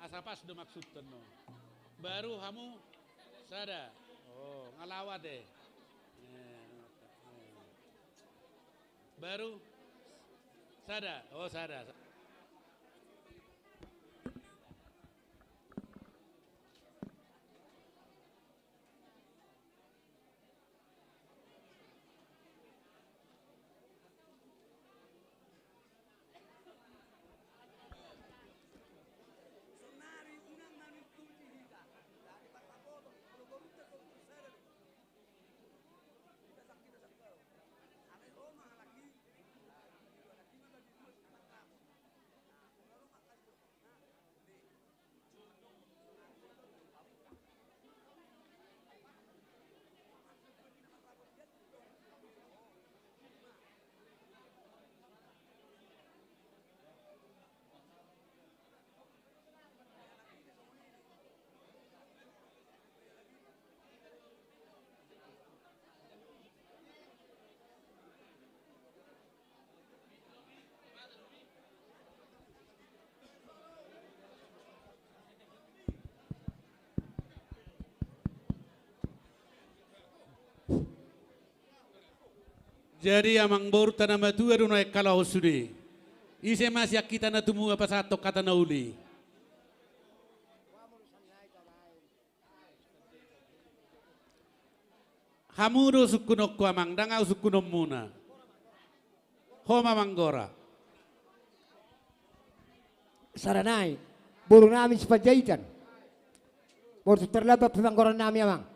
Asa pas do maksudhon no. Baru hamu sada. Oh, nga laho ate. Eh, eh. Baru sada. Oh, sada. Jadi amang boru, tanda matua do nuaeng halak on sude. Ise ma sian hita na tumua pasahathon hata na uli? Hamu do sungkunonku amang, ndang ahu sungkunonmuna. Ho ma manggora. Sada nai, boru nami Sipanjaitan. Boru terlambat pe manggora nami amang.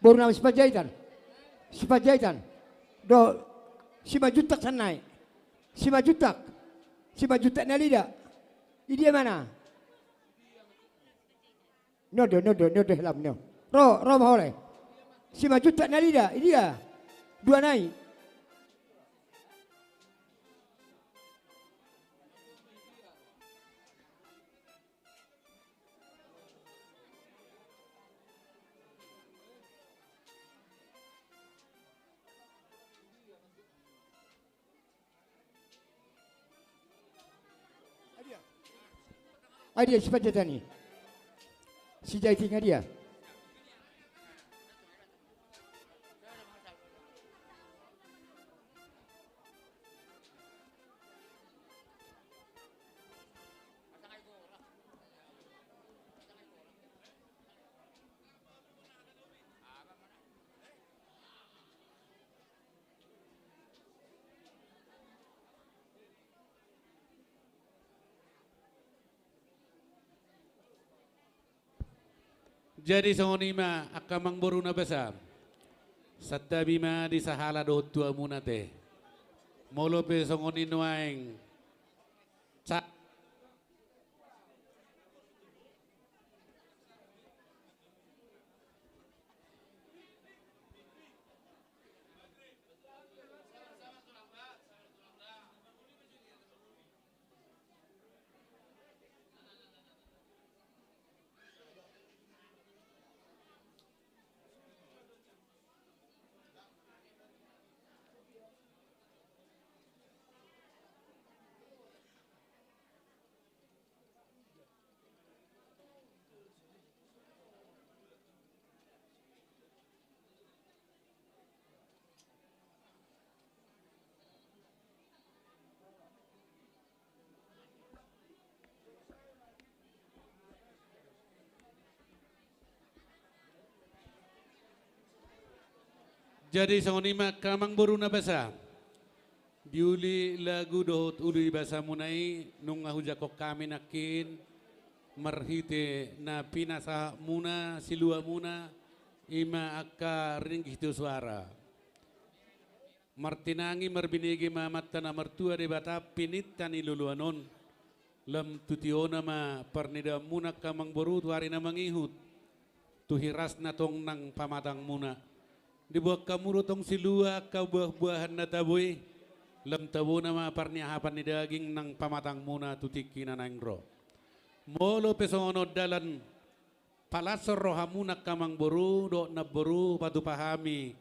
Boru nami Sipanjaitan. Sipanjaitan. Do, Simanjuntak sian nai. Simanjuntak. Simanjuntak Nalida. Idia ma na? Nondo, nondo, nondo helam no. Ro, ro ma ho le. Simanjuntak Nalida, idia. Dua nai. Adia Sipanjaitan i. Sijaiting adia. Jadi songon i ma angka amang boru na basa. Santabi ma di sahala dohot tu hamuna ate. Molo pe songon i nuaeng Sa- Jadi songon i ma angka amangboru na basa. Di uli lagu dohot uli basamuna i nunga hujangkon hami nangkin marhite na pinasahatmuna siluamuna, i ma angka ringgit tu suara. Martinangi marbinege ma Amanta na martua Debata pininta ni loloan on. Lam tu tiona ma parnidaanmuna angka amangboru tu ari na mangihut. Tu hirasna tong nang pamatangmuna. Diboan hamu do tong silua angka buah-buahan na tabo i. Lam tabona ma parniahapan ni daging nang pamatangmuna tu tingki na naeng ro. Molo pe songon on dalan palashon rohamuna angka amangboru dohot namboru patupa hami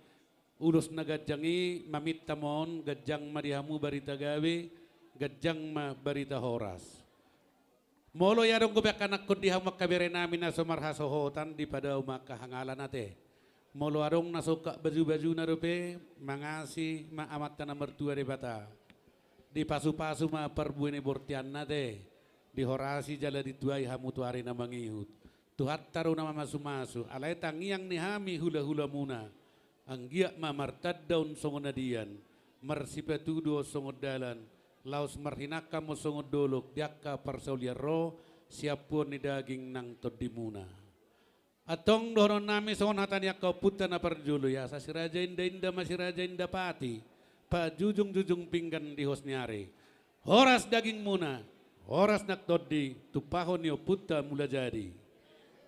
ulos na ganjang i, maminta ma on ganjang ma di hamu barita gabe, ganjang ma barita horas. Molo i adong dope angka anakkon di hamu angka berenami na so marhasohotan dipadao ma angka hangalan ate. Molo adong na songkap baju-bajuna dope mangasi ma Amanta na martua Debata. Dipasu-pasu ma parbue ni bortianna ate. Dihorasi jala dituai hamu tu ari na mangihut. Tuhanta do na mamasu-masu, alai tangiang ni hami hula-hulamuna. Anggiat ma martanda on songon adian, marsipatudu on songon dalan, laos marhinangkan ma on songon dolok di angka parsaulian ro, siampuon ni daging nang tondimuna. Antong dohononnami songon hata ni angka ompunta na parjolo i, asa si Raja Inda-inda ma si Raja Inda Pati, pajujung-jujung pinggan di hos ni ari. Horas dagingmuna, horas nang tondi, tumpahon ni ompunta Mulajadi.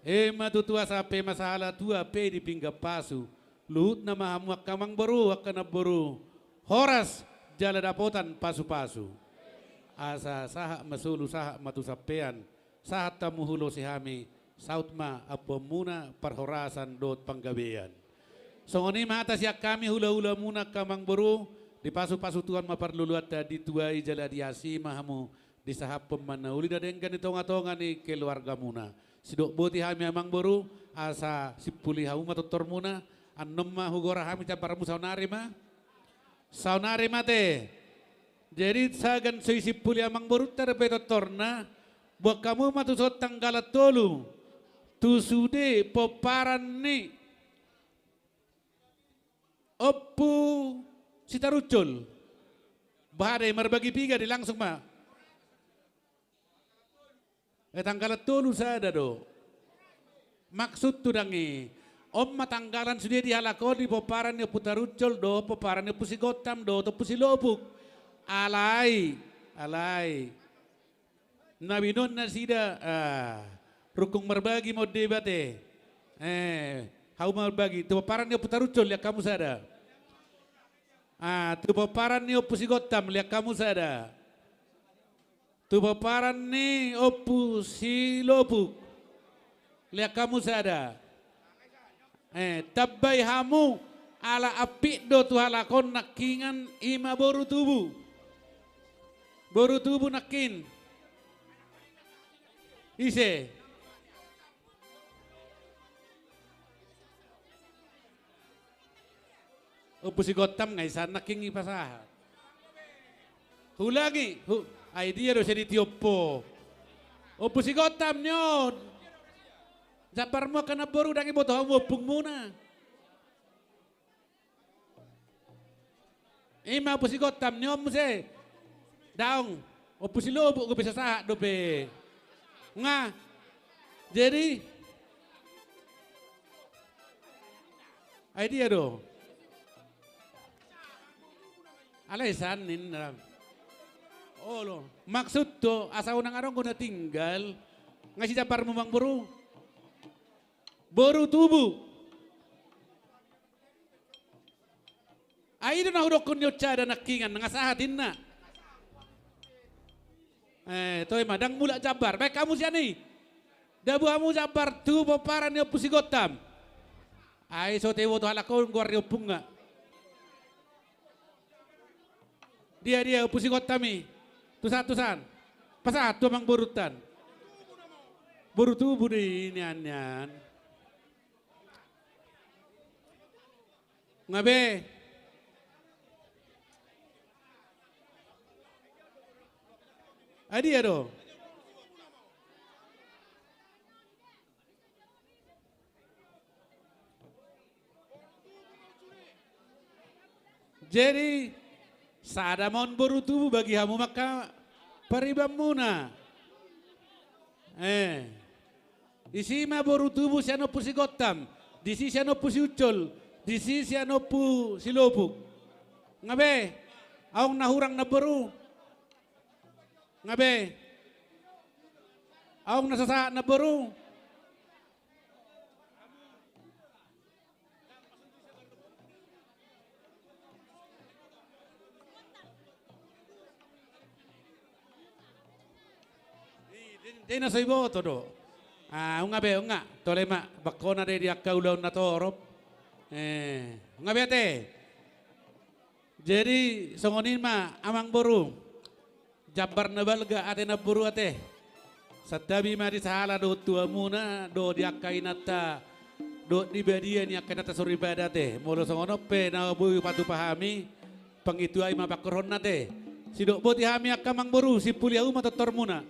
Ema tutu asa pe ma sahala tua pe di pinggan pasu, luhutna ma hamu angka amangboru, angka namboru, horas jala dapotan pasu-pasu. Asa sahat ma solu, sahat ma tu sampean, sahat hamu hulosi hami, saut ma ampuanmuna parhorasan dohot panggabean. Songon i ma hata sian hami hula-hulamuna angka amangboru, dipasu-pasu Tuhan ma parluluanta, dituai jala diasi ma hamu, disahaphon ma na uli na denggan di tonga-tonga ni keluargamuna. Sidok boti hami amangboru, asa simpuli hamu ma tortormuna, annon ma hugora hami jambarmu saonari ma. Saonari ma ate. Jadi sagan so disimpuli amangborunta dope tortorna, boan hamu ma tu son tanggalan tolu. Tu sude pomparan ni Ompu Sitaruncul. Boha do i, marbagi piga do i, langsung ma. Eh, tanggalan tolu sada do. Maksudhu ndang i. On ma tanggalan sude dihalak on di pomparan ni Ompu Taruncul dohot pomparan ni Ompu Sigottam dohot Ompu Silobuk. Alai, alai. Na binoan nasida, ah, rungkung marbagi ma on deba ate. Eh, hamu marbagi. Tu pomparan ni Ompu Taruncul, lean hamu sada. Ah, tu pomparan ni Ompu Sigottam, lean hamu sada. Tu pomparan ni Ompu Silobuk. Lean hamu sada. Eh, tambai hamu, ala ampit do tu halak on nangkiningan i ma boru tubu. Boru tubu nangkin. Ise? Ompu Sigottam nga i san nangkin i pasahat. Hulangi, hu-, ai dia do sai ditiop ho. Ompu Sigottam ni on. Jambarmu angka namboru, ndang iboto hamu ompungmuna. I ma Ompu Sigottam ni on muse. Daong. Ompu Silobuk dope so sahat dope. Nga. Jadi. Ai dia do. Alai san ninna. Olo, maksud do asa unang adong do na tinggal. Nga si jambarmu, amang boru? Boru tubu. Ai i do na hudokkon ni on sada nangkiningan, nga sahat inna. Eh, toe ma, ndang mulak jambar. Baen hamu sian i. Dabu hamu jambar tu pomparan ni Ompu Sigontam. Ai so teboto halak on goar ni ompungna. Dia, dia, Ompu Sigontam i. Tusan, tusan. Pasahat tu amang boruta an. Boru tubu do i nian, nian. Nga be. Ai dia do? Jadi, sada ma on boru tubu, bagi hamu ma angka paribanmuna. Eh. Disi ma boru tubu sian Ompu Sigontam, disi sian Ompu Siuncol, disi sian Ompu Silopuk. Nga be, adong na hurang, namboru? Nga be, adong na so sahat, namboru? Jadi na so iboto do. Ah, nga be, nga. Tole ma, bangkona do i di angka ulaon na torop. Eh, nga be ate. Jadi, songon i ma, amang boru. Jambar na balga ate, namboru ate. Santabi ma di sahala dohot tu hamuna, dohot di angka inanta, dohot di badia ni angka inanta soripada ate. Molo songon on pe na boi hupatupa hami, pangidoan i ma pangkorhonna ate. Sidok boti hami angka amang boru, simpuli hamu ma tortormuna.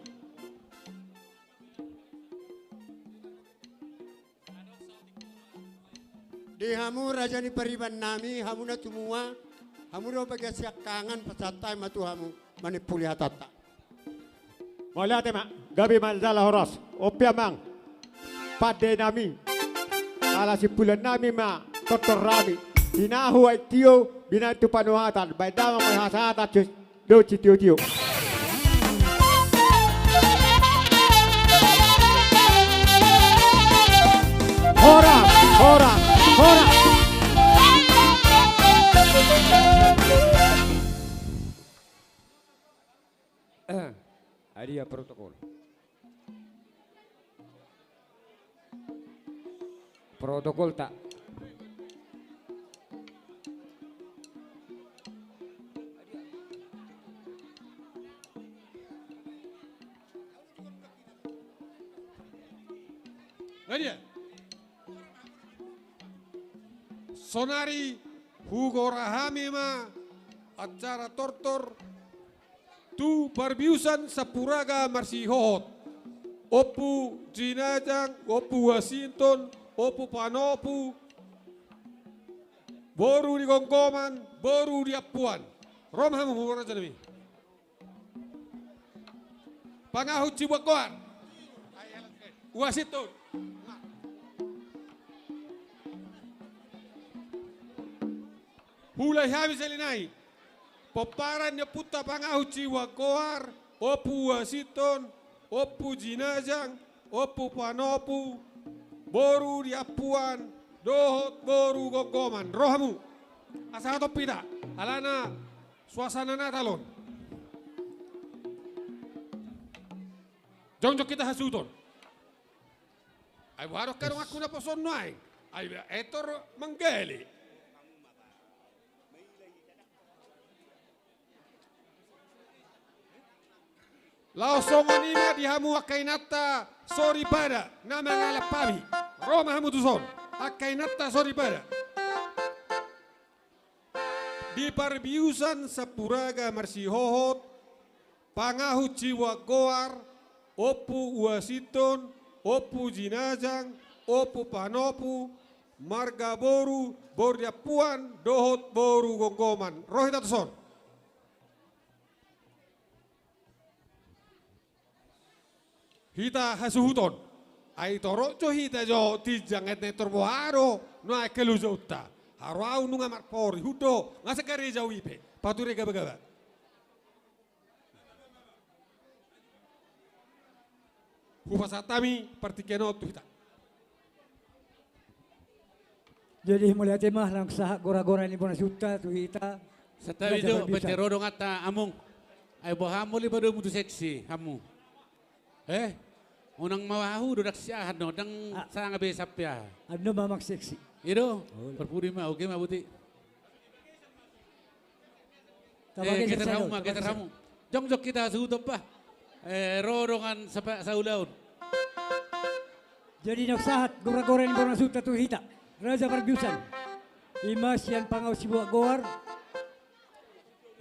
Di hamu raja ni pariban nami, hamu na tumua, hamu do bagian siangkangan, pasahat hami ma tu hamu manimpuli hatanta. Mauliate ma, gabe ma jala horas. On pe amang, pande nami, ala simpulan nami ma tortor nami. Tinahu aek tio, binahen tu panuhatan, baen damang ma hasahatan, cus. Dohot sitiotio. Horas, horas, horas. Ai dia protokol. Protokolta. Ai dia. Saonari hugora hami ma acara tortor tu parbiusan Sampuraga Marsihohot, Ompu Jinajang, Ompu Wasinton, Ompu Panopu, boru di Gomgoman, boru di Ampuan. Ro ma hamu, raja nami. Pangahut sibuat goar. Wasinton. Huulai hami sahali nai. Pomparan ni ompunta pangahut sibuat goar, Ompu Wasinton, Ompu Jinajang, Ompu Panopu, boru di Ampuan, dohot boru Gomgoman. Ro hamu. Asa hatop hita. Alana suasana Natal on. Jongjong hita hasuhuton. Ai boha do angka donganku na poso on nuaeng? Ai etor manggale. Laos songon i ma di hamu angka inanta soripada na mangalap hami. Ro ma hamu tuson, angka inanta soripada. Di parbiusan Sampuraga Marsihohot, pangahut sibuat goar, Ompu Wasinton, Ompu Jinajang, Ompu Panopu, marga boru, boru di Ampuan, dohot boru Gomgoman. Ro hita tuson. Hita hasuhuton. Ai torop jo hita jo tinjang, et na tor boha do nuaeng halojaonta. Haru ahu nunga marpori, hundul, nga sangare jau i pe. Pature gabagaba. Hupasahat hami partingkian on tu hita. Jadi mauliate ma, laos sahat gora-gora ni bona suta tu hita. Santabi jo, pacero donganta among. Ai boha molo padomu tu seksi hamu? Eh? Unang mawahu do dak siahan do, dang sanga be sampe aha. Ando mamang seksi. Ido, parpudi ma, oke ma buti. Eh, geser hamu ma, geser hamu. Jongjong hita suhut on bah. Eh, ro dongan saulaon. Jadi na sahat gora-gora ni bona suta tu hita, Raja Parbiusan. Ima sian Pangausi Buat Goar,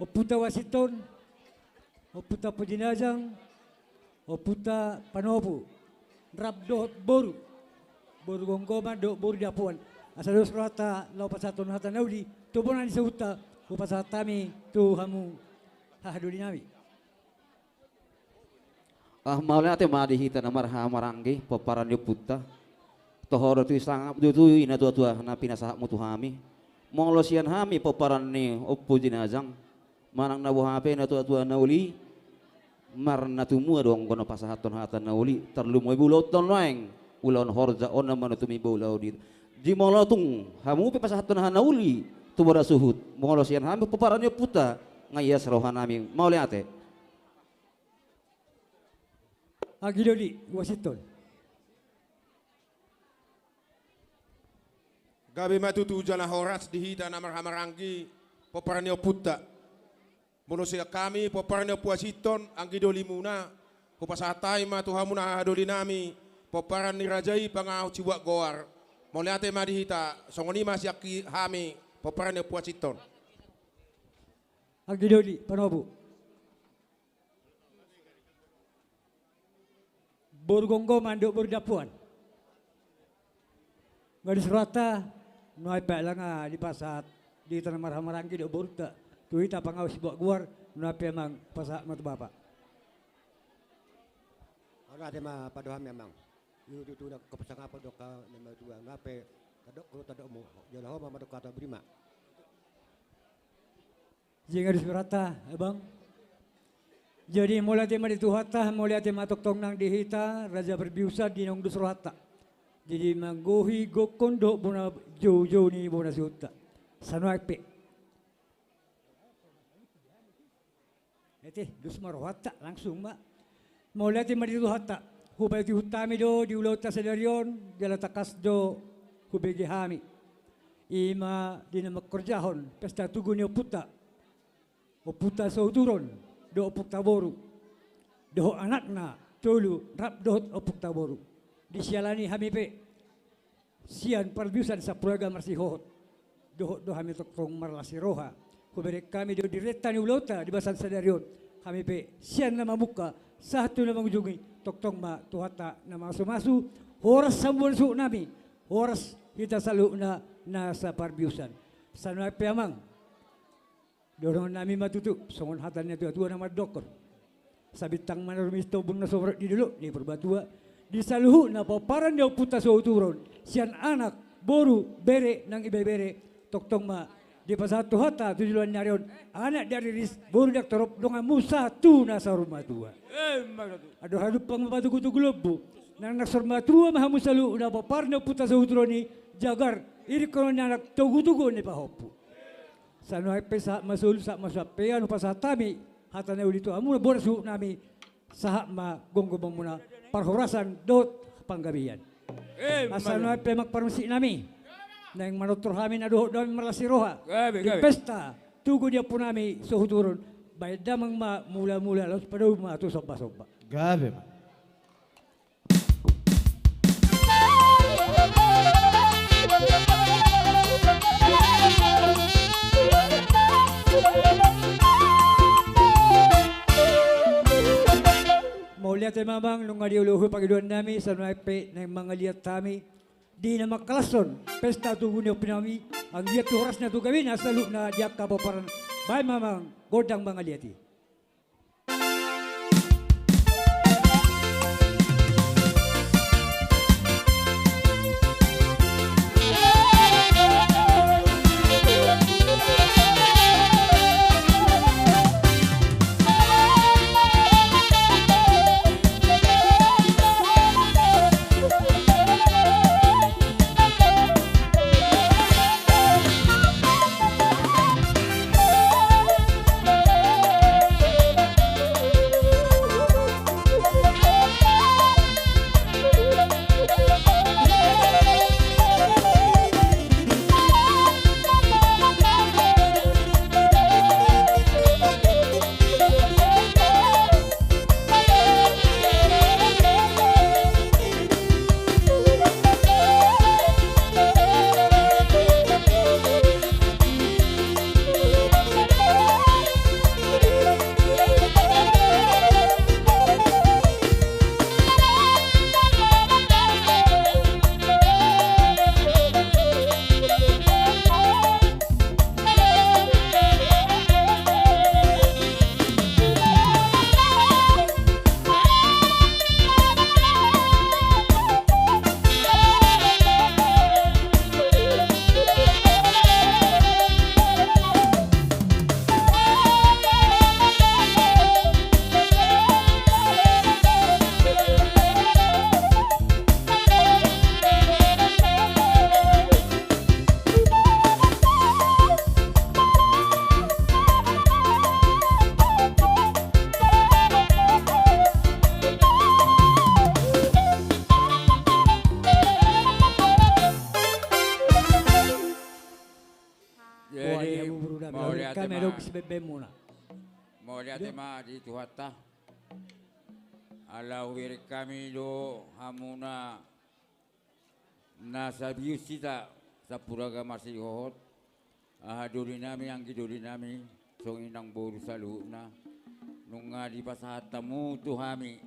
Ompunta Washington, Ompunta Ompu Jinajang, Ompunta Panopu, rap dohot boru, boru Gomgoman dohot boru Dapoan. Asa dos rohanta laho pasahathon hata na uli tu bona ni suhutta, hupasahat hami tu hamu hahadolinami. Ah, mauliate ma di hita na marhahamaranggi, pomparan ni ompunta. Toho do tutu sangap tutu i na tua-tua na pinasahatmu tu hami. Molo sian hami pomparan ni Ompu Jinajang, manang na boha pe na tua-tua na uli, marnatumua do anggo na pasahathon hata na uli, tarlumobi ulaonta nuaeng, ulaon horja on na manutumi bola on i. Jadi molo tung hamu pe pasahathon hata na uli tu bona suhut, molo sian hami pomparan ni ompunta, nga ias rohanami. Mauliate. Anggidoli, Washington. Gabe ma tutu jala horas di hita na marhahamaranggi, pomparan ni ompunta. Molo sian hami pomparan ni Ompu Washington, anggidolimuna, hupasahat hami ma tu hamuna hahadolinami, pomparan ni raja i Pangausi Buat Goar. Mauliate ma di hita, songon i ma sian hami pomparan ni Ompu Washington. Anggidoli, Panopu. Boru Gomgoman dohot boru Dapoan. Nga dos rohanta, nuaeng pe langa dipasahat di hita na marhahamaranggi dohot borunta, tu hita Pangausi Buat Goar, nuaeng pe amang pasahat ma tu bapa. Mauliate ma padohami amang. Ido tutu na hupasangap dohot na matua, nga pe tadok, tadokmu, jala ho ma mandok hata bere ma. Jadi nga dos rohanta, abang. Jadi mauliate ma di Tuhanta, mauliate ma tongtong nang di hita Raja Parbiusan di naung dos rohanta. Jadi manggohi gokhon dohot bona, joujou ni bona suhutta. Sanuaeng pe. Ete, dos ma rohanta, langsung ma. Mauliate ma di Tuhanta, hupaihutihut hami do di ulaonta sadari on, jala tangkas do hubege hami. Ima di na mangkorjahon pesta tugu ni ompunta, Ompunta Sohuthuron dohot ompunta boru, dohot anakna tolu rap dohot ompunta boru. Disiala ni i hami pe sian Parbiusan Sampularaga Marsihohot. Dohot do hami tongtong marlas ni roha. Hubereng hami do diretta ni ulaonta di bagasan sadari on. Hami pe sian na mamungka sahat tu na mangujungi, tongtong ma Tuhanta na mamasumasu. Horas hamu bona suhutnami, horas hita saluhutna na saparbiusan. Sanuaeng pe amang. Dohononnami ma tutu, songon hata ni natuatua na mandokkon. Sabintang ma na rumiris tu ombun na so marot di dolok ni Purbatua. Di saluhutna pomparan ni Ompunta Sohuthuron, sian anak, boru, bere nang ibebere, tongtong ma dipasahat Tuhanta tu joloan ni ari on, anak di Ariris, boru di Angtorop, donganmu sahat tu na saur matua. Emma tutu. Andor hadumpang ma patogutogu lombu. Nang na saur matua ma hamu saluhutna pomparan ni Ompunta Sohuthuron i, jagar iringhon ni anak, togutogu ni pahompu. Sanuaeng pe sahat ma solu, sahat ma suampean, hupasahat hami hata na uli tu hamu bona suhutnami, sahat ma gomgomangmuna parhorasan dohot panggabean. Emma tutu. Sanuaeng pe amang parmusiknami, naeng manortor hami na dohot do hami marlas ni roha. Gabe, gabe. Di pesta tugu ni ompunami Sohuthuron, bahen damang ma mulamula, laos padomu ma tu sombasomba. Gabe ma. Mauliate ma amang, nunga diolohu pangidoannami, sanuaeng pe naeng mangaliat hami di na mangkalashon pesta tugu ni ompunami, anggiat tu horasna tu gabena saluhutna di angka pomparan. Bahen ma amang gondang mangaliat i. Melo sibebemuna. Mauliate ma di Tuhanta. Ala hubereng hami do hamuna na sabius hita, sampulga marsihohot, aha doli nami, anggi doli nami, songon i nang boru saluhutna, nunga dipasahat hamu tu hami,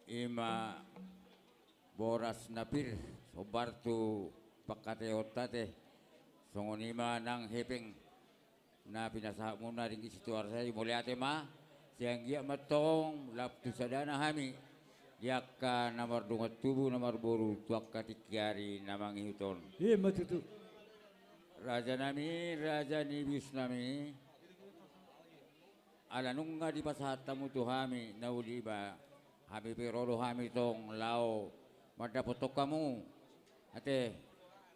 ima boras na pir, sombar tu pangkataion ta ate, songon i ma nang hepeng na pinasahatmuna ringgit sitio arsa i. Mauliate ma, sai anggiat ma antong lam tu sadana hami di angka na mardongan tubu na marboru tu angka tingki ari na mangihut on. Ima tutu. Raja nami, raja ni bius nami, ala nunga dipasahat hamu tu hami na uli, ba hami pe ro do hami tong laho mandapothon hamu. Ate,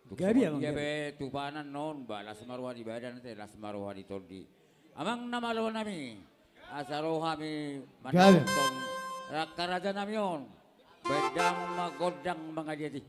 tung gabe songon dia pe tu panganon on, ba las ma roha ni badan ate, las ma roha ni tondi. Amang na malo nami, asa ro hami mandapothon angka raja nami on. Baen damang ma gondang mangaliat i.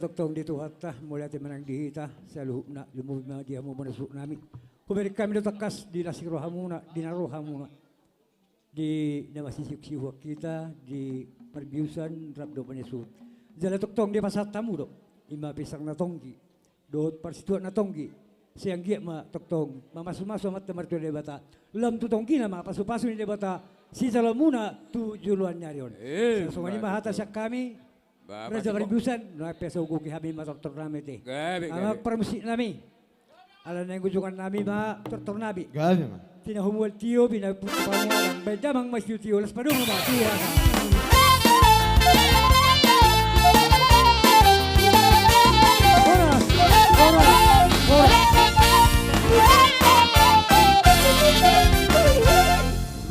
Tongtong di Tuhanta, mauliate ma nang di hita saluhutna, lumobi ma di hamu bona suhut nami. Hubereng hami do tangkas di las ni rohamuna, di na rohamuna, di na masisiuksiuhan hita di parbiusan rap dohot bona suhut. Jala tongtong dipasahat hamu do, i ma pisang na tonggi dohot parsituak na tonggi. Sai anggiat ma tongtong mamasumasu Amanta Martua Debata, lam tu tonggina ma pasupasu ni Debata sijaloonmuna tu joloan ni ari on. Eh, sai songon i ma hata sian hami. Ba, raja parbiusan, nunga pe so gogo hami ma tortor nami te. Gabe, gabe. Amang parmusik nami. Ala naeng ujukan nami ma tortor nami. Gabe ma. Tina humual tio, bina putu pamualan, baen damang ma sitio, las padongan ma Tuhan. Horas, horas, horas.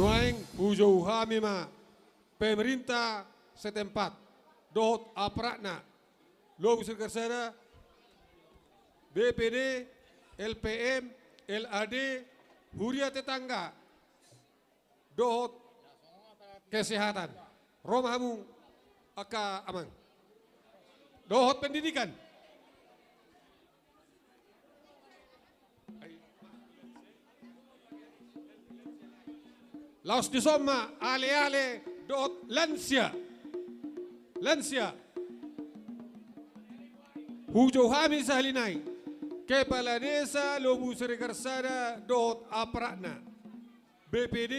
Nuaeng hujou hami ma pemerintah setempat dohot aparatna, Lobu Siregar Sada, B P D, L P M, L A D, huria tetangga, dohot kesehatan. Ro ma hamu angka amang. Dohot pendidikan. Laos dison ma aleale dohot lansia. Lansia. Hujou hami sahali nai kepala desa Lobu Siregar Sada dohot aparatna. B P D.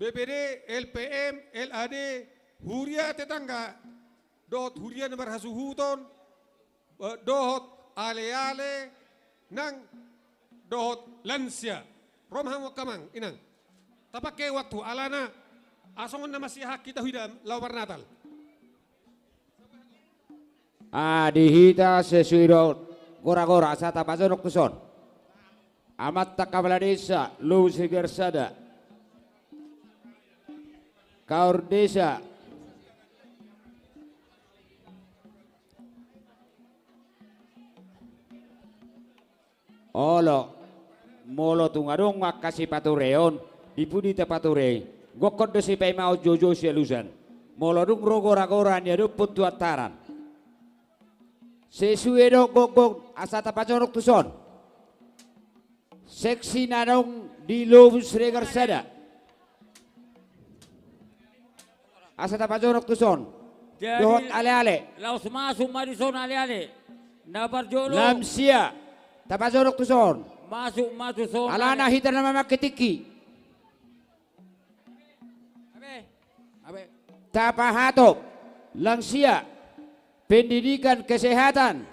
B P D, L P M, L A D, huria tetangga, dohot huria na marhasuhuton, eh, dohot aleale nang dohot lansia. Ro ma hamu angka amang inang. Tapangke waktu alana, asa songon na masiahan hita huida laho marnatal. Ah, di hita sesuai do goragora asa tapajonok tuson. Amanta kepala desa Lobu Siregar Sada. Kaur desa. Olo, molo tung adong angka sipatureon, di pudi tapature i, gokkon do sipaimaon joujou sialusan. Molo dung ro goragora ni adophon tu antaran. Sesuai do gokgok asa tapajonok tuson. Seksi na adong di Lobu Siregar Sada. Asa tapajonok tuson. Jadi, dohot aleale. Laos masuk ma dison aleale. Na parjolo. Lansia. Tapajonok tuson. Masuk ma tuson. Alana hita na mamangke tingki. Abe. Abe. Tapahatop. Lansia. Pendidikan, kesehatan.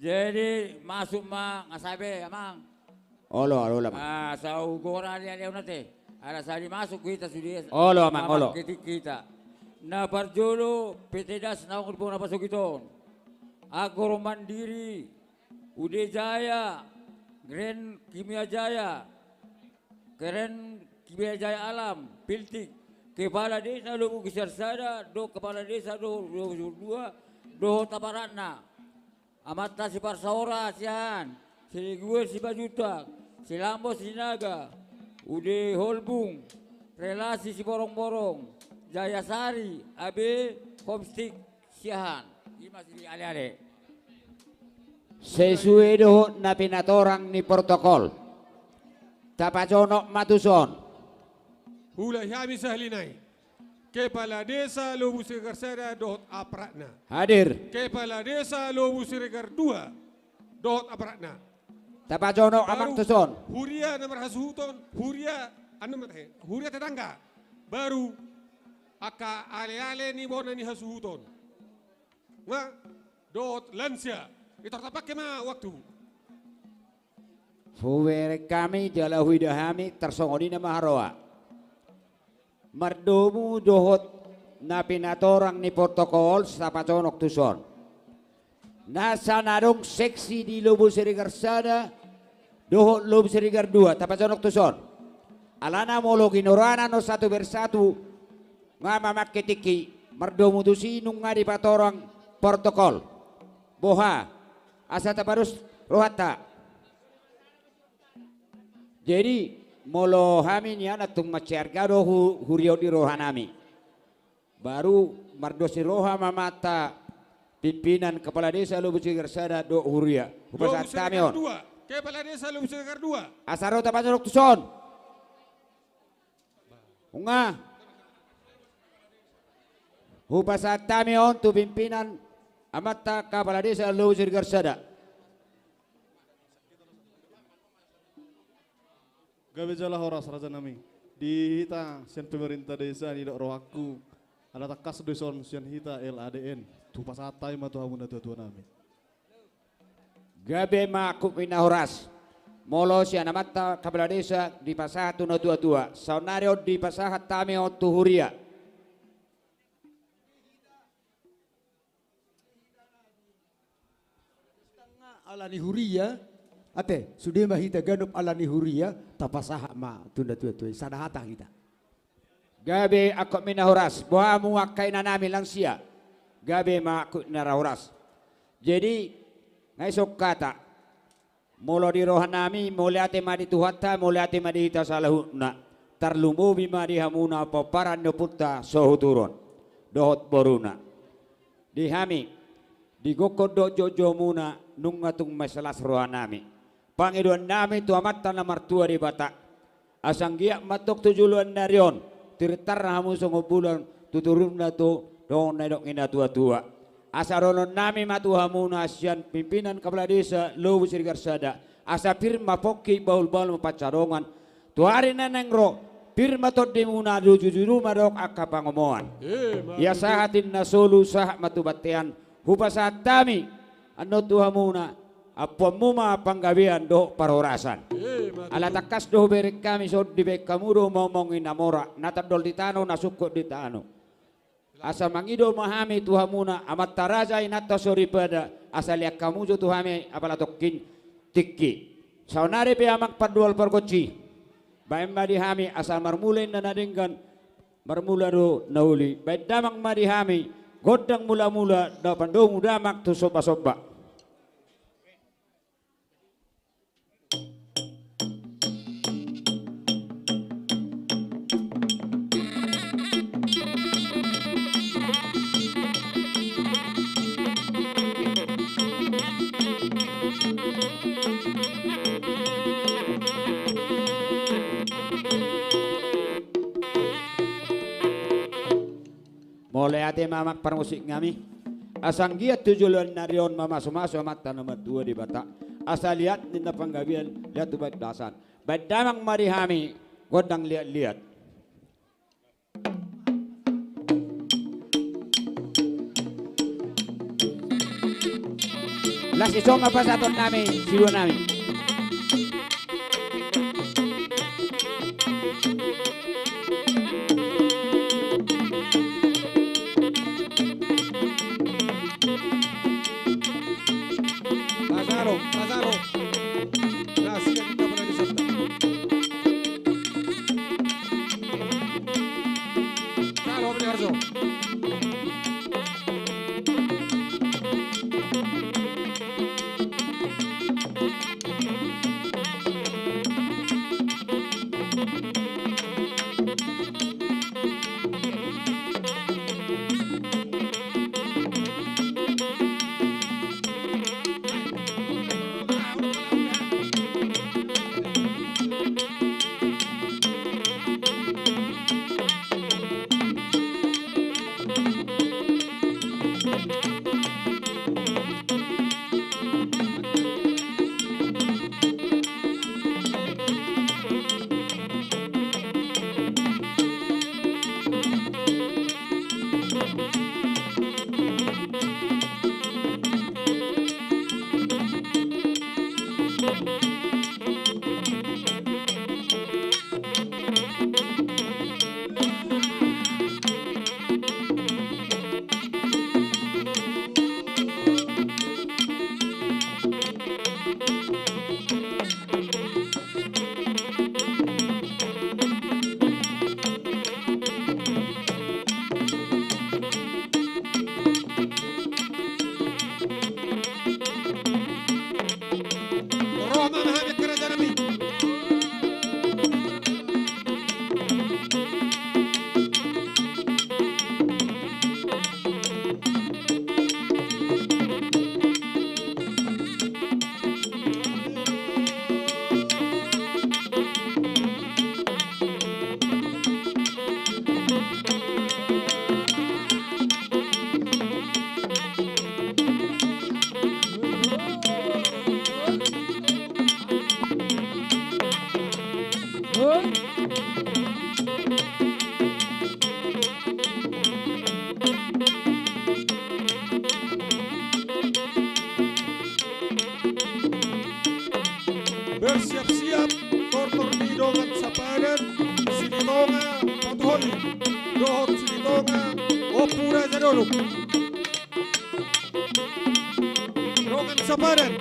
Jadi, masuk ma, nga sabe, amang. Olo, olo, amang. Ah, sau gora ni aleauna te. Ala sadi masuk hita sude. Olo, amang, olo. Mamangke tingki hita. Na parjolo, P T Das naung di bona pasogit on. Agro Mandiri, Ude Jaya, Grand Kimia Jaya, Grand Kimia Jaya Alam, Piltik, Kepala Desa Lobu Siregar Sada, dohot Kepala Desa dohot, dohot, dohot dua, dohot aparatna. Amanta si Parsaora Siahaan, si Reguer Simanjuntak, si Lambok Sinaga, Ude Holbung, Relasi Siborongborong, Jayasari, A B, Homestik Siahaan. I ma si aleale. Sesuai dohot na pinatorang ni protokol. Tapajonok ma tuson. Huulai hami sahali nai. Kepala Desa Lobu Siregar Sada dohot aparatna. Hadir. Kepala Desa Lobu Siregar Dua dohot aparatna. Tapajonok amang tuson. Huria na marhasuhuton, huria, anu ma tahe, huria tetangga. Baru angka aleale ni bona ni hasuhuton. Nga dohot lansia. Itor tapangke ma waktu. Hubereng hami, jala huida hami, tarsongon i nama haroa. Mardomu dohot na pinatorang ni protokol, tapajonok tuson. Nasa na adong seksi di Lobu Siregar Sada dohot Lobu Siregar Dua, tapajonok tuson. Alana molo ginorana non satu bersatu, nga mamangke tingki, mardomu tusi nunga dipatorang protokol. Boha, asa taparus rohanta. Jadi, molo hami nian tung mansai arga do hu-, hurion di rohanami. Baru mardos ni roha ma amanta pimpinan kepala desa Lobu Siregar sada dohot huria. Hupasahat hami on. Lobu Siregar dua. Kepala desa Lobu Siregar dua. Asa ro tapatorop tuson. Nunga. Hupasahat hami on tu pimpinan amanta kepala desa Lobu Siregar sada. Gabe jala horas, raja nami. Di hita sian pemerintah desa, nidok rohangku, ala tangkas do dison sian hita L A D N. Hupasahat hami ma tu hamu natuatua nami. Gabe ma angkup ni na horas. Molo sian amanta kepala desa dipasahat tu natuatua, saonari on dipasahat hami on tu huria. Ala ni huria, ate, sude ma hita ganup ala ni huria, tapasahat ma tu natuatua i, sada hata hita. Gabe angkup ni na horas, boha hamu angka inanami lansia. Gabe ma angkup ni na horas. Jadi, nga i songon hata. Molo di rohanami, mauliate ma di Tuhanta, mauliate ma di hita saluhutna. Tarlumobi ma di hamuna pomparan ni ompunta Sohuturu on dohot boruna. Di hami, di gokhon dohot joujou muna, nunga tung mansai las rohanami. Pangidoannami tu Amanta na martua Debata. Asa anggiat ma antong tu joloan ni ari on, tirtar hamu songon bulan, tu turunna tu dongan na nidok ni natuatua. Asa dohononnami ma tu hamuna sian pimpinan kepala desa Lobu Siregar sada. Asa pir ma pongki, bahulbahul ma pansalongan. Tu ari na naeng ro, pir ma tondimuna, jujur ma dohot angka pangomoan. Ia sahat ninna solu, sahat ma tu bontean, hupasahat hami annon tu hamuna, ampuanmu ma panggabean dohot parhorasan. Ala tangkas do hubereng hami, songon dibaen hamu do ma, amang inna mora, na tondol di tano, na sungkot di tano. Asa mangido ma hami tu hamuna, amanta raja, inanta soripada, asa lean hamu jo tu hami apala tongkin tingki. Saonari pe amang pandual pargonsi, baen ma di hami, asa marmula inna na denggan, marmula do na uli. Baen damang ma di hami gondang mulamula, dohot pandomu damang tu sombasomba. Mauliate ma amang parmusik nami. Asa anggiat tu joloan ni ari on mamasumasu Amanta na martua Debata. Asa liat ninna panggabean, liat tu bagas basan. Baen damang ma di hami gondang liatliat. Las i songon pasahaton nami, siduan nami. Lazaro, Lazaro. Nah, siap kita pada di sana. Halo, Beli Harjo. Ro ma Dongan sapadan.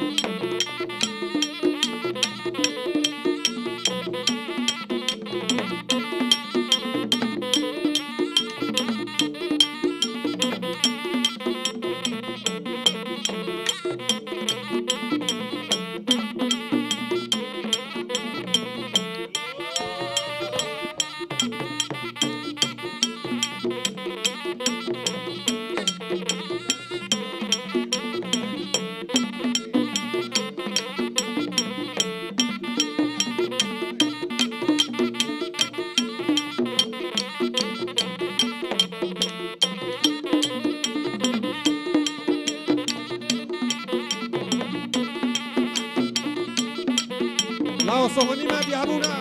Laos songon i ma di hamuna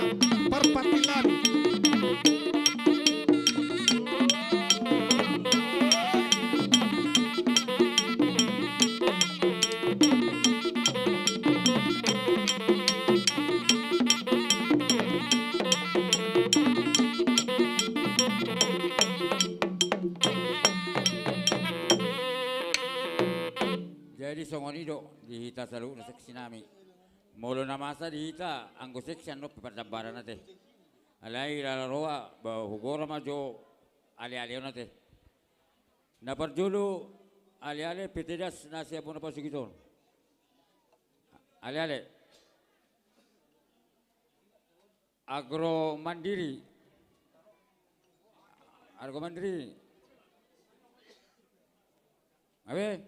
parpartillaan. Jadi songon i do di hita saluhutna seksi nami. Molo na masa di hita anggo seksi annon pe pardambaran ate. Alai lala roha ba hugora ma jo ale-ale on ate. Na parjolo ale-ale P T Das na siap bona pasugit on. Ale-ale. Agro Mandiri. Agro Mandiri. Abe.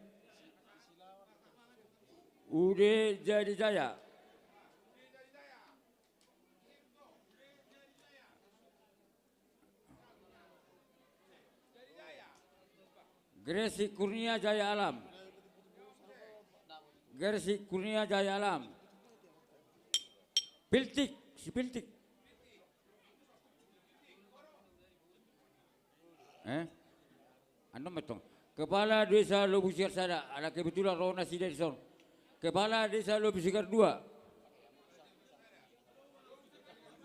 Ude Jadi Jaya. Gresik Kurnia Jaya Alam. Gresik Kurnia Jaya Alam. Piltik, si Piltik. Eh? Annon ma tong. Kepala Desa Lobu Sigarsada, ala kebetulan ro nasida dison. Kepala Desa Lobu Sigar dua.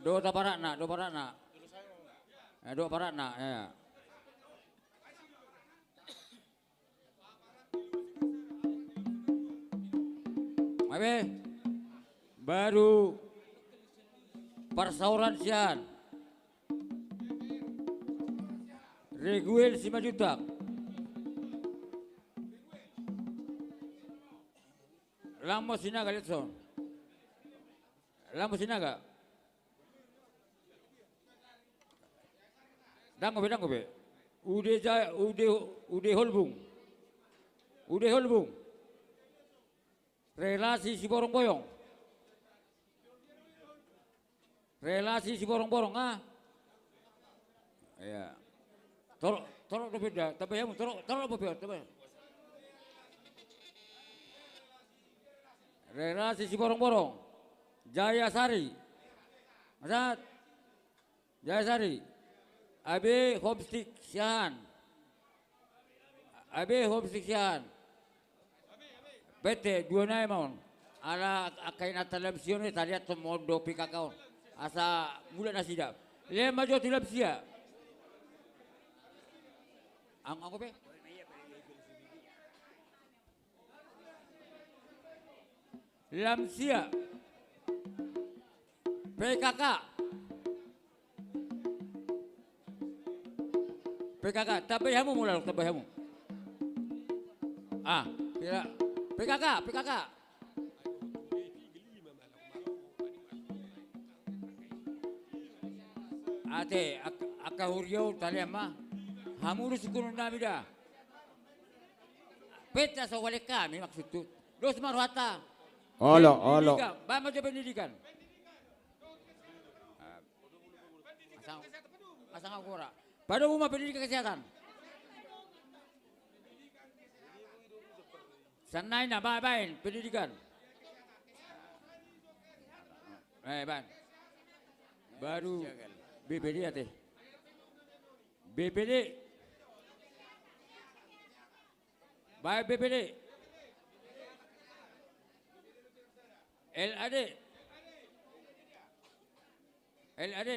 Dohot aparatna, dohot aparatna. Eh, dohot aparatna, ya. Abe, baru parsaoran sian Reguel Simanjuntak. Lambok Sinaga, lihat son. Lambok Sinaga. Dang ope, dang ope. Ude Ja-, Ude, Ude Holbung. Ude Holbung. Relasi Siborongboyong. Relasi Siborongborong, ah. Iya. Torop, torop dope da, tambai hamu, torop, torop dope, tambai. Relasi Siborongborong. Jaya Sari. Masat. Jaya Sari. Abe Hopstik Siahaan. Abe Hopstik Siahaan. Pete, dua nai ma on. Ala angka inanta Lamsia on, taliat tu mondo P K K on. Asa mulak nasida. Lehen ma jo tu Lamsia. Ang-, anggo pe? Lamsia. P K K. P K K, tambai hamu molo, tambai hamu. Ah, pira? P K K, P K K. Ate, ak-, angka huria on talian ma. Hamu do sungkunnami da. Pete asa hualehon hami maksudhu. Dos ma rohanta. Olo, olo. Pendidikan. Baen ma jo pendidikan. Asa, asa nga gora. Padomu ma pendidikan kesehatan. Sanai na ba-, baen pendidikan. Eh, baen. Baru B P D ate. B P D. Baen B P D. L A D. L A D.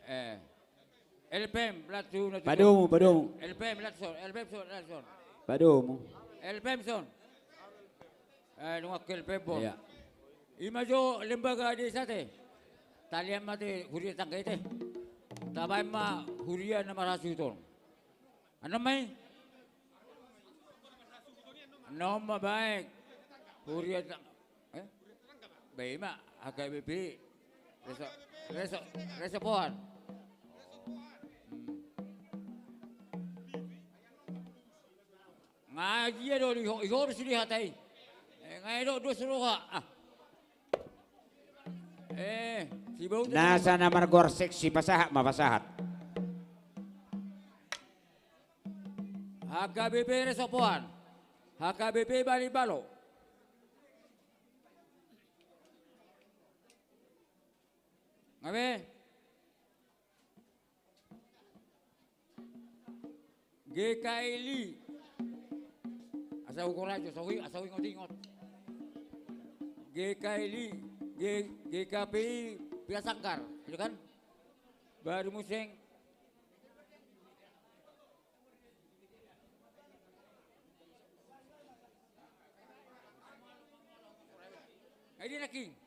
Eh. L P M, latsu, latsu. Padomu, padomu. L P M, latsu, L P M son, latsu. Padomu. L P M son. Eh, nunga ke L P M, Bos. Iya. Ima jo lembaga desa te. Talian ma te huria tangga i te. Tabaen ma huria na marhasuhuton. Annon ma i. Annon ma baen. Huria tang-, eh? Ba ima, H K B P. Reso, reso, resopoan. Hmm. Nga dia do di ho, i ho do sude hata i. Eh, nga i do dos roha. Ah. Eh, si bau tu. Nasa na margoar seksi, pasahat ma, pasahat. H K B P resopoan. H K B P Bali Balo. Nga be? G K L I. Asa hukorajo, asa hu-, asa huingot-ingot. G K L I, G-, G K P I Pia Sanggar, gitu kan? Baru museng. Ai dia na king.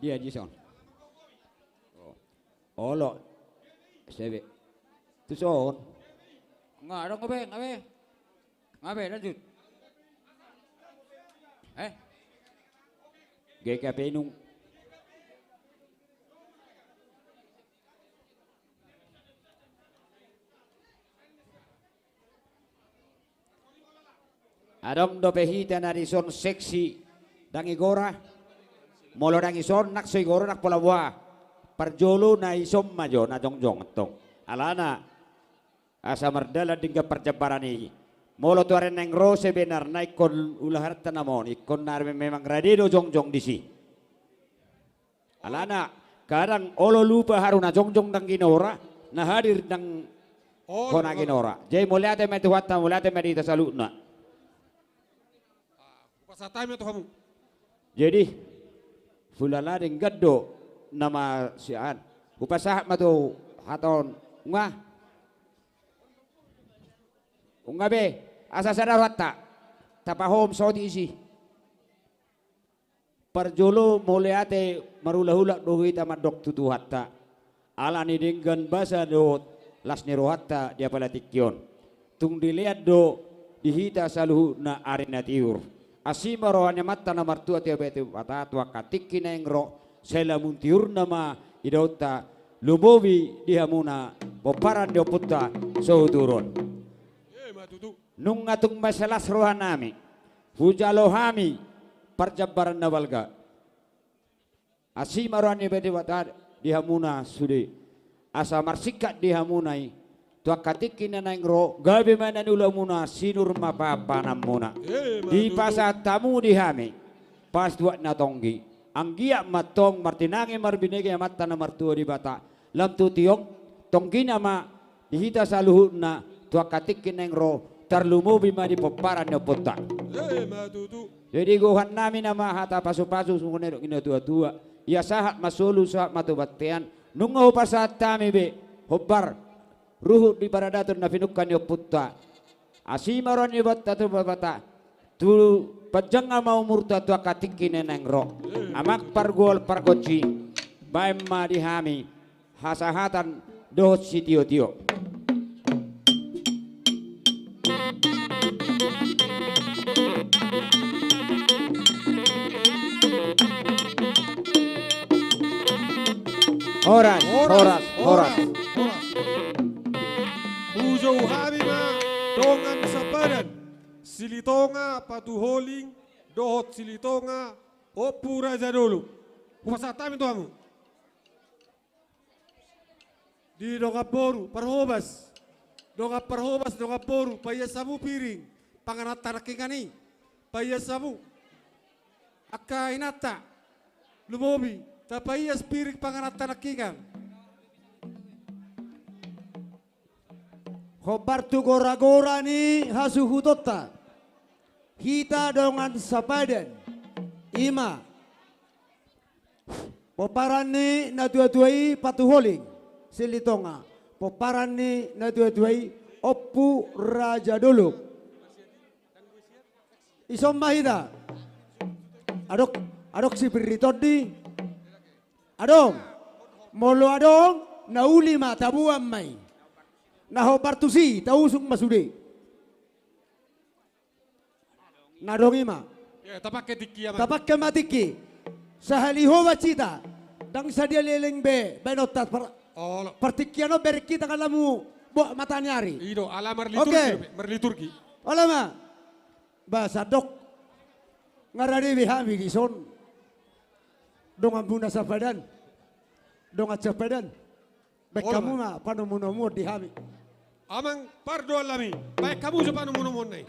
Dia dison. Oh. Olo. Sebe. Tuson. Nga dong, nga be, nga be. Nga be, lanjut. Eh? G K P nung. Adong dope hita na dison seksi, dang igora. Molo dang ison, nang so igora, nang pola boha. Parjolo na ison ma jo na jongjong tong. Alana asa mardalan denggan parjambaran i. Molo tu ari naeng ro sebenarna ingkon ulaharta namon, ingkon na memang rade do jongjong disi. Alana kadang olo lupa haru na jongjong dang ginora, na hadir dang hona ginora. Jadi mauliate ma tu Tuhanta, mauliate ma di hita saluhutna. Hupasahat hami ma tu hamu. Jadi hulala denggan do nama sian. Hupasahat ma tu hata on. Nunga. Nunga be, asa sada rohanta. Tapahohom saotik disi. Parjolo mauliate marhulahula do hita mandok tu Tuhanta. Ala ni denggan basa dohot las ni rohanta di apala tingki on. Tung dilean do di hita saluhutna ari na tiur. Asi ma roha ni Amanta na martua Debata tu angka tingki naeng ro, sai lamung tiurna ma idaonta, lumobi di hamuna pomparan ni ompunta Sauhuturon. Ima tutu. Nunga tung mansai las rohanami, hujalo hami parjambaran na balga. Asi ma roha ni Debata di hamuna sude, asa marsingkat di hamuna i tu angka tingki na naeng ro, gabe ma na niulamuna, sinur ma pahanpahananmuna. Ima tutu. Dipasahat hamu di hami pasupasu na tonggi. Anggiat ma antong martinangi marbinege Amanta na martua Debata. Lam tu tiong, tonggina ma di hita saluhutna tu angka tingki naeng ro, tarlumobi ma di pomparan ni ompunta. Ima tutu. Jadi gohannami nama hata pasupasu songon na nidok ni natuatua. Ia sahat ma solu, sahat ma tu bontean. Nunga hupasahat hami be hombar ruhut di paradaton na pinungka ni ompunta. Asi ma roha ni Debata tu Debata, tu panjang ma umurta tu angka tingki na naeng ro. Amang pargual pargonsi, baen ma di hami hasahatan dohot sitiotio. Horas, horas, horas, horas. Hujou hami ma dongan sapadan, Silitonga Patuholing dohot Silitonga Ompu Raja Dolok. Hupasahat hami tu hamu. Di dongan boru, parhobas. Dongan parhobas, dongan boru, paias hamu piring pangananta nangkiningan i. Paias hamu. Angka inanta, lumobi, tapaias piring pangananta nangkingan. Hombar tu gora-gora ni hasuhutonta, hita dongan sapadan, i ma pomparan ni natuatua i Patuholing Silitonga, pomparan ni natuatua i Ompu Raja Dolok. Ison ma hita. Adong, adong si Pirri Tondi. Adong. Molo adong, na uli ma, taboan ma i. Na hombar tusi, tausung ma sude. Na adong i ma. Ya, tapake tingki, Amang. Tapake ma tingki. Sahali hoba cita. Ndang sadia leleng be baenonta par-, olo, partingkian on bereng hita kan lamu boan mata ni ari. I do, ala marliturgi. Oke. Marliturgi. Olo ma. Ba sandok. Nga rade be hami dison. Donganmuna sapadan. Dongan sapadan. Baen hamu ma panomunomuon di hami. Amang pardoal nami, baen hamu jo panomunomuon na i.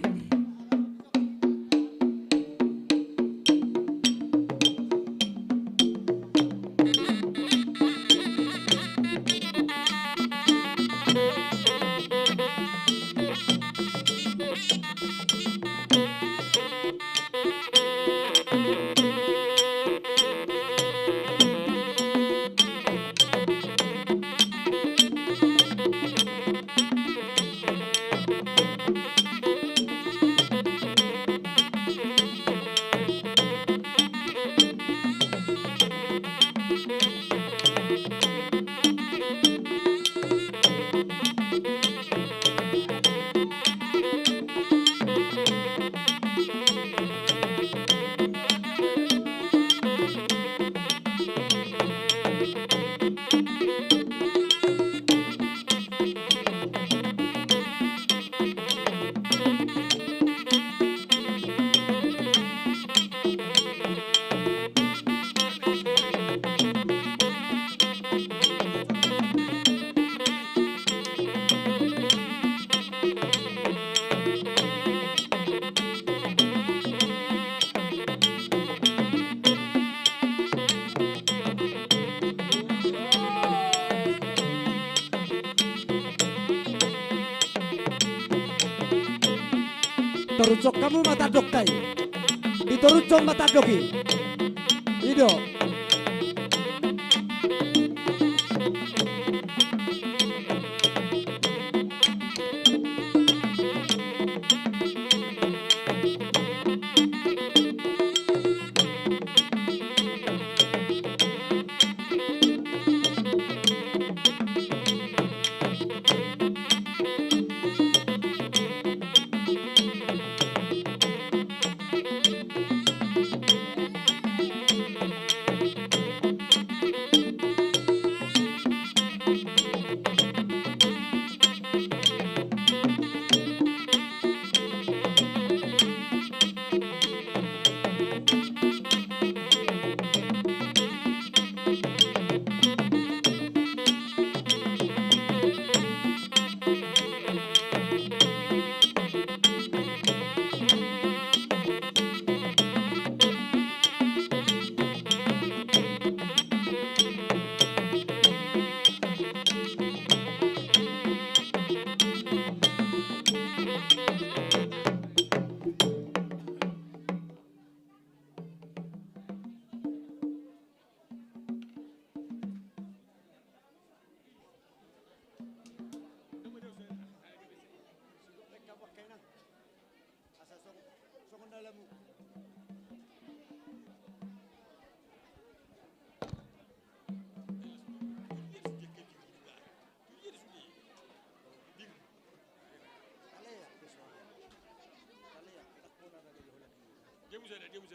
Torushon hamu ma tandok i. Ditorushon ma tandok i. I do.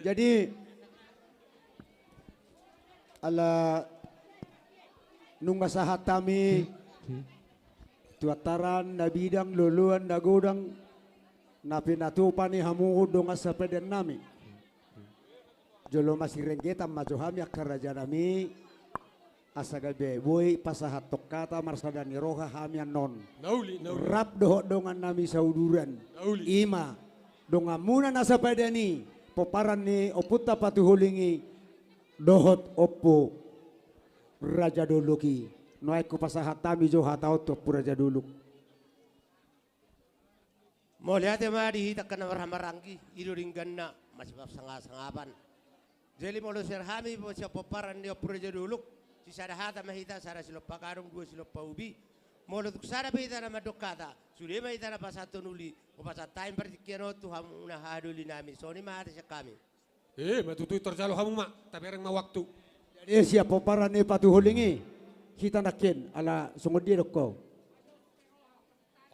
Jadi, ala nunga sahat hami tu hantaran na bidang, loloan na godang, na pinatupa ni hamu dongan sapadan nami. Jolo masirenggetan ma jo hami angka raja nami, asa gabe boi pasahathon hata marsada ni roha hami annon. Na uli, na uli. Rap dohot dongan nami sauduran. Na uli. I ma donganmuna na sapadan i, pomparan ni ompunta Patuholing i dohot Ompu Raja Dolok i. Nuaeng hupasahat hami jo hata on tu Ompu Raja Dolok. Mauliate ma di hita angka na marhahamaranggi, i do dengganna, masipasangapsangapan. Jadi molo sian hami, sian pomparan ni Ompu Raja Dolok, sisada hata ma hita, sada silompa gadong, dua silompa ubi. Molo tung sada pe hita na mandok hata, sude ma hita na pasahathon uli, hupasahat hami partingkian on tu hamuna haha doli nami, songon i ma hata sian hami. Eh, ma tutu, tarjalo hamu ma, tabereng ma waktu. Jadi sian pomparan ni Patuholing i, hita nangkin, ala songon dia do ho.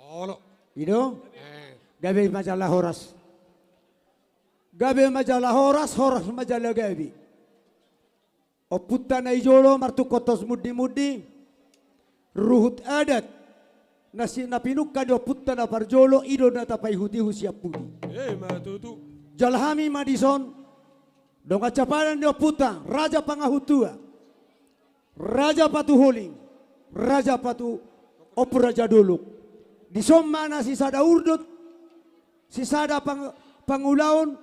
Olo. I do? Eh. Gabe ma jala horas. Gabe ma jala horas, horas ma jala gabe. Ompunta na i jolo martungkothon mundi-mundi, ruhut adat, na si, na pinungka ni ompunta na parjolo, i do na tapaihut-ihut sian pudi. Eh, ma tutu. Jalo hami ma dison, dongan sapadan ni ompunta, Raja Pangahutua, Raja Patuholing, Raja Patu, Ompu Raja Dolok. Dison ma na sisada urdot, sisada pang-, pangulaon,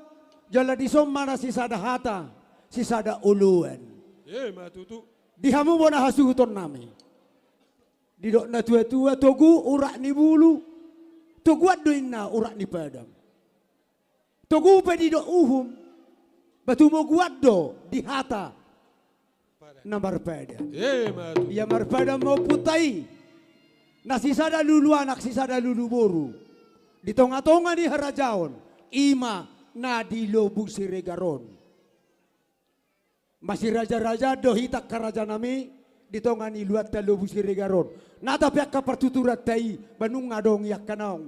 jala dison ma na sisada hata, sisada oloan. Eh, ma tutu. Di hamu bona hasuhuton nami. Didok na tua-tua, togu urat ni bulu, toguan do inna urat ni padang. Togu pe didok uhum, ba tumoguan do di hata na marpadan. Eh, ma tutu. Ia marpadan ma ompunta i, na sisada lulu anak, sisada lulu boru. Di tonga-tonga ni harajaon, i ma na di Lobu Siregar on. Masirajaraja do hita angka raja nami, di tonga ni luatta Lobu Siregar on. Nata pe angka partuturanta i, ba nunga adong i angka naung,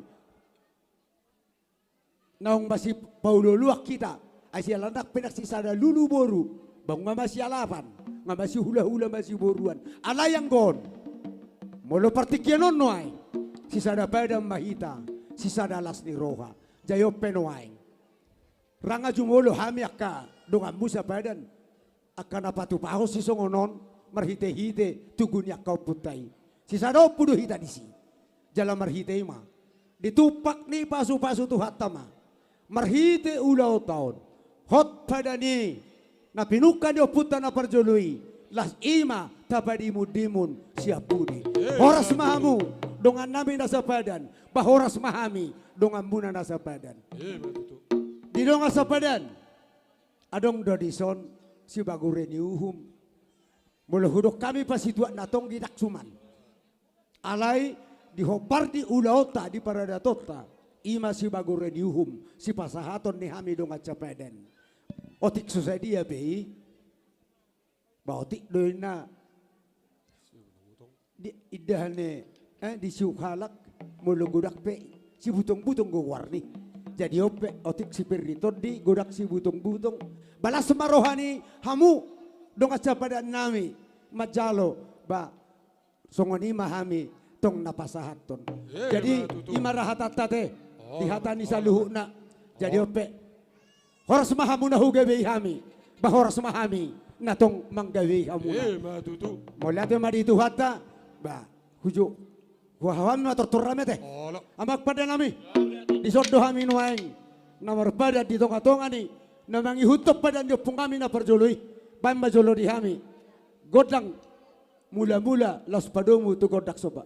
naung masipaolooloan hita. Ai siala ndang pe ndang sisada lulu boru, ba nga masialapan, nga masihulahula masiboruan. Alai anggo on, molo partingkian on nuaeng, sisada padan ma hita, sisada las ni roha. Jala on pe nuaeng, ranga jumolo hami angka donganmu sapadan, angka na patupahon sisongon on, marhite-hite tugu ni angka ompunta i. Sisada ompu do hita disi. Jala marhite i ma, ditumpak ni pasu-pasu Tuhanta ma, marhite ulaonta on, hot padan i, na pinungka ni ompunta na parjolo i, las i ma tapadimun-dimun sian pudi. Eh, horas ma hamu, dongan nami na sapadan, ba horas ma hami, donganmuna na sapadan. Eh, ma tutu. Di dongan sapadan, adong do dison sibagure ni uhum. Molo hudok hami pasituak na tonggi ndang suman. Alai di hombar ni ulaonta, di paradatonta, i ma sibagure ni uhum, sipasahaton ni hami dongan sapadan. Otik so sadia pe i, ba otik do inna. Di, indahan ni, eh, di siuk halak, molo godang pe sibutong-butong goarni. Jadi on pe otik si Perry Tondi, godang sibutong-butong. Ba las ma roha ni hamu, dongan sapadan nami, manjalo, ba, songon i ma hami tong na pasahathon. Eh, jadi, ma tutu. I ma ra hatanta te, oh, di hata ni saluhutna. Jadi, oh, on pe, horas ma hamu na hugabei hami, ba horas ma hami na tong manggabei hamuna. Eh, ma tutu. Mauliate ma di Tuhanta, ba, huju, huhaho hami ma tortor rame te. Olo. Amang pande nami, dison do hami nuaeng, na marpadan di tonga-tonga ni, na mangihuthon padan ni ompung nami na parjolo i, baen ma jolo di hami gondang mula-mula laos padomu tu gondang somba.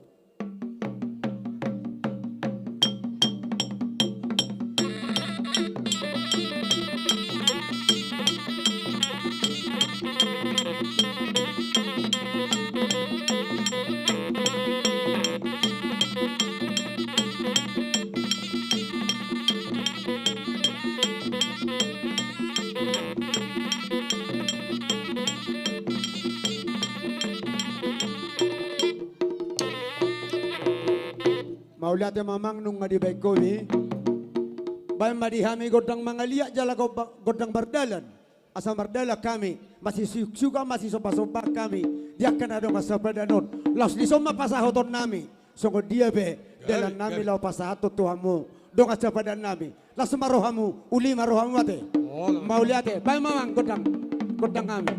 Mauliate ma amang, nunga dibaen hobi. Baen ma di hami gondang mangaliat jala go-, gondang mardalan. Asa mardalan hami, masisiuk-siukan, masisomba-sombaan hami di angka na dongan sapadan on. Laos dison ma pasahaton nami, songon dia pe dalan nami laho pasahathon tu hamu dongan sapadan nami. Las ma rohamu, uli ma rohamu ate. Mauliate, baen ma amang gondang, gondang nami.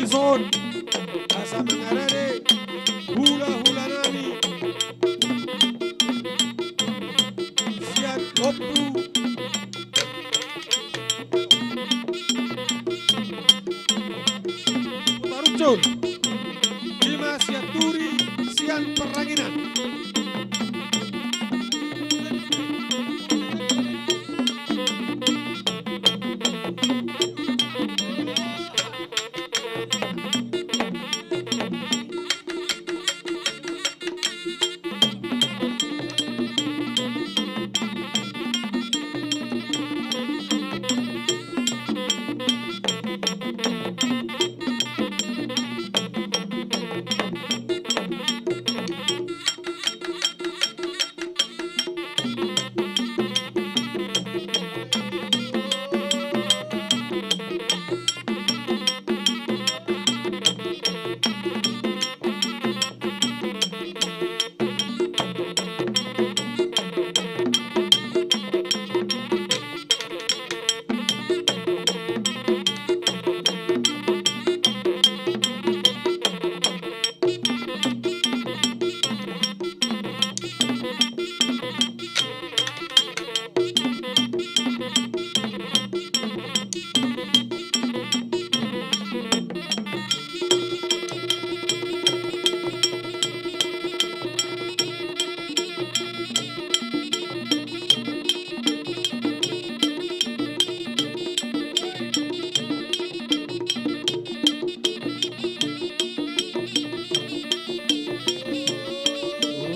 Son, asa mangarade hulahula nami sian Ompu Parucul, ima Sianturi sian Parranginan.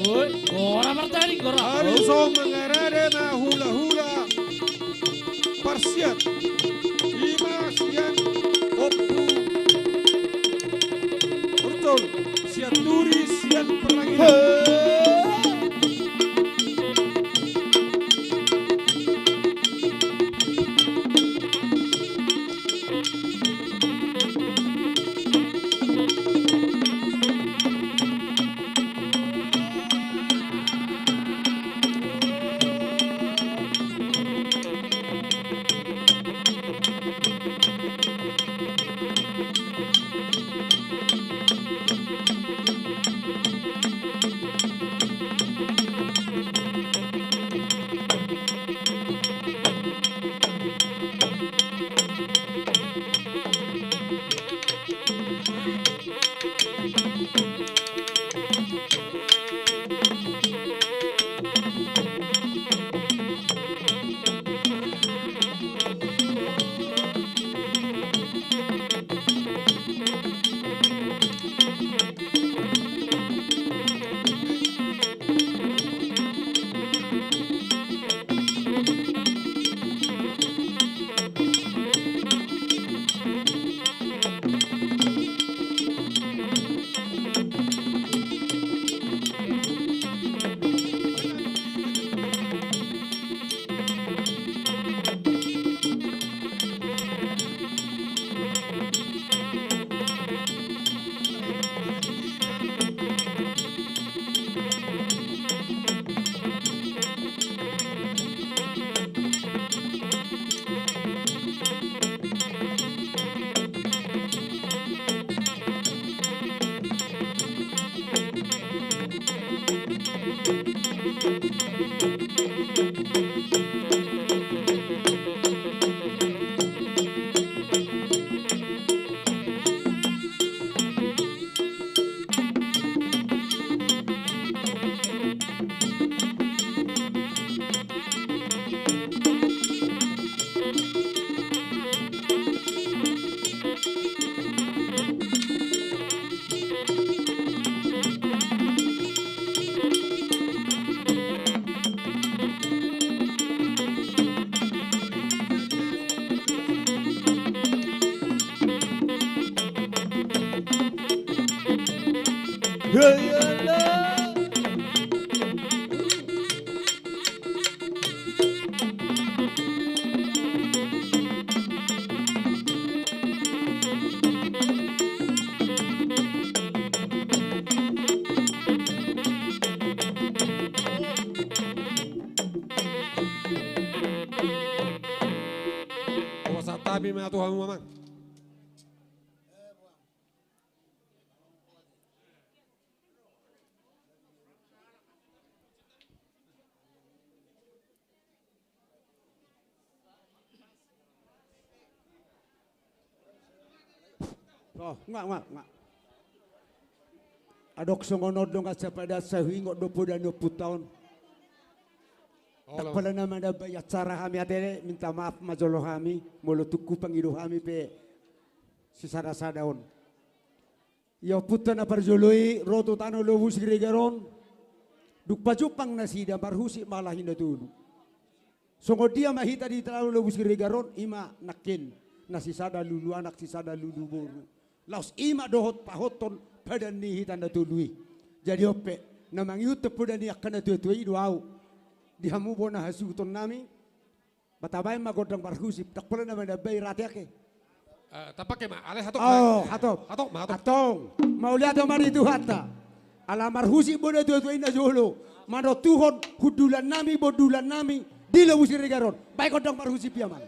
Oi, gora martani, gora. Ari so mangarade ma hulahula parsiat. Ima sian Ompu Parucul, Sianturi sian Parranginan. Hupasahat hami ma tu hamu amang. Oh, nga, nga, nga. Adong songon on do nga sapadan, sai huingot do poda ni ompunta on. Ndang pola na manambai acara hami ate, minta maaf ma jolo hami molo tung hupangido hami pe sisada-sada on. Ia ompunta na parjolo i ro tu tano Lobu Siregar on, dung pajumpang nasida marhusip ma lahi na tolu. Songon dia ma hita di tano Lobu Siregar on, i ma nangkin na sisada lulu anak, sisada lulu boru. Laos i ma dohot pahothon padan ni hita na tolu i. Jadi on pe, na mangihuthon poda ni angka na tua-tua i do ahu. Di hamu bona hasuhuton nami, ba tabaen ma gondang marhusip, ndang pola na manambai rate ate. Eh, tapakke ma, alai hatop ma. Oh, hatop. Hatop ma, hatop. Antong, mauliate ma di Tuhanta. Ala marhusip bona tua-tua i na jolo manontuhon hundulan nami, bondulan nami di Lobu Siregar on. Baen gondang marhusip i amang.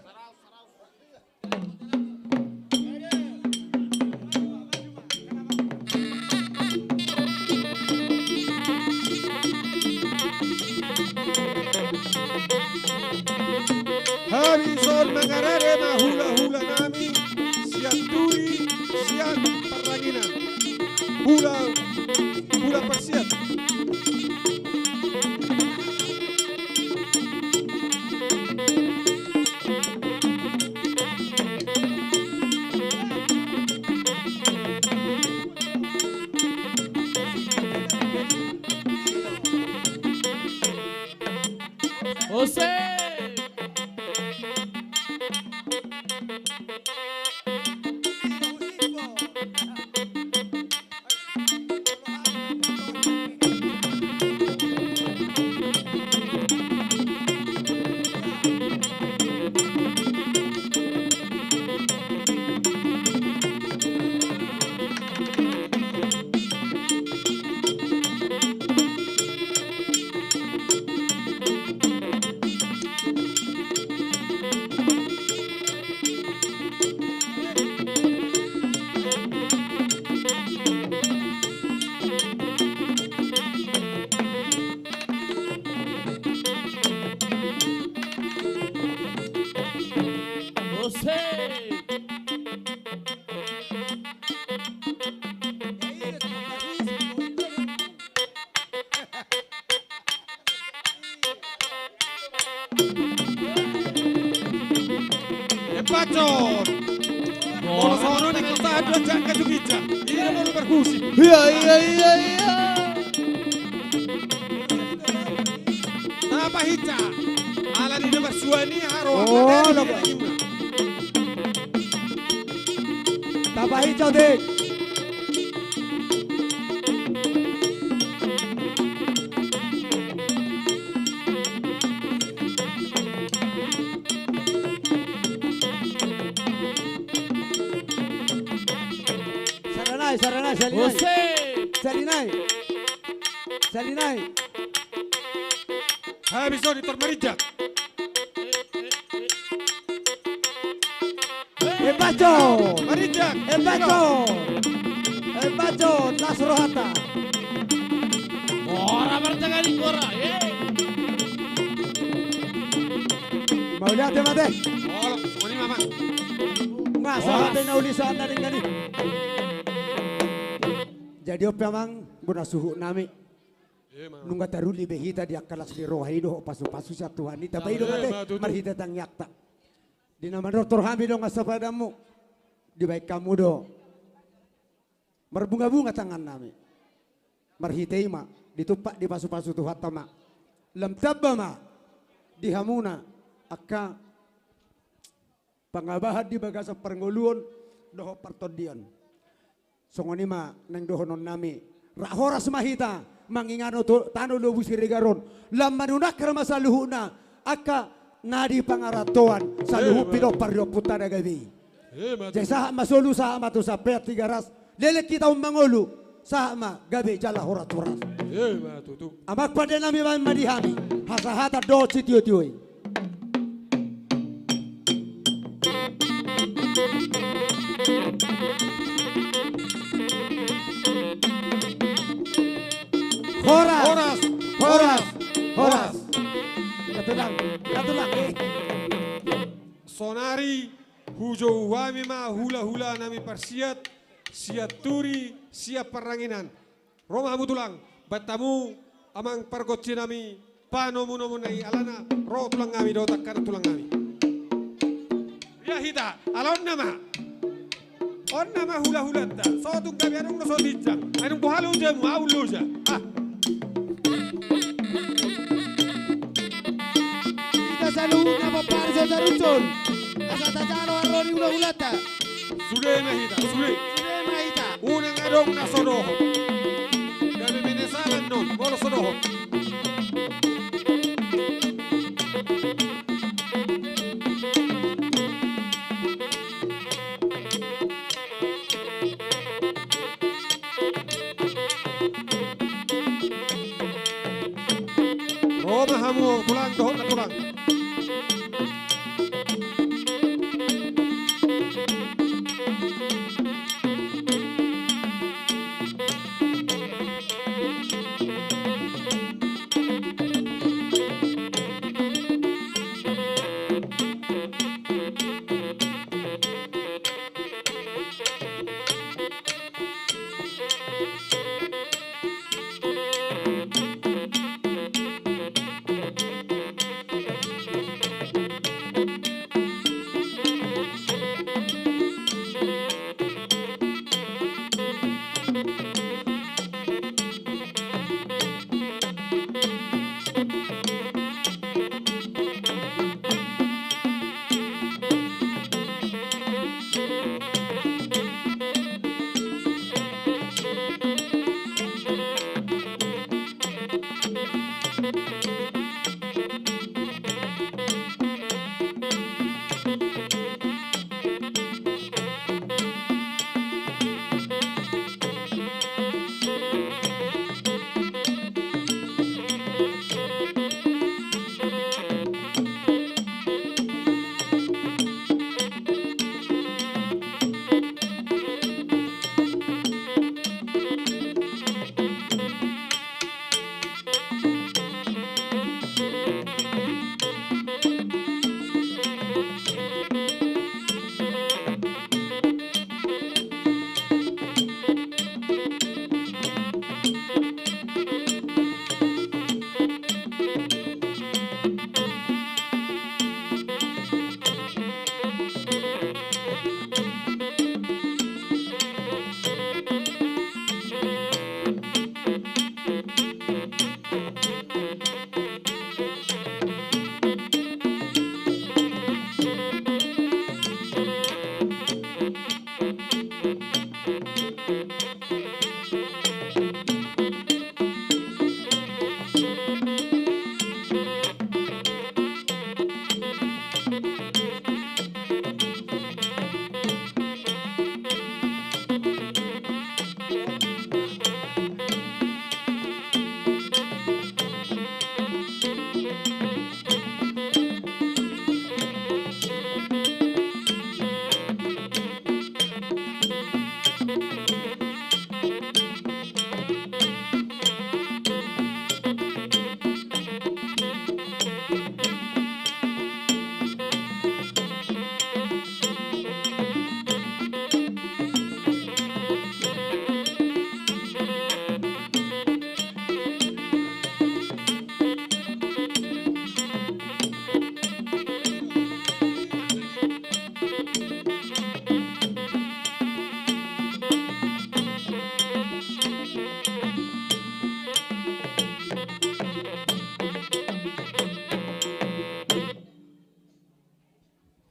Hami dison mangarade ma hula-hula nami sian Turi, sian Parlanginan. Hula, hula parsiat. Ose! Epacon. Molo songon i kota adu aja angka jukija. Ia molo berkusi. Ia, ia, ia, ia. Tapahinsa. Ala ni na marsuan i haro. Oh, apa tadi? Tapahinsa, Dik. Sada nai, sada nai, sada nai. Ose. Sada nai. Sada nai. Habis on, Tor Marijak. Ebaco. Marijak. Ebaco. Ebaco, las rohanta. Ora martengah di ora, eh. Mauliate ma ate. Olo, songon i ma amang. Nga sahat na uli sahat na denggan i. Jadi on pe amang, bona suhut nami. Nunga taruli be hita di angka las ni roha i dohot pasu-pasu sian Tuhan i, tabaen do ma ate marhite tangiangta. Di na manortor hami dongan sapadanmu, dibaen hamu do marbunga-bunga tangan nami. Marhite i ma ditumpak dipasu-pasu Tuhanta ma. Lam tamba ma di hamuna angka pangabahan di bagasan parngoluon dohot partondion. Songon i ma naeng dohonon nami, rap horas ma hita mangingano tano Lobu Siregar on. Lam manunangkar ma saluhutna angka na di pangarantoan, saluhut pinompar ni ompunta na gabe i. Jadi sahat ma solu, sahat ma tu sampean Tigaras. Leleng hita on mangolu, sahat ma gabe jala horas-horas. Amang pande nami, baen ma di hami hasahatan dohot sitio-tio i. Horas, horas, horas. Sonari hujou hami ma hula-hula nami parsiat, Sian Turi, sian Parranginan. Ro ma hamu tulang, bahen hamu amang pargonsi nami panomunomu na i alana ro tulang nami dohot angka tulang nami. Ia hita, ala on nama. On nama hulahulanta, so tung gabe adong do so tinjang. Ai dung boha lojamu, ahu loja. Ah. Hita saluhutna pomparan so saruncul. Asa tajalo arro ni hulahulanta. Sude ma hita, sude. Sude ma hita. Unang adong na so dohot. Gabe menesalan non, molo so dohot. Ro ma hamu tulang, dohot na tulang.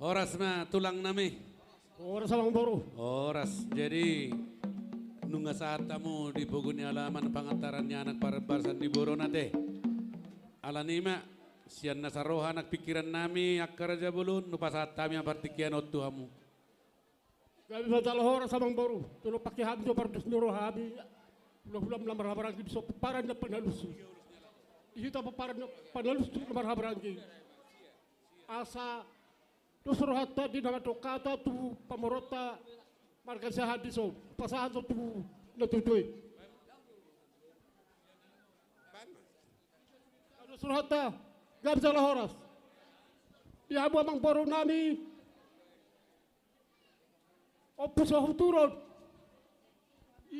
Horas ma tulang nami. Horas amang boru. Horas. Jadi nunga sahat hamu di pogu ni alaman, pangantaran ni anak, parbasan ni boruna te. Alani ma, sian na saroha nang pingkiran nami angka raja bolon, hupasahat hami ma partingkian on tu hamu. Gabe ma jala horas amang boru, tolong pake hami do pardos ni roha hami. Hulahula na marhahamaranggi, di son pomparan na panalusu. Di hita pomparan na panalusu na marhahamaranggi. Asa dos rohanta di na mandok hata tu pamoruonta marga Siahaan di son, pasahat do tu na tutu i. Dos rohanta, gabe jala horas. Di hamu amang boru nami, Ompu Sohuturu on.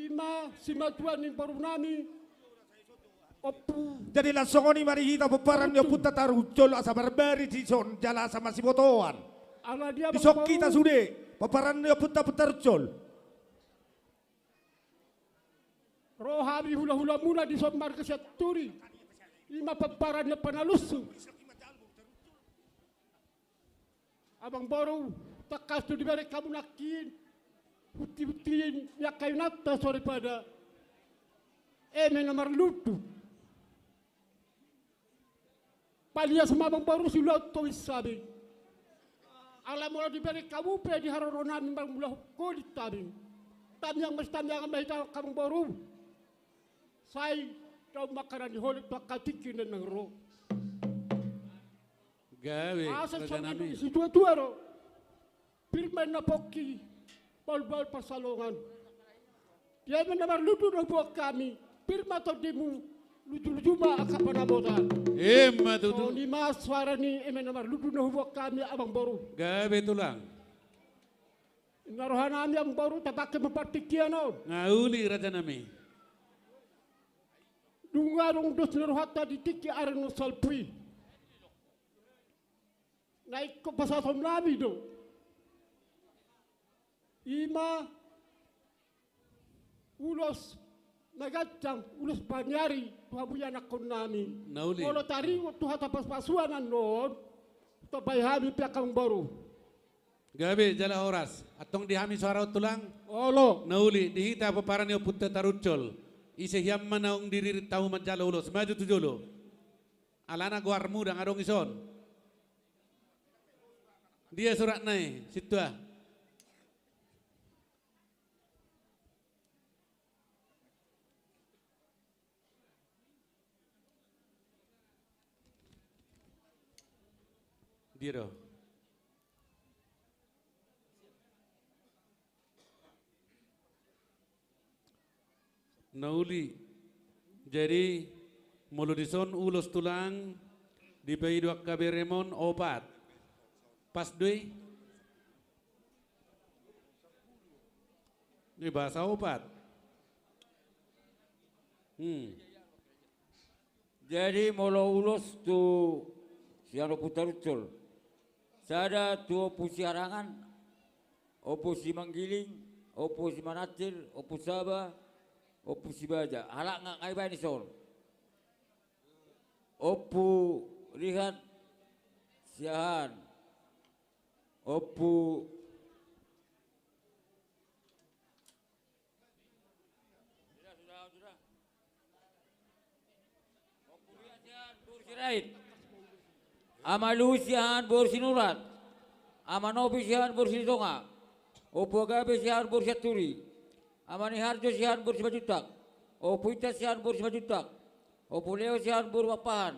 Ima simatua ni boru nami, Ompu. Jadi laos songon i ma di hita pomparan ni Ompunta Tarujol, asa barbari dison jala asa masibotoan. Ala dia dison hita sude pomparan ni Ompunta Ompu Tarujol. Ro hami hulahulamuna dison marga Sianturi. Ima pomparan ni Ompu Nalusu. Amang boru, tangkas do dibereng hamu nangkin huntihunti ni angka inanta soripada eme na marlundu. Palias ma amang boru siulaon tois hami. Ala molo dibereng hamu pe di haroro nami marmulahon holit hami. Tamiang ma sitamiangan ma hita amang boru. Sai dao ma angka na niholit tu angka tingki na naeng ro. Gabe, asa songon i situatua do. Pir ma inna pongki, bahulbahul pansalongan. Di eme na marlundu na huboan hami, pir ma tondimu, lujuluju ma angka panamotan. Ima tutu. Songon i ma suara ni eme na marlundu na huboan hami amang boru. Gabe tulang. Inna roha nami amang boru tapangke ma partingkian on. Nga uli raja nami. Dung adong dos ni rohanta di tingki ari na salpu i. Na ingkon pasahaton nami do. Ima ulos na ganjang, ulos paniari tu hamu ianakhon nami. Na uli. Molo taringot tu hata pasupasuan annon, tabahen hami pe angka amang boru. Gabe jala horas. Antong di hami soara on tulang? Olo. Na uli, di hita pomparan ni Ompunta Tarujol. Ise hian ma naung diririt hamu manjalo ulos, maju tu jolo. Alana goarmu ndang adong dison. Dia suratna i, sintua? Dia do? Na uli. Jadi molo dison ulos tulang, dipaido angka berem on opat. Pas do i? Ni bahasa opat. Hmm. Jadi molo ulos tu sian Ompu Tarujol, sada tu Ompu Siharangan, Ompu Simanggiling, Ompu Simanansir, Ompu Saba, Ompu Sibaja. Halak nga nga ibaen dison. Ompu Rihat Siahaan. Ompu Sudah, sudah, sudah. Ompu Ria Siahaan boru Sirait. Ama Luhut Siahaan boru Sinurat. Ama Nopi Siahaan boru Silitonga. Ompu Agabe Siahaan boru Sianturi. Ama Niharjo Siahaan boru Simanjuntak. Ompu Intan Siahaan boru Simanjuntak. Ompu Leo Siahaan boru Pakpahan.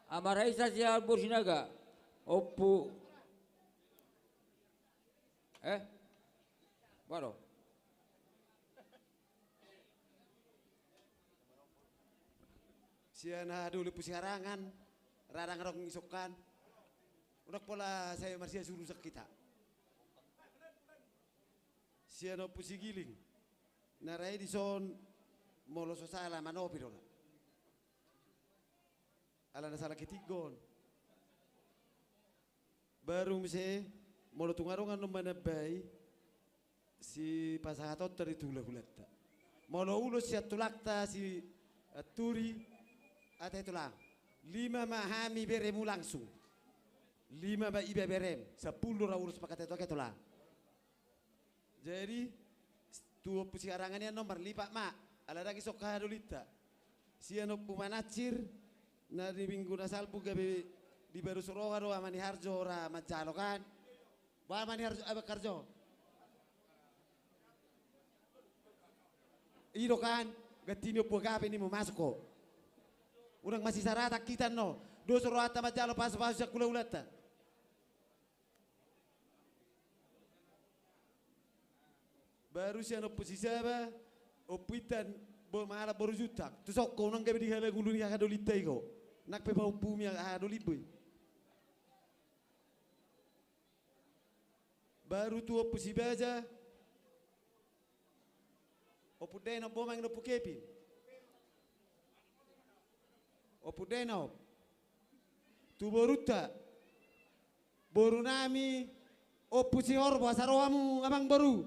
Ama Raisa Siahaan boru Sinaga. Ompu Eh? Boha do? Sian hahadoli Ompu Siharangan, ra ndang adong isongkan. Unang pola sai marsiasurusan hita. Sian Ompu Sigiling. Na ra i dison molo so sala Ama Nopi do na. Alana sala ketinggon. Baru muse, molo tung adong annon manambai, sipasahatonta do tu hulahulanta. Molo ulos sian tulangta Sianturi, ate tulang. Lima ma hami beremu langsung. Lima ma iba berem, sampulu do ra ulos pakate tu ake tulang. Jadi, tu Ompu Siharangan i annon marlipat ma, ala ndang isongkan hahadolinta. Sian Ompu Manansir, na di minggu na salpu gabe dibarus roha do Ama Niharjo ra manjalo kan. Boha Ama Niharjo, Abang Harjo? I do kan, ganti ni Ompu Agabe ninmu masuk ho. Unang masisaratan hita annon, dos rohanta manjalo pasupasu sian hulahulanta. Baru sian Ompu Sisaba, Ompu Intan, bo, mangalap boru Juntak. Tusok ho, unang gabe dihala ngolu ni hahadolinta i ho. Nang pe pahompumi hahadolimmu i. Baru tu Ompu Sibaja, Ompu Dainop, Omang Dainop, Ompu Kepin. Ompu Dainop. Tu borunta. Borunami, Ompu Sihorbo, asa ro hamu amangboru.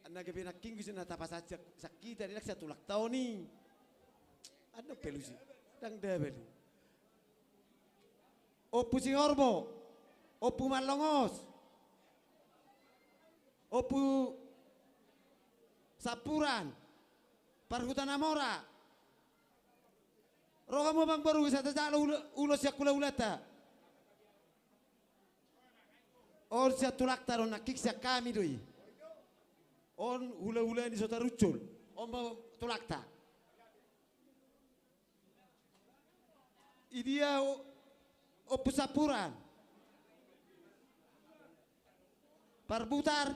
Anna gabe nangkin gusina tapasahat sian hita di na sian tulangta on i. Anna pelusi. Ndang dabali. Ompu Sihorbo, Ompu Mallongos, Ompu Sampuran, Parhuta na Mora. Ro hamu amangboru, asa tajalo ul-, ulos sian hulahulanta. On sian tulangta do, nangkin sian hami do i. On hulahula ni Sotaruncul. On ma tulangta. Idia o-, Ompu Sampuran. Parbutar,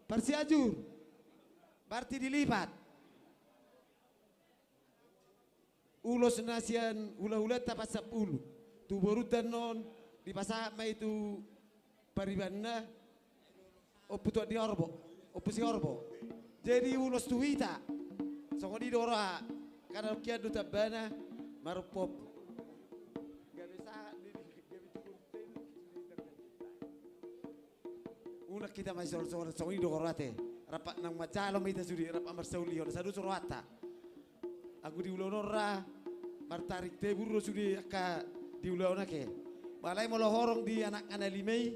Parsianjur, Parti Dilipat. Ulos na sian hulahulanta Pasampulu. Tu borunta annon, dipasahat ma i tu paribanna. Ompu Tuan di Horbo, Ompu Sihorbo. Jadi ulos tu hita. Songon i do roha, karena kian do tambana, marompu. Gabe sahat, gabe tukur. Unang hita masisolsol, songon i do rohanta. Rap nang manjalo ma hita sude, rap marsaulihon, asa dos rohanta. Anggo di ulaon on ra, martaring tebur do sude angka di ulaon ake. Alai molo horong di anakna na lima i,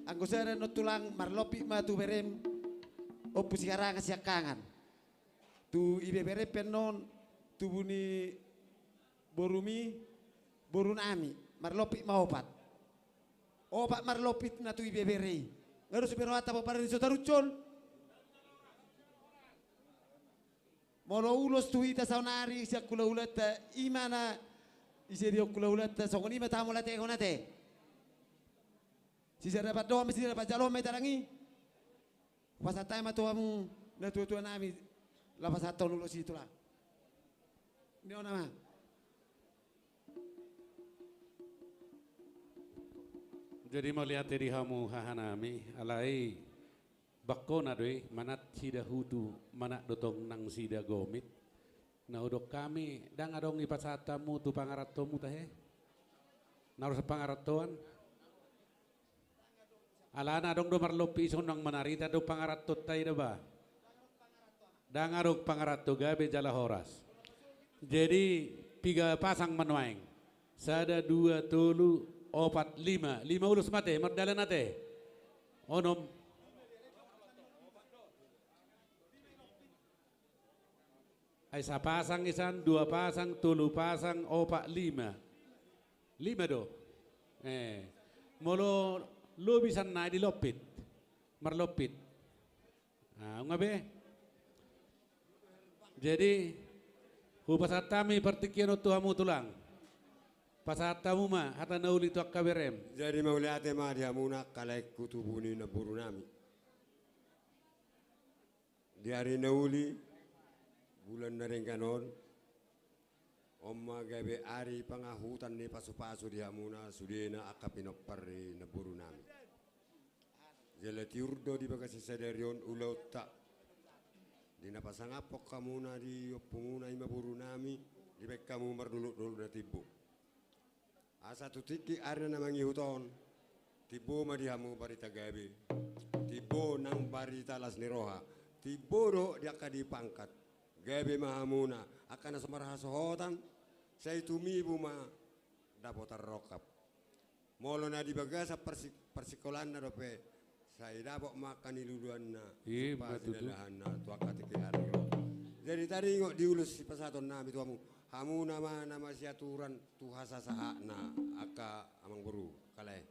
anggo sada annon tulang, marlopi ma tu berem, Ompu Siharangan Siangkangan. Tu ibeberem pe annon, tubu ni borumi, borunami, marlopi ma opat. Opat marlopi na tu ibebere i. Nga dos be rohanta pomparan ni Sotaruncul. Molo ulos tu hita saonari sian hulahulanta, i ma na ise di hulahulanta, songon i ma tamu latehon ate. Sisada pandohan ma, sisada panjaloan ma i, tarang i. Pasahat hami ma tu hamu natuatuanami, laho pasahathon ulos i, tulang. Ni on, Amang. Jadi mauliate di hamu hahanami, alai bangkona do i, manat sida hutu, manat do tong nang sida gomit. Na hudok hami, ndang adong dipasahat hamu tu pangarantomu tahe? Na urusan pangarantoan? Alana adong do marlopi i sonang manarita do pangarantonta i da ba. Ndang adong pangaranto, gabe jala horas. Jadi piga pasang ma nuaeng? Sada, dua, tolu, opat, lima. Lima ulos ma ate, mardalan ate. Onom. Ai sapasang isan, dua pasang, tolu pasang, opat, lima. Lima do. Eh, molo lobi sian na i dilompit. Marlompit. Ah, nunga be. Jadi, hupasahat hami partingkian on tu hamu, tulang. Pasahat hamu ma hata na uli tu angka berem. Jadi mauliate ma di hamuna angka laengku, tubu ni namborunami. Di ari na uli, bulan na denggan on, on ma gabe ari pangahutan ni pasupasu di hamuna sudena angka pinompar ni namborunami. Jala tiur do di bagasan sadari on ulaonta. Di na pasangaphon hamuna di ompumuna i ma borunami, dibaen hamu mardolokdolok na timbo. Asa tu tingki ari na mangihut on, timbo ma di hamu barita gabe, timbo nang barita las ni roha, timbo dohot di angka di pangkat, gabe ma hamuna angka na so marhasohotan, sai tumibu ma dapotan rongkap. Molo na di bagasan parsi-, parsingkolaanna dope, sai dapot ma angka niluluanna, i ma tutu, sumpah sinalahanna tu angka tingki ari on. Jadi taringot di ulos sipasahatonnami tu hamu, hamuna ma na masiaturan tu hasasahatna angka amangboru, angka lae.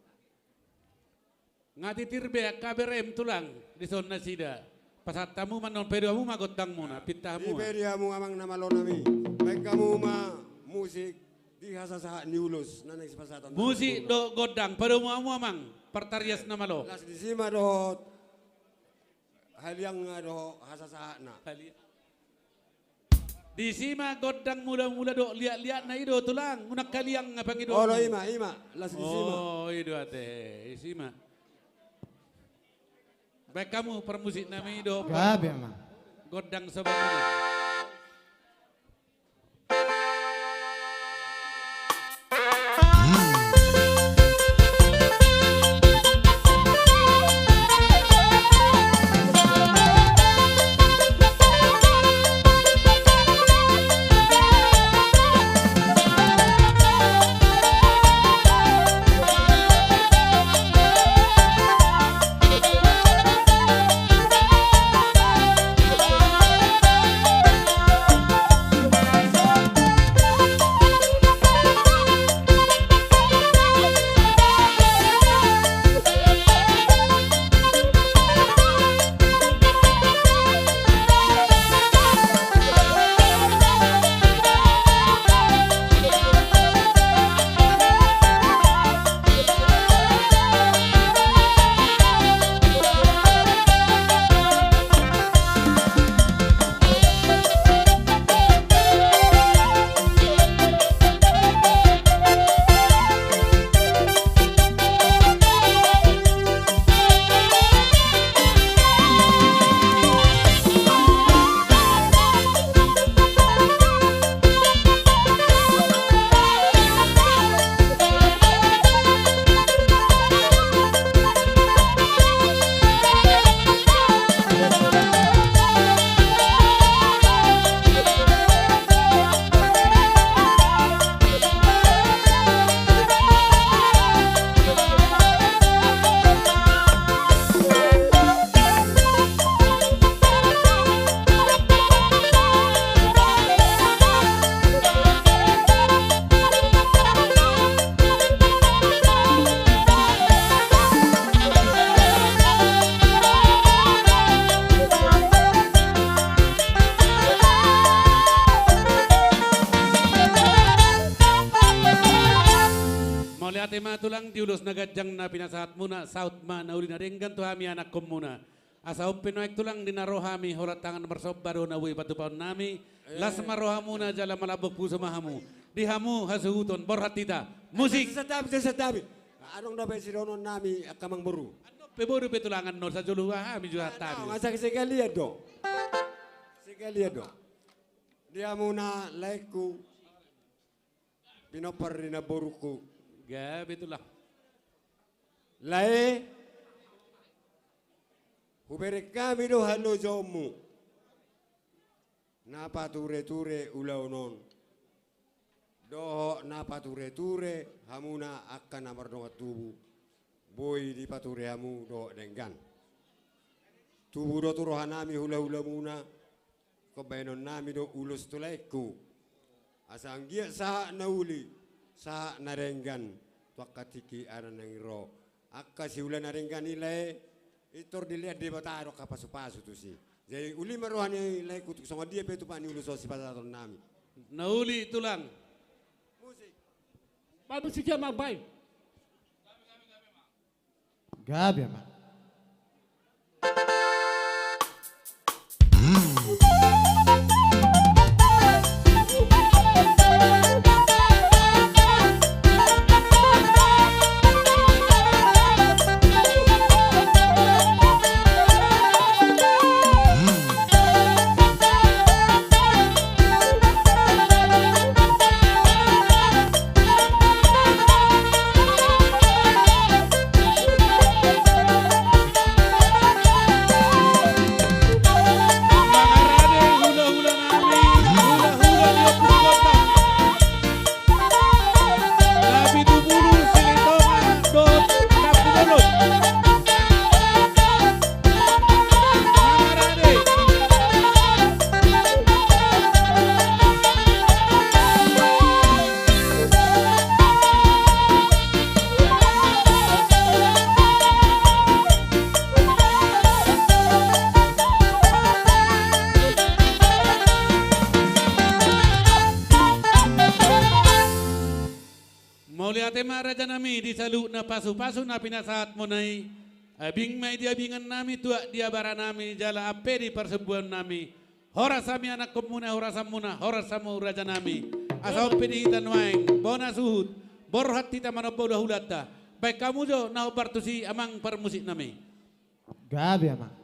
Nga titir be angka berem, tulang, dison nasida. Pasahat hamu ma annon, paidua hamu ma gondangmuna, pinta hamu. Dipe di hamu amang na malonami, baen hamu ma musik di hasasahat ni ulos na naeng sipasahaton. Musik dohot gondang, padomu hamu amang, partarias na malo. Las disi ma dohot haliangna dohot hasasahatna. Hali-, disi ma gondang mulamula dohot liatliatna i do, tulang, unang haliang pangidoanmu. Olo, i ma, i ma, las disi ma. Oh, i do ate, disi ma. Baen hamu parmusik nami dohot. Gabe ma. Gondang sobat. Mauliate ma tulang di ulos na ganjang na pinasahatmuna, saut ma na uli na denggan tu hami anakkonmuna. Asa on pe nuaeng tulang di na ro hami, holan tangan marsomba do na boi patupaonnami. Eh. Las ma rohamuna jala malambok puso ma hamu. Di hamu hasuhuton, borhat hita. Musik. Santabi, santabi. Adong dope sidohononnami angka amangboru. Adong pe boru pe tulang annon sajolo hami jo hatabi. Asa sekalian do. Sekalian do. Di hamuna laengku. Pinompar ni namborungku. Gabe tulang. Lae, hubereng hami do halojaonmu na patureture ulaon on dohot na patureture hamuna angka na mardongan tubu, boi dipature hamu dohot denggan. Tubu do tu rohanami hulahulamuna. Ingkon baenonnami do ulos tu laengku. Asa anggiat sahat na uli, sahat na denggan tu angka tingki anak na naeng ro. Angka siula na denggan i lae, pintor dilean Debata do angka pasupasu tusi. Jadi uli ma roha ni laengku tu songon dia pe tupa ni ulos on sipasahatonnami. Na uli tulang. Musik. Baen musik ia, Mang, baen. Gabe ma. Mauliate ma rajanami di saluhutna pasupasu na pinasahatmuna i. Abing ma i di abingannami, tuak di abaranami, jala ampe di parsombuannami. Horas hami anakkonmuna, horasanmuna, horas hamu rajanami. Asa on pe di hita nuaeng bona suhut, borhat hita manomba hulahulanta. Baen hamu jo na hombar tusi, amang parmusiknami. Gabe, Amang.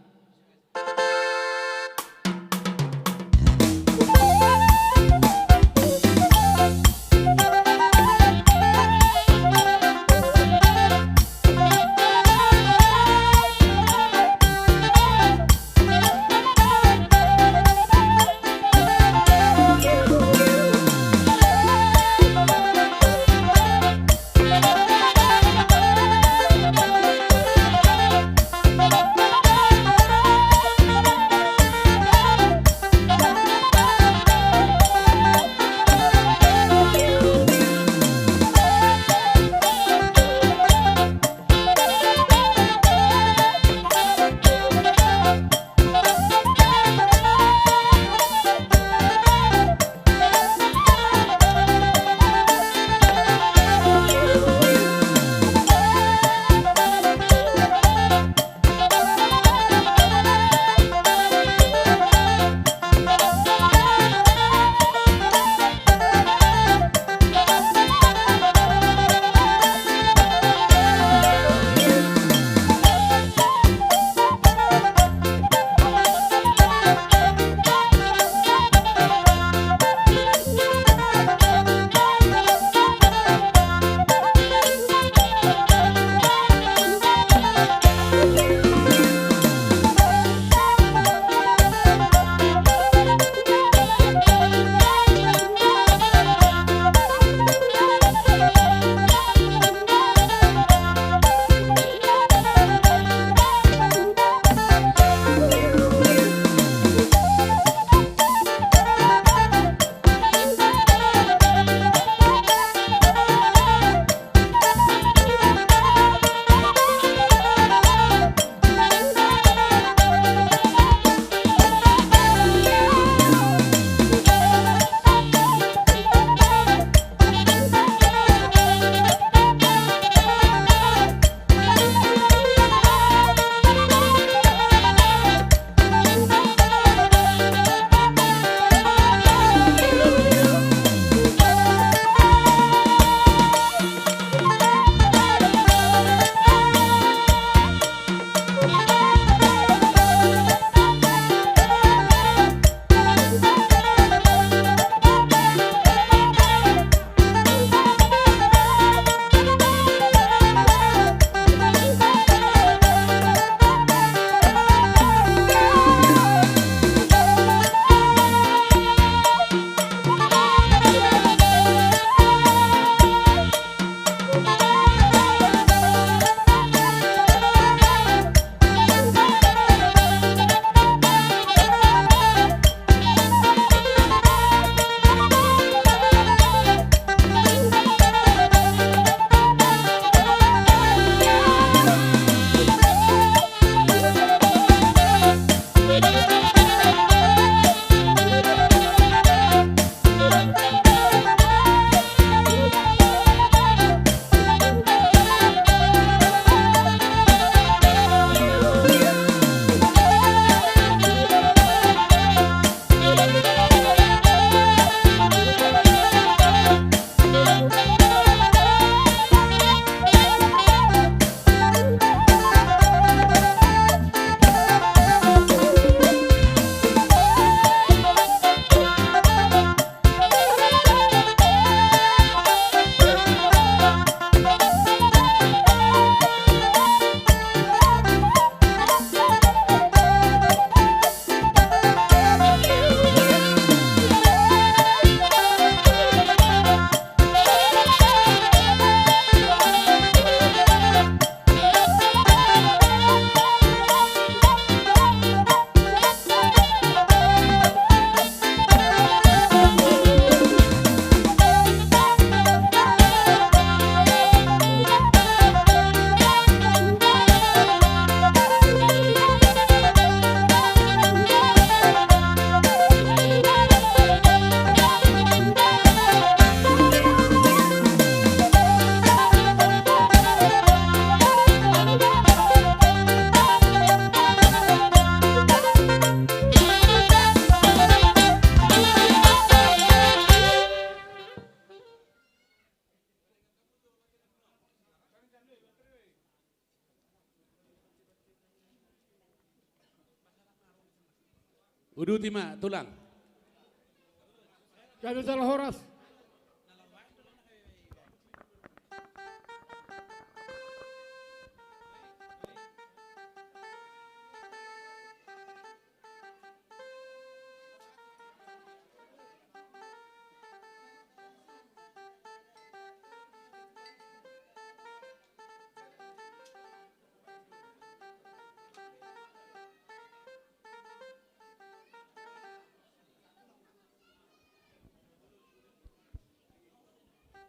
Uduti ma, Tulang. Gabe jala horas.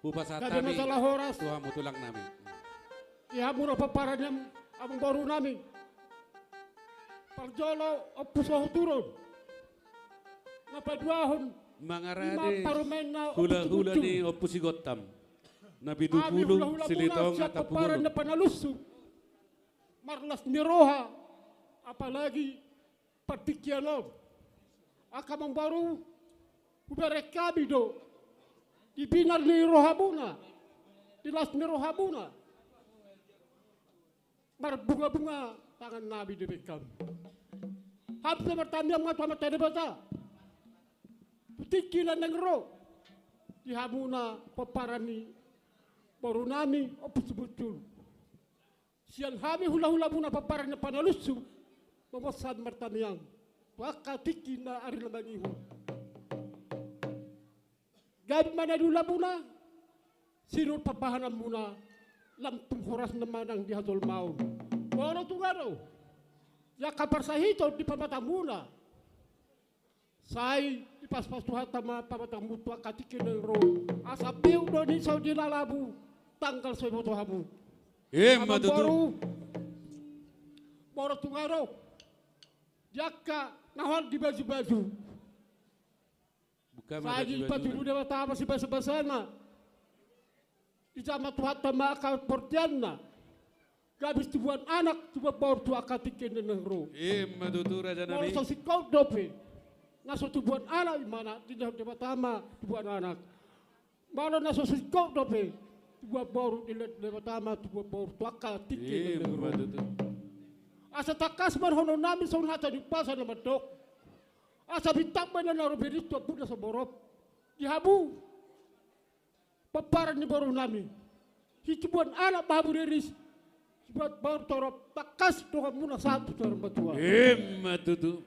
Hupasahat hami tu hamu, Tulang nami. Di hamu na pomparan ni amangboru nami. Parjolo Ompu Sohoturu on. Na paduahon mangarade hulahula ni Ompu Sigontam. Na pitupulu Silitonga Tampubolon. Pomparan na panalunsum. Marlas ni roha, apalagi partingkian on. Angka amangboru, hubereng hami do di binar ni rohamuna, di las ni rohamuna. Marbungabunga tangan nami dibereng hami. Hami pe martangiang ma tu Amanta Debata. Tu tingki na naeng ro di hamu na pomparan ni boru nami Ompu Sibuntun. Sian hami hulahulamuna pomparan na panalunsum, mamboan hami martangiang tu angka tingki na ari na mangihut. Gabe ma na niulamuna, sinur pambahenanmuna, lam tung horas na manang di hajolmaon. Boru Tungau, di angka parsahiton di pamatamuna. Sai dipasupasu Tuhanta ma pamatamuna tu angka tingki na naeng ro. Asa piuk do ni so di lalabu, tanggal so diboto hamu. Ima tutu. Boru Tungau, di angka na hot di bajubaju. Sai dipatudu Debata ma sibasabasana. Dijama Tuhanta ma angka portianna. Gabe tubuan anak, tubuan boru tu angka tingki na naeng ro. Ima tutu, raja nami. Molo so singkop dope na so tubuan anak, imana dilehon Debata ma tubuan anak. Molo na so singkop dope tubuan boru, dilehon Debata ma tubuan boru tu angka tingki na naeng ro. Ima tutu. Asa tangkas ma dohonon nami songon hata ni umpasa na mandok. Asa bintang ma na naeng ro bere tu ambun na so borop. Di hamu pomparan ni boru nami. Hitubuan anak ma hamu riris, hitubuan boru torop, tangkas dohononmuna sahat tu saur matua. Ima tutu.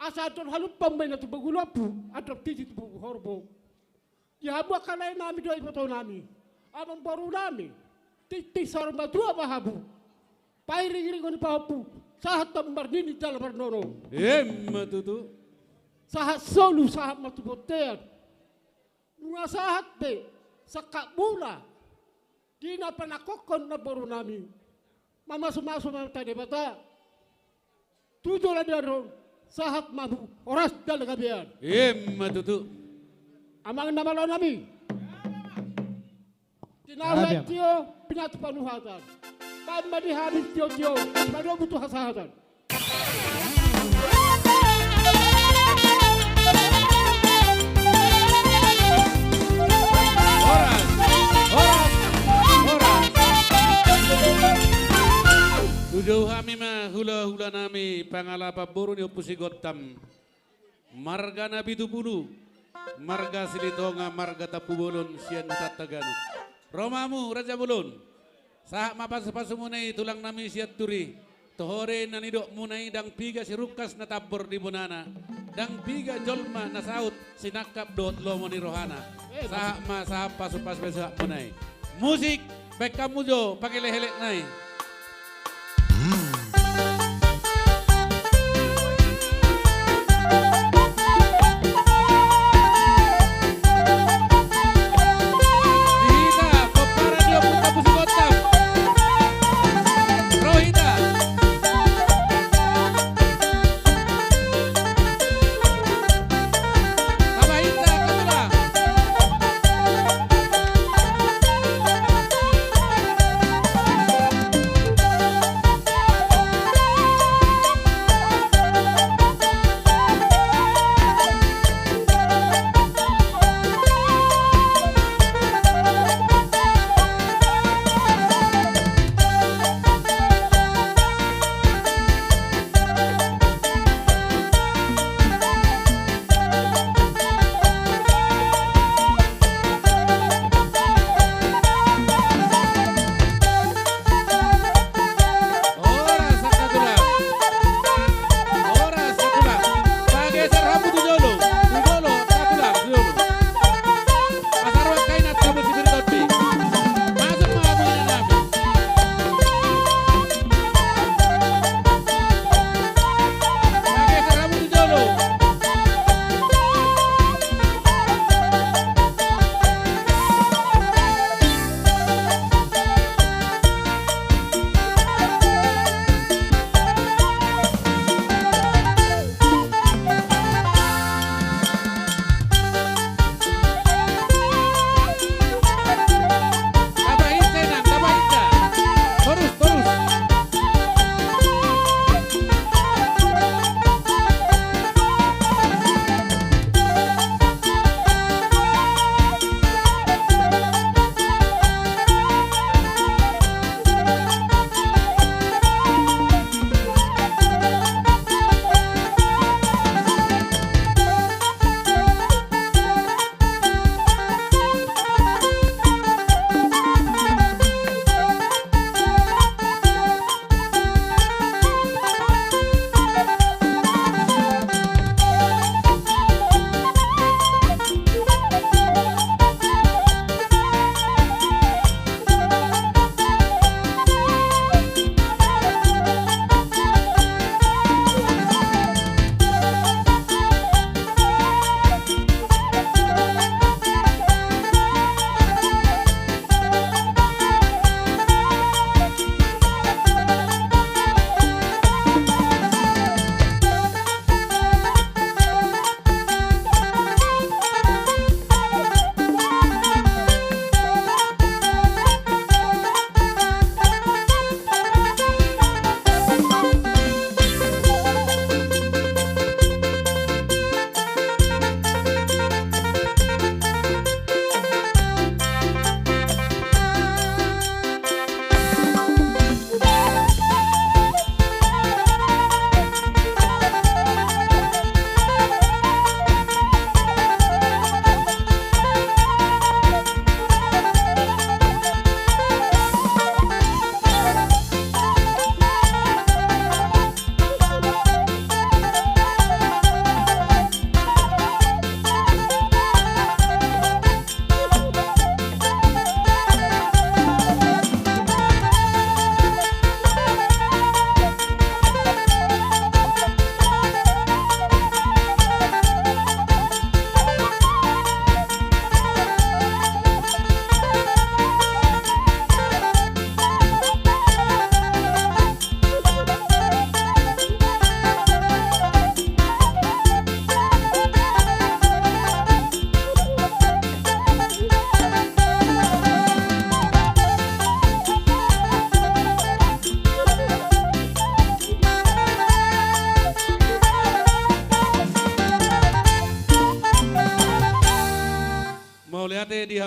Asa andor halumpang ma inna tu bogu lombu, andor titi tu bogu horbo. Di hamu angka lae nami dohot iboto nami, amangboru nami, tingting saur matua ma hamu. Pairingiringon ni pahompu, sahat hamu marnini jala marnono. Ima tutu. Sahat solu, sahat ma tu bontean. Nunga sahat pe sangkapmuna di na panangkokhon na boru nami. Mamasumasu ma Amanta Debata tu joloan on, sahat ma hamu horas jala gabean. Ima tutu. Amang na malo nami. Tinahu tio, pinatu panuhatan. Baen ma di hami tiotio, padomu tu hasahatan. Horas, horas, horas. Hujou hami ma hulahula nami, pangalapan boru ni Ompu Sigontam. Marga Napitupulu, marga Silitonga, marga Tampubolon, sian hutanta ganup. Ro ma hamu, raja bolon. Sahat ma pasupasumuna i, tulang nami Sianturi. Toho do na nidokmuna i, ndang piga sirungkas na tambor di bonana, ndang piga jolma na saut sinangkap dohot lomo ni rohana. Eh, sahat ma, sahat pasupasu, pasupasu muna i. Musik, baen hamu jo pangelekelek nai. Di hita, pomparan ni Ompu Sigontam. Ro hita.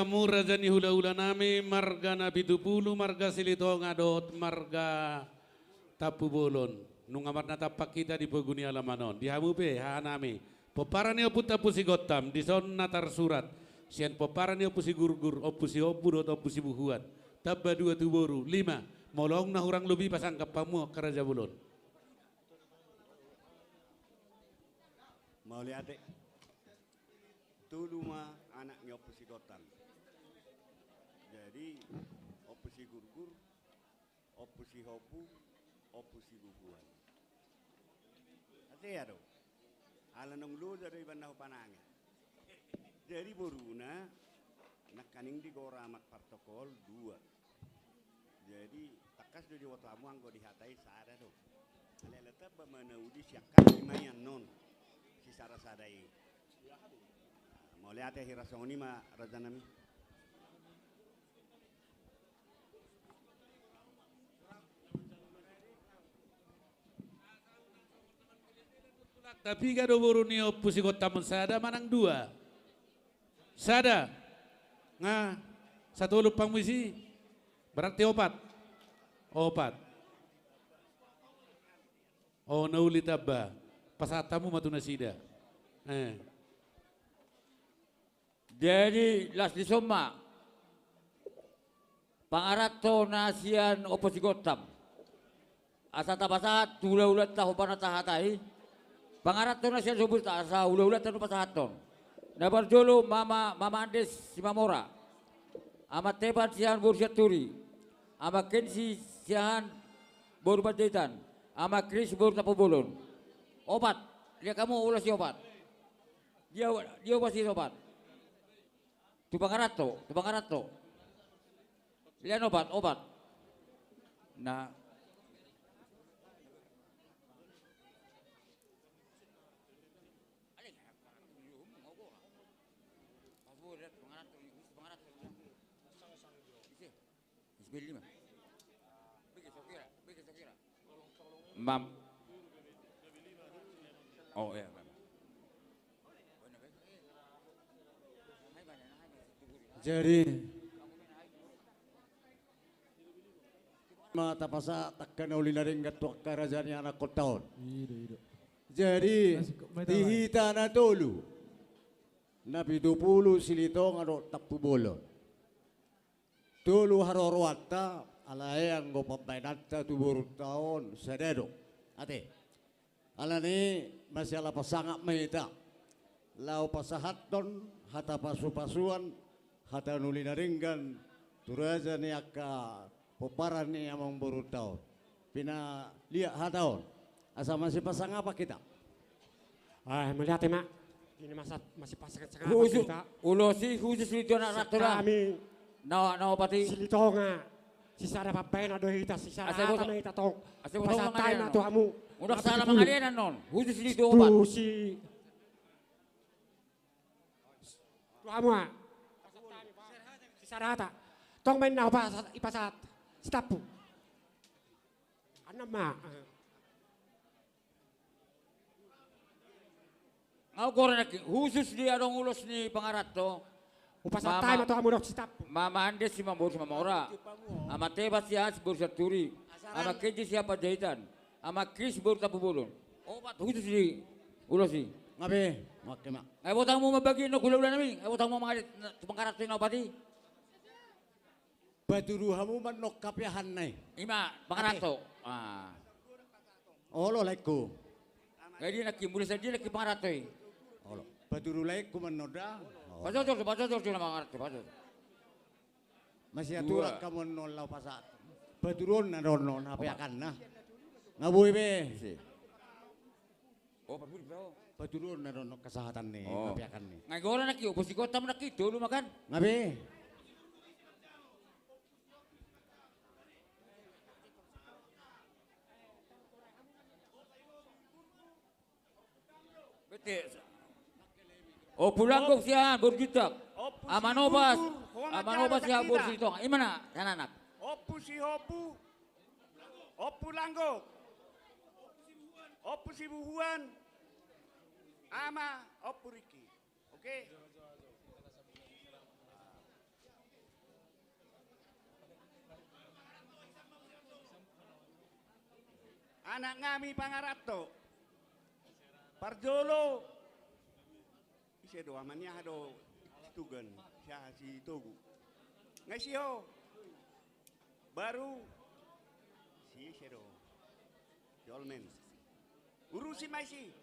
Hamu raja ni hula-hula nami, marga Napitupulu, marga Silitonga dohot marga Tampubolon. Nunga marnatampak hita di pogu ni alaman on. Di hamu pe, haha nami. Pomparan ni Ompunta Ompu Sigottam, dison na tarsurat. Sian pomparan ni Ompu Sigurgur, Ompu Sihompu dohot Ompu Sibuhuan. Tamba dua tu boru, lima. Molo adong na hurang lobi pasangkap hamu angka raja bolon. Mauliate. Tolu ma anak ni Ompu Sigottam. Jadi, Ompu Sigurgur, Ompu Sihompu, Ompu Sibuhuan. Ate do. Ala naung loja do iba na hupanangi. Jadi boruna, nangkaning digora amak partokol dua. Jadi, tangkas do diboto hamu anggo dihatai sada do. Alai ala tamba ma na uli siangkangan i ma i annon. Sisada-sada i. Mauliate hira songon i ma raja nami. Tapi piga do boru ni Ompu Sigottam on, sada manang dua? Sada. Nga, satolu pangmisi. Berarti opat. Opat. O, na uli tamba. Pasahat hamu ma tu nasida. Eh. Jadi, las dison ma. Pangaranto na sian Ompu Sigottam. Asa tapasahat tu hula-hulanta hombar na tahatai. Pangaranto na sian sobusta asa hula-hulanta do pasahathon. Na parjolo Mama, Mama Andes Simamora. Ama Tepan sian boru Sianturi. Ama Kensi sian boru Panjaitan. Ama Kris boru Tampubolon. Opat. Lihat hamu ulos i opat. Dia, dia pasti opat. Tu pangaranto, tu pangaranto. Lian opat, opat. Nah. Mam. Oh, iya, mam. Jadi, ma tapasahat angka na uli na denggan tu angka raja ni anakhonta on. Ido, ido. Jadi, di hita na tolu, Napitupulu, Silitonga dohot Tampubolon. Tolu haroroanta, alai anggo pambahenanta tu borunta on sada do. Ate. Alani masiala pasangap ma hita. Laho pasahathon hata pasu-pasuan, hata na uli na denggan, tu raja ni angka pomparan ni amangborunta on. Pinaliat hata on. Asa masipasangapan hita. Ah, mauliate ma. Ini masa masih pasangan-sangapan hita. Ulos i khusus di tuan anak tulang. Kami na, na opat i. Silitonga. Sisada pambahenan do hita, sisada hata ma hita tong. Pasahat hami ma tu hamu. Udah salah mangalian non. Khusus di tuan opat. Tu si, tu hamu ah. Sisada hata. Tong ma inna hupasahat, ipasahat. Sitampu. Annon ma. Au gora nangkin, khusus di adong ulos ni pangaranto. Hupasahat hami ma tu hamu dohot sitampu. Mama Andes Simamora. Ama Tebas Siahaan boru Sianturi. Ama Kenji sian Panjaitan. Ama Kris boru Tampubolon. Opat khusus di ulos i. Nga be, oke ma. Nga boto hamu mambagi na hula-hula nami. Nga boto hamu mangalit tu pangaranto i na opat i. Paturu hamu ma annon hape aha na i. Ima, pangaranto. Ah. Olo laengku. Jadi nangkin, mulai sian dia nangkin pangaranto i. Olo. Paturu laengku ma annon da. Olo. Pasoso, pasoso, pasoso na pangaranto, pasoso. Masiaturan hamu annon laho pasahat. Paturuonna do annon, hape aha na. Nga boi be. Ise. Oh, parpudi pe, oh. Paturuonna do annon kesehatan ni, oh, hape aha na. Nga i gora nangkin, Ompu Sigottam nangkin, tolu ma kan? Nga be. Bete. Ompu Langgok sian boru Juntak. Ama Nobas. Ama Nobas sian boru Silitonga. Ima na, anak-anak. Ompu Sihompu. Ompu Langgok. Ompu Sibuhuan. Ama Ompu Riki. Oke. Anak nami pangaranto. Parjolo. Ise do, ama ni aha do, Situgan, si aha, si Togu. Nga isi ho. Baru. Si ise do. Jolmen. Urusi ma isi.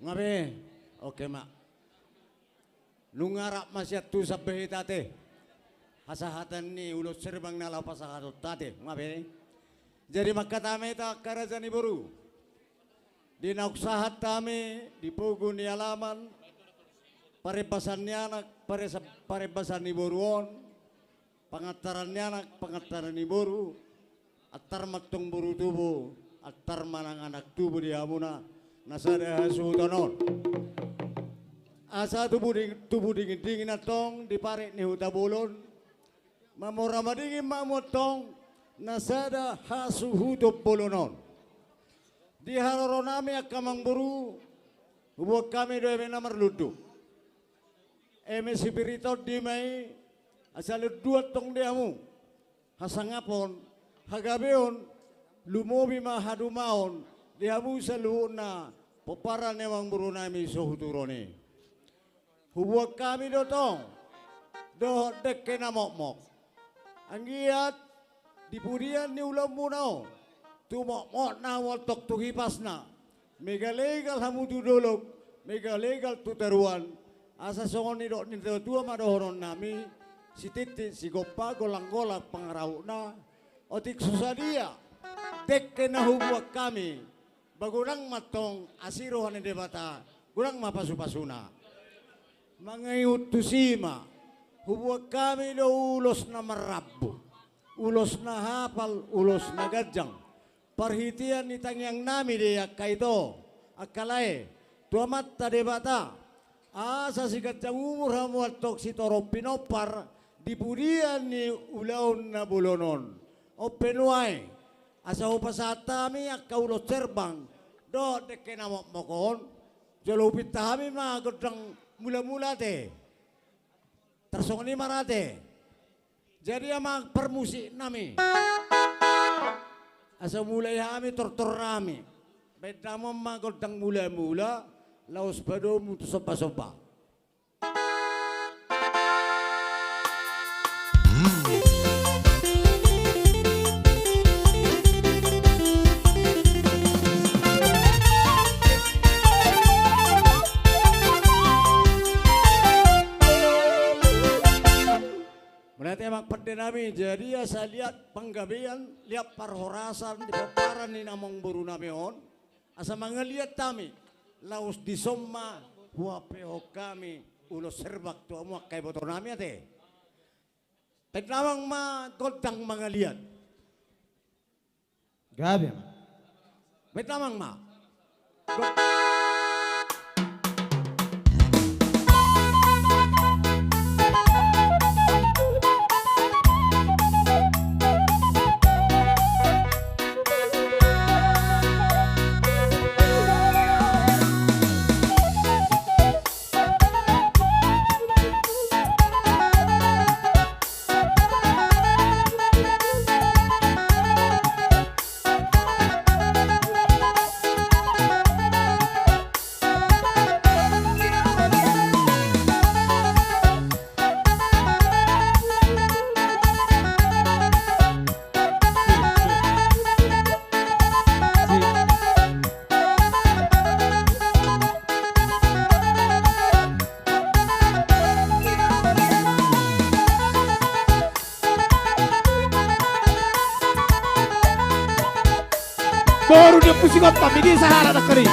Nga be, oke ma. Nunga rap ma sian tu sampe hita ate. Hasahatan ni ulos serbang na laho pasahatonta ate, nga be. Jadi mangkatai ma hita angka raja ni boru. Di naung sahat hami di pogu ni alaman, parembasan ni anak, paresa-, parembasan ni boru on, pangantaran ni anak, pangantaran ni boru, antar ma antong boru tubu, antar ma nang anak tubu di hamuna, na sada hasuhuton on. Asa tubu ding-, tubu dingin-dingin antong di parik ni huta bolon, mamora madingin ma hamu antong, na sada hasuhuton bolon on. Di haroro nami angka amang boru, huboan hami do eme na marlundu. Eme sipir ni tondi ma i, asa lunduan antong di hamu. Hasangapon, hagabeon, lumobi ma hadumaon, di hamu saluhutna, pomparan ni amang boru nami Sohuturo i. Huboan hami do tong, dohot dengke na mokmok. Anggiat, di pudian ni ulaonmuna on, tumokmokna hamu antong tu hipasna, megalegal hamu tu dolok, megalegal tu toruan, asa songon nidok ni natua-tua ma dohonon nami, sitintin sigompa, golang-golang pangarahutna, otik so sadia, dengke na huboan hami, ba godang ma antong asi roha ni Debata, godang ma pasu-pasuna. Mangaihut tusi ma, huboan hami do ulos na marrambu, ulos na hapal, ulos na ganjang. Parhitean ni tangiang nami do i angka ito, angka lae, tu Amanta Debata. Asa siganjang umur hamu antong sitorop pinompar, di pudian ni ulaon na bolon on. On pe nuaeng. Asa hupasahat hami angka ulos serbang, dohot dengke na mokmok on, jolo hupinta hami ma gondang mula-mula ate. Tarsongon i ma ra ate. Jadi amang parmusik nami. Asa mulai hami tortor nami. Baen damang ma gondang mula-mula, laos padomu tu somba-somba. Mauliate amang pande nami, jadi asa liat panggabean, liat parhorasan di pomparan ni amang boru nami on. Asa mangaliat hami, laos dison ma huampe hon hami ulos serbang tu hamu angka iboto nami ate. Baen damang ma gondang mangaliat. Gabe ma. Baen damang ma. Boru ni Ompu Sigompa, midi sahala nangkaning.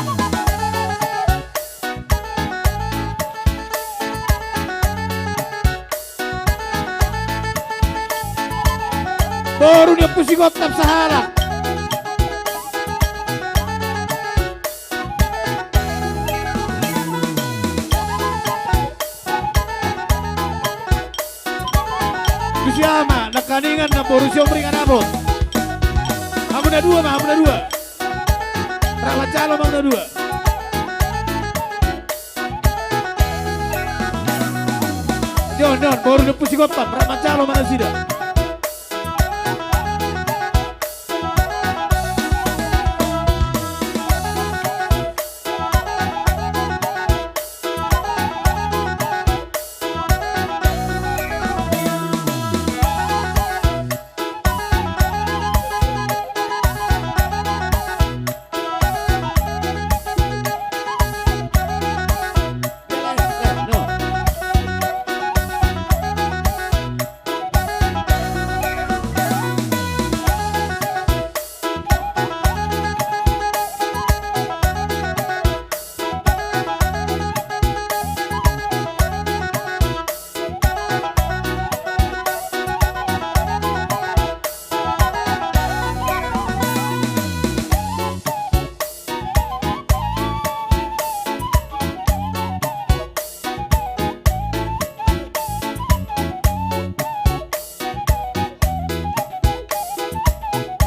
Boru ni Ompu Sigompa sahala. Tusi ama, nangkaningan na boru si Ompu Ringan Abot. Na dua ma, na dua. Rap mansai olo ma na dua. Jon, Jon, boru ni Ompu Sigompa, rap mansai olo ma nasida.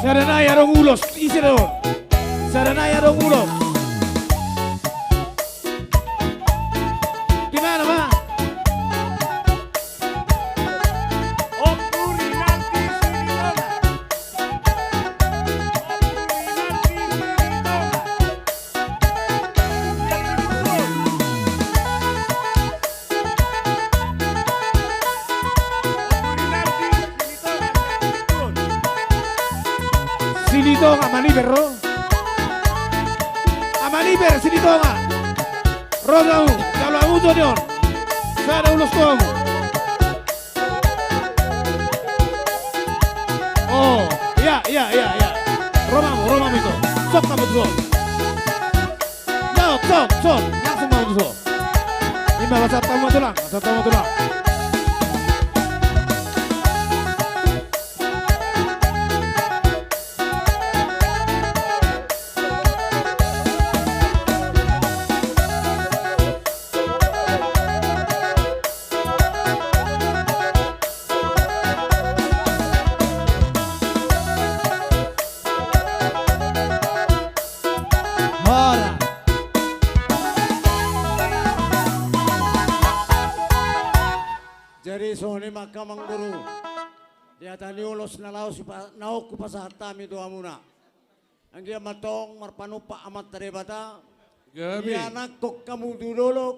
Sada nai adong ulos, ise do on? Sada nai adong ulos. Di mana ma? Ompu Rinaldi Silitonga. Ompu Rinaldi Silitonga. Silitonga, Amaliber ro. Amaliber, Silitonga. Ro hamu, jalo hamu jo di on. Sada ulos tu hamu. Oh, ia, ia, ia, ia. Ro ma hamu, ro ma hamu ito. Sok hamu tu son. Sok, sok, sok. Langsung ma hamu tu son. Ima, pasahat hamu ma tulang, pasahat hamu ma tulang. Horas. Jadi songon i ma angka amangboru, di hata ni ulos na laho sipa-, na on hupasahat hami tu hamuna. Anggiat ma antong marpanumpak Amanta Debata. Gabe. Ianakhon hamu tu dolok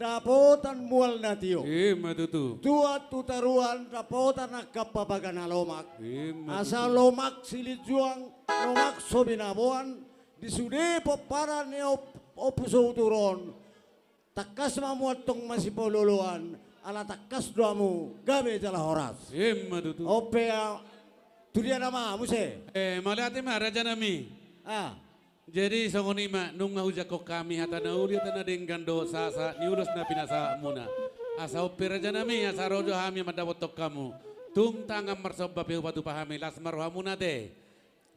dapotan mual na tio. Ima tutu. Tuat tu toruan dapotan angka papaga na lomak. Ima tutu. Asa lomak silinjuang, lomak so binaboan, di sude pomparan ni Op-, Ompu Sauturon. Tangkas ma hamu antong masipaolooloan, ala tangkas do hamu, gabe jala horas. Ima tutu. On pe, a, tu dia nama, muse. E, mauliate ma, raja nami. A. Jadi, songon i ma, nunga hujangkon hami hata na uli, hata na denggan dohot sahatsahat ni ulos na pinasahatmuna. Asa on pe, raja nami, asa ro jo hami mandapothon hamu. Tung tangan marsomba pe hupatupa hami, las ma rohamuna ate.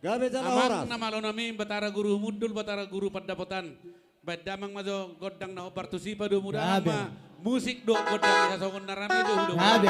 Gabe jala horas. Amang na malo nami, Batara Guru Humundul, Batara Guru Pandapotan. Baen damang ma jo gondang na hombar tusi, padomu damang ma. Gabe. Musik dohot gondang i, asa songon na rame jo hudok. Gabe.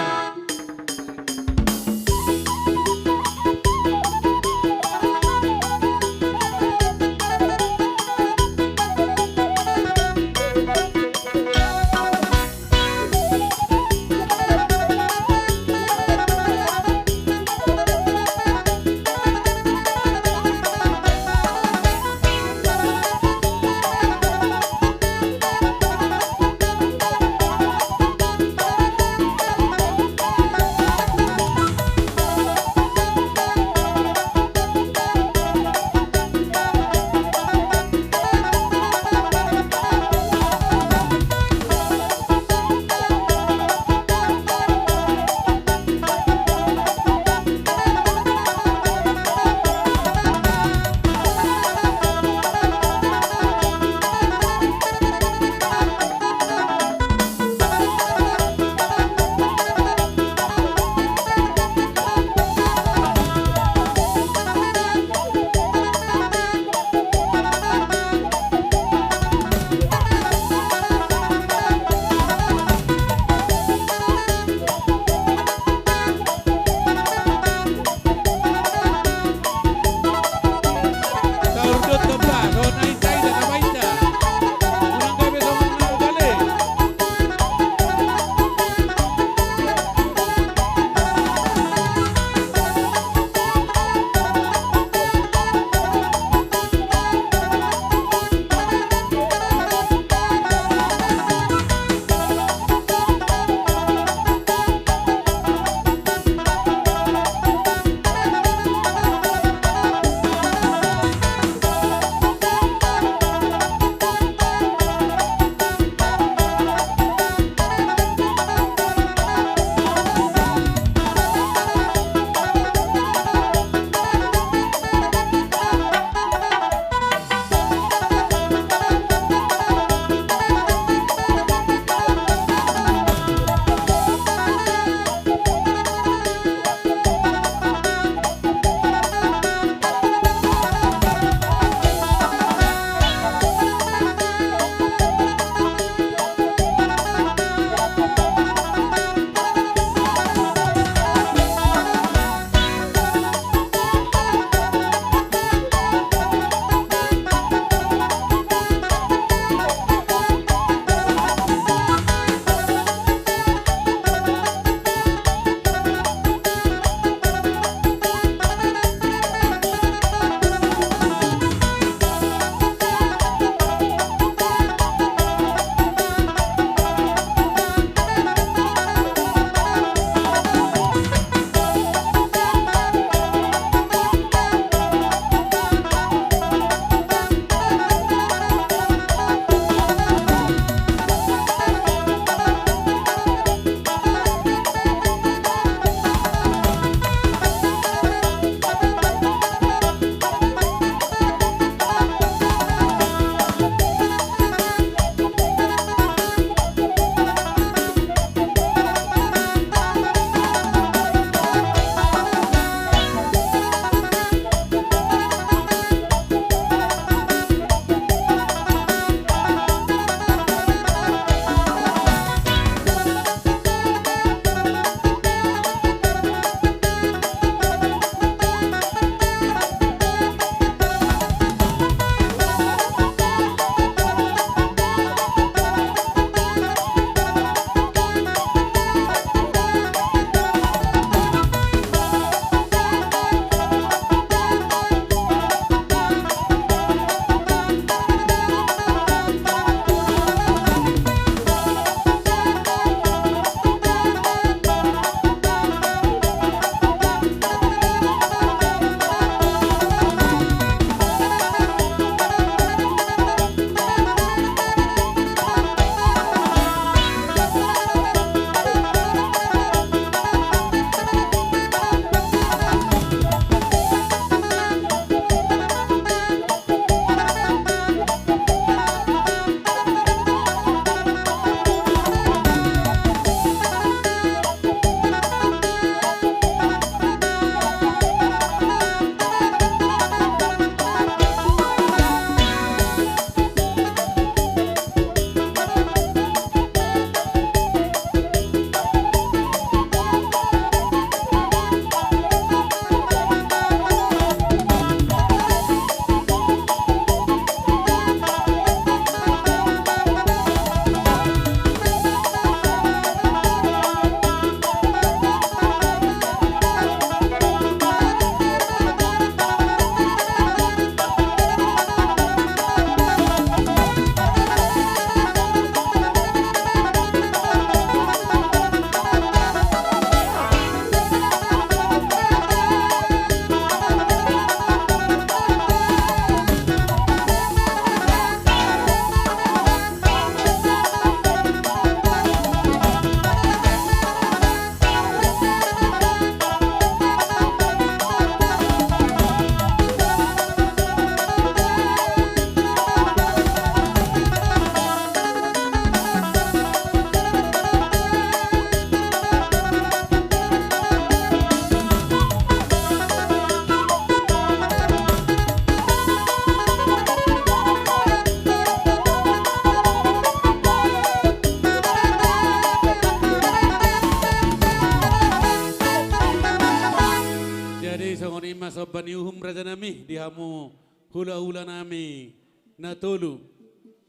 Somba ni uhum rajanami di hamu hulahulanami na tolu.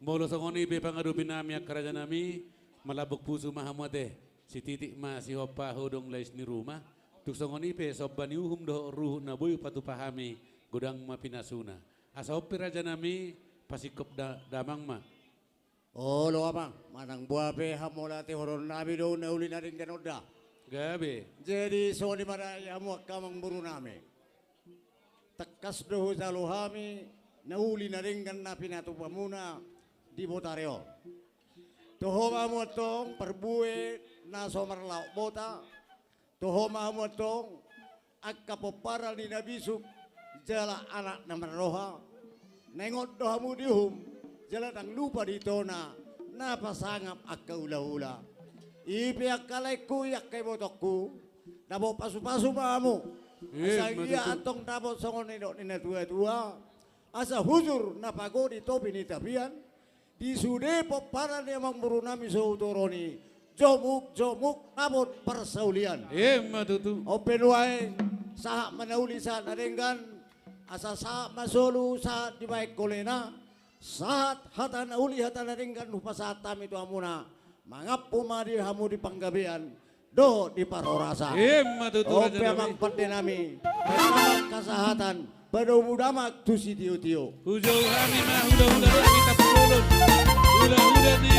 Molo songon i pe pangadopinami angka rajanami, malambok pusu ma hamu ate. Sititik ma sihompa, hodong lais ni ruma. Tung songon i pe somba ni uhum dohot ruhut na boi patupa hami, godang ma pinasuna. Asa on pe rajanami, pasingkop da-, damang ma. Olo amang, manang boa pe hamu, mauliate, horong nami do na uli na denggan on da. Gabe. Jadi songon i ma da i hamu angka amangborunami. Tangkas do hujalo hami na uli na denggan na pinatupamuna di botari on. Toho ma hamu antong parbue na so marlaok bota. Toho ma hamu antong angka pomparan ni na bisuk jala anak na marroha. Naeng on do hamu diuhum jala ndang lupa ditona na pasangap angka hulahula. I pe angka laengku, i angka ibotongku, dapot pasupasu ma hamu. Asa ia antong dapot songon nidok ni na tuatua. Asa hujur na pago di topi ni tapian, di sude pomparan ni amangborunami Sohutoro on i, jomukjomuk dapot parsaulian. Ima tutu. On pe nuaeng, sahat ma na uli sahat na denggan, asa sahat ma solu sahat dibahen holena, sahat hata na uli hata na denggan hupasahat hami tu hamuna, mangampu ma di hamu di panggabean dohot di parhorasan. Ima tutu. On pe rajanami, amang pandenami, pasahat kasahatan, padomu damang tu sitiotio. Hujou hami ma hulahulanami Tampubolon. Hulahula ni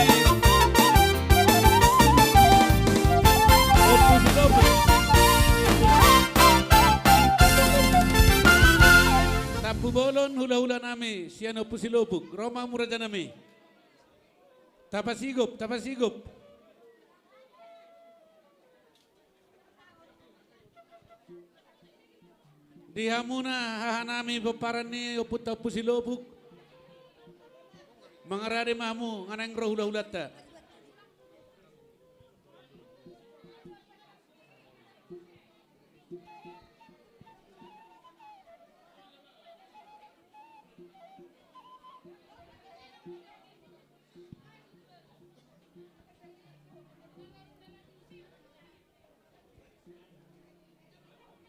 Ompu Silopuk. Tampubolon, hulahulanami sian Ompu Silopuk. Ro ma hamu rajanami. Tapasigop, tapasigop. Di hamuna hahanami pomparan ni ompunta Ompu Silopuk. Mangarade ma hamu, nga naeng ro hulahulanta.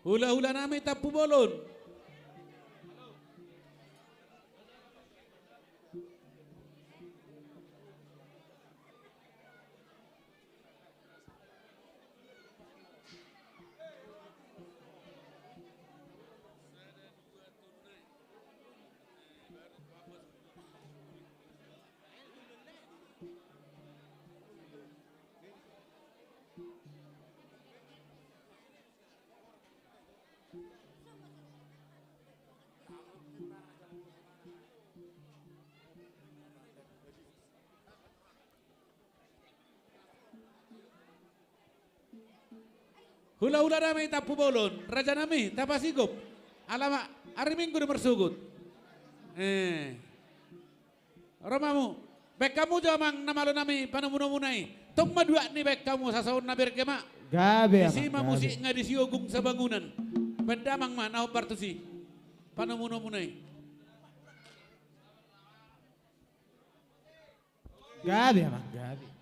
Hulahulanami Tampubolon. Hulahulanami Tampubolon, rajanami, tapasigop. Alamak, ari Minggu do marsogot. Eh. Ro ma hamu. Bahen hamu jo amang na malonami panomunamuna i. Tong ma duat ni bahen hamu, sasaon na berge ma. Gabe, amang, gabe. Disi ma musik, nga disi ogung sabangunan. Bahen damang ma na hombar tusi panomunamuna i. Gabe, amang, gabe.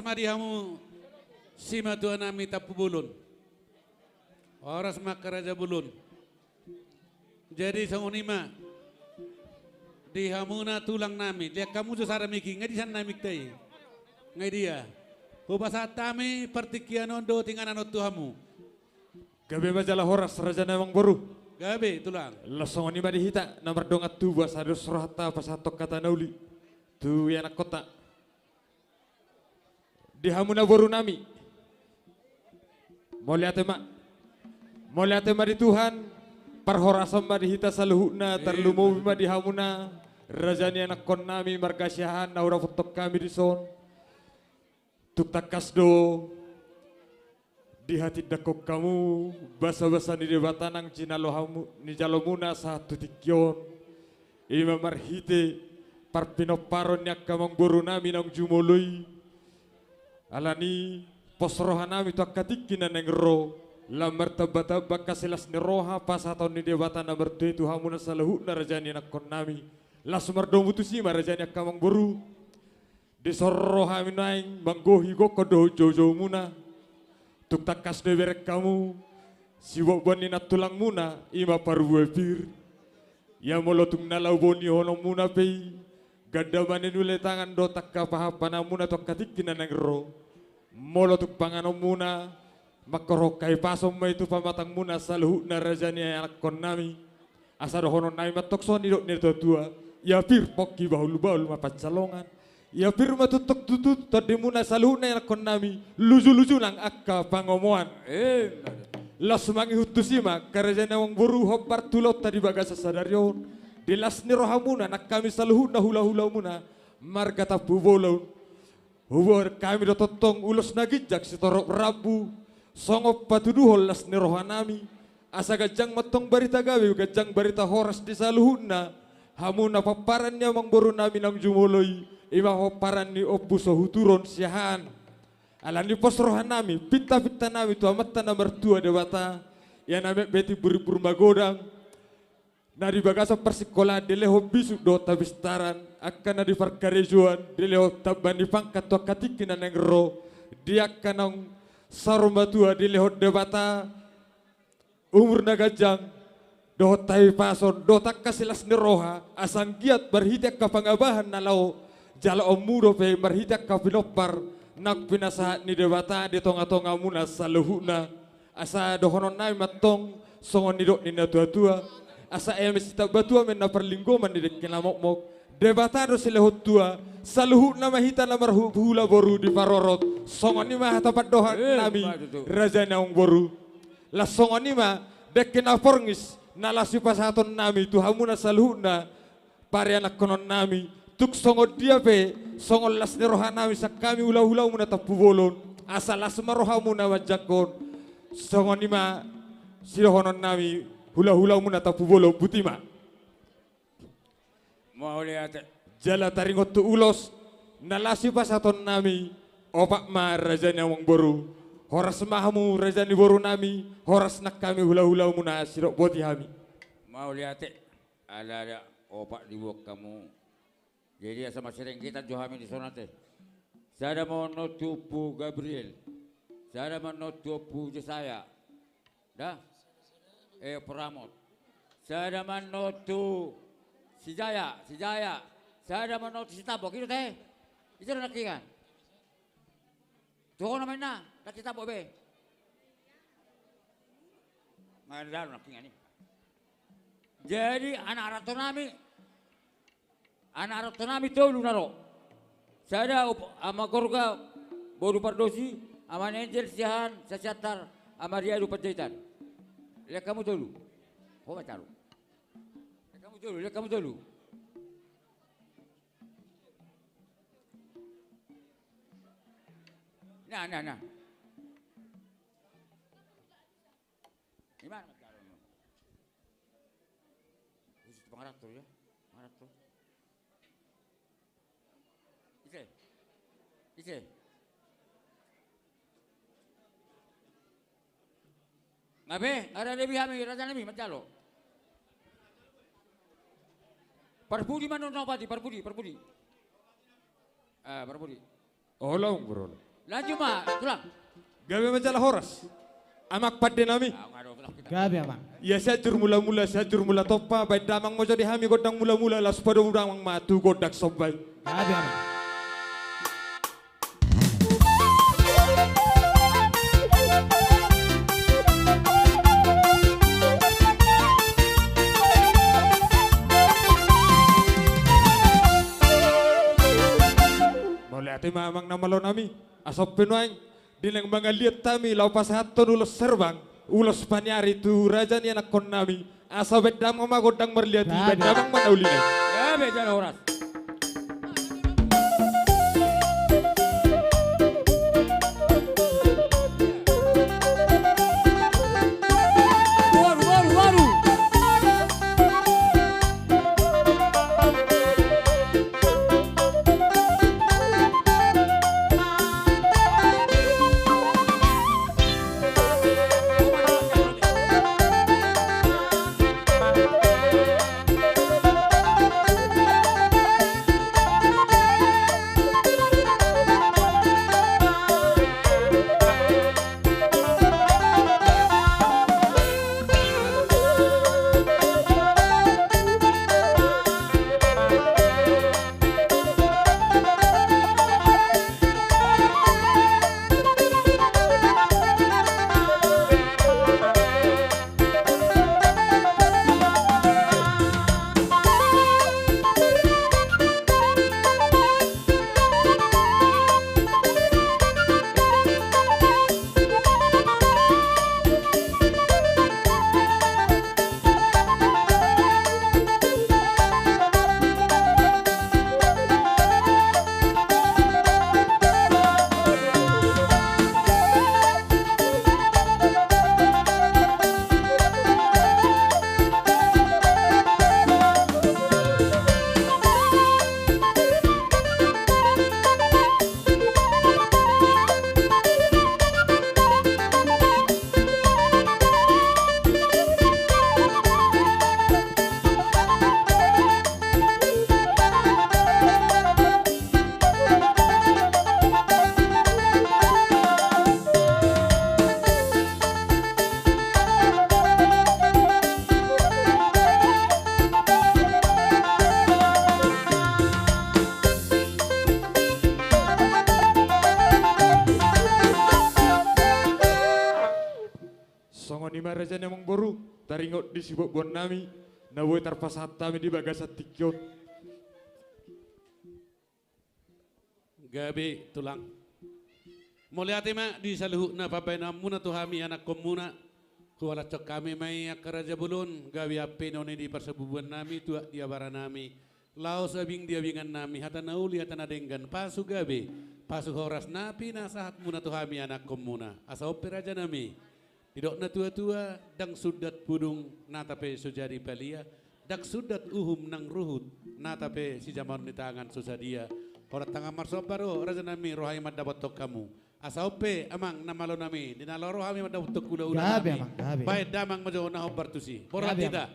ma di hamu simatuanami Tampubolon. Horas ma angka raja bolon. Jadi songon i ma di hamuna tulangnami, liat hamu jo sada mic i, nga di san na mic ta i? Nga i dia. Hupasahat hami partingkian on dohot inganan on tu hamu. Gabe ma jala horas raja ni amangboru. Gabe tulang. Laos songon i ma di hita na mardongan tubu, asa dos rohanta pasahathon hata na uli tu ianakhonta. Di hamuna borunami, mauliate ma. Mauliate ma di Tuhan. Parhorasan ma di hita saluhutna, tarlumobi ma di hamuna raja ni anakhonnami marga Siahaan na hudapothon hami dison. Tung tangkas do dihatindangkon hamu basabasa ni Debata naung jinalo hamu, nijalomuna sahat tu tingki on. I ma marhite parpinomparon ni angka amangborunami naung jumolo i. Alani pos rohanami tu angka tingki na naeng ro, lam martambatamba angka silas ni roha pasahaton ni Debata na martua i tu hamuna saluhutna raja ni anakhonnami. Laos mardomu tusi ma raja ni angka amangboru. Dison ro hami nuaeng manggohi gokhon dohot joujoumuna. Tung tangkas do ibereng hamu siboanboan ni nantulangmuna, i ma parbue pir. Ia molo tung na laho bonihononmuna pe i, ganda ma na niula ni tangan dohot angka pahanpananmuna tu angka tingki na naeng ro. Molo tung panganonmuna, mangkorhon hahipason ma i tu pamatangmuna saluhutna raja ni anakhonnami. Asa dohononnami ma antong songon nidok ni natuatua: Ia pir pongki, bahulbahul ma pansalongan. Ia pir ma tongtong tutu tondimuna saluhutna anakhonnami, lujuluju nang angka pangomoan. Emma tutu. Laos mangihut tusi ma angka raja ni amangboru hombar tu ulaonta di bagasan sadari on. Di las ni rohamuna nang hami saluhutna hulahulamuna marga Tampubolon, huboan hami do tongtong ulos na ginjang sitorop rambu, songon patuduhon las ni rohanami, asa ganjang ma antong barita gabe, ganjang barita horas di saluhutna hamu na pomparan ni amangborunami naung jumolo i, i ma pomparan ni Ompu Sohuturon Siahaan. Alani pos rohanami, pintapintanami tu Amanta na martua Debata, ia na metmet imburimbur magodang, na di bagasan parsingkolaan dilehon bisuk dohot habistaran, angka na di parkarejoan dilehon tamba ni pangkat tu angka tingki na naeng ro, di angka naung saur matua dilehon Debata umur na ganjang dohot hahipason dohot angka silas ni roha, asa anggiat marhite angka pangabahan na laho jaloonmu dope marhite angka pinompar naung pinasahat ni Debata di tongatongamuna saluhutna. Asa dohononnami ma antong songon nidok ni natuatua: Asa eme sitamba tua ma inna parlinggoman ni dengke na mokmok, Debata do silehon tua, saluhutna ma hita na marhulahula boru diparorot. Songon i ma hata pandohannami, emma tutu, raja ni amangboru. Laos songon i ma dengke na porngis na laos sipasahatonnami tu hamuna saluhutna parianakkononnami. Tung songon dia pe songon las ni rohanami sian hami hulahulamuna Tampubolon, asa las ma rohamuna manjangkon. Songon i ma sidohononnami hulahulamuna Tampubolon, botima. Mauliate. Jala taringot tu ulos na laos sipasahatonnami, opat ma raja ni amangboru. Horas ma hamu raja ni borunami, horas nang hami hulahulamuna, sidok boti hami. Mauliate. Ala ada opat diboan hamu. Jadi asa marsirenggetan jo hami dison ate. Sada ma on tu Ompu Gabriel. Sada ma on tu Ompu Jesaya. Da? Eh, Ompu Ramot. Sada ma on tu Sijaya, Sijaya. Sada ma on tu Sitambok, i do te. Ise do nangkiningan? Tu ho nama inna, nangkin tabo be. Nga dalo nangkiningan i. Jadi anak arantonami, anak arantonami tolu na ro. Sada Op-, Ama Gorga boru Pardosi, Ama Angel Siahaan Siantar, Ama Riadu Panjaitan. Lean hamu tolu. Ho ma taru. Lean hamu tolu, lean hamu tolu. Na, na, na. Ima na manjalo. Khusus tu pangaranto ya. Pangaranto. Ise. Ise. Nga be, nga rade be hami, rajanami manjalo. Parpudi ma non na upati, parpudi, parpudi. Ah, parpudi. Olo, Amangboru. Lanjut ma, Tulang. Gabe ma jala horas. Amang pande nami. Gabe, Amang. Ia Sianjur Mulamula, Sianjur Mulatompa, baen damang ma jo di hami gondang mulamula, laos padomu damang ma tu gondang somba i. Gabe, Amang. Mauliate ma, Amang na malo nami. Asa on pe nuaeng, di naeng mangaliat hami laho pasahathon ulos herbang, ulos paniari tu raja ni anakkon nami. Asa baen damang ma gondang marliat i, baen damang ma na uli nai. Gabe jala horas. Waru, waru, waru. Songon i ma raja ni amangboru, taringot di siboanboan nami na boi tarpasahat hami di bagasan tingki on. Gabe, Tulang. Mauliate ma di saluhutna pambahenanmuna tu hami anakkonmuna. Huhalashon hami ma i angka raja bolon, gabe ampe noni di parsabubuan nami, tuak di abara nami. Laos abing di abingan nami, hata na uli, hata na denggan, pasu gabe, pasu horas na pinasahatmuna tu hami anakkonmuna. Asa on pe raja nami. Didok na tuatua, ndang sundat pudung, nata pe so jadi palia, ndang sundat uhum nang ruhut, nata pe sijamaon ni tangan so sadia. Holan tangan marsomba do, raja nami, roha i mandapothon hamu. Asa on pe, amang na malo nami, di na laho ro hami mandapothon hulahula nami. Gabe, amang, gabe. Baen damang ma jo na hombar tusi. Borhat hita.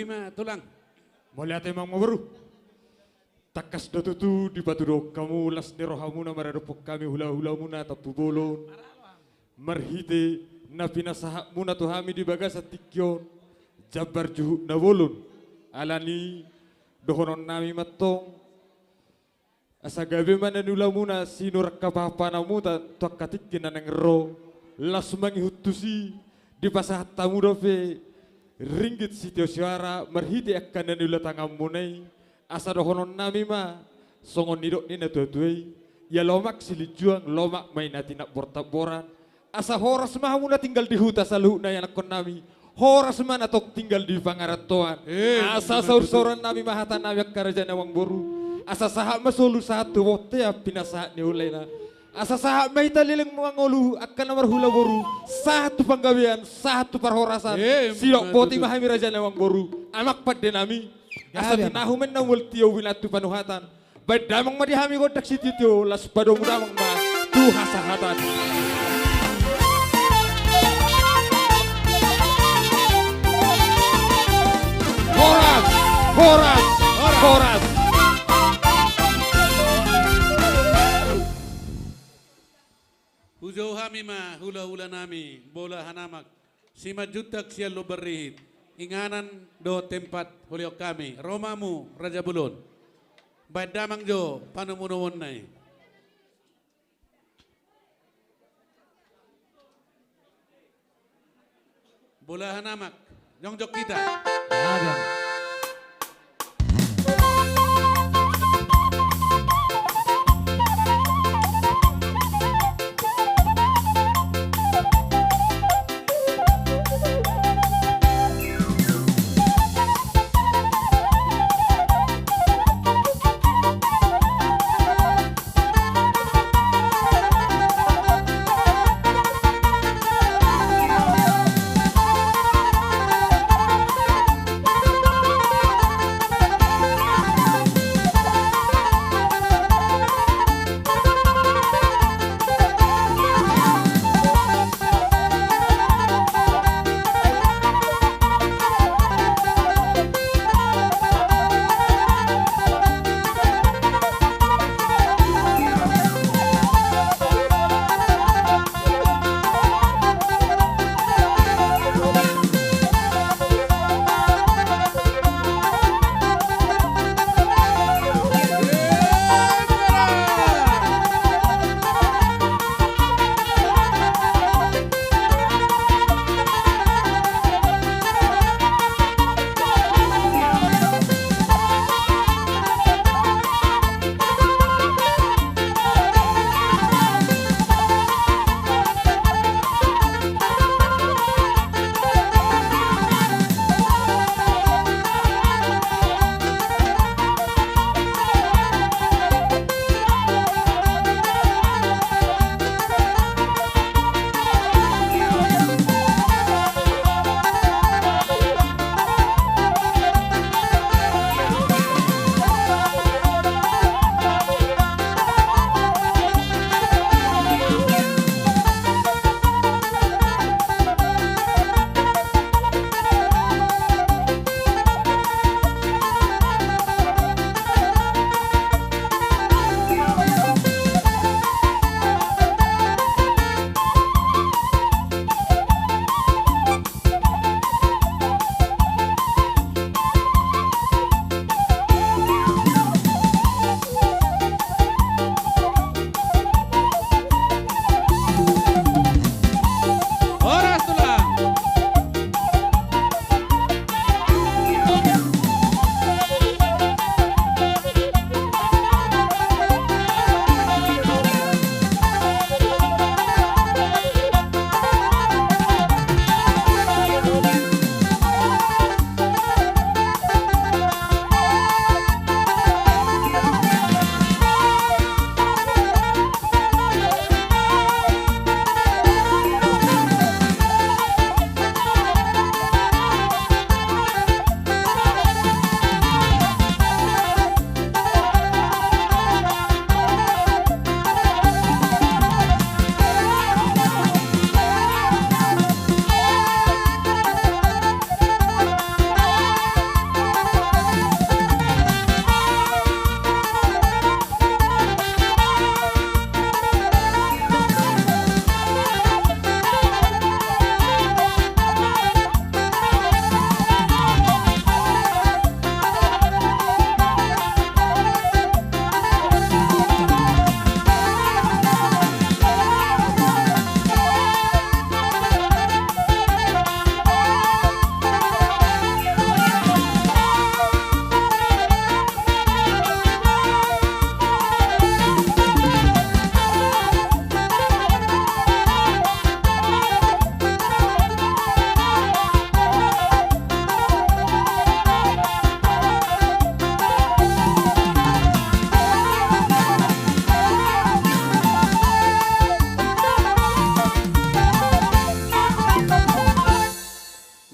Ima, Tulang. Mauliate ma, Amangboru. Tangkas do tutu dipatuduhon hamu las ni rohamuna maradophon hami hulahulamuna Tampubolon. Marhite na pinasahatmuna tu hami di bagasan tingki on, jambar juhut na bolon. Alani i dohononnami ma antong, asa gabe ma na niulamuna sinur angka pahanpahanmuna tu angka tingki na naeng ro. Laos mangihut tusi, dipasahat hamu dope ringgit sitio soara marhite angka na niula tanganmuna i. Asa dohononnami ma songon nidok ni natuatua i: Ia lomak silinjuang, lomak ma i na tinambortamboran. Asa horas ma hamu na tinggal di huta saluhutna ianakkonnami, horas ma na tong tinggal di pangarantoan. Eh, asa saursaurannami ma hatanami angka raja ni Amangboru. Asa sahat ma solu sahat tu bontean pinasahat ni hulahula. Asa sahat ma hita leleng mangolu angka na marhula boru, sahat tu panggabean, sahat tu parhorasan. Eh, sidok boti ma hami raja ni Amangboru, amang pandenami. Asa tinahu ma inna mual tio, binatu panuhatan. Baen damang ma di hami gondang sitiotio, laos padomu damang ma tu hasahatan. Horas, horas, horas. Hujou hami ma hulahulanami, Bola Hanamak, Simanjuntak sian Lumban Rihit, inganan dohot tempat hulehon hami. Ro ma hamu raja bolon. Baen damang jo panomunomuonna i. Bola Hanamak, jongjong hita.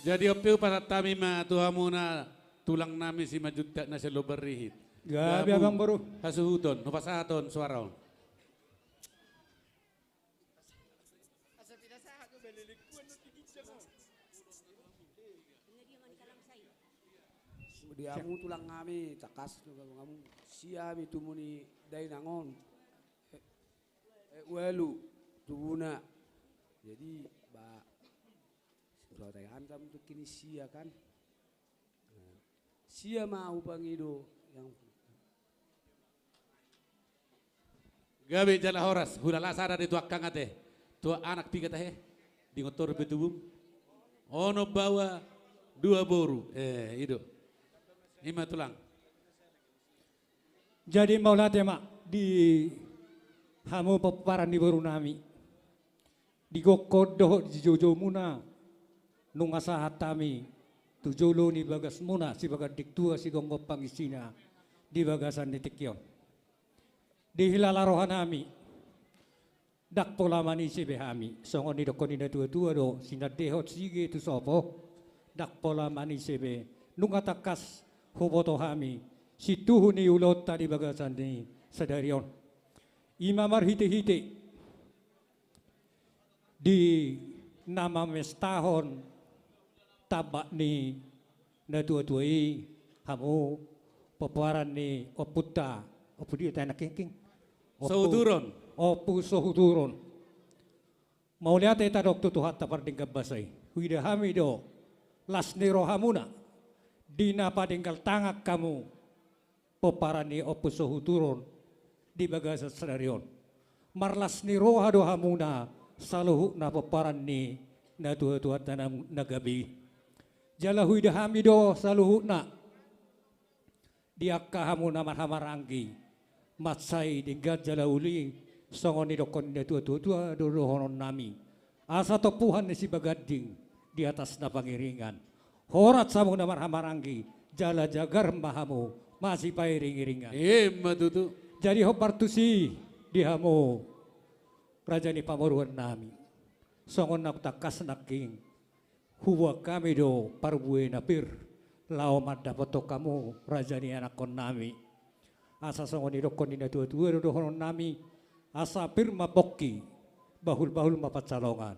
Jadi on pe hupasahat hami ma tu hamuna tulang nami Simanjuntak na sian Lumban Rihit. Gabe, gabe, Amang Boru. Hasuhuton, hupasahathon suara on. Di hamu tulang nami, tangkas do hamu, sia hami tubu ni dainang on. Eh, eh, ualu tubuna. Jadi, ba, sudah tahan kamu tu kini sia kan. Sia ma hupangido yang. Gabe jala horas, hulala sada di tu angka ate. Tu anak piga tahe? Di ngotor pe tubum. Onom baoa, dua boru. Eh, i do. I ma tulang. Jadi mauliate ma di hamu pomparan ni boru nami. Di gokhon dohot di joujoumuna, nunga sahat hami tu jolo ni bagasmuna, sibaganding tua, sigomgom pangisina, di bagasan ni tingki on. Dihilala roha nami, ndang pola manise be hami, songon nidokhon ni natuatua do, sinandehon sige tu sopo, ndang pola manise be, nunga tangkas huboto hami, situhu ni ulaonta di bagasan ni sadari on. I ma marhitehite, di na mamestahon tambak ni natuatua i, hamu pomparan ni ompunta, Ompu dia tahe nangkin? Ompu Sohuturon. Ompu Sohuturon. Mauliate tadok tu Tuhanta pardenggan basa i. Huida hami do las ni rohamuna di na padenggan tangan hamu pomparan ni Ompu Sohuturon di bagasan sadari on. Marlas ni roha do hamuna saluhutna pomparan ni natuatuanta na, na gabe i. Jala huida hami do saluhutna di angka hamu na marhahamaranggi, mansai denggan jala uli, songon nidokhon ni natuatuatua do dohonon nami. Asa tompuan ni sibaganding di atas na pangiringan. Horas hamu na marhahamaranggi, jala jagar ma hamu masipairingiringan. Ima tutu. Jadi hombar tusi di hamu raja ni pamoruon nami. Songon na tangkas nangkin, huboan hami do parbue na pir, laho mandapothon hamu raja ni anakkon nami. Asa songon nidokhon ni natuatua do dohonon nami, asa pir ma pongki, bahulbahul ma pansalongan.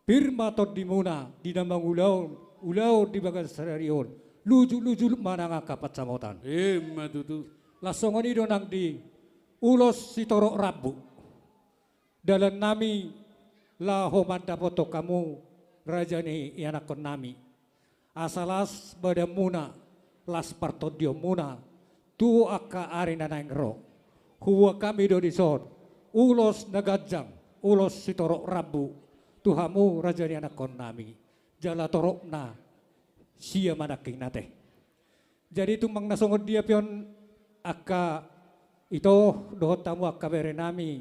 Pir ma tondimuna di na mangulahon ulaon di bagasan sadari on, lujuluju ma nang angka pansamotan. Ima tutu. Las songon i do nang di ulos sitorop rambu. Dalan nami laho mandapothon hamu raja ni ianakkon nami. Asa las badanmuna, las partondionmuna tu angka ari na naeng ro. Huboan hami do dison ulos na ganjang, ulos sitorop rambu tu hamu raja ni anakkon nami. Jala toropna sia ma nangkin ate. Jadi tumang na songon dia pe on angka ito dohot hamu angka bere nami,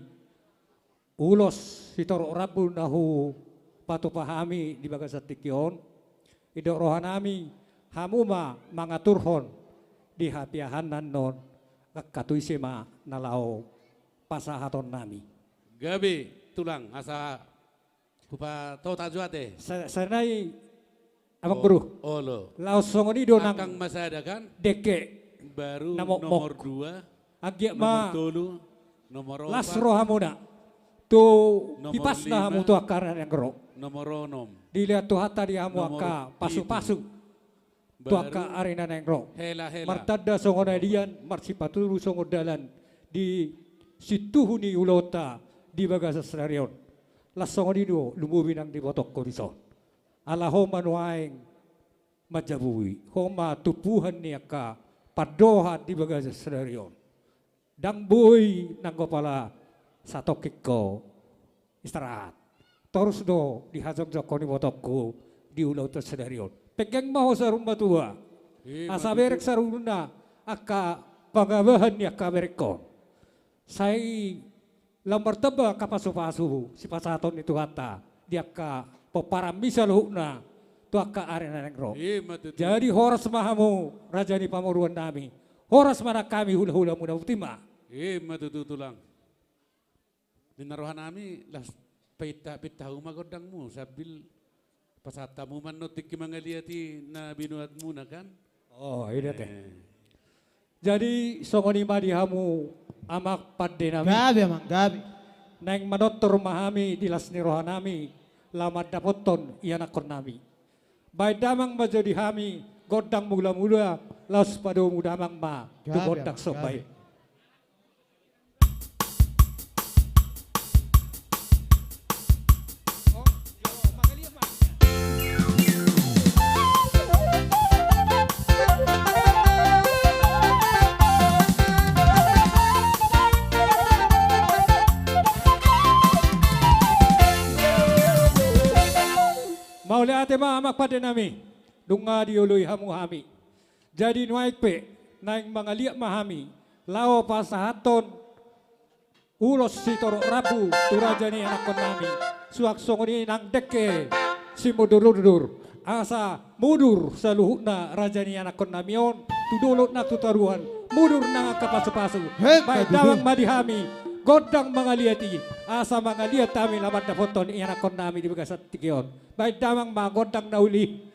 ulos sitorop rambu na hupatupa hami di bagasan tingki on, didok roha nami, hamu ma mangaturhon di hapiahanna on, angka tu ise ma na laho pasahaton nami. Gabe tulang, asa hupatota jo ate. Sa-, sanai, Amang Boru. Olo. Laos songon i do nang angkang ma sada kan? Dengke. Baru na mokmok. Nomor dua. Anggiat ma nomor tolu. Nomor opat. Las rohamuna. Tu nomor hipasna lima. Hamu tu angka ari na naeng ro. Nomor onom. Dilehon Tuhanta di hamu nomor angka pitu. Pasupasu. Tu angka ari na naeng ro. Hela, hela. Martanda songon adian, marsipatudu songon dalan di situhu ni ulaonta di bagasan sadari on. Las songon i do lumobi nang dibotohon dison. Ala ho ma nuaeng manjabui, ho ma tumpuan ni angka pandohan di bagasan sadari on. Ndang boi nanggo pala satongkin ho istirahat. Torus do dihajongjongkon ibotohon di ulaonta sadari on. Penggeng ma ho saur matua. Asa bereng saluhutna angka pangabahan ni angka berengkon. Sai lam martamba angka pasupasu sipasahaton ni Tuhanta di angka pomparanmi saluhutna tu angka ari na naeng ro. Jadi horas ma hamu raja ni pamoruon nami. Horas ma nang hami hulahulamuna, boti ma. Ima tutu tulang. Ninna roha nami las pinta, pinta hamu ma gondangmu sambil Pasahat hamu ma annon tingki mangaliat i na binuatmuna kan? Oh, i da ate. Eh. Jadi, songon i ma di hamu amang pande nami. Gabe, amang, gabe. Naeng manortor ma hami di las ni roha nami, laho mandapothon ianakhon nami. Baen damang ma jo di hami gondang mula-mula, laos padomu damang ma tu gondang somba i. Gabe, amang, gabe. Mauliate ma amang pande nami, nunga dioloi hamu hami. Jadi nuaeng pe naeng mangaliat ma hami laho pasahathon ulos sitorop rambu tu raja ni anakhon nami. Suang songon i nang dengke simundur-undur, asa mudur saluhutna raja ni anakhon nami on tu dolok nang tu toruan, mudur nang angka pasu-pasu. Baen damang ma di hami gondang mangaliat i, asa mangaliat hami laho mandapothon ianakhon nami di bagasan tingki on. Baen damang ma gondang na uli.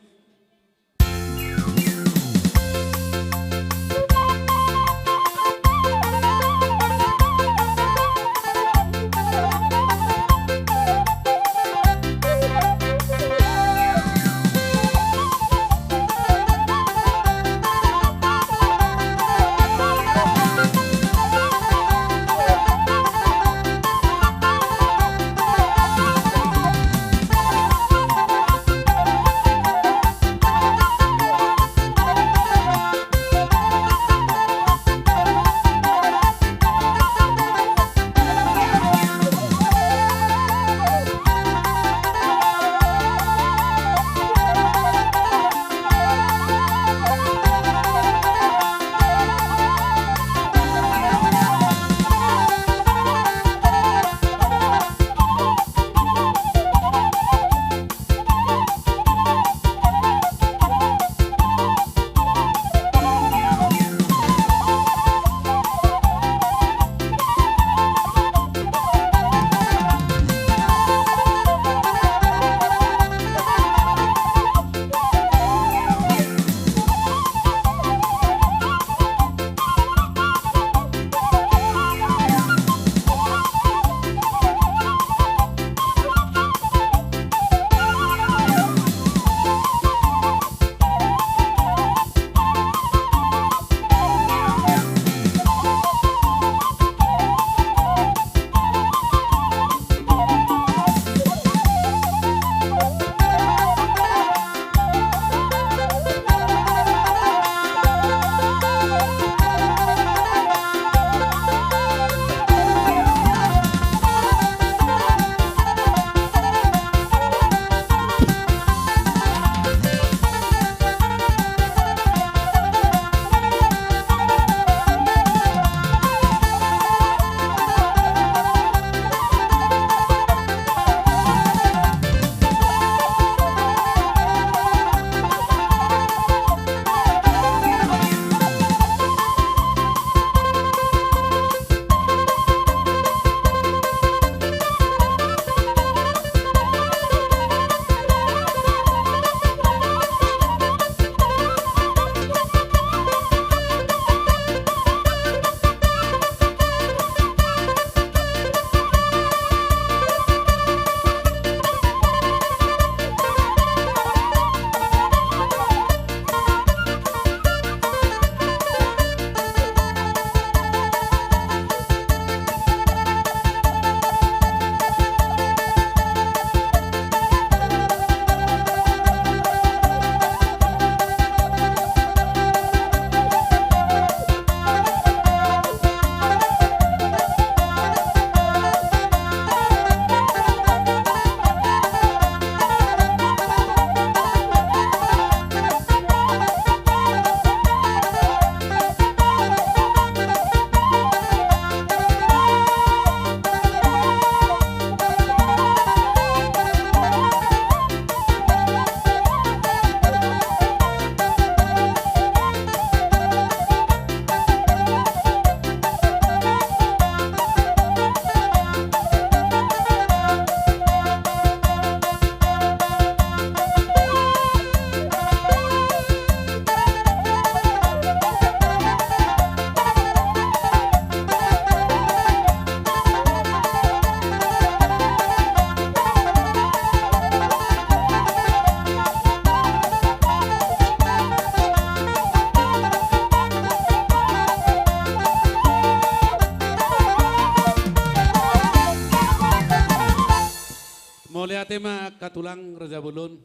Ima angka tulang raja bolon,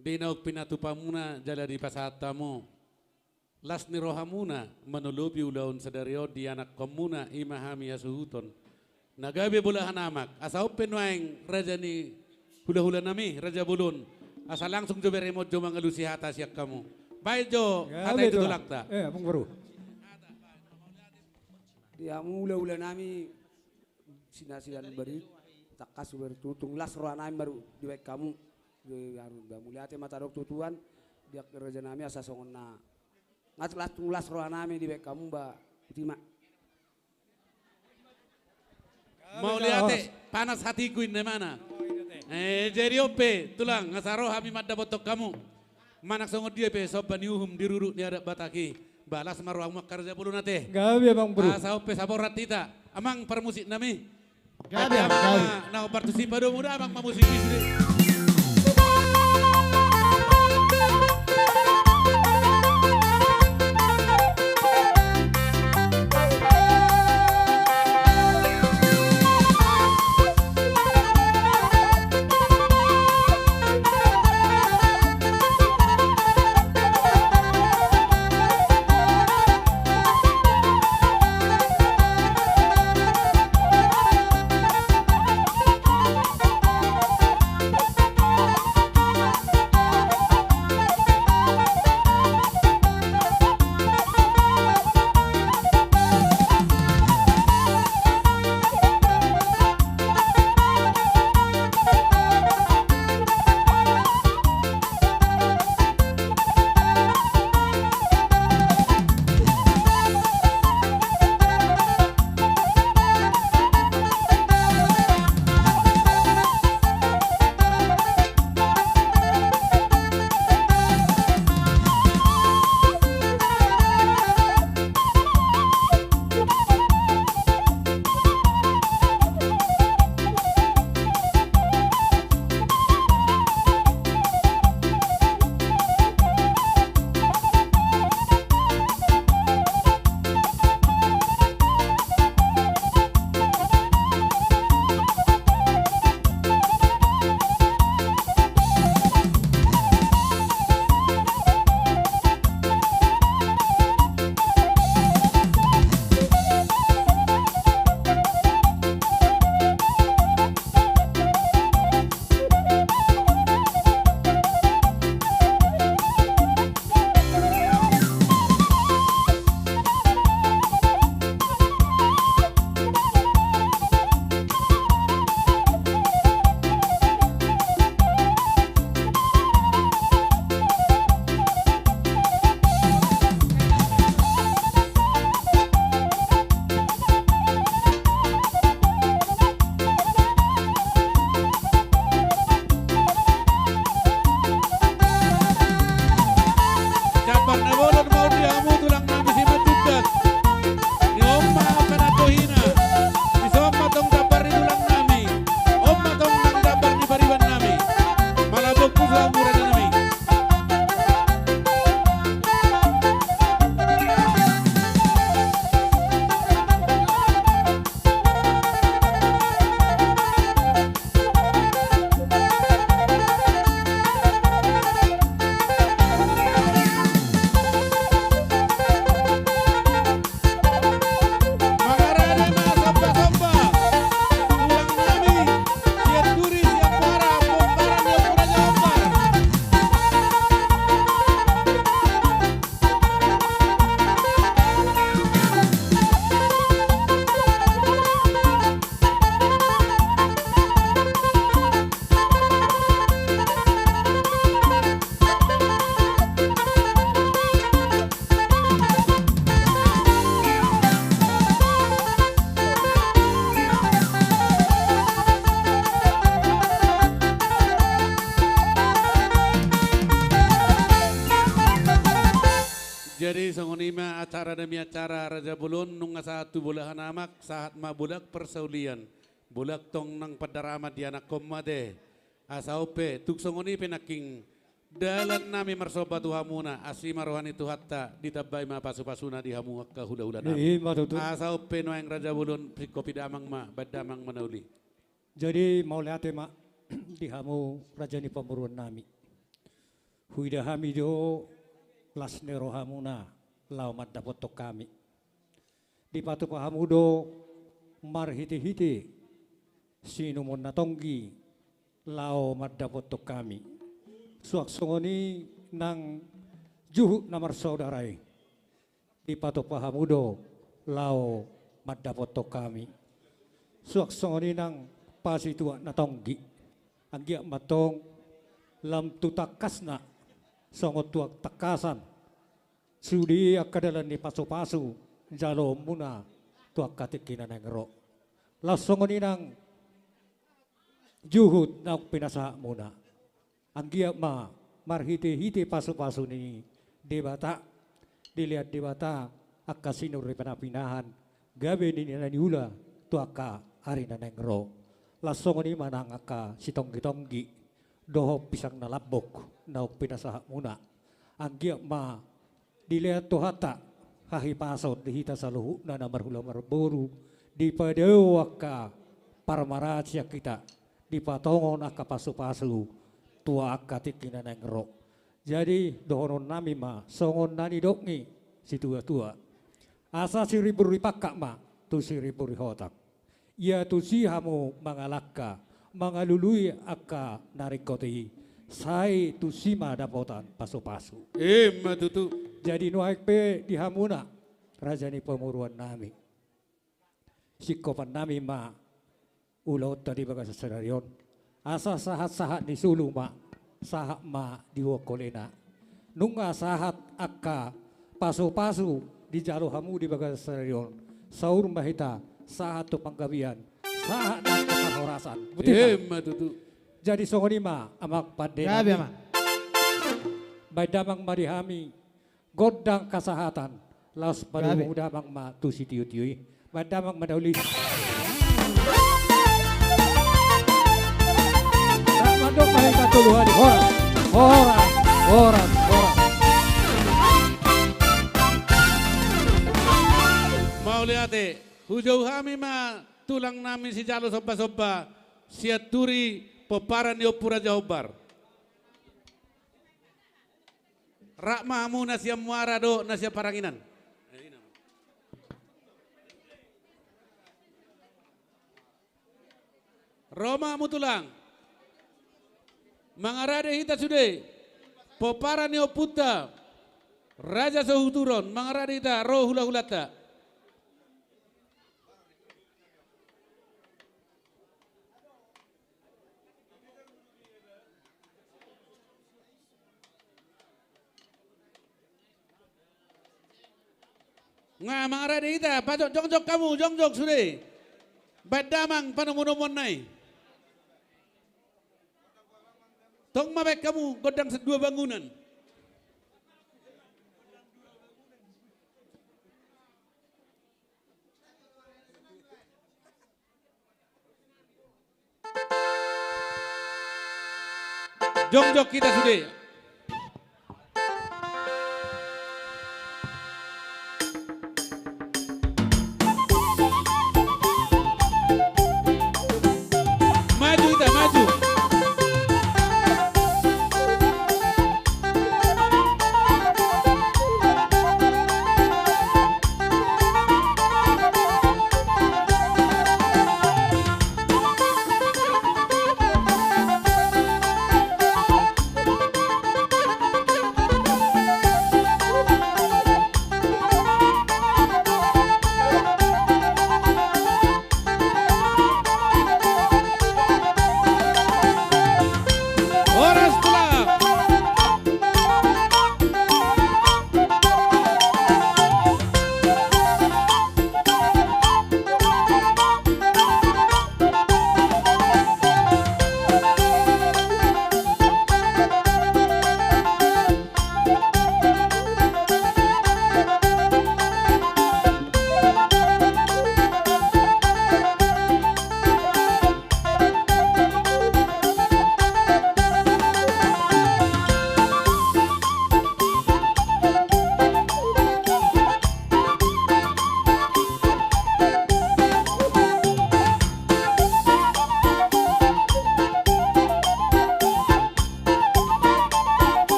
di naung pinatupamuna jala dipasahat hamu las ni rohamuna manolopi ulaon sadari on di anakkonmuna, ima hami hasuhuton na gabe bolahan amak, asa on pe nuaeng raja ni hulahulanami raja bolon, asa langsung jo beremon jo mangalusi hata sian hamu. Baen jo hata i tu tulangta. Eh, Amang Boru. Di hamu hulahulanami, sinasian barit, tangkas barit, tung las rohanami baru dibaen hamu. Di hamu, ba mauliate ma tadok tu Tuhan, di angka rajanami asa songon na, nga las, tung las rohanami dibaen hamu ba, uti ma. Mauliate, panas hatiku inna imana. Eh, jadi on pe tulang, asa ro hami mandapothon hamu. Manang songon dia pe somba ni uhum di ruruk ni adat Batak i, ba las ma rohamu angka raja bolon ate. Gabe, Amang Boru. Asa on pe saborat hita, amang parmusiknami. Gabe, gabe. Ate amang ma na hombar tusi, padomu da amang mamusik i sude. Jambar na bolon ma on di hamu tulang nami Simanjuntak. Ni on ma angka na tohina. Dison ma tong jambar ni tulang nami. On ma tong nang jambar ni pariban nami. Malambok pusu hamu raja nami. Mangarade ma somba-somba. Tulang nami, sian duri, sian muara, pomparan ni Ompu Raja Ombar. Jadi songon i ma acara demi acara raja bolon, nunga sahat tu bolahan amak, sahat ma bolak parsaulian, bolak tong nang pandaraman di anakkonmu ate. Asa on pe, tung songon i pe nangkin dalan nami marsomba tu hamuna, asi ma roha ni Tuhanta, ditambai ma pasu-pasuna di hamu angka hula-hula nami. I ma tutu. Asa on pe nuaeng raja bolon, singkop i damang ma, baen damang ma na uli. Jadi mauliate ma. di hamu raja ni pamoruon nami. Huida hami do las ni rohamuna laho mandapothon hami. Dipatupa hamu do marhitehite sinuman na tonggi laho mandapothon hami. Suang songon i nang juhut na marsaudara i. Dipatupa hamu do laho mandapothon hami. Suang songon i nang pasituak na tonggi. Anggiat ma antong lam tu tangkasna songon tu tangkasan sude angka dalan ni pasupasu jaloonmuna tu angka tingki na naeng ro. Laos songon i nang juhut naung pinasahatmuna. Anggiat ma marhitehite pasupasu ni Debata, dilehon Debata angka sinur ni panapinahan, gabe ninna na niula tu angka ari na naeng ro. Laos songon i ma nang angka sitonggitonggi dohot pisang na lambok naung pinasahatmuna. Anggiat ma dilehon Tuhanta hahipason di hita saluhutna na marhula marboru, dipadao angka parmaraan sian hita, dipatongon angka pasupasu tu angka tingki na naeng ro. Jadi dohonon nami ma songon na nidok ni situatua: Asa sirimbur ni pangkat ma tu sirimbur ni hotang. Ia tusi hamu mangalangka mangalului angka na ringkot i, sai tusi ma dapotan pasupasu. Ima tutu. Jadi nuaeng pe di hamuna raja ni pamoruon nami, singkopan nami ma ulaonta di bagasan sadari on. Asa sahatsahat ni solu ma, sahat ma diboan holena. Nunga sahat angka pasupasu dijalo hamu di bagasan sadari on, saur ma hita sahat tu panggabean, sahat ma tu parhorasan. Botima? Ima tutu. Jadi songon i ma amang pande nami. Gabe, amang. Baen damang ma di hami gondang hasahatan, laos padomu damang ma tu sitiotio i. Baen damang ma na uli. Rap mandok ma hita tolu hali. Horas, horas, horas, horas. Mauliate. Hujou hami ma tulang nami sijalo sombasomba, Sianturi, pomparan ni Ompu Raja Hombar. Rap ma hamu na sian Muara dohot na sian Paranginan. Ro ma hamu tulang. Mangarade hita sude. Pomparan ni ompunta Raja Sohuturu on, mangarade hita, ro hulahulanta. Nga mangarade hita, pajongjong, jongjong hamu, jongjong sude. Baen damang panomunomuanna i. Tong ma baen hamu gondang dua bangunan. Jongjong hita sude. Maju hita, maju.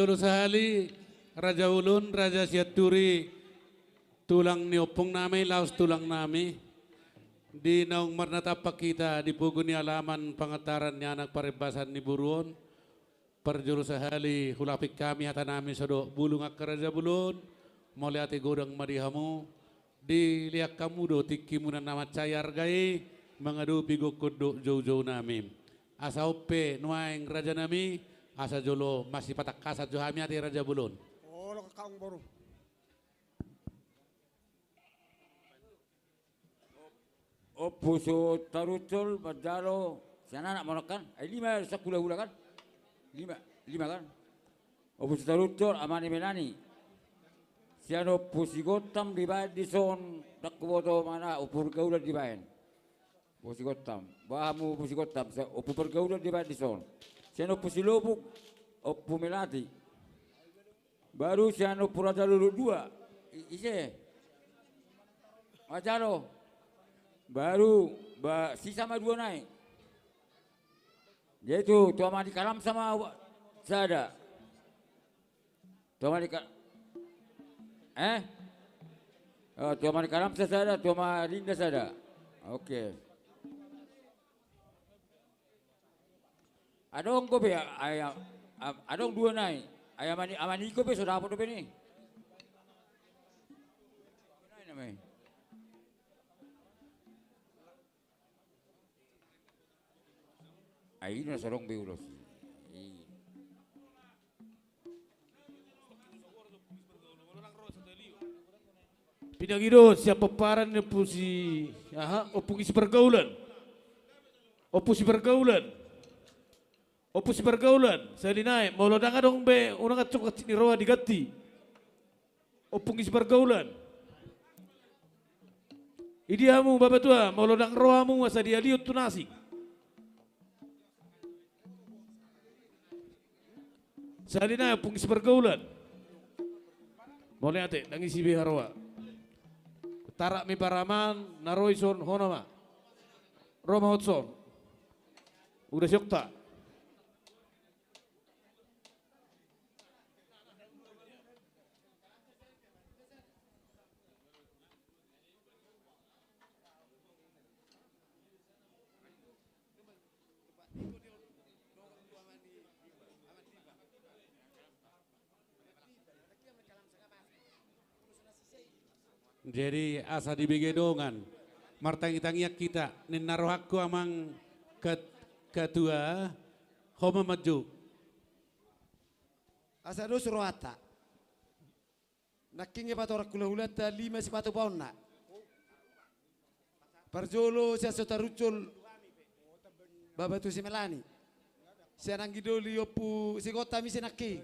Parjolo sahali, Raja Bolon, Raja Sianturi, tulang ni ompung nami, laos tulang nami. Di naung marnatampak hita di pogu ni alaman pangantaran ni anak parembasan ni boru on. Parjolo sahali, hulapik hami hata nami songon bulung angka Raja Bolon, mauliate godang ma di hamu. Dilehon hamu do tingki muna na mansai arga i, mangadopi gokhon dohot joujou nami. Asa on pe nuaeng raja nami, asa jolo masipatangkasan jo hami ate Raja Bolon. Olo, kakak boru. Ompu Sitaruncul manjalo sian anak ma on kan? Ai lima sian hulahula kan? Lima, lima kan? Ompu Sitaruncul, Ama ni Melani. Sian Ompu Sigottam dibaen dison, ndang huboto mana, Ompu Pargaulan dibaen. Ompu Sigottam. Bah, hamu Ompu Sigottam, sa-, Ompu Pargaulan dibaen dison. Sian Ompu Silobuk, Ompu Melati. Baru sian Ompu Raja Lolo dua. I-, ise? Manjalo. Baru, ba, sisa ma dua nai. Jadi tu, tu Ama ni Kalamsa ma wa-, sada. Tu Ama ni Ka-, eh? Oh, tu Ama ni Kalamsa sada, tu Ama Rinda sada. Oke. Adong dope, ai, am-, adong dua nai. Ai Ama ni, Ama ni Iko pe so dapot dope ni. Ai i na so adong be ulos. I. Pinangido sian pomparan ni Ompu Si, aha, Ompu Sipargaulan. Ompu Sipargaulan. Ompu Sipargaulan, sahali nai, molo ndang adong be, unang hansit ni roha diganti. Ompu Sipargaulan. Idia hamu, Bapatua, molo ndang ro hamu asa dialihon tu na asing. Sahali nai, Ompu Sipargaulan. Mauliate, ndang isi be haroa. Tarak ni paraman na ro dison, hona ma. Ro ma hot son. Uda siokta. Jadi, asa dibege dongan. Martangiang-tangiang hita, ninna rohangku amang ket-, ketua, ho ma maju. Asa dos rohanta. Nangkin i patorang hulahulanta lima sipatupaonna. Parjolo sian Sitaruncul, Bapatua si Melani. Sian anggi doli Ompu Sigottam ise nangkin.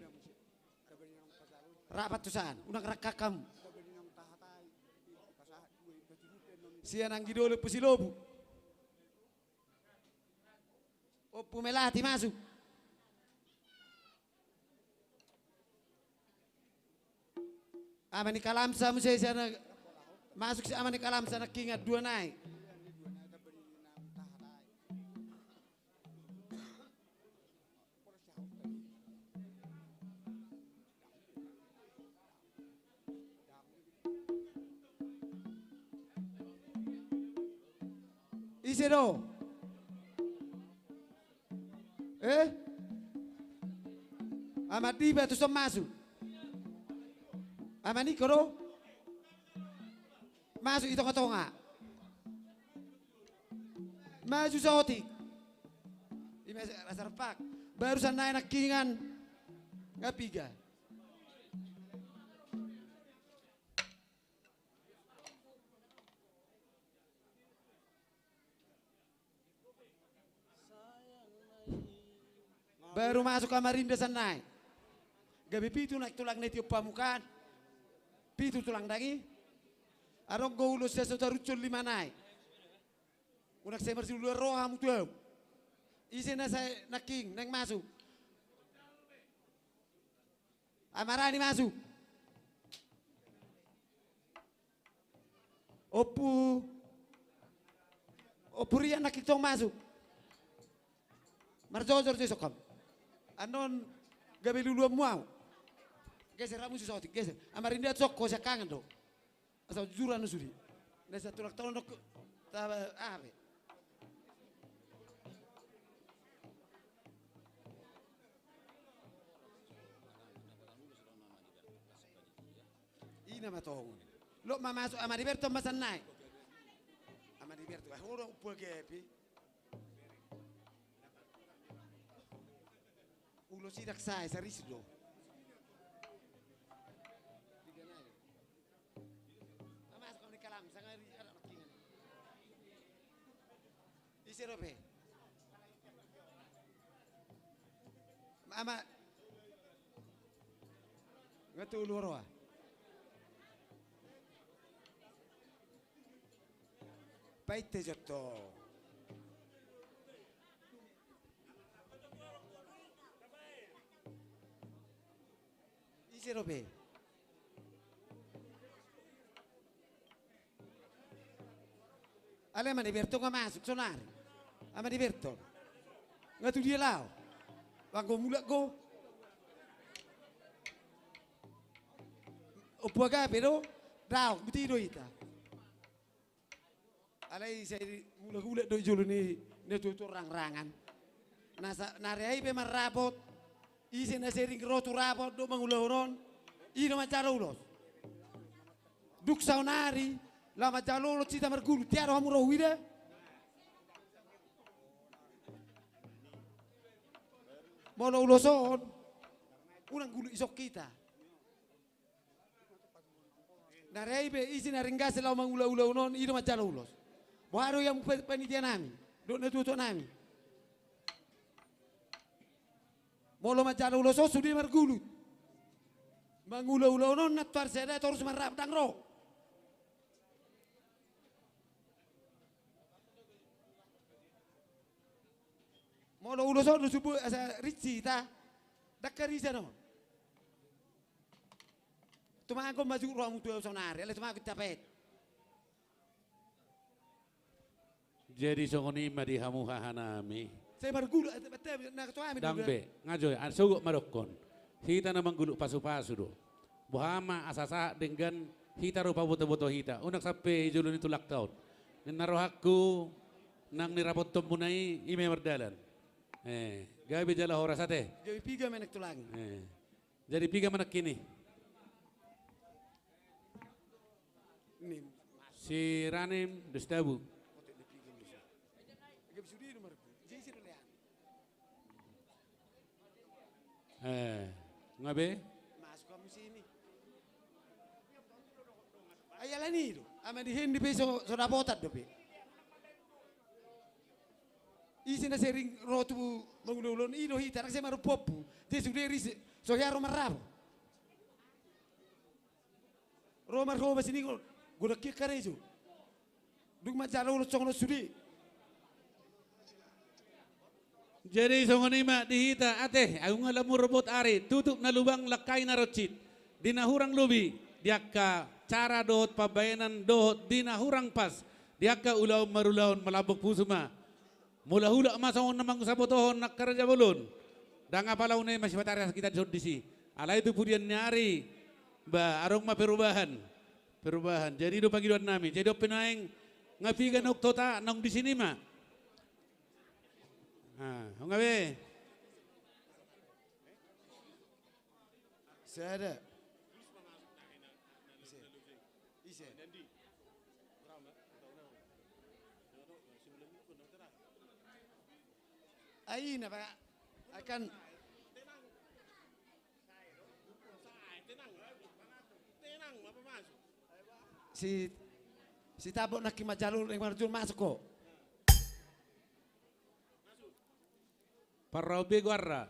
Rap tu san, unang rangkak hamu. Sian anggi doli Ompu Silobuk. Ompu Melati masuk. Ama ni Kalamsa muse sian, masuk si Ama ni Kalamsa nangkin dua nai. Ise do? Eh? Ama Dipa tu son masuk. Ama Niko do? Masuk i tonga-tonga. Maju saotik. Ima rasa repak. Baru sian nai nangkin. Nga piga. Baru masuk Ama Rinda sian nai. Gabe pitu nai tulang na tio pamukaan. Pitu tulang dang i. Adong do ulos sian Sitaruncul lima nai. Unang sai marsiluan roha hamu tu ahu. Ise na sai nangkin naeng masuk. Ama Rani masuk. Ompu, Ompu Rian nangkin tong masuk. Marjojor jo isok hamu. Annon gabe luluanmu ahu. Geser hamu si Sotik, geser. Ama Rinda tu son, ho siangkangan do. Asa jujur anu sude. Na sian tulang taon do. Taba, aha pe. I na ma tongon. Lot ma masuk Ama Liberto ma sian nai. Ama Liberto, ah, ora upa gepi. Ulos i ndang sae, saris do. Ise dope? Ama. Nga tolu roa. Paite joto. Ise dope? Ale Ama Liberto nga masuk sonari. Ama Liberto. Nga tu dia laho? Anggo mulak go. Ompu Agape do. Daong, buti do hita. Alai sai mulak-ulak do i jolo ni natuatua rangrangan. Na sa-, na reai pe marrapot, ise na sering ro tu rapot dohot mangulahon on, i do manjalo ulos. Dung saonari, laho manjalo ulos hita margulut, tia do hamu ro huida? Molo ulos on, unang gulut ison hita. Na reai pe ise na ringgas laho mangulahon on, i do manjalo ulos. Boha do i hamu pa-, panitia nami dohot natuatua nami? Molo manjalo ulos on sude margulut. Mangulahon on na tuar sada torus marrap ndang ro. Molo ulos on do subu asa rinci hita. Ndang harisan on. Tumagon ma jut rohamu tu ahu saonari, alai tumagon hita pet. Jadi songon i ma di hamu hahanami. Sai margulut, eh, eh, na ketua ami. Ndang be, nga jo, ah, sogot ma dokkon. Hita na manggulut pasupasu do. Boha ma asa sahat denggan hita ro pabotoboto hita. Unang sampe i jolo ni tulangta on. Ninna rohangku nang nirapothonmuna i, i ma i mardalan. Eh, gabe jala horas ate. Gabe piga menek tulang. Eh. Jadi piga ma nangkin i? Nim. Si Ranim dos Dabu. Eh, nga be? Masuk hamu sini. Ai alani do. Ama di Hendi pe so, so dapotan dope. Ise na sering ro tu mangulahon on, i do hita, ndang sai marompuompu. Jadi sude ri ise, so hea ro marrapot. Ro marhobas i ninna, godang hian karejo. Dung manjalo ulos songon on sude. Jadi songon i ma di hita ate, agung alam murmut ari, tutup na lubang langkai na roncit. Di na hurang lobi, di angka cara dohot pambahenan dohot di na hurang pas, di angka ulaon marulaon malambok pusu ma. Mulak-ulak ma songon na mangusap botohon angka raja bolon. Ndang apala unang i masipatari asa hita dison disi. Alai tu pudian ni ari, ba, adong ma perubahan. Perubahan. Jadi do pangidoan nami. Jadi on pe naeng nga piga na ungkot, naung disi ma. Ah, nga be. Sada. Ise? Ise? Ai na, Pak. Akan si, si Tabok nangkin manjalo, naeng marjolo masuk ho. Parrau be goarna.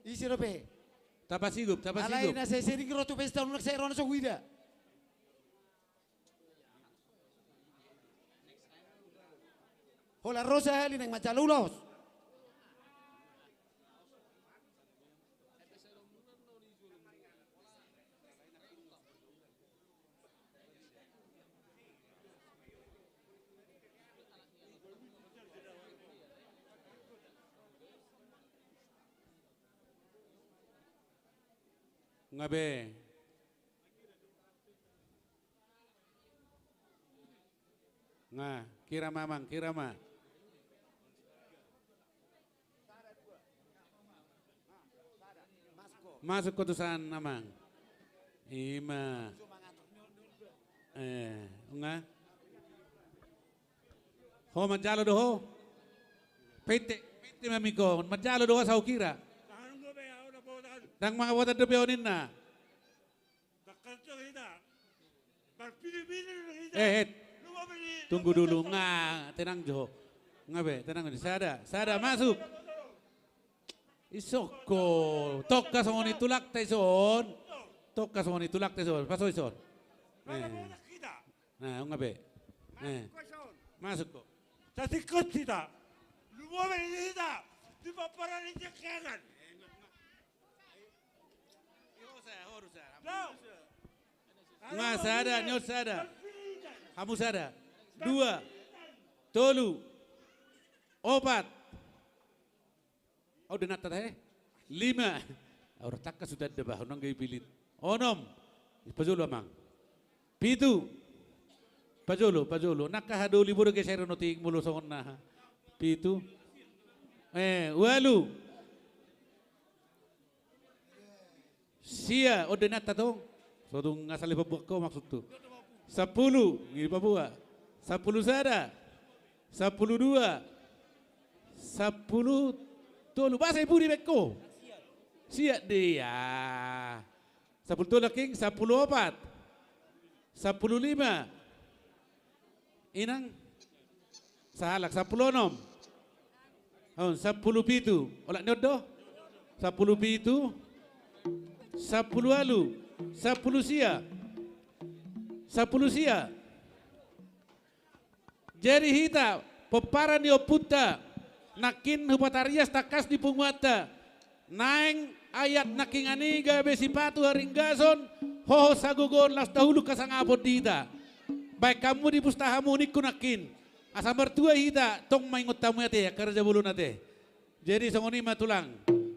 Ise dope? Tapasigup, tapasigup. Alai na sai sering ro tu pesta on, sai ro na so huida. Holan ro sahali naeng manjalo ulos. Nga be. Nga, kira ma amang, kira ma. Masuk kotusan amang. Ima. Eh, nga. Ho manjalo do ho. Pete, pete mamiko. Manjalo do ho saukira. Ndang mangabotan dope ho ninna. Eh, eh. Tunggu dulu, nga, tenang jo. Nga be, tenang jo. Sada, sada, masuk. Isoko, tongka songon i tulakta ison. Tongka songon i tulakta ison. Paso ison. Eh. Nah, nga be. Eh. Masuk ko. Tasikot hita. Lumobi hita. Di paparan di jengkangan. Nga sada, nion sada. Hamu sada. Dua. Tolu. Opat. Au da nata he. Lima. Au da tangkas utan da bah, unang gai pilit. Onom. Pajolo amang. Pitu. Pajolo, pajolo. Nangka hadoli bodo geser notik molo songon na. Pitu. Eh, ualu. Sia, on da nata tong. Sotung asal ipabuat ko maksud tu. Sampulu, ngi pabuat. Sampulu sada. Sampulu dua. Sampulu tolu. Basa i budi beko. Sia dia. Sampulu tolu king, sampulu opat. Sampulu lima. Inang. Sahalak, sampulu onom. On, sampulu pitu. Olat ni on do. Sampulu pitu. Sampulu ualu. Sampulu sia. Sampulu sia. Jadi hita, pomparan ni ompunta, nangkin hupatarias tangkas ni punguanta, naeng ayat nangkin ani gabe sipatu haringgason, hohot sagogoon laos dahulu hasangapon di hita. Baen hamu di pustahamu ningku nangkin. Asa martua hita, tong maingot hamu ate, angka raja bolon ate. Jadi songon i ma tulang,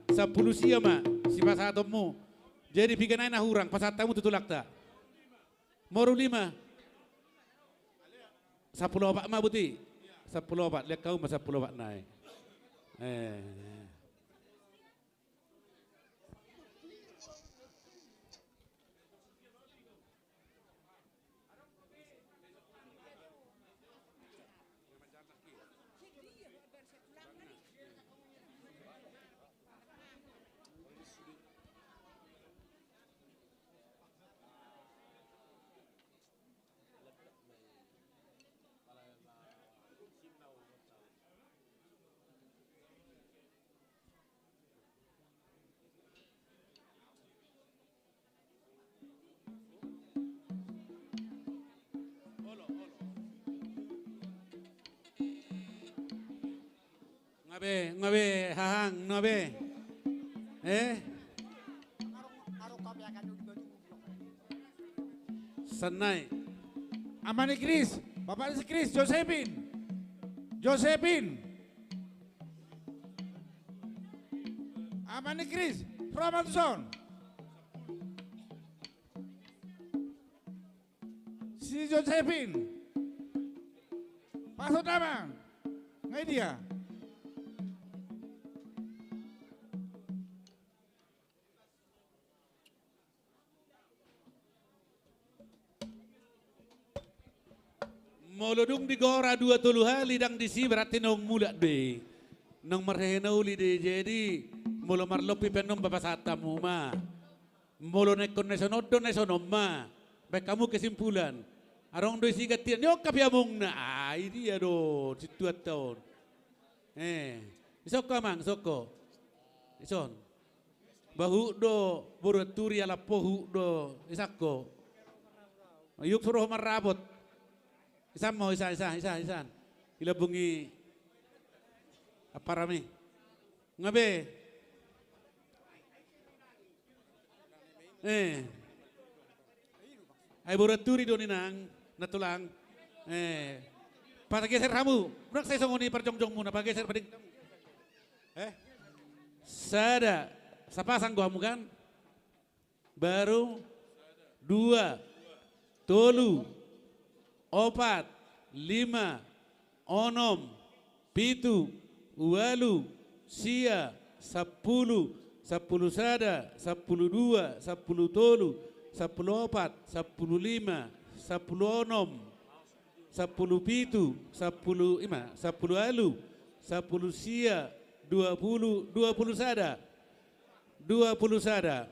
sampulu sia ma, sipasahatonmu. Jadi piga nai na hurang, pasahat hamu tu tulangta. Moru lima. Sampulu opat ma buti. Sampulu opat, lihat kau ma sampulu opat nai. Eh. Nga be, nga be, hahang, nga be. Eh? Sannai. Ama ni Kris, bapa ni si Kris, Josephine. Josephine. Ama ni Kris, ro ma tuson. Si Josephine. Paso damang. Nga i dia. Molo dung digora dua tolu hali ndang disi, berarti naung mulak do i. Naung marhehe na uli do i, jadi molo marlopi pe annon pasahat hamu ma. Molo na ingkon na dison on do, na dison on ma. Baen hamu kesimpulan. Adong do isi gantian ni on, hape amongna. Ah, i dia do situan taon. Eh, isongko amang, isongko. Ison. Bahut do boru Anturi, ala pohut do isangko. Iuk suru ho marrapot. Isan ma ho, isan, isan, isan, isan. Ilambungi aparami. Nga be. Eh. Ai boru Anturi do ninna, na tulang. Eh. Pageser hamu. Unang sai songon i parjongjongmuna, pageser pading. Eh. Sada. Sapasang do hamu kan? Baru, dua, tolu, opat, lima, onom, pitu, ualu, sia, sampulu, sampulu sada, sampulu dua, sampulu tolu, sampulu opat, sampulu lima, sampulu onom, sampulu pitu, sampulu, ima, sampulu ualu, sampulu sia, dua pulu, dua pulu sada. Dua pulu sada.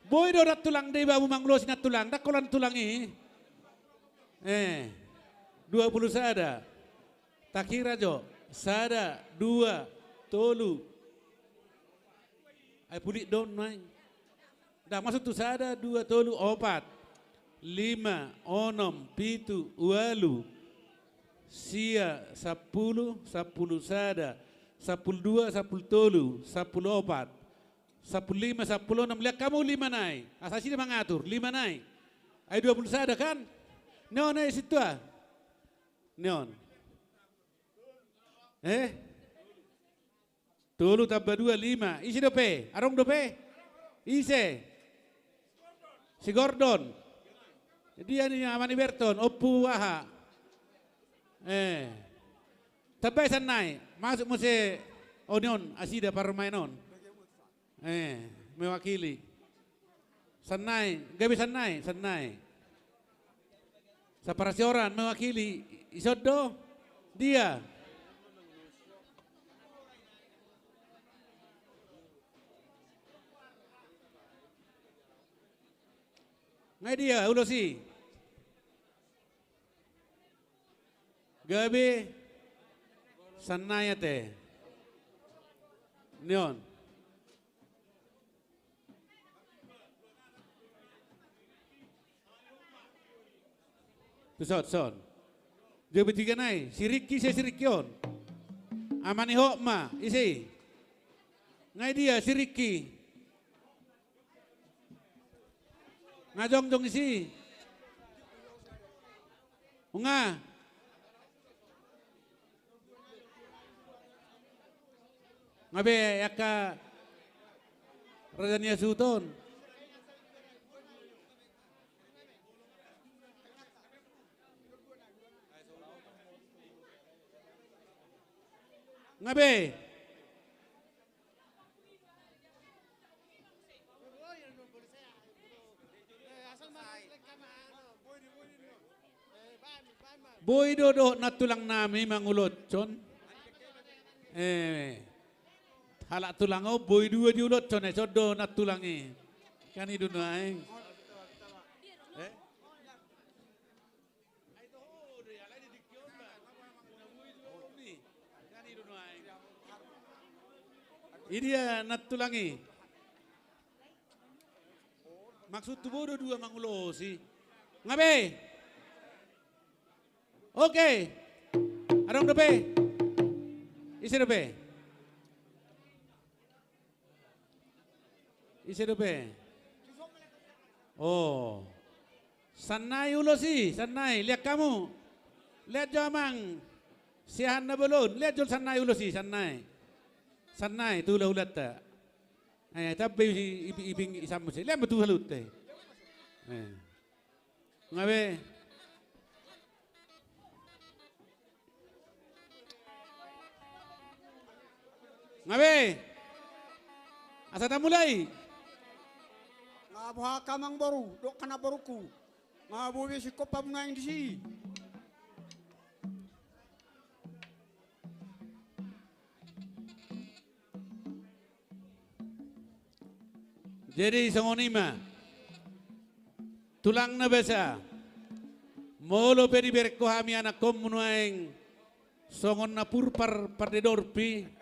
Boi do nantulang, deba hamu mangulosi nantulang, ndang holan tulang i. Eh, dua pulu sada. Takira jo, sada, dua, tolu. Ai pulik do on nuaeng. Ndang, maksudhu sada, dua, tolu, opat, lima, onom, pitu, ualu, sia, sampulu, sampulu sada, sampulu dua, sampulu tolu, sampulu opat, sampulu lima, sampulu onom, lean hamu lima nai. Asa nasida mangatur, lima nai. Ai dua pulu sada kan? Ni on, eh, sintua. Ni on. Eh? Tolu tamba dua, lima. Ise dope? Adong dope? Ise? Si Gordon. Dia ni ama ni Berton, Ompu aha? Eh. Tambai Sannai. Masuk muse on, on, nasida parumaen on. Eh, mewakili. Sannai, gabe Sannai, Sannai. Sapara sioran mewakili, ison do? Dia? Nga dia, ulos i? Gabe Sannai ate. Ni on. Tuson, son. Gabe tiga nai, si Riki, ise si Riki on? Ama ni Hotma, ise i? Nga dia si Riki? Nga jongjong isi. Nga. Nga be angka raja ni hasuhuton. Nga be. Boi do dohot nantulang nami manguloshon. Eh, halak tulang on boi dua diuloshon, eh, ison do nantulang i. Kan i do nuaeng. Eh? Idia nantulang i. Maksudhu boi do dua mangulosi. Nga be. Oke. Adong dope? Ise dope? Ise dope? Oh. Sannai ulos i, Sannai, lean hamu. Lean jo amang. Siahaan na bolon, lean jo Sannai ulos i, Sannai. Sannai, tu hulahulanta. Eh, tambai i, i, i, i, isan muse. Lean ma tu saluhut, eh. Eh. Nga be. Nga be. Asa tamulai. Nga boha angka amangboru, dohot angka namborungku. Nga boi be singkop hamu nuaeng disi. Jadi songon i ma. Tulang na basa. Molo pe dibereng ho hami anakkonmu nuaeng songon na purpar pardedorpi.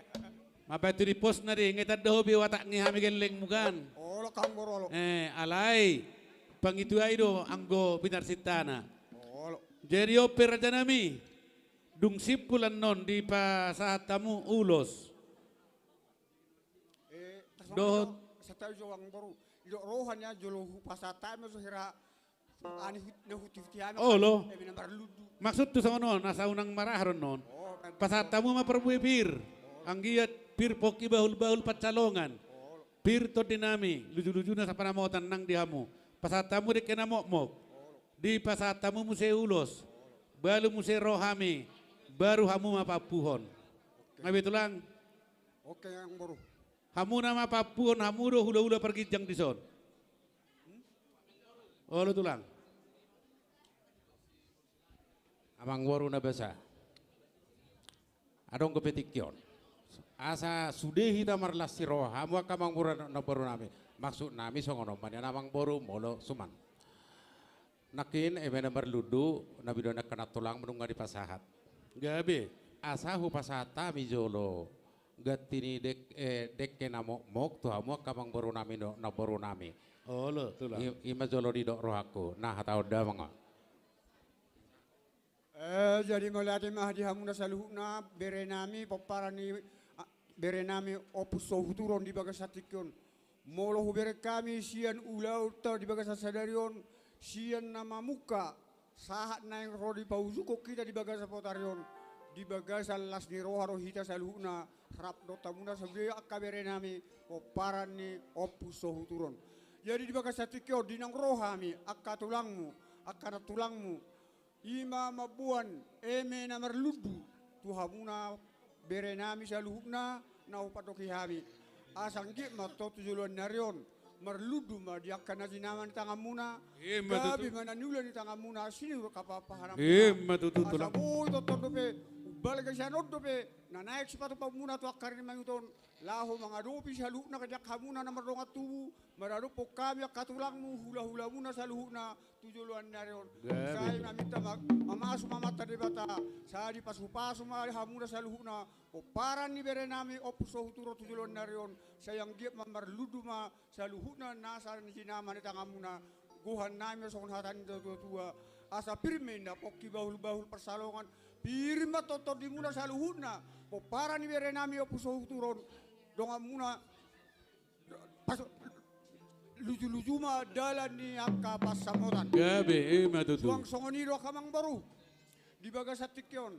Mambaen tu diposna di, nga tanda ho be watak ni hami gellengmu kan. Olo, kan, olo. Eh, alai pangituai do anggo pinarsintana. Olo. Jadi on pe rajanami, dung simpul annon dipasahat hamu ulos. Eh, dohot. Satahu jo amangboru. Didok roha nian jolo hupasahat hami so hira. Ani hut, na huti-huti hami. Olo. Kan, eh, bina marlundu. Maksudhu songon on, asa unang marahar annon. Oh, kan. Pasahat hamu ma parbue pir. Oh. Anggiat pir pongki bahul-bahul pansalongan. Oh. Pir tondinami, luju-lujuna sapanamotan nang di hamu. Pasahat hamu dengke na mokmok. Dipasahat hamu muse ulos. Balu muse rohami. Baru hamu ma paampuhon. Nga be tulang? Oke, amang boru. Hamu nama paampuhon, hamu do hula-hula parginjang dison. Olo tulang. Amang boru na basa. Adong dope tingki on. Asa sude hita marlas ni roha, hamu angka amang boru, namboru nami. Maksud nami songon on ma nian amang boru, molo suman. Nangkin eme na marlundu, na binoan ni angka nantulang nunga dipasahat. Gabe. Asa hupasahat hami jolo ganti ni dek-, eh, dengke na mokmok tu hamu angka amang boru nami, no, namboru nami. Olo tulang. I-, ima jolo didok rohangku. Nah, hata on da amang. Eh, jadi mauliate ma di hamuna saluhutna, bere nami, pomparan ni, ah, bere nami Ompu Sohuturu on di bagasan tingki on. Molo hubereng hami sian ulaonta di bagasan sadari on, sian na mamungka, sahat naeng ro dipaujungkon hita di bagasan potari on, di bagasan las ni roha do hita saluhutna, rap dohot hamuna sude angka bere nami, pomparan ni Ompu Sohuturu on. Jadi di bagasan tingki on, di naung ro hami, angka tulangmu, angka nantulangmu, ima mamboan eme na marlundu tu hamuna bere nami saluhutna na hupandoki hami. Asa anggiat ma tong tu joloan ni ari on marlundu ma di angka na jinama ni tanganmuna. Ima tutu. Gabe ma na niula ni tanganmuna, sinur angka pahanpahanmuna. Ima tutu tulang. Asa boi tongtong dope umbalga sian on dope na naeng sipatupaonmuna tu angka ari ni mangihut on, laho mangadopi saluhutna di angka hamuna na mardongan tubu, maradophon hami angka tulangmu, hulahulamuna saluhutna tu joloan ni ari on. Gabe. Sai maminta ma-, mamasu ma Amanta Debata, sai dipasupasu ma hamuna saluhutna, pomparan ni bere nami Ompu Sohuturu on tu joloan ni ari on, sai anggiat ma marlundu ma saluhutna nasa ni jinama ni tanganmuna, gohan nami ma songon hata ni natuatua, asa pir ma inna pongki bahulbahul pansalongan, pir ma tong tondimuna saluhutna, pomparan ni bere nami Ompu Sohuturu on, donganmuna, pas-, lujuluju ma dalan ni angka pansamotan. Gabe, ima tutu. Suang songon i do angka amang boru. Di bagasan tingki on,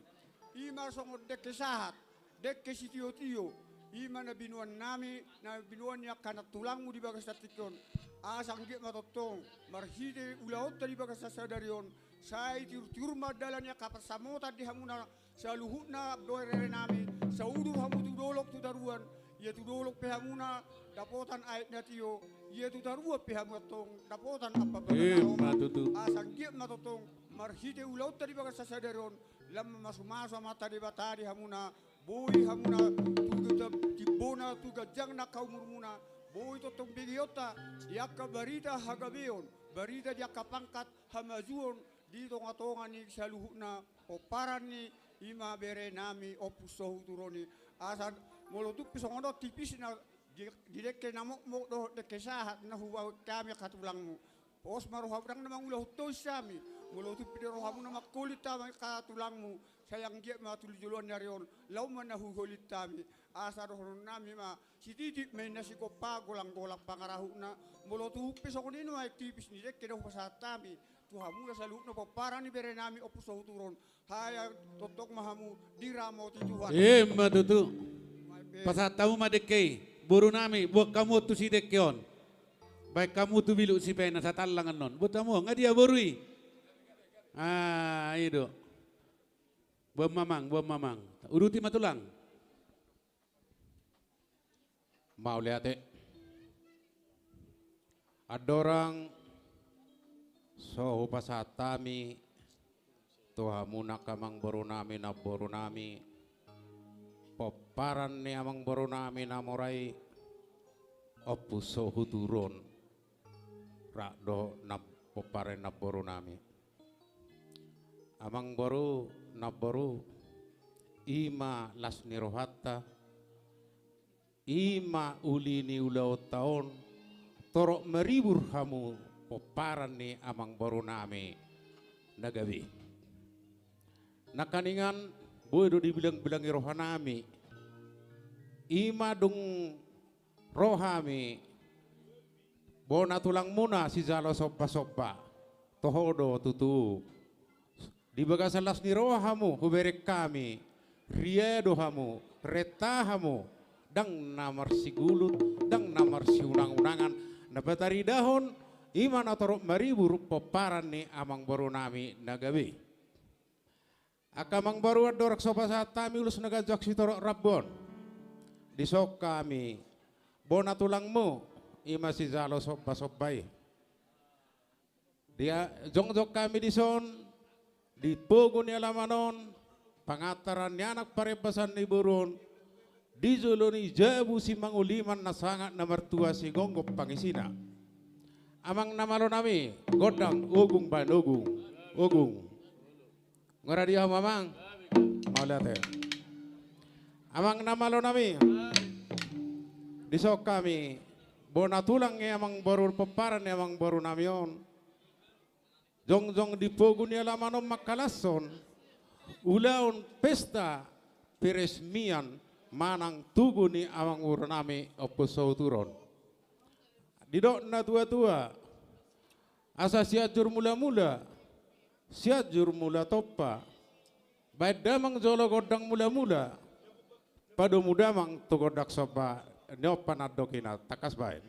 ima songon dengke sahat, dengke sitiotio, ima na binoan nami, na binoan ni angka nantulangmu di bagasan tingki on. Asa anggiat ma tongtong, marhite ulaonta di bagasan sadari on, sai tiurtiur ma dalan ni angka pansamotan di hamuna saluhutna bere nami, saudur hamu tu dolok tu toruan, ia tu dolok pe hamuna dapotan aek na tio, ia tu toruan pe hamu antong dapotan ampapan na lomak. Ima tutu. Asa anggiat ma tongtong marhite ulaonta di bagasan sadari on, lam mamasumasu Amanta Debata di hamuna, boi hamuna tu geta-, timbona tu ganjang na angka umurmuna, boi tongtong begeonta di angka barita hagabeon, barita di angka pangkat hamajuon di tongatonga ni saluhutna pomparan ni ima bere nami Ompu Sohuturu on i. Asa molo tung pe songon on tipisna di, di dengke na mokmok dohot dengke sahat na hubahen hami angka tulangmu. Pos ma rohamu, ndang na mangulahon tois hami. Molo tung pe di rohamuna mangholit hami angka tulangmu, sai anggiat ma tu joloan ni ari on, laho ma na huholit hami. Asa dohonon nami ma, sititi ma inna sigompa, golanggolang pangarahutna. Molo tung pe songon i nuaeng tipis ni dengke na hupasahat hami tu hamuna saluhutna pomparan ni bere nami Ompu Sohuturu on, hae tongtong ma hamu diramoti Tuhan. Ima tutu. Pasahat hamu ma dengke i, boru nami, boan hamu on tusi dengke on. Baen hamu tu bilut sipena satallang annon. Boan hamu on, nga dia boru i? Ah, i do. Boan ma amang, boan ma amang. Uduti ma tulang. Mauliate. Andorang so hupasahat hami tu hamuna angka amangboru nami, namboru nami, pomparan ni amangboru nami na mora i, Ompu Sohuturu on, rap dohot nam-, pomparan ni namboru nami. Amangboru, namboru, i ma las ni rohanta, i ma uli ni ulaonta on, torop maribur hamu pomparan ni amangboru nami na gabe. Nangkiningan boi do dibilangbilangi roha nami, i ma dung ro hami, bona tulangmuna sijalo sombasomba, toho do tutu. Di bagasan las ni roha hamu hubereng hami, ria do hamu, renta hamu, ndang na marsigulut, ndang na marsiunang-unangan, na pataridahon, i ma na torop maribur pomparan ni amangboru nami na gabe. Angka amangboru, andorang so pasahat hami ulos na ganjang sitorop rambu on, dison hami bona tulangmu, i ma sijalo somba-somba i. Dia jongjong hami dison, di pogu ni alaman on, pangantaran ni anak parembasan ni boru on, di jolo ni jabu simanguliman na sangap na martua sigomgom pangisina. Amang na malo nami, gondang ogung baen ogung, ogung. Nga ra di hamu amang? Mauliate. Amang na malo nami. Dison hami bona tulang ni amangboru, pomparan ni amangboru nami on. Jongjong di pogu ni alaman on mangkalashon ulaon pesta peresmian manang tugu ni amangboru nami Ompu Sauhutur on. Didok na tua-tua, asa Sianjur Mula-mula, Sianjur Mula Tompa. Baen damang jolo gondang mula-mula, padomu damang tu gondang somba, ni on pandokna, tangkas baen.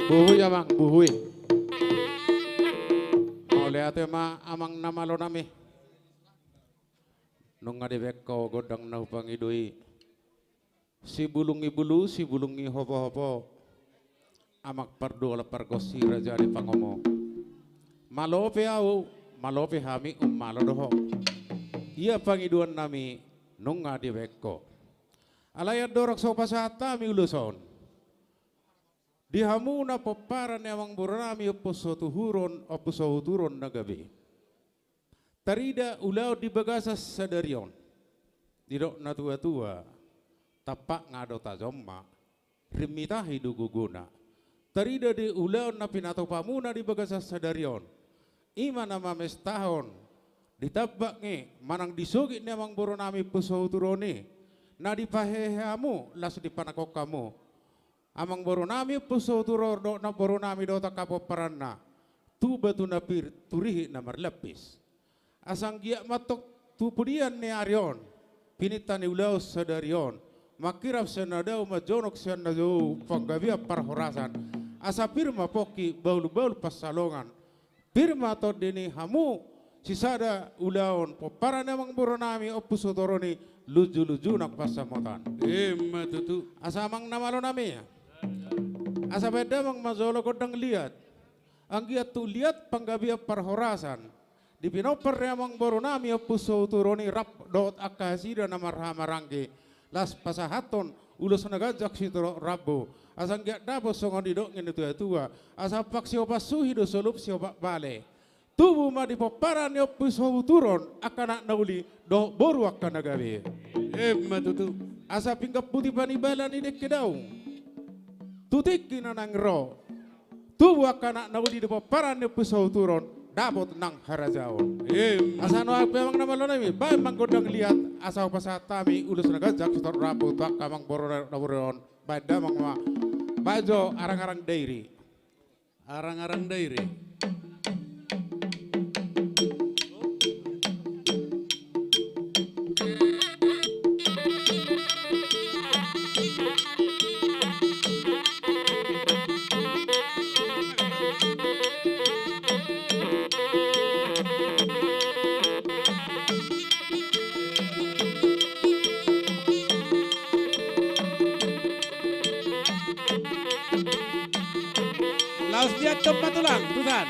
Buhui amang, buhui. Mauliate ma amang na malo nami. Nunga dibaen ho gondang na hupangido i. Sibulung ni bulu, sibulung ni hopo-hopo. Amang pardola pargonsi raja ni pangomo. Malo pe ahu, malo pe hami ummalo do ho. Ia pangidoan nami nunga dibaen ho. Alai andorang so pasahat hami ulos on. Di hamu na pomparan ni amangboru nami Ompu Sauhutur on, Ompu Sauhutur on na gabe. Tarida ulaon di bagasan sadari on. Didok na tua-tua, tampak nga do tajom ma, rim i tahi do gogona. Tarida di ulaon na pinatupamuna di bagasan sadari on. I ma na mamestahon, di tambak ni, manang di sogit ni amangboru nami Ompu Sauhutur on i. Na dipahehe hamu, laos dipanangkok hamu. Amangboru nami Ompu Sauhutur on dohot namboru nami dohot angka pomparanna. Tu batu na pir, tu rihit na marlapis. Asa anggiat ma antong tu pudian ni ari on, pininta ni ulaon sadari on, manghirim sian na dao, manjonok sian na jou panggabean parhorasan. Asa pir ma pongki bahul-bahul pansalongan. Pir ma tondi ni hamu sisada ulaon pomparan ni amangboru nami Ompu Sauhutur on i, lunju-lunju nang pansamotan. Emma tutu. Asa amang na malo nami. Asa baen damang ma jolo gondang liat. Anggiat tu liat panggabean parhorasan. Di pinompar ni amangboru nami Ompu Sauhutur on i rap dohot angka nasida na marhahamaranggi. Laos pasahathon ulos na ganjang sitorop rambu. Asa anggiat dapot songon didok ni na tua-tua. Asa paksi opat suhi do solup siopat bale. Tubu ma di pomparan ni Ompu Sauhutur on angka anak na uli dohot boru angka na gabe. Emma tutu. Asa pinggan puti panimbalan ni dengke dao. Tu tingki na naeng ro. Tubu angka anak na uli di pomparan ni Ompu Sauhutur on, dapot nang harajaon. Emma. Asa nuaeng pe amang na malo nami, baen ma gondang liat, asa hupasahat hami ulos na ganjang sitorop rambu tu angka amangboru na, na boru on, baen damang ma. Baen jo arang-arang dairi. Arang-arang dairi. Laos liat domma tulang, tusan.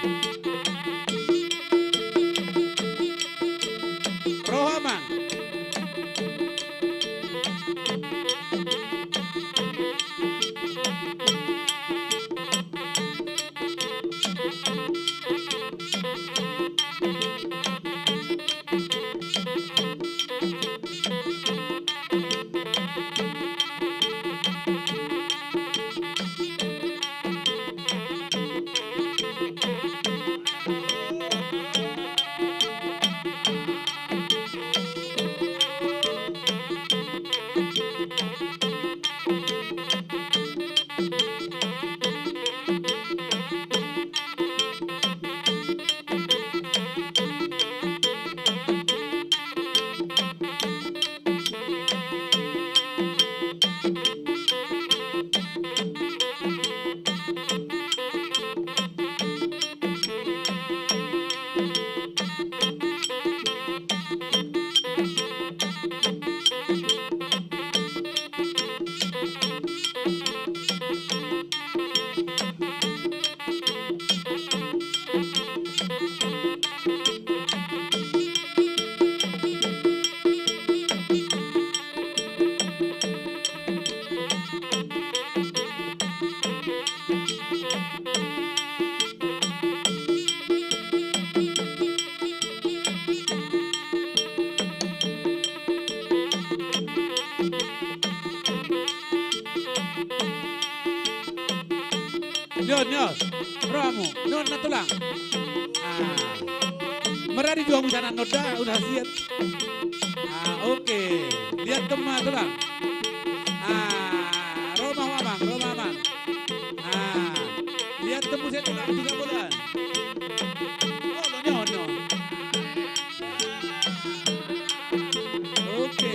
Roha, amang. Nios, ro hamu, non na tulang. Ah. Maradi tu hamu sian annon da, udah siap. Ah, oke. Lihat tema tulang. Ah, ro ma hamu amang, ro ma hamu amang. Ah, lihat tema sian tulang, tu sabolaan. Oh, no, no, no. Oke.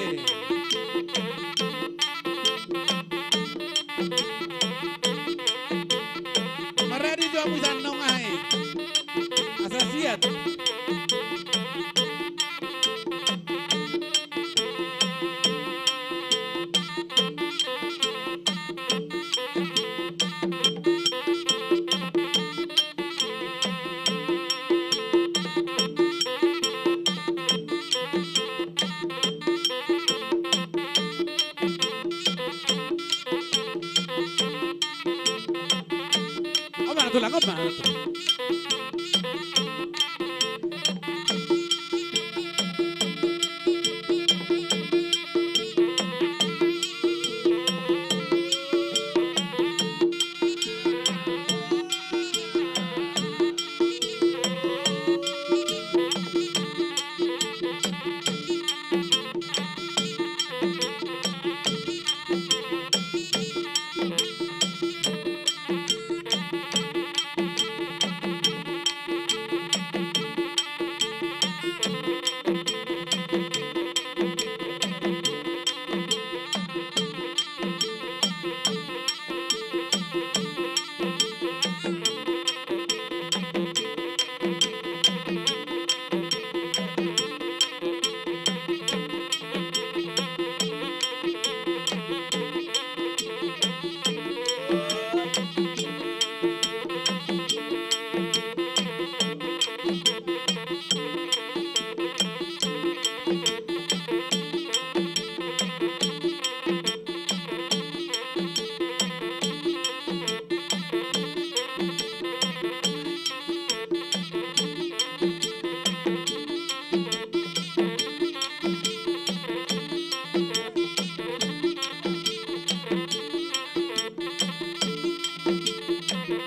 Maradi tu hamu sian annon ahe. Asa siat. Oba na tulang, oba na tulang.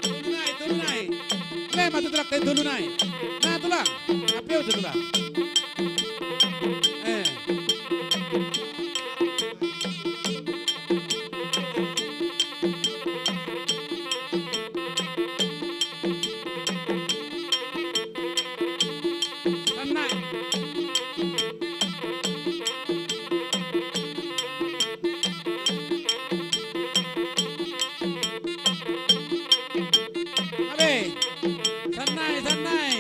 Tolu nai, tolu nai. Lema tu tulang, tolu nai. Na tulang. Api au tu tulang. Eh. Sanai. Abe. Sanai, sanai.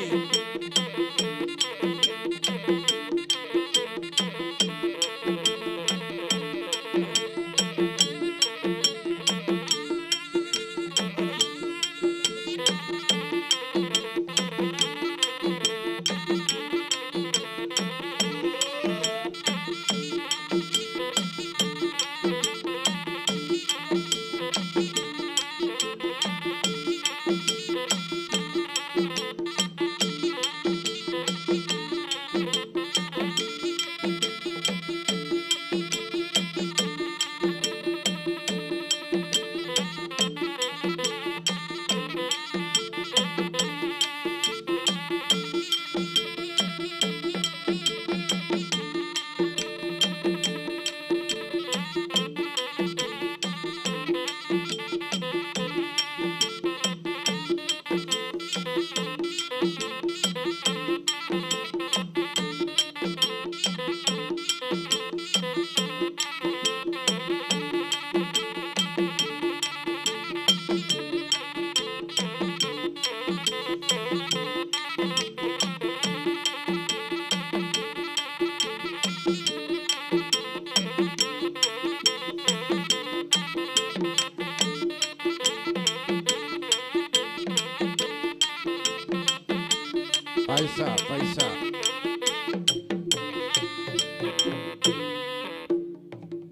Paisa, paisa.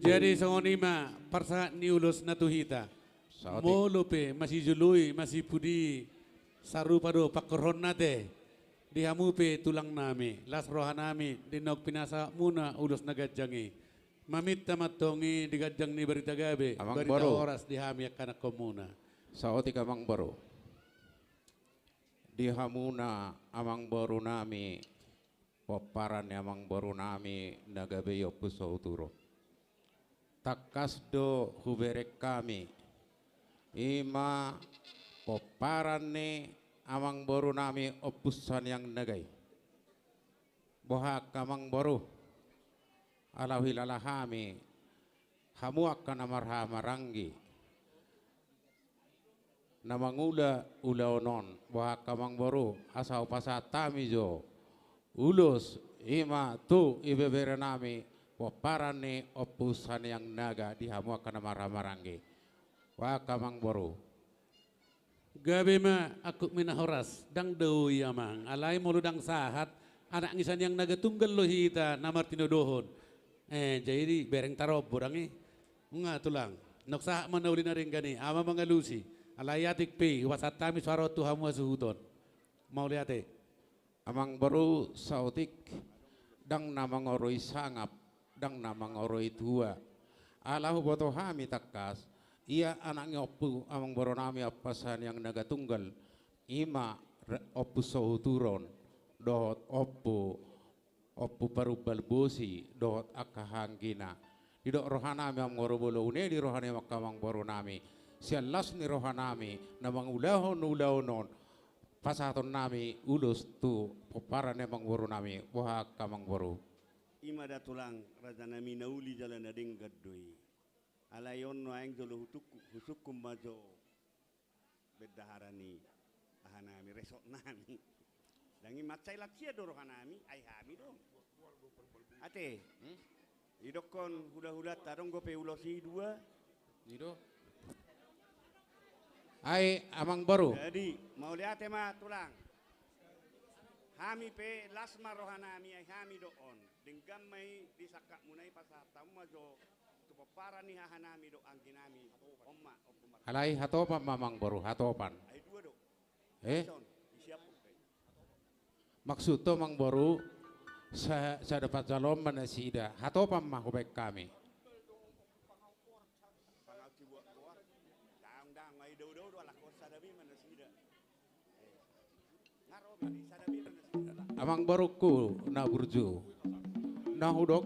Jadi songon i ma parsahat ni ulos na tu hita. Saotik. Molo pe masijoloi, masipudi, sarupa do pangkorhonna te. Di hamu pe tulang nami, las roha nami di naung pinasahat muna ulos na ganjang i. Maminta ma antong i di ganjang ni barita gabe, amang barita boru, horas di hami angka anakkon muna. Saotik amang boru. Di hamuna amangboru nami, pomparan ni amangboru nami na gabe i Ompu Sohuturo. Tangkas do hubereng hami, i ma pomparan ni amangboru nami Ompu Saniang Naga i. Boha angka amangboru, ala huhilala hami, hamu angka na marhaha maranggi na mangula ulaon on, boha angka amangboru, asa hupasahat hami jo ulos, i ma tu ibebere nami, pomparan ni Ompu Saniang Naga, di hamu angka na marhaha maranggi. Boha angka amangboru. Gabe ma angkup ni na horas, ndang dao i amang, alai molo ndang sahat, anak ni Saniang Naga Tunggal do hita na martinodohon. Eh, jadi bereng tarombo ndang i. Nunga tulang, nunga sahat ma na uli na denggan i, ama mangalusi. Alai atik pe, hupasahat hami suara on tu hamu hasuhuton. Mauliate. Amangboru, saotik, ndang na mangoroi sangap, ndang na mangoroi tua. Ala huboto hami tangkas, ia anak ni Ompu amangboru nami Ompu Saniang Naga Tunggal, i ma re-, Ompu Sohuturo on, dohot Ompu, Ompu Parumbal Bosi, dohot angka hahaanggina. Didok roha nami amangboru, molo une di roha ni angka amangboru nami, sian las ni roha nami, na mangulahon ulaon on, pasahaton nami ulos tu pomparan ni amangboru nami, boha angka amangboru. I ma da tulang, raja nami na uli jala na denggan do i. Alai on nuaeng jolo hutungku, husungkun ma jo bendahara ni aha nami, resort nami. Ndang i mansai lansia do roha nami, ai hami do. Ate. Hmm? Didokkon hulahulanta, adong dope ulos i dua. I do. Ai amangboru. Jadi, mauliate ma tulang. Hami pe las ma roha nami, ai hami do on. Denggan ma i di sangkapmuna i, pasahat hamu ma jo tu pomparan ni haha nami dohot anggi nami. On ma, Ompu Mar- Alai hatopan ma amangboru, hatopan. Ai dua do. Eh? Ison, disiap. Maksudhu amangboru, sa-, sada panjaloon ma nasida, hatopan ma hubaen hami. Pangaut si buat-buat. Ndang, ndang, ai dao-dao do, alak on sada be ma nasida. Amangborungku na burju, na hudok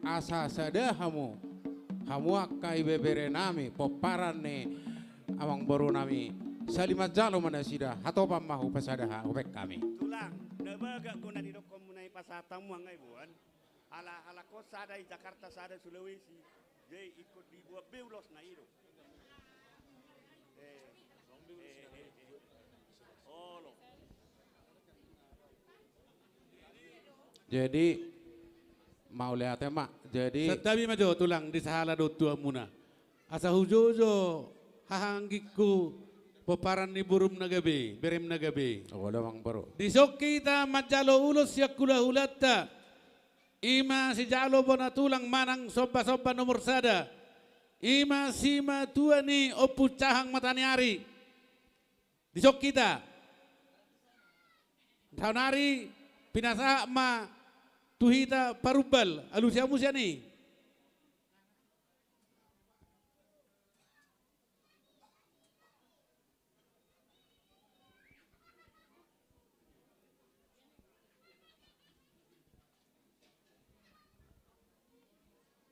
asa sada hamu, hamu angka ibebere nami, pomparan ni amangboru nami, sali manjalo ma nasida, hatopan ma hupasada ha-, hubaen hami. Tulang, na bagak do na didokkonmuna i, pasahat hamu ma i boan. Ala, ala halak on sada i Jakarta, sada Sulawesi. Jadi ingkon dibuat be ulosna i do. Eh, eh, eh, eh. Olo. Jadi, mauliate ma. Jadi santabi ma jo tulang, di sahala do tu hamuna. Asa hujoujou haha anggingku, pomparan ni borum na gabe, berem na gabe. Olo, amangboru. Dison hita manjalo ulos sian hulahulanta. I ma sijalo bona tulang manang sombasomba nomor sada. I ma simatua ni Ompu Cahang Mataniari. Dison hita. Saonari pinasahat ma tu hita Parumbal, alusi hamu sian i.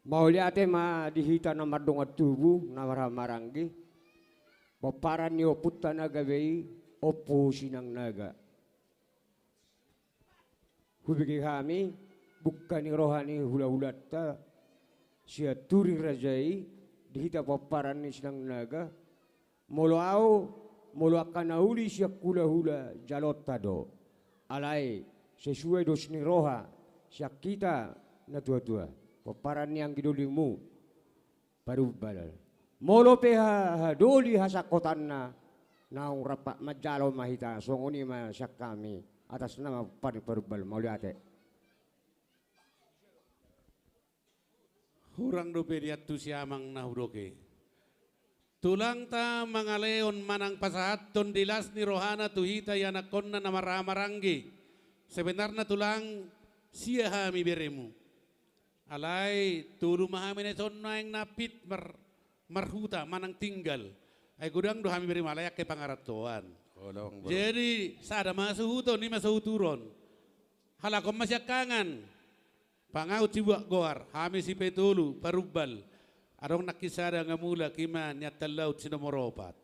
Mauliate ma di hita na mardongan tubu, na marhaha maranggi. Pomparan ni ompunta na gabe i, Ompu Sinang Naga. Hubege hami bungka ni roha ni hulahulanta Sianturi Raja i, di hita pomparan ni Sinang Naga. Molo au, molo angka na uli sian hulahula, jaloonta do. Alai sesuai dos ni roha sian hita natuatua, pomparan ni anggi dolimu Parumbal. Molo pe ha-, hadoli hasangkotanna, naung rap manjalo ma hita, songon i ma sian hami, atas nama Parumbal, mauliate. Hurang dope diantusi amang na hudok i. Tulangta mangalehon manang pasahathon di las ni rohana tu hita ianakhonna na marhaha maranggi. Sebenarna tulang, sia hami beremu. Alai tolu ma hami na dison nuaeng na pit mar-, marhuta manang tinggal. Ai godang do hami beremu, alai angka i pangarantoan. Jadi sada ma suhuton, i ma suhuturon. Halak on ma siangkangan. Pangahut sibuat goar, hami sipetolu parumbal. Adong nangkin sada nga mulak, i ma nian tallaut si nomor opat.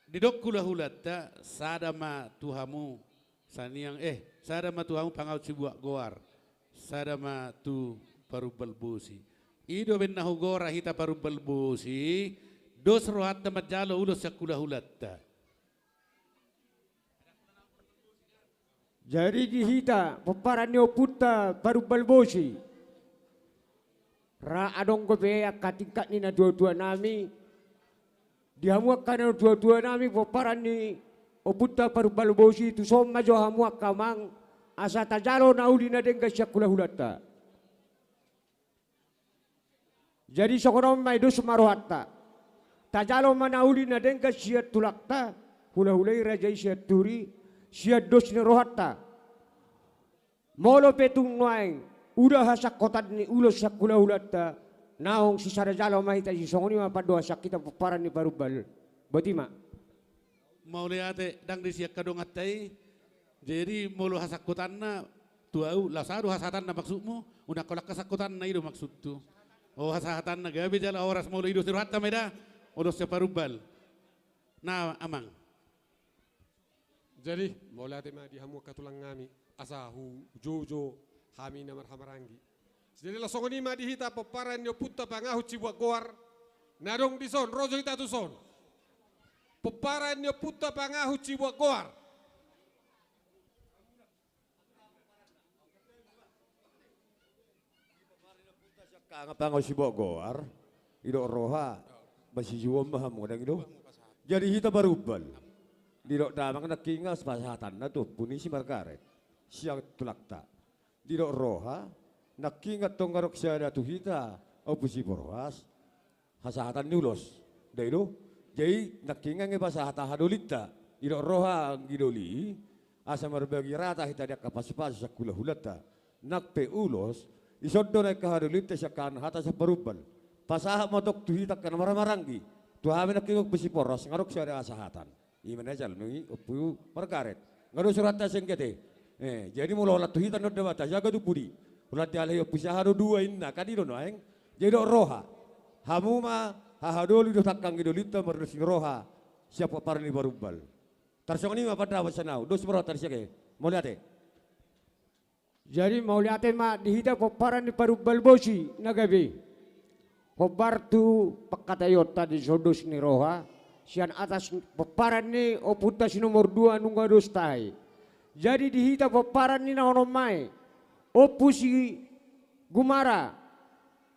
Didok hulahulanta, sada ma tu hamu saniang, eh, sada ma tu hamu pangahut sibuat goar, sada ma tu parumbal bosi. I do umbahen na hugora hita parumbal bosi, dos rohanta manjalo ulos sian hulahulanta. Jadi di hita pomparan ni ompunta parumbal bosi, ra adong dope angka tingkat ni natuatuanami. Di hamu angka natuatuanami pomparan ni ompunta parumbal bosi, tuson ma jo hamu angka amang, asa tajalo na uli na denggan sian hulahulanta. Jadi songon on ma i, dos ma rohanta. Tajalo ma na uli na denggan sian tulangta, hulahula i, raja i, sian turi, sian dos ni rohanta. Molo pe tung nuaeng uda hasangkotan ni ulos sian hulahulanta, naung sisada jala ma hita, sisongon i ma pandohan sian hita pomparan ni parumbal. Boti ma. Mauliate, ndang disi angka donganta i. Jadi molo hasangkotanna tu ahu, laos aha do hasahatanna maksudmu? Unang holan hasangkotanna, i do maksudhu. O, hasahatanna, gabe jala horas, molo i dos ni rohanta ma i da. Ulos sian parumbal. Na amang. Jadi mauliate ma di hamu angka tulang nami, asa hujouhon hami na marhahamaranggi. Jadi laos songon i ma di hita pomparan ni ompunta pangahut sibuat goar, na adong dison, ro jo hita tuson. Pomparan ni ompunta pangahut sibuat goar. Angka pangahut sibuat goar, didok roha, masijouhon ma hamu, ndang i do? Jadi hita parumbal. Didok damang nangkin nga pasahatanna tu ompu ni si Margaret, sian tulangta. Didok roha, nangkin nga tong adong sada tu hita, Ompu Siporhoas, hasahatan ni ulos. Ndang i do? Jadi nangkin nga nge pasahat hahadolinta. Didok roha anggi doli, asa marbagi rata hita di angka pasupasu sian hulahulanta. Nang pe ulos, dison do na ingkon hahadolinta sian angka hata sian parumbal. Pasahat ma tong tu hita angka na marhahamaranggi. Tu hami nangkin, Ompu Siporhoas, nga adong sada hasahatan. I ma na jalo ni Ompu Margaret. Nga dos rohanta sian hita. Eh, jadi molo holan tu hita na dapot, jaga tu pudi. Holan dialai Ompu Siahaan do dua inna, kan i do nuaeng. Jadi didok roha, hamu ma hahadoli dohot angka anggi dolinta mardos ni roha sian pomparan ni parumbal. Tarsongon i ma pandapot sian ahu, dos ma rohanta di sian hita. Mauliate. Jadi mauliate ma di hita pomparan ni parumbal bosi na gabe. Hombar tu pangkataionta di son dos ni roha sian atas pomparan ni ompunta si nomor dua nunga dos tahi. Jadi di hita pomparan ni na onom ma i, Ompu Sigumara,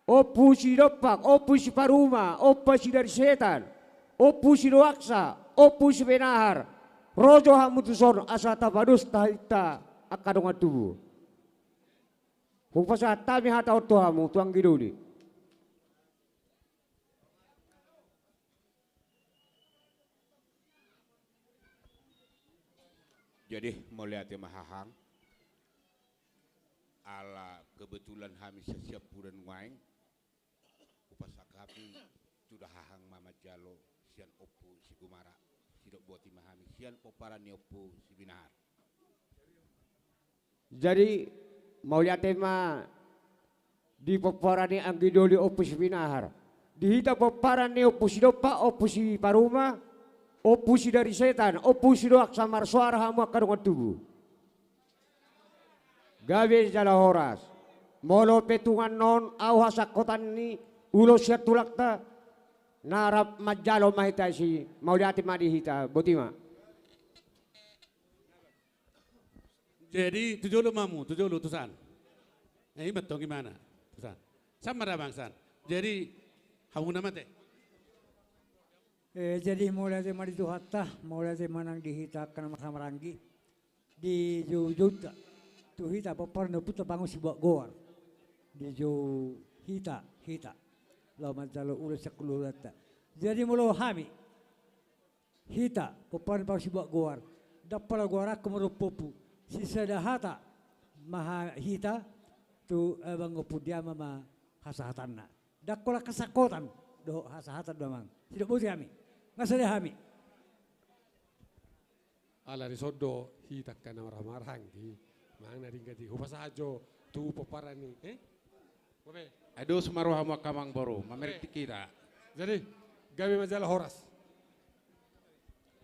Ompu Sidompak, Ompu Siparuma, Ompu Sidarisetan, Ompu Sidoaksa, Ompu Sibinahar, ro jo hamu tuson asa tapados tahinta angka dongan tubu. Hupasahat hami hata on tu hamu, tu anggi doli. Jadi mauliate ma hahang. Ala kebetulan hami sasiampudan nuaeng, hupasahat hami tu da hahang ma manjalo sian Ompu Sigumara, sidok boti ma hami sian pomparan ni Ompu Sibinahar. Jadi mauliate ma di pomparan ni anggi doli Ompu Sibinahar. Di hita pomparan ni Ompu Sidompak, Ompu Siparuma, Ompu Sidarisetan, Ompu Sidoaksa, marsoara hamu angka dongan tubu. Gabe jala horas. Molo pe tung annon ahu hasangkotan ni ulos sian tulangta, na rap manjalo ma hita disi, mauliate ma di hita, boti ma. Jadi tu jolo ma hamu, tu jolo, tu san. Eh, i ma tong, i ma na, tu san. San ma damang san. Jadi hamu na mate. Eh, jadi mauliate ma di Tuhanta, mauliate ma nang di hita angka na marhahamaranggi. Dijoujounta tu hita pomparan ni ompunta pangahut sibuat goar. Dijou hita, hita laho manjalo ulos sian hulahulanta. Jadi molo hami, hita pomparan ni pangahut sibuat goar, ndang pola goaranhon marompuompu, sisada hata ma hita tu, eh, abang Ompu Diama ma hasahatanna. Ndang holan hasangkotan dohot hasahatan do, amang. Sidok boti hami. Nga sada hami. Ala dison do hita angka na marhahamaranggi. Manang na denggan i hupasahat jo tu pomparan ni, eh? Bope. Ai dos ma rohamu angka amangboru, mamereng hita. Jadi, gabe ma jala horas.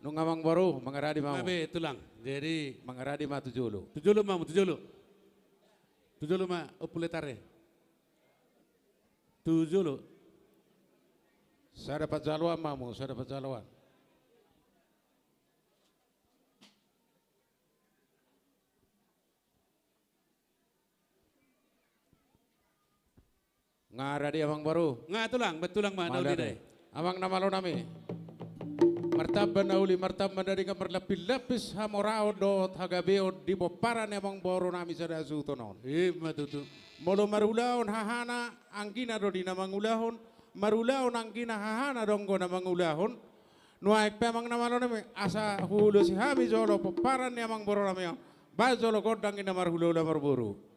Nunga amangboru, mangaradi ma hamu. Gabe tulang. Jadi, mangaradi ma tu jolo. Tu jolo ma hamu, tu jolo. Tu jolo ma, Ompu Letare. Tu jolo. Sada panjaloan ma hamu, sada panjaloan. Nga radi amangboru. Nga tulang, baen tulang ma na uli dai. Amang na malo nami. Martamba na uli, martamba na denggan, marlapis-lapis hamoraon dohot hagabeon di pomparan ni amangboru nami sada suhut on. Ima tutu. Molo marulaon hahana anggina do di na mangulahon, marulaon anggina hahana do anggo na mangulahon. Nuaeng pe amang na malo nami, asa huulosi hami jolo pomparan ni amangboru nami on. Baen jolo gondang i na marhulahula marboru.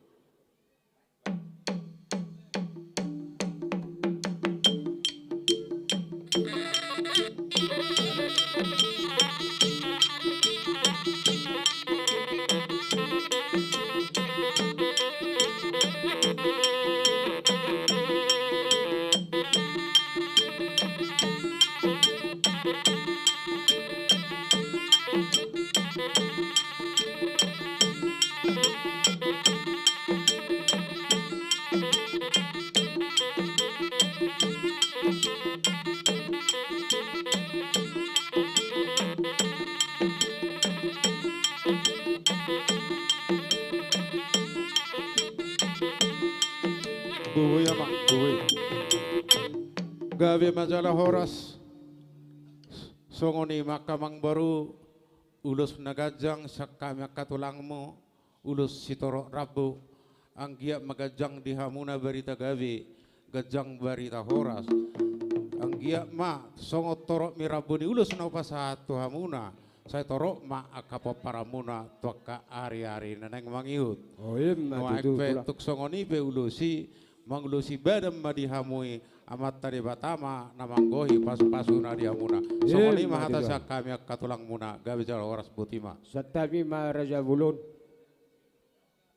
Boi amang, boi. Gabe ma jala horas. Songon i ma angka amangboru, ulos na ganjang sian hami angka tulangmu, ulos sitorop rambu, anggiat ma ganjang di hamuna barita gabe, ganjang barita horas. Anggiat ma songon torop ni rambu ni ulos na hupasahat tu hamuna, sai torop ma angka pomparanmuna tu angka ari-ari na naeng mangihut. Oh, ima tutu, tulang. Nuaeng pe tung songon i pe ulos i, mangulosi badan ma di hamu i, Amanta Debata ma na manggohi pasu-pasuna di hamuna. Songon i ma hata sian hami angka tulangmuna, gabe jala horas, boti ma. Santabi ma raja bolon.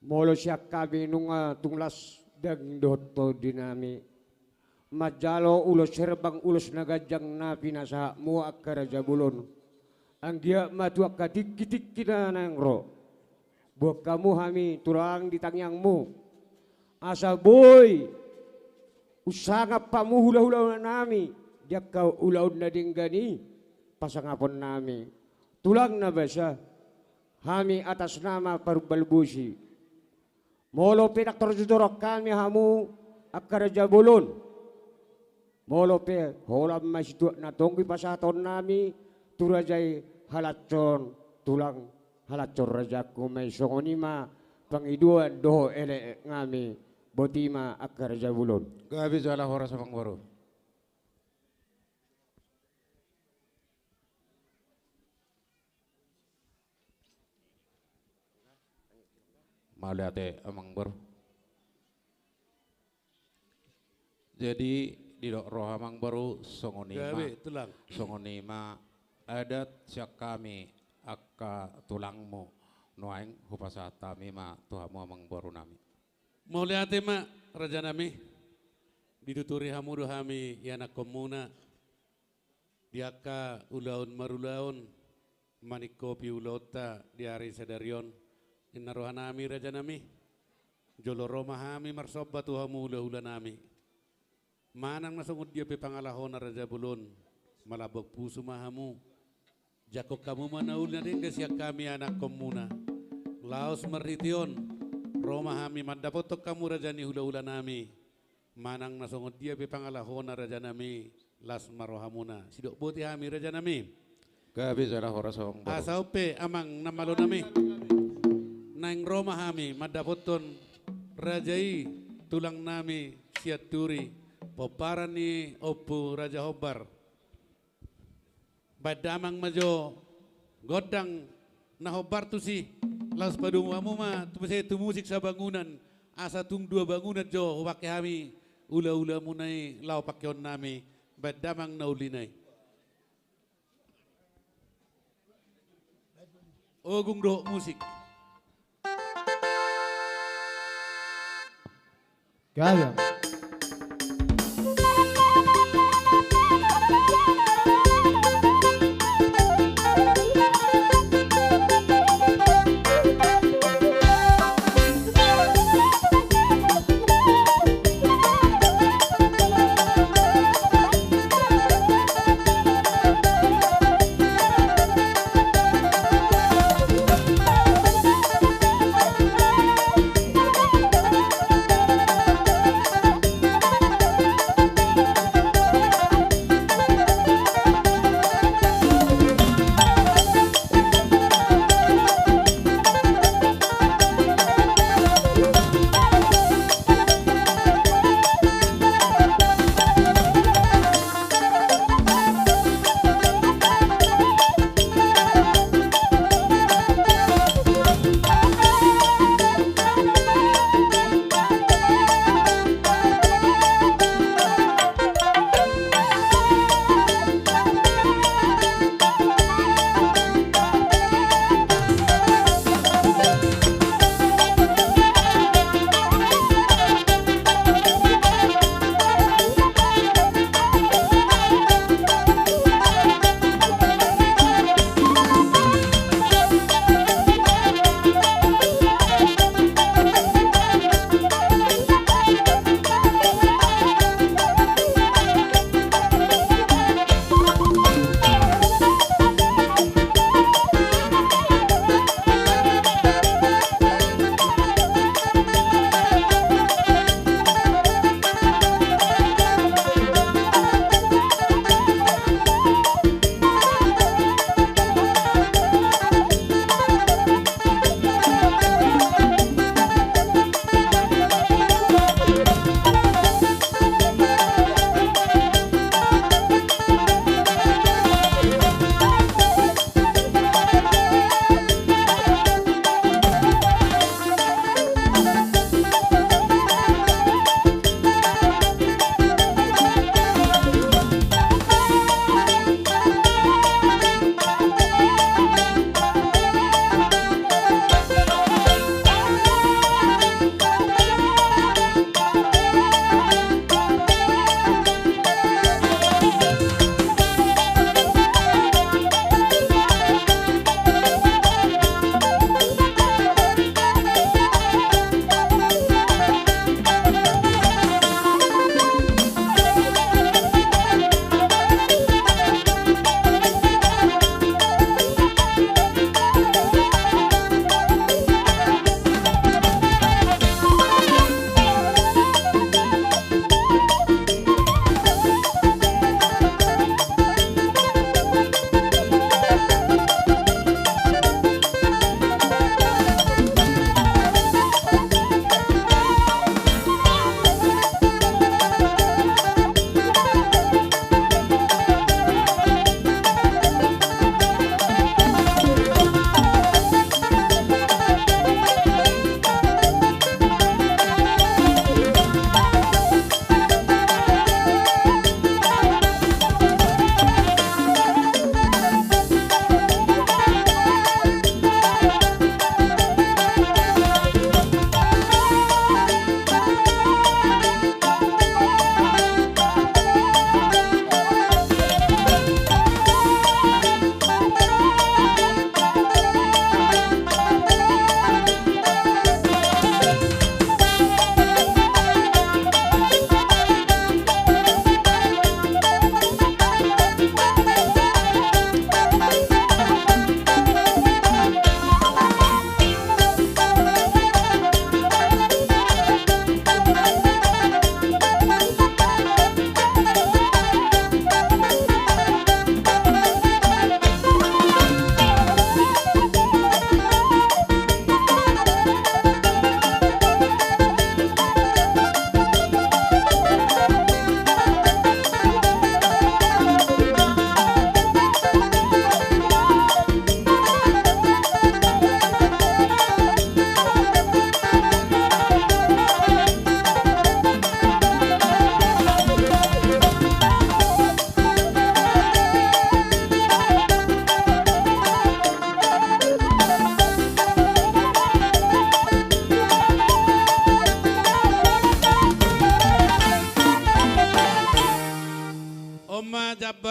Molo sian hami nunga tung las daging dohot tondi nami manjalo ulos herbang, ulos na ganjang na pinasahatmu angka raja bolon. Anggiat ma tu angka tingki-tingki na naeng ro, boan hamu hami tulang di tangiangmu. Asa boi unsangap hamu hula-hula nami di angka ulaon na denggan i, pasangapon nami. Tulang na basa, hami atas nama Parhumbal Bosi. Molo pe ndang torjorjor hami hamu angka raja bolon, molo pe holan ma situak na tonggi pasahaton nami tu raja i, halashon tulang, halashon raja, anggo ma i, songon i ma pangidoan dohot elek nami. Boti ma angka raja bolon. Gabe jala horas amangboru. Mauliate amangboru. Jadi didok roha amangboru, songon i ma. Gabe tulang. Songon i ma adat sian hami angka tulangmu, nuaeng hupasahat hami ma tu hamu amangboru nami. Mauliate ma raja nami. Dituturi hamu do hami ianakkonmuna di angka ulaon marulaon, maningkopi ulaonta di ari sadari on. Ninna roha nami raja nami, jolo ro ma hami marsomba tu hamu hula-hula nami. Manang na songon dia pe pangalahona raja bolon, malambok pusu ma hamu. Jangkon hamu ma na uli na denggan sian hami anakkonmuna. Laos marhite on ro ma hami mandapothon hamu raja ni hula-hula nami. Manang na songon dia pe pangalahona raja nami, las ma rohamuna. Sidok boti hami raja nami. Gabe jala horas amangboru. Asa on pe amang na malo nami, naeng ro ma hami mandapothon raja i, tulang nami Sianturi, pomparan ni Ompu Raja Hombar. Baen damang ma jo gondang na hombar tusi, laos padomu hamu ma tu muse tu musik sabangunan, asa tung dua bangunan jo hupangke hami ula-ulamuna i laho pangkeon nami. Baen damang na uli nai. Ogung dohot musik. Gabe.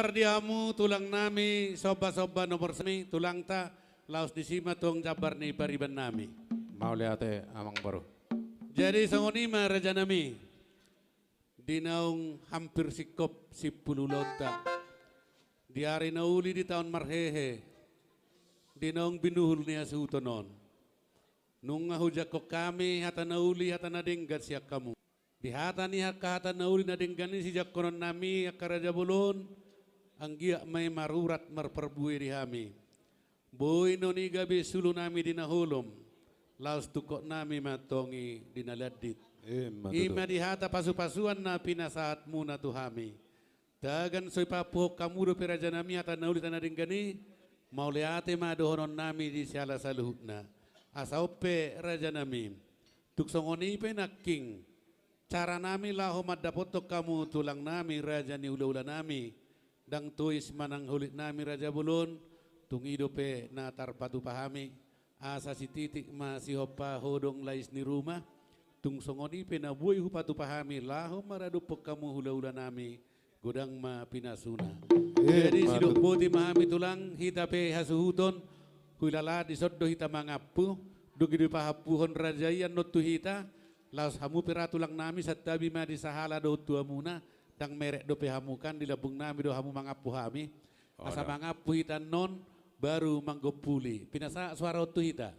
Di hamu tulang nami, somba-somba nomor sami, tulangta, laos disi ma tong jambar ni pariban nami. Mauliate, amang boru. Jadi songon i ma raja nami, di naung hampir singkop simpulu ulaonta, di ari na uli di taon marhehe, di naung binuhul ni hasuhuton on, nunga hujangkon hami hata na uli, hata na denggan sian hamu. Di hata ni angka hata na uli na denggan i sijangkonon nami angka raja bolon, anggiat ma i marurat marparbue di hami. Boi non i gabe sulu nami di na holom, laos tungkot nami ma tong i di na landit. Ima tutu. Ima di hata pasu-pasuan na pinasahatmuna tu hami. Tagan so ipampuhon hamu dope raja nami hata na uli, hata na denggan i, mauliate ma dohonon nami di siala saluhutna. Asa on pe raja nami, tung songon i pe nangkin cara nami laho mandapothon hamu tulang nami, raja ni hula-hula nami, ndang tois manang holit nami raja bolon, tung i dope na tarpatupa hami. Asa sititik ma sihompa hodong lais ni ruma, tung songon i pe na boi hupatupa hami laho maradophon hamu hula-hula nami, godang ma pinasuna. Jadi sidok boti ma hami tulang, hita pe hasuhuton, huilala dison do hita mangampu, dung i dipahampuhon raja i annon tu hita, laos hamu pe ra tulang nami, santabi ma di sahala dohot tu hamuna, ndang merek dope hamu kan, di lambung nami do hamu mangampu hami. Asa mangampu hita annon, baru manggompuli. Pinasahat suara on tu hita.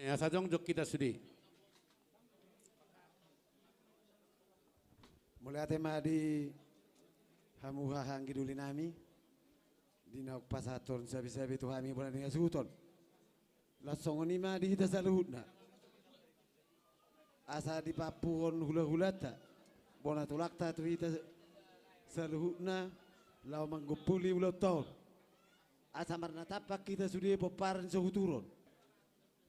Eh, asa jongjong hita sude. Mauliate ma di hamu haha anggi doli nami, di naung pasahathon sabe-sabe tu hami bona ni hasuhuton. Laos songon i ma di hita saluhutna. Asa dipampuhon hula-hulanta, bona tulangta tu hita saluhutna, laho manggompuli ulaonta on. Asa marnatampak hita sude pomparan ni sohut uron.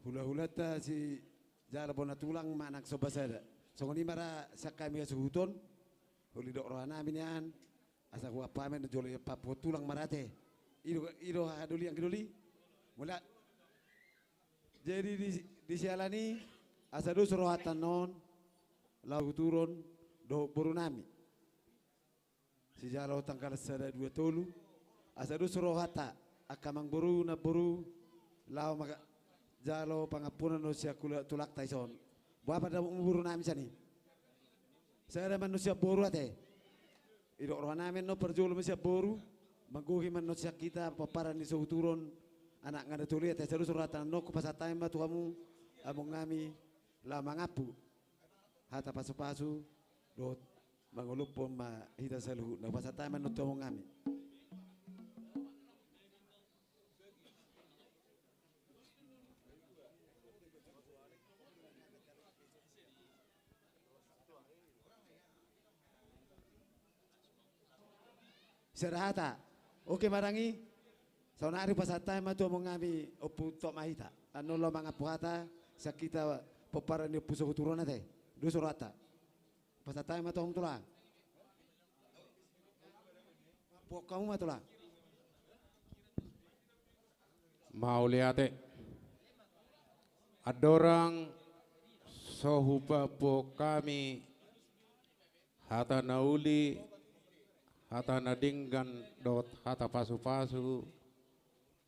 Hula-hulanta sijalo bona tulang manang somba sada. Songon i ma ra sian hami hasuhuton, uli dok roha nami nian, asa huampu hami na jolo i pampuhon tulang ma ra ate. I do, i do haha doli anggi doli. Mula. Jadi di, di siala ni i, asa dos rohanta annon, laho tu uron dohot boru nami. Sijalo tanggal sada dua tolu, asa dos rohanta, angka amangboru, namboru, laho mangajalo pangampuon annon sian hula-, tulangta dison. Boha pandapotmu boru nami sian i? Sada ma annon sian boru ate. Didok roha nami annon parjolo ma sian boru, manggohi ma annon sian hita pomparan ni sohut uron, anak na tolu i ate, asa dos rohanta annon, hupasahat hami ma tu hamu, among nami, laho mangampu. Hata pasu-pasu, dohot mangolophon ma hita saluhutna, hupasahat hami ma annon tu among nami. Sada hata. Oke ma dang i. Saonari hupasahat hami ma tu among nami, ompu tok ma hita. Annon laho mangampu hata, sian hita pomparan ni ompu sohut uron ate. Dos rohanta. Pasahat hami ma tu among tulang. Pok hamu ma tulang. Mauliate. Andorang so hupampuhon hami hata na uli, hata na denggan dohot hata pasu-pasu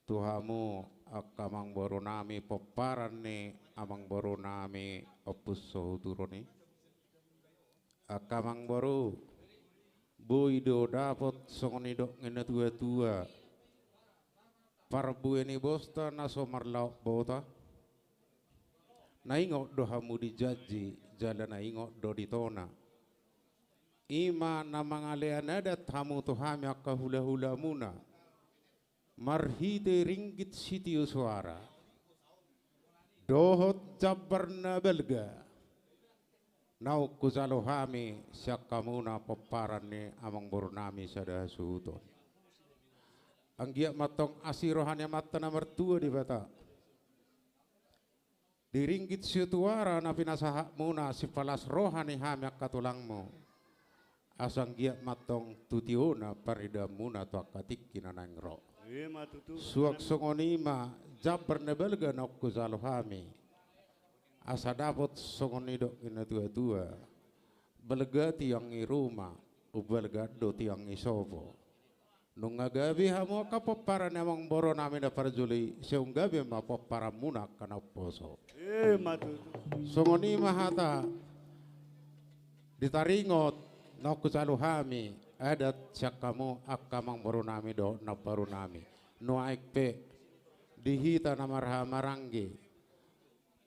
tu hamu angka amangboru nami, pomparan ni amangboru nami ompu sohut uron i. Angka amangboru, boi do dapot songon nidok ni na tua-tua. Parbue ni bosta na so marlaok bota. Na ingot do hamu di janji, jala na ingot do di tona. I ma na mangalean adat hamu tu hami angka hula-hulamuna. Marhite ringgit sitio soara dohot jambar na balga naung hujalo hami sian hamuna pomparan ni amangboru nami sada hasuhuton. Anggiat ma tong asi roha ni Amanta na martua Debata. Di ringgit sitio soara na pinasahatmuna sipalas roha ni hami angka tulangmu. Asa anggiat ma tong tu tiona paridaanmuna tu angka tingki na naeng ro. Ima tutu. Suang songon i ma jambar na balga naung hujalo hami. Asa dapot songon nidok ni na tua-tua. Balga tiang ni ruma, umbalga do tiang ni sopo. Nunga gabe hamu angka pomparan ni amangboru nami na parjolo i, sai gabe ma pomparanmuna angka na umposo. Ima tutu. Songon i ma hata di taringot naung hujalo hami adat sian hamu angka amangboru nami dohot namboru nami. Nuaeng pe di hita na marhahamaranggi,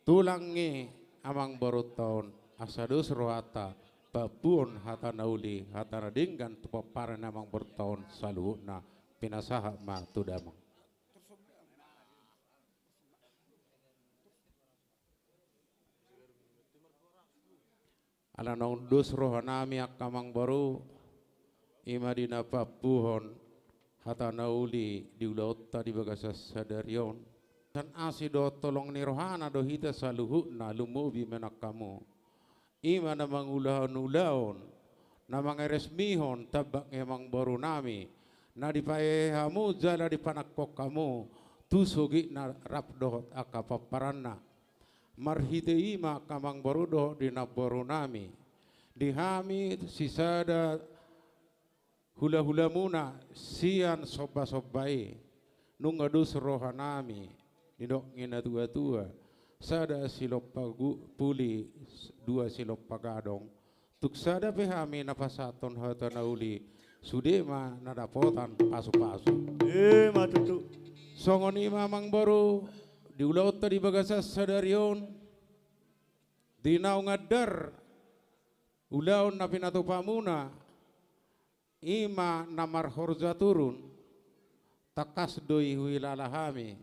tulang ni amangborunta on, asa dos rohanta paampuhon hata na uli, hata na denggan tu pomparan ni amangborunta on saluhutna. Pinasahat ma tu damang. Ala naung dos rohanami angka amangboru, ima di na paampuhon hata na uli di ulaonta di bagasan sadari on. San asi dohot holong ni rohana do hita saluhutna, lumobi ma nang hamu. Ima na mangulahon ulaon, na mangaresmihon tambak ni amangboru nami, na dipahehe hamu jala dipanangkok hamu tu sogitna rap dohot angka pomparanna. Marhite i ma angka amangboru dohot di namboru nami, di hami sisada hulahulamuna sian sombasomba i, nunga dos rohanami, didok ni natuatua, sada silompa gu-, puli, dua silompa gadong, tung sada pe hami na pasahathon hata na uli, sude ma na dapotan pasupasu. Ima tutu. Songon i ma amangboru, di ulaonta di bagasan sadari on, di naung andar ulaon na pinatupamuna, ima na marhorja turun, tangkas do i huhilala hami,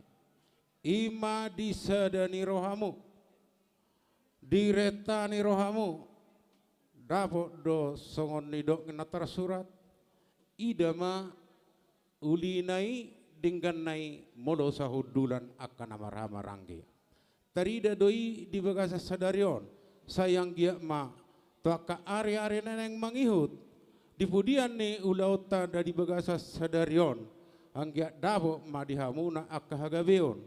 ima di sada ni rohamu, di renta ni rohamu, dapot do songon nidok na tarsurat, ida ma ulina i, dengganna i, molo sahundulan angka na marhahamaranggi. Tarida do i di bagasan sadari on, sai anggiat ma tu angka ariari na naeng mangihut, di pudian ni ulaonta na di bagasan sadari on, anggiat dapot ma di hamuna angka hagabeon,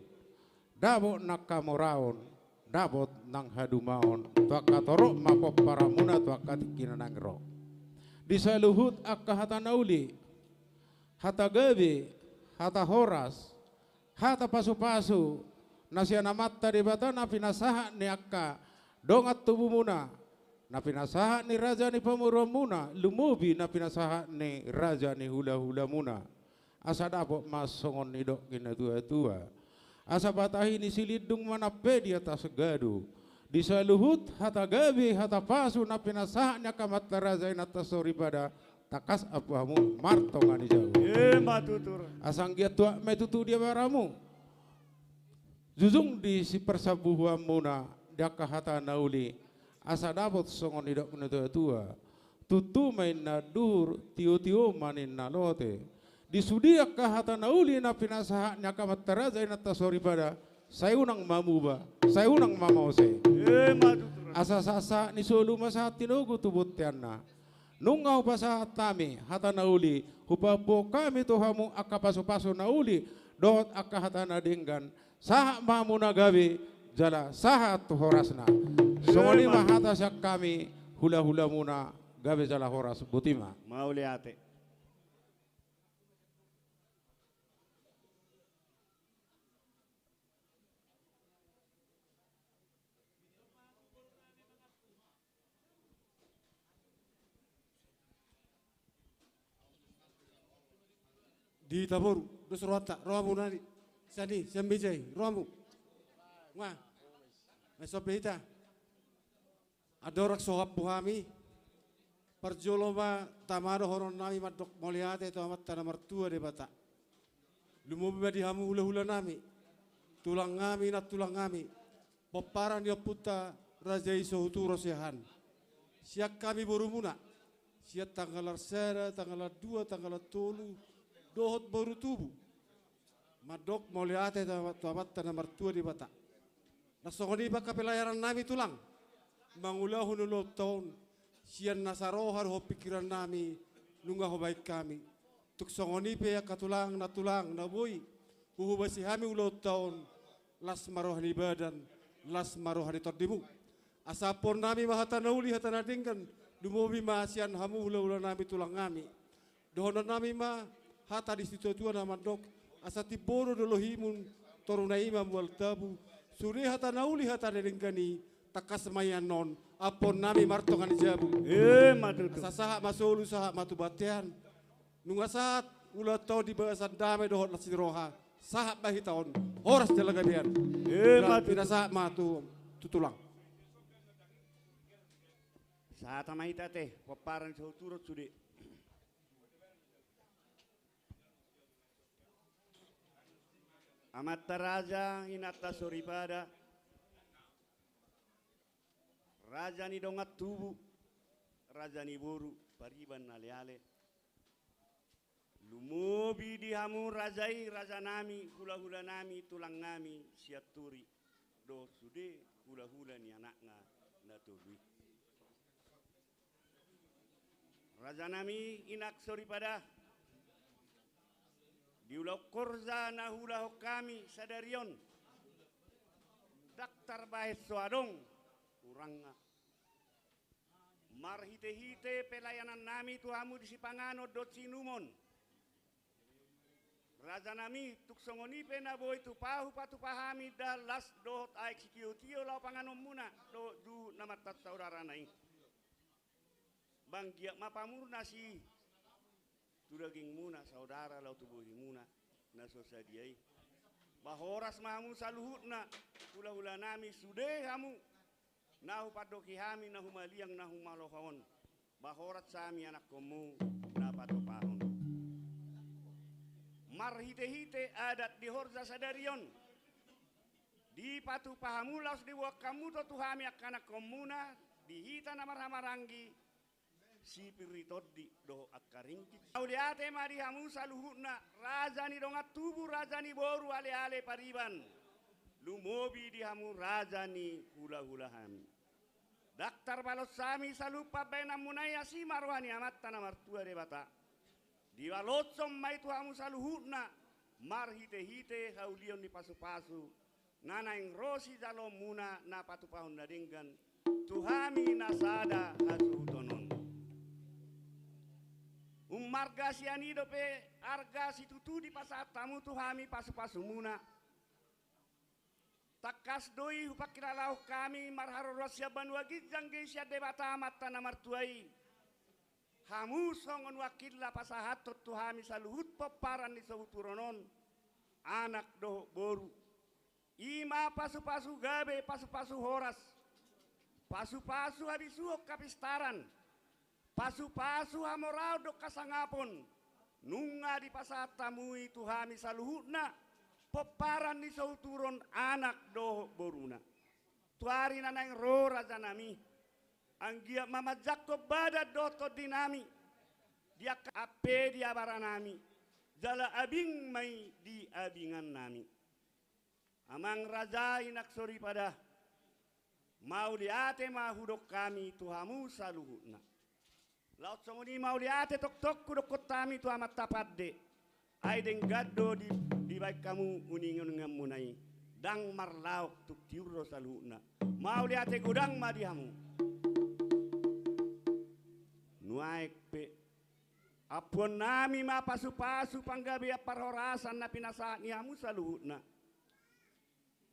dapot nang hamoraon, dapot nang hadumaon, tu angka torop ma pomparanmuna tu angka tingki na naeng ro. Di saluhut angka hata na uli, hata gabe, hata horas, hata pasupasu, na sian Amanta Debata na pinasahat ni angka dongan tubumuna, na pinasahat ni raja ni pamoruonmuna, lumobi na pinasahat ni raja ni hulahulamuna. Asa dapot ma songon nidok ni natuatua. Asa patahi ni silindung manampe di atas gadu. Di saluhut hata gabe, hata pasu na pinasahat ni angka amanta raja inanta soripada, tangkas ampu hamu martonga ni jabu. Ima tutu. Asa anggiat tuat ma i tutu di abaramu, jujung di siparsambuhuanmuna di angka hata na uli, asa dapot songon nidok ni natuatua. Tutu ma ninna anduhur, tiotio ma ninna lote. Di sude angka hata na uli na pinasahat ni angka amanta raja inanta soripada, sai unang ma muba, sai unang ma maose. Ima tutu. Asa sahatsahat ni solu ma sahat tinogu tu bonteanna. Nunga hupasahat hami hata na uli, hupaampuhon hami tu hamu angka pasupasu na uli dohot angka hata na denggan. Sahat ma hamu na gabe jala sahat tu horasna. Songon i ma hata sian hami hulahulamuna, gabe jala horas, botima. Mauliate. Di Taboru, dos rohanta, rohamu nari. Sani, sian meja i, rohamu. Nga. Masuk be hita. Andorang so huampu hami, parjolo ma tama dohononnami mandok mauliate tu Amanta na martua Debata. Lumobi ma di hamu hulahulanami, tulangnami, nantulangnami, pomparan ni ompunta Raja i Sohuturo Siahaan. Sian hami borumuna, sian tanggalan sada, tanggalan dua, tanggalan tolu, dohot boru tubu. Mandok mauliate tu Amanta na martua Debata. Na songon i ma angka pelayanannami tulang, mangulahon ulaonta on, sian nasa roha dohot pingkirannami nunga hubaen hami. Tung songon i pe angka tulang, nantulang, na boi huhobasi hami ulaonta on, las ma roha ni badan, las ma roha ni tondimu. Asa ampuonnami ma hata na uli, hata na denggan, Lumobi ma sian hamu hulahulanami tulangnami. Dohononnami ma hata ni situatua na mandok, asa timbo do dolohimu, toruna i ma mual tabu, sude hata na uli hata na denggan i, tangkas ma i annon, ampuonnami martonga ni jabu. Emma tutu. Asa sahat ma solu, sahat ma tu bontean. Nunga sahat ulaonta on di bagasan dame dohot las ni roha, sahat ma hita on, horas jala gabean. Emma tutu. Pinasahat ma tu, tu tulang. Sahat ma hita ate, pomparan sahuturon sude. Amanta raja, inanta soripada, raja ni dongan tubu, raja ni boru, pariban aleale. Lumobi di hamu raja i, rajanami, hulahulanami, tulangnami, Sianturi, dohot sude hulahula ni anakna na tolu i. Rajanami, inang soripada, di ulaon horja na huulahon hami sadari on, ndang tarbahen so adong hurangna. Marhitehite pelayanannami tu hamu di sipanganon dohot siinumon, rajanami, tung songon i pe na boi tupa hupatupa hami dahlan las dohot aek sitiotio laho panganonmuna dohot juhut na martasaudarana i. Ba anggiat ma pamurnas i tu dagingmuna saudara laho tu bohimuna na so sadia i. Ba horas ma hamu saluhutna, hulahulanami, sude hamu na hupandoki hami na humaliang na humaloha on. Ba horas hami anakkonmu na patupahon. Marhitehite adat di horja sadari on, dipatupa hamu laos diboan hamu tu hami angka anakkonmuna, di hita na marhahamaranggi, sipir ni tondi dohot angka ringgit. Mauliate ma di hamu saluhutna, raja ni dongan tubu, raja ni boru, aleale pariban. Lumobi di hamu raja ni hulahula hami. Ndang tarbalos hami saluhut pambahenanmuna i, asi ma roha ni Amanta na martua Debata. Dibaloshon ma i tu hamu saluhutna, marhitehite haulion ni pasupasu na naeng ro sijaloonmuna na patupahon na denggan tu hami na sada hasuhuton on. Ummarga sian i dope arga situtu dipasahat hamu tu hami pasupasumuna. Tangkas do i hupangkilalahon hami marharoroan sian banua ginjang, gei sian Debata Amanta na martua i, hamu songon wakilna pasahathon tu hami saluhut pomparan ni sahuturon on, anak dohot boru. I ma pasupasu gabe, pasupasu horas, pasupasu habisuhon hapistaran, pasupasu hamoraon dohot hasangapon, nunga dipasahat hamu i tu hami saluhutna pomparan ni sahuturon, anak dohot boruna. Tu ari na naeng ro, rajanami, anggiat ma manjangkon badan dohot tondinami di angka, hape di abaranami, jala abing ma i di abingannami. Amang raja, inang soripada, mauliate ma hudok hami tu hamu saluhutna. Laos songon i mauliate tongtong hudokkon hami tu Amanta Pande. Ai denggan do di, dibaen hamu uninguninganmuna i. Ndang marlaok, tung tiur do saluhutna. Mauliate godang ma di hamu. Nuaeng pe, ampuonnami ma pasupasu panggabean parhorasan na pinasahat ni hamu saluhutna.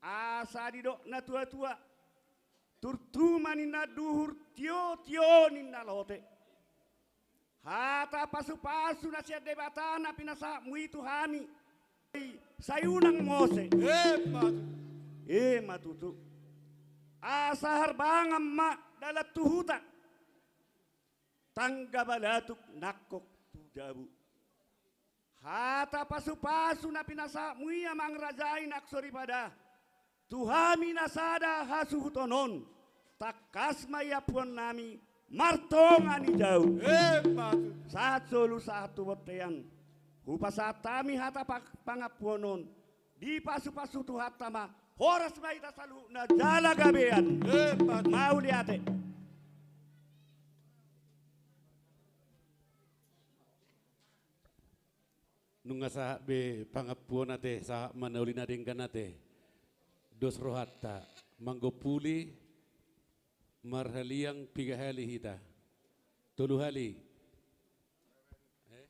Asa didok na tuatua, turtu ma ninna anduhur, tiotio ninna lote. Hata pasupasu na sian Debata na pinasahatmu i tu hami, sai unang mose. Emma tutu. Emma tutu. Asa harbangan ma dalan tu huta, tangga balatuk nangkok tu jabu. Hata pasupasu na pinasahatmu i, amang raja, inang soripada, tu hami na sada hasuhuton on, tangkas ma i ampuonnami martonga ni jabu. Emma tutu. Sahat solu sahat tu bontean. Hupasahat hami hata pa-, pangampuon on, dipasupasu Tuhanta ma, horas ma hita saluhutna jala gabean. Emma tutu. Mauliate. Nunga sahat be pangampuon, ate, sahat ma na uli na denggan, ate. Dos rohanta, manggompuli, marhaliang piga hali hita. Tolu hali. Eh?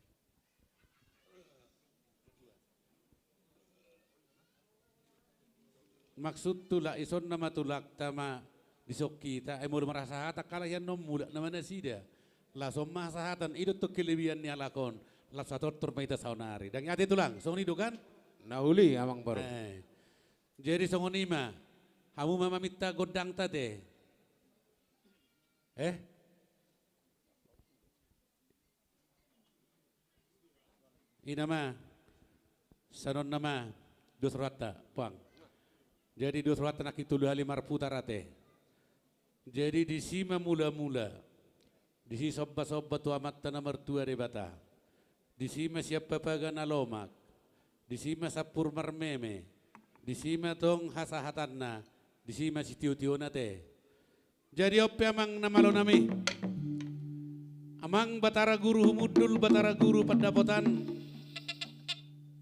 Maksud tulang, ison nama tulangta ma dison hita, ai molo marhasahat angka halak i annon mulak nama nasida. Laos on ma hasahatan, i do tong kelebihan ni halak on, laos satortor ma hita saonari. Dang i ate tulang, songon i do kan? Na uli amang boru. Eh. Jadi songon i ma, hamu ma maminta gondangta ate. Eh? I nama, sanon nama, dos rohanta, puang. Jadi dos rohanta nangkin tolu hali marputar ate. Jadi disi ma mula-mula, disi somba-somba tu Amanta na martua Debata. Disi ma sian papaga na lomak, disi ma sampur marmeme, disi ma tong hasahatanna, disi ma sitio-tiona ate. Jadi on pe amang na malo nami, amang Batara Guru Humundul, Batara Guru Pandapotan,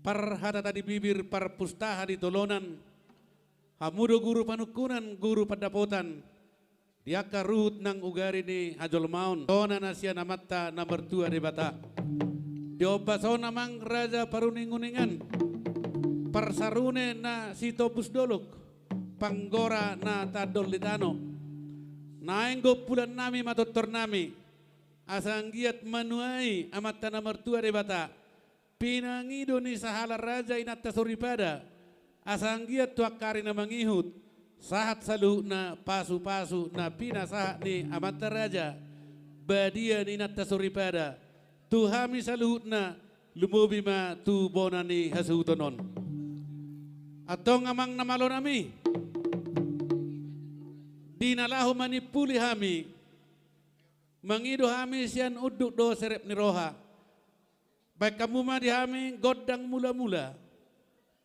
parhatata di bibir, parpustaha di tolonan, hamu do guru panungkunan, guru pandapotan, di angka ruhut nang ugari ni hajolmaon, tona na sian Amanta na martua Debata. Di ombas on amang raja paruning-uningan, parsarune na sitombus dolok, panggora na tandol di tano. Naeng gompulan nami ma tortor nami, asa anggiat manuai Amanta na martua Debata, pinangido ni sahala raja inanta soripada, asa anggiat tu angka ari na mangihut, sahat saluhutna pasu-pasu na pinasahat ni amanta raja, badia ni inanta soripada, tu hami saluhutna, lumobi ma tu bona ni hasuhuton on. Antong amang na malo nami, di na laho manimpuli hami, mangido hami sian unduk dohot serep ni roha. Baen hamu ma di hami gondang mula-mula.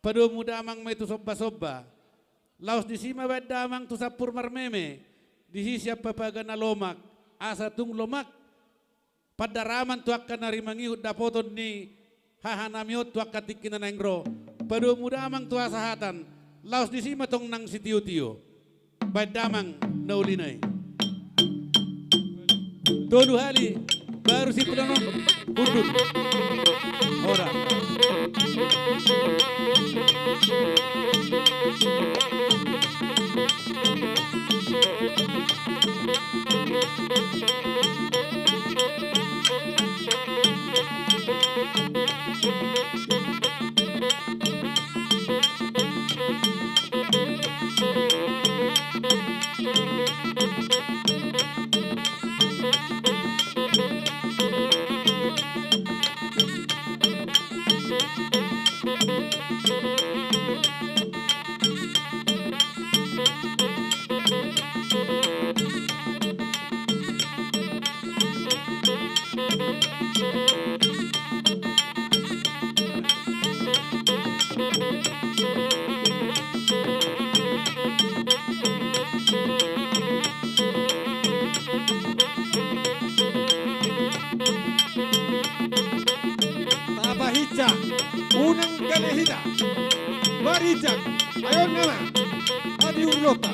Padomu damang ma i tu somba-somba. Laos disi ma baen damang tu sampur marmeme, disi sian papaga na lomak, asa tung lomak pandaraman tu angka na ri mangihut dapoton ni hahanami on tu angka tingki na naeng ro. Padomu damang tu hasahatan, laos disi ma tong nang sitio-tio. Baen damang na uli nai. Tolu hali, baru sipudanon, unduk. Horas. Tapahinsa, unang gale hita. Marinsa, ayo nama. Adi urlota.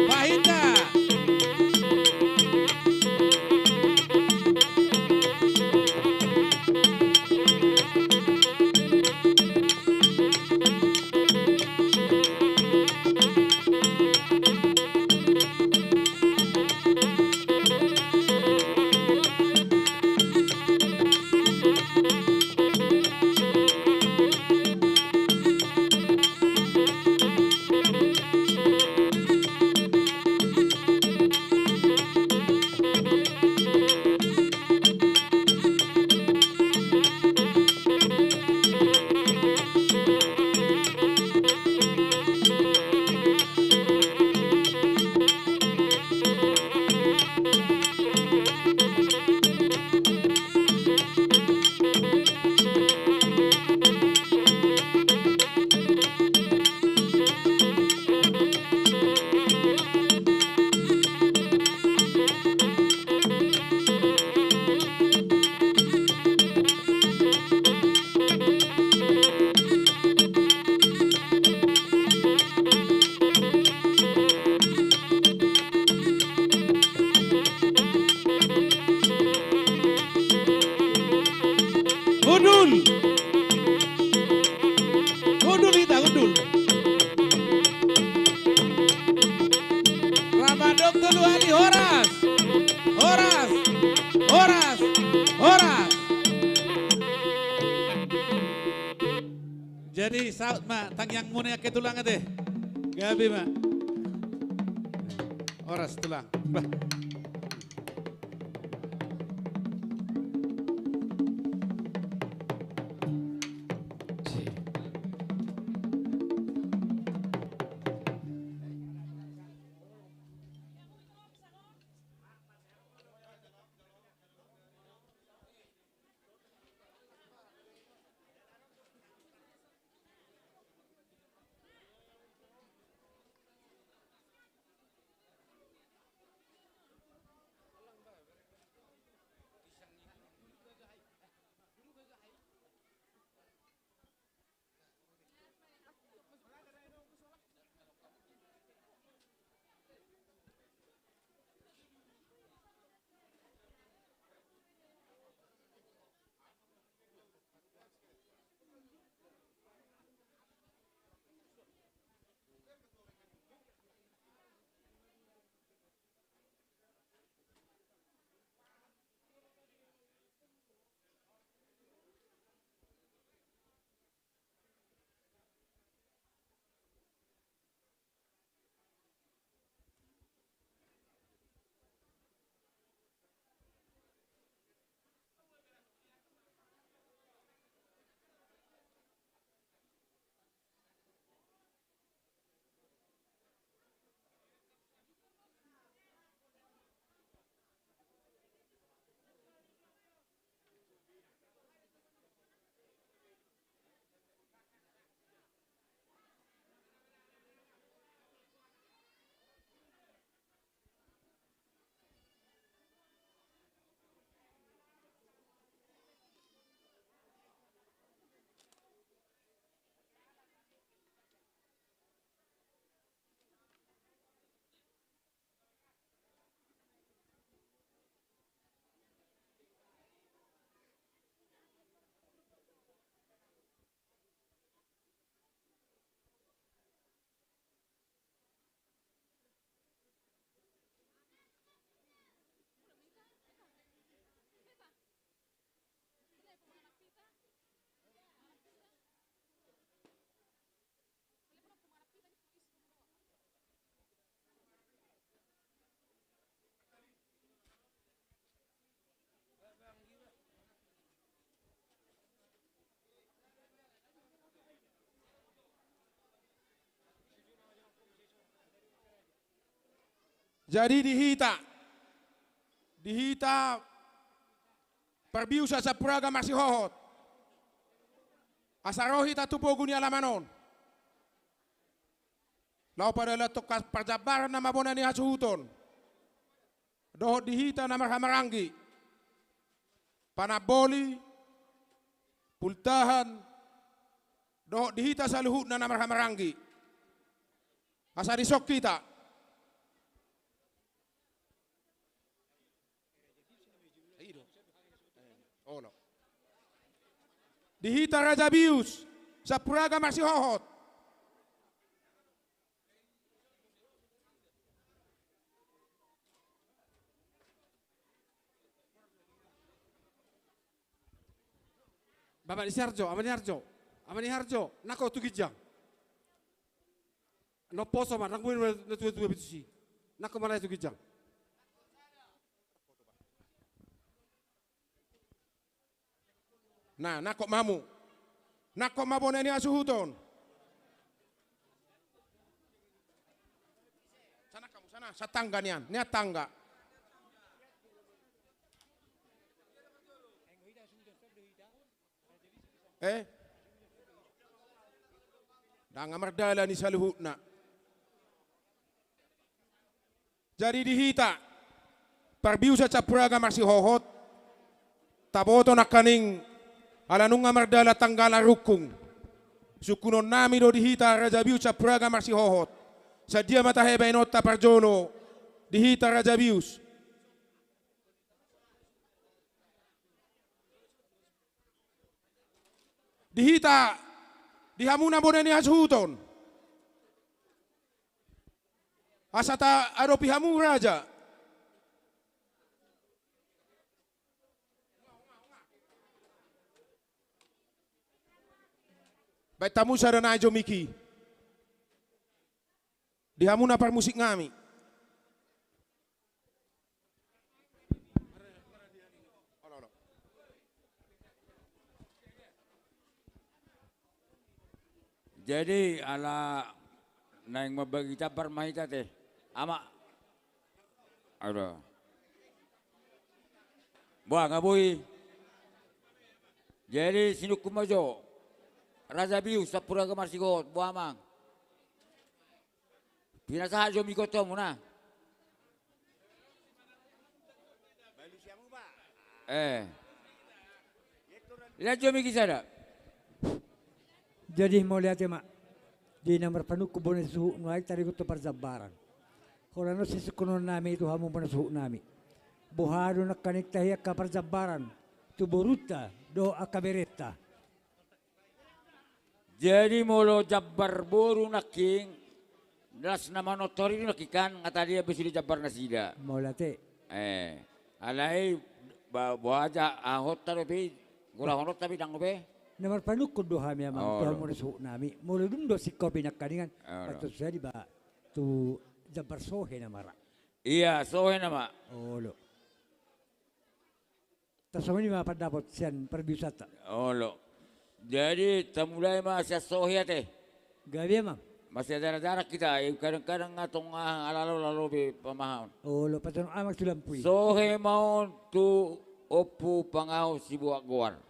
Pahinta. Hundul. Hundul hita, hundul. Rap mandok tolu hali, horas. Horas. Horas. Horas. Jadi saut ma tangiangmuna i angka tulang ate. Gabe ma. Horas tulang. Bah. Jadi di hita, di hita parbiusan Sampuraga Marsihohot, asa ro hita tu pogu ni alaman on, laho padalanhon parjambaran na mabona ni hasuhuton, dohot di hita na marhahamaranggi, panamboli, pultahan, dohot di hita saluhutna na marhahamaranggi. Asa dison hita. Olo. Di hita Raja Bius Sampuraga Marsihohot. Bapa ni si Harjo, ama ni Harjo, ama ni Harjo, nangkok tu ginjang. Nang poso ma, nang boi na tua-tua i tusi. Nangkok ma lae tu ginjang. Nah, nangkok ma hamu. Nangkok ma bona ni hasuhuton. Sana hamu, sana, satangga nian, nian tangga. Eh? Ndang mardalan i saluhutna. Jadi di hita parbiusan Sampuraga Marsihohot, taboto nangkaning ala nunga mardalan tanggala rungkung. Sungkunonnami do di hita Raja Bius Sampuraga Marsihohot. Sadia ma tahe baenonta parjolo di hita Raja Bius? Di hita, di hamuna bona ni hasuhuton. Asa taadopi hamu raja. Baen hamu sada na jomik i. Di hamuna parmusik nami. Jadi ala naeng mambagi jambar ma hita te. Ama. Aduh. Boha nga boi. Jadi sinungkun ma jo. Raja Bius, sampulu hita marsigot, boha amang. Pinasahat jo mikrofon muna. Eh. Lihat jo mikir sada. Jadi mauliate ma di na marpanungkun bona suhut nuaeng tarigot tu parjambaran. Holan on sisungkunon nami tu hamu bona suhut nami. Boha do nangkaning tahi angka parjambaran tu borunta dohot angka berenta. Jadi molo jambar boru nangkin, las na manortor i do nangkin kan, nga tadean be sude jambar nasida. Mauliate. Eh, alai ba-, boha ja ahonta dope, gorahononta be dang dope. Na marpanungkun do hami amang tu hamu bona suhut nami. Molo dung do singkop i nangkaningan. Olo. Patos sadia ba tu jambar sohe nama ra. Ia, sohe nama. Olo. Tasongon i ma pandapot sian parbiusanta. Olo. Jadi tamulai ma sian sohe ate. Gabe amang. Masiadaradara hita, eh, kadang-kadang nga tong aha, ala lalo be pamahaon. Olo, patongon amang tu lampu i. Sohe ma on tu Ompu Pangaho Sibuak Goar.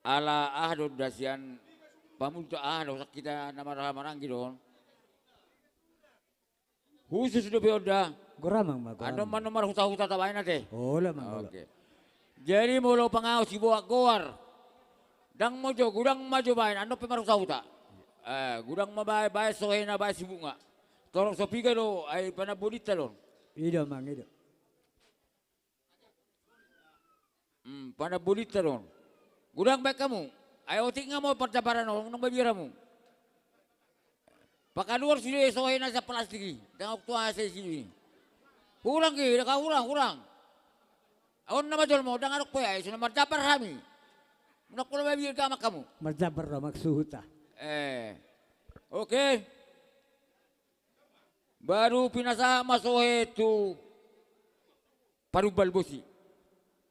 Ala aha do da sian pamunta aha do, hita na marhaha maranggi do on. Khusus dope on da. Goramang ma, goramang. Annon ma annon marhutahuta tabaen ate. Olo amang, olo. Oke. Jadi molo Pangaho Sibuak Goar, dang ma jo, godang ma jo baen, annon pe marhutahuta. Eh, godang ma baen, baen sohena, baen sibunga. Torop so piga do, ai panambolinta do on. I do amang, i do. Hmm, panambolinta do on. Godang baen hamu. Ai otik nga ma parjambaran on, unang mabiar hamu. Pakaluar sude sohe na sian plastik i. Dang ahu tu aha sai sini. Hurang ge, dang hurang, hurang. On nama jolma, dang adong pe ai, so na marjambar hami. Unang pola mabiar gamak hamu. Marjambar do amang suhuta. Eh. Oke. Baru pinasahat ma sohe tu Parumbal bosi.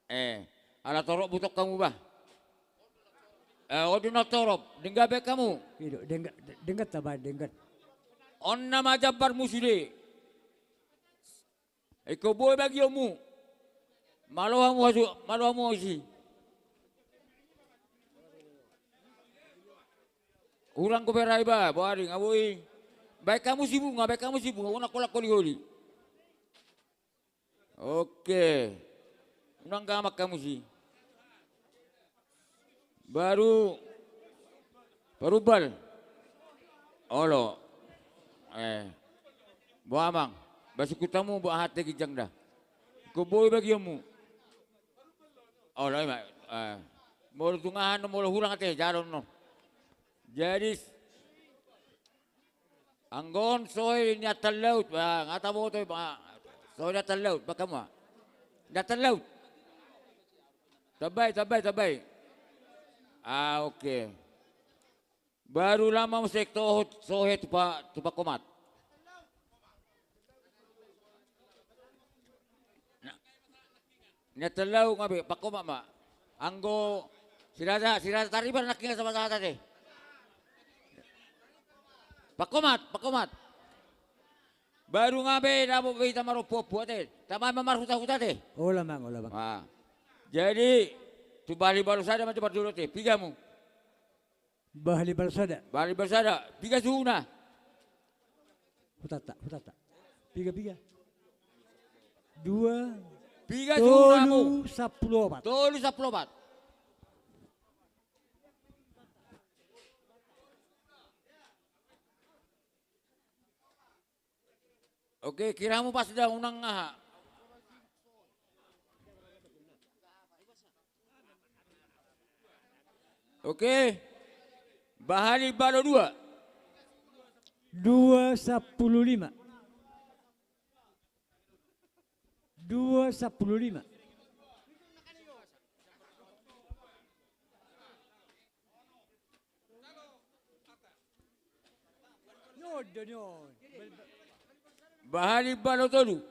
Eh, ala torop butok hamu bah. Eh, on do na torop, denggan baen hamu. I do, denggan, denggan tabaen, denggan. On nama jambarmu sude. Ingkon boi bagionmu. Malo hamu hasu, malo hamu hasusi. Hurang gope ra iba, boari nga boi. Baen hamu sibunga, baen hamu sibunga, unang holan holiholi. Oke. Unang gamak hamu si. Baru Parumbal. Olo. Eh. Boha amang. Ba singkut hamu, boha hata ginjang da. Ingkon boi bagionmu. Olo ima. Eh. Molo tu ngahan, molo hurang ate, jalo annon. Jadi anggo on sohe ni Atan Laut, ba, nga taboto, ba, sohe ni Atan Laut, baen hamu ma. Ni Atan Laut. Tambai, tambai, tambai. Ah, oke. Baru laho ma muse sohe tu pa, tu Pakomat. Nah. Ni Atan Laut nga be, Pakomat ma. Anggo si Raja, si Raja Taribar nangkin nga sabatata te. Pakomat, Pakomat. Baru nga be dapot be hita marompuompu ate. Tama ma marhutahuta te. Olo amang, olo amang. Ah. Jadi tu Bah Halibalu sada ma jo pardodon te. Piga hamu? Bah Halibalu sada. Bah Halibalu sada. Piga suhuna? Hutanta, hutanta. Piga, piga? Dua. Piga suhuna hamu? Tolu sampulu opat. Tolu sampulu opat. Oke, kira hamu pas da, unang aha. Oke. Bahali balo dua. Dua sampulu lima. Dua sampulu lima. Bahali balo tolu.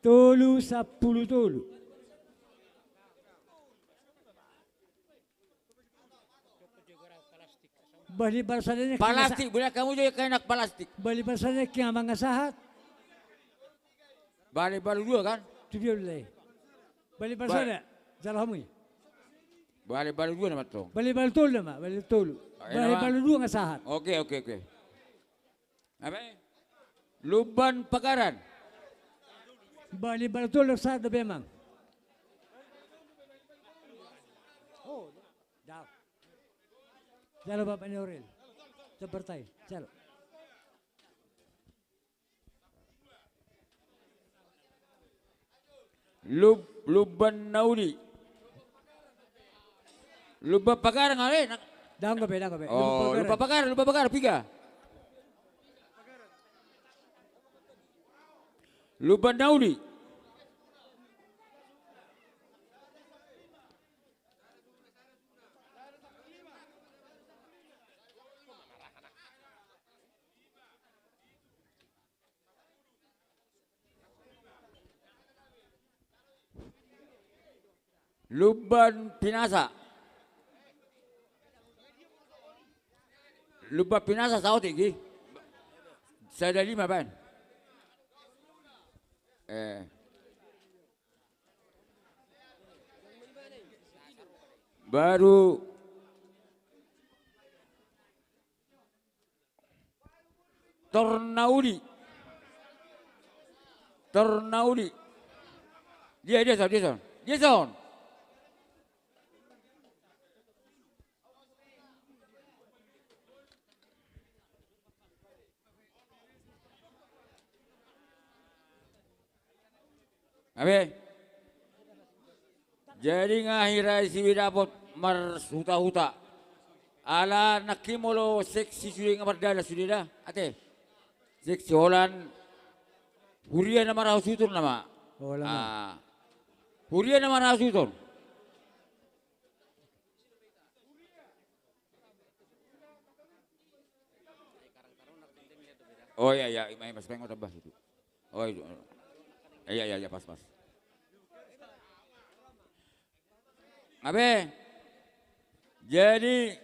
Tolu sampulu tolu. Bahali balo sada ni. Palastik, boleh kamu juga kena palastik. Bahali balo sada ni, kena mangasahat. Bahali balo dua kan? Tu dia ulai. Bahali balo sada. Jalo hamu i. Bahali balo dua nama tong. Bahali balo tolu nama, bahali tolu. Bahali balo dua nga sahat. Oke, oke, oke. Apa? Lumban Pagaran. Bahali balo tolu sahat dope, Amang. Oh, dah. Jalo Bapak ni Orel. Sepertai, jalo. Lub-, Lumban Nauli. Lumban Pagaran ale. Dang gabe, dang gabe. Oh, Lumban Pagaran, Lumban Pagaran, piga? Lumban Nauli. Lumban Pinasa. Lumban Pinasa saotik i. Sada lima baen. Eh. Baru Tornauli. Tornauli. Dia, dia son, dia son. Dia son. Abe. Jadi nga hira i si be dapot marhuta-huta. Ala nangkin molo seksi sude nga mardalan sude da. Ate. Seksi holan. Huria na marhaha-huta nama. Holan. Ah. Huria na marhaha-huta. Oh iya, iya, ima, ima, supaya nggak tambah itu. Oh iya, iya, iya, iya, pas, pas. Abe. Jadi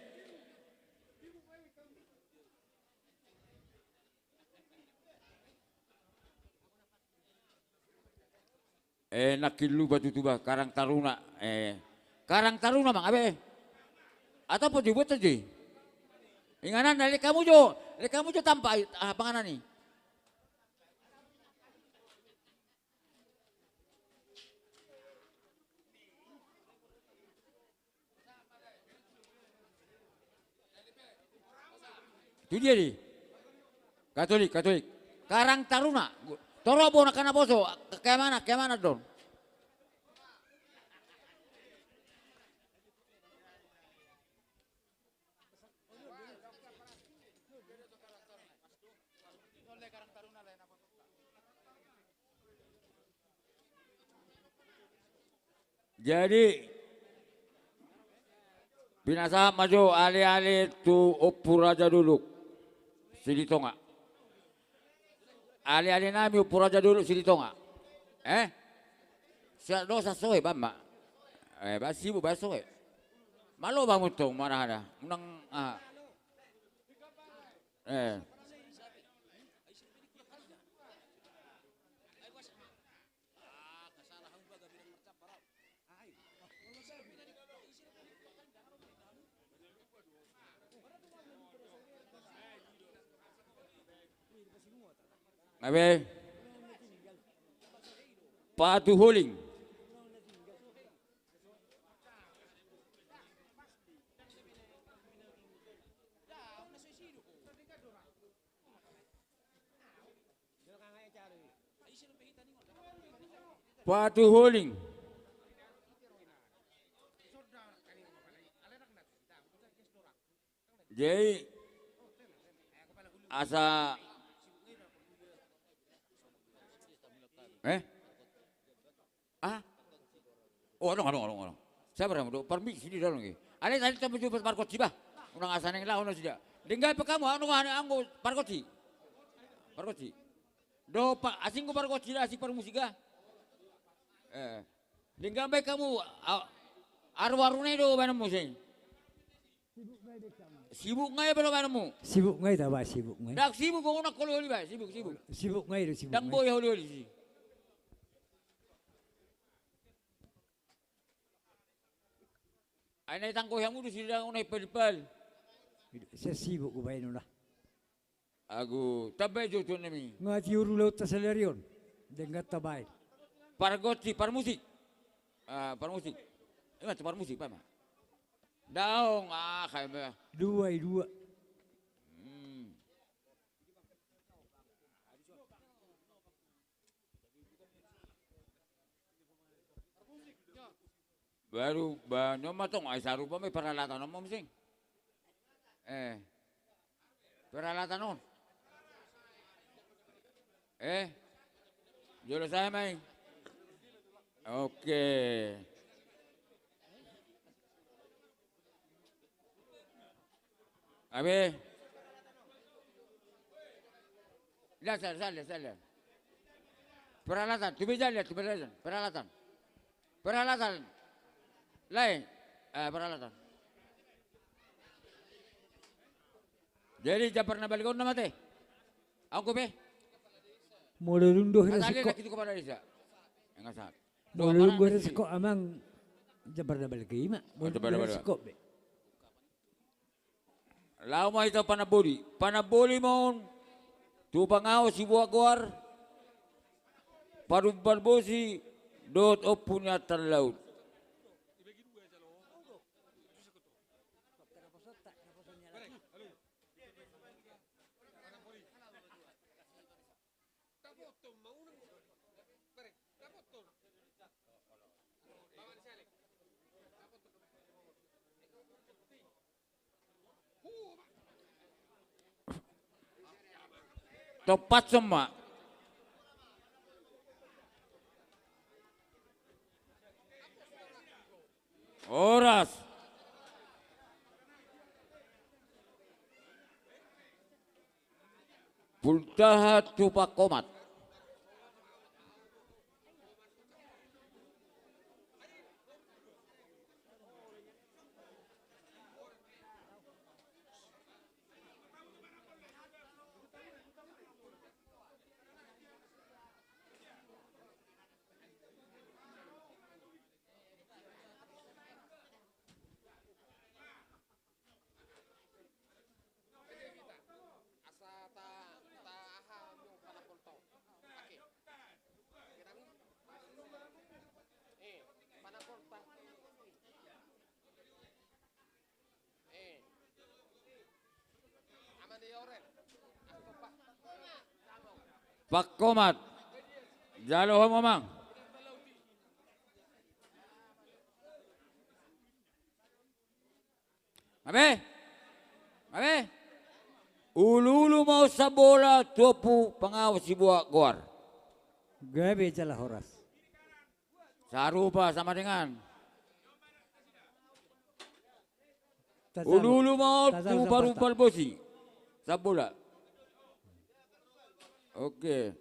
Eh, nangkin lupa tutu ba, Karang Taruna. Eh, Karang Taruna, Amang, abe. Atau po dibuat aja. Inganan, lek hamu jo, lek hamu jo tampak, ah, panganan i. Tu dia di? Katolik, Katolik. Karang Taruna. Torop bona kana boso. Keamanan, keamanan don. Jadi pinasahat ma jo ale-ale tu Ompu Raja Dolok Silitonga. Ale-ale nami Ompu Raja Dolok Silitonga. Eh? Siap dosa sohe bamma. Eh, ba sibuk ba sohe. Malo ba muntong mana ada. Unang ah. Eh. Abe. Patu Holing. Patu Holing. Jadi asa, eh? Ah? Oh, adong, adong, adong, adong. Sabar, adong. Parmisi di dalam lagi. Alai tadi tamu jumpa pargonsi bah. Unang asa naeng laho nasida. Denggan pe hamu, adong, adong, adong, pargonsi. Pargonsi. Do pa, asing do pargonsi, asing parmusik ah. Eh. Denggan baen hamu, a-, aru-aru nai do baenonmu, seng. Sibuk ngai pe do baenonmu. Sibuk ngai taba, sibuk ngai. Ndang sibuk, unang holi-holi baen, sibuk, sibuk. Sibuk ngai do, sibuk ngai. Ndang boi holi-holi si. Ai na itanggo hamu do si, ndang unang ipal-ipal. Sai sibuk do baenon lah. Agu, tamba i jo tuan nami. Nga tiur ulaonta sadari on. Denggan tabaen. Pargonsi, parmusik. Ah, parmusik. Ima tu parmusik, pa ma. Daong, ah, kai ma. Dua i, dua. Hmm. Baru, ba, on ma tong, ai sarupa ma i peralatan on ma muse. Eh. Peralatan on. Eh. Jolo sae ma i. Oke. Abe. Lihat, lihat, lihat, lihat. Peralatan, tu meja lihat, tu meja lihat. Peralatan. Peralatan. Lae. Eh, peralatan. Jadi, jambar na balga on nama te. Anggo pe. Molo dung do hira singkop. Molo dung do hira singkop amang jambar na balga i ma. Molo dung do hira singkop be. Laho ma hita panamboli. Panamboli ma on tu pangawa siboan goar, parumbalbosi dohot ompu ni atas laut. Tompashon ma. Horas. Pultahan tu Pangkomat. Asa ta, ta aha, panamboli. Oke. Eh, panamboli. Eh. Pangkomat. Jalo hamu amang. Abe? Abe? Uluulu ma on sambola tu ompu pangawa siboan goar. Gabe jala horas. Sarupa sama dengan. Uluulu ma on tu parumbalbosi. Sambola. Oke.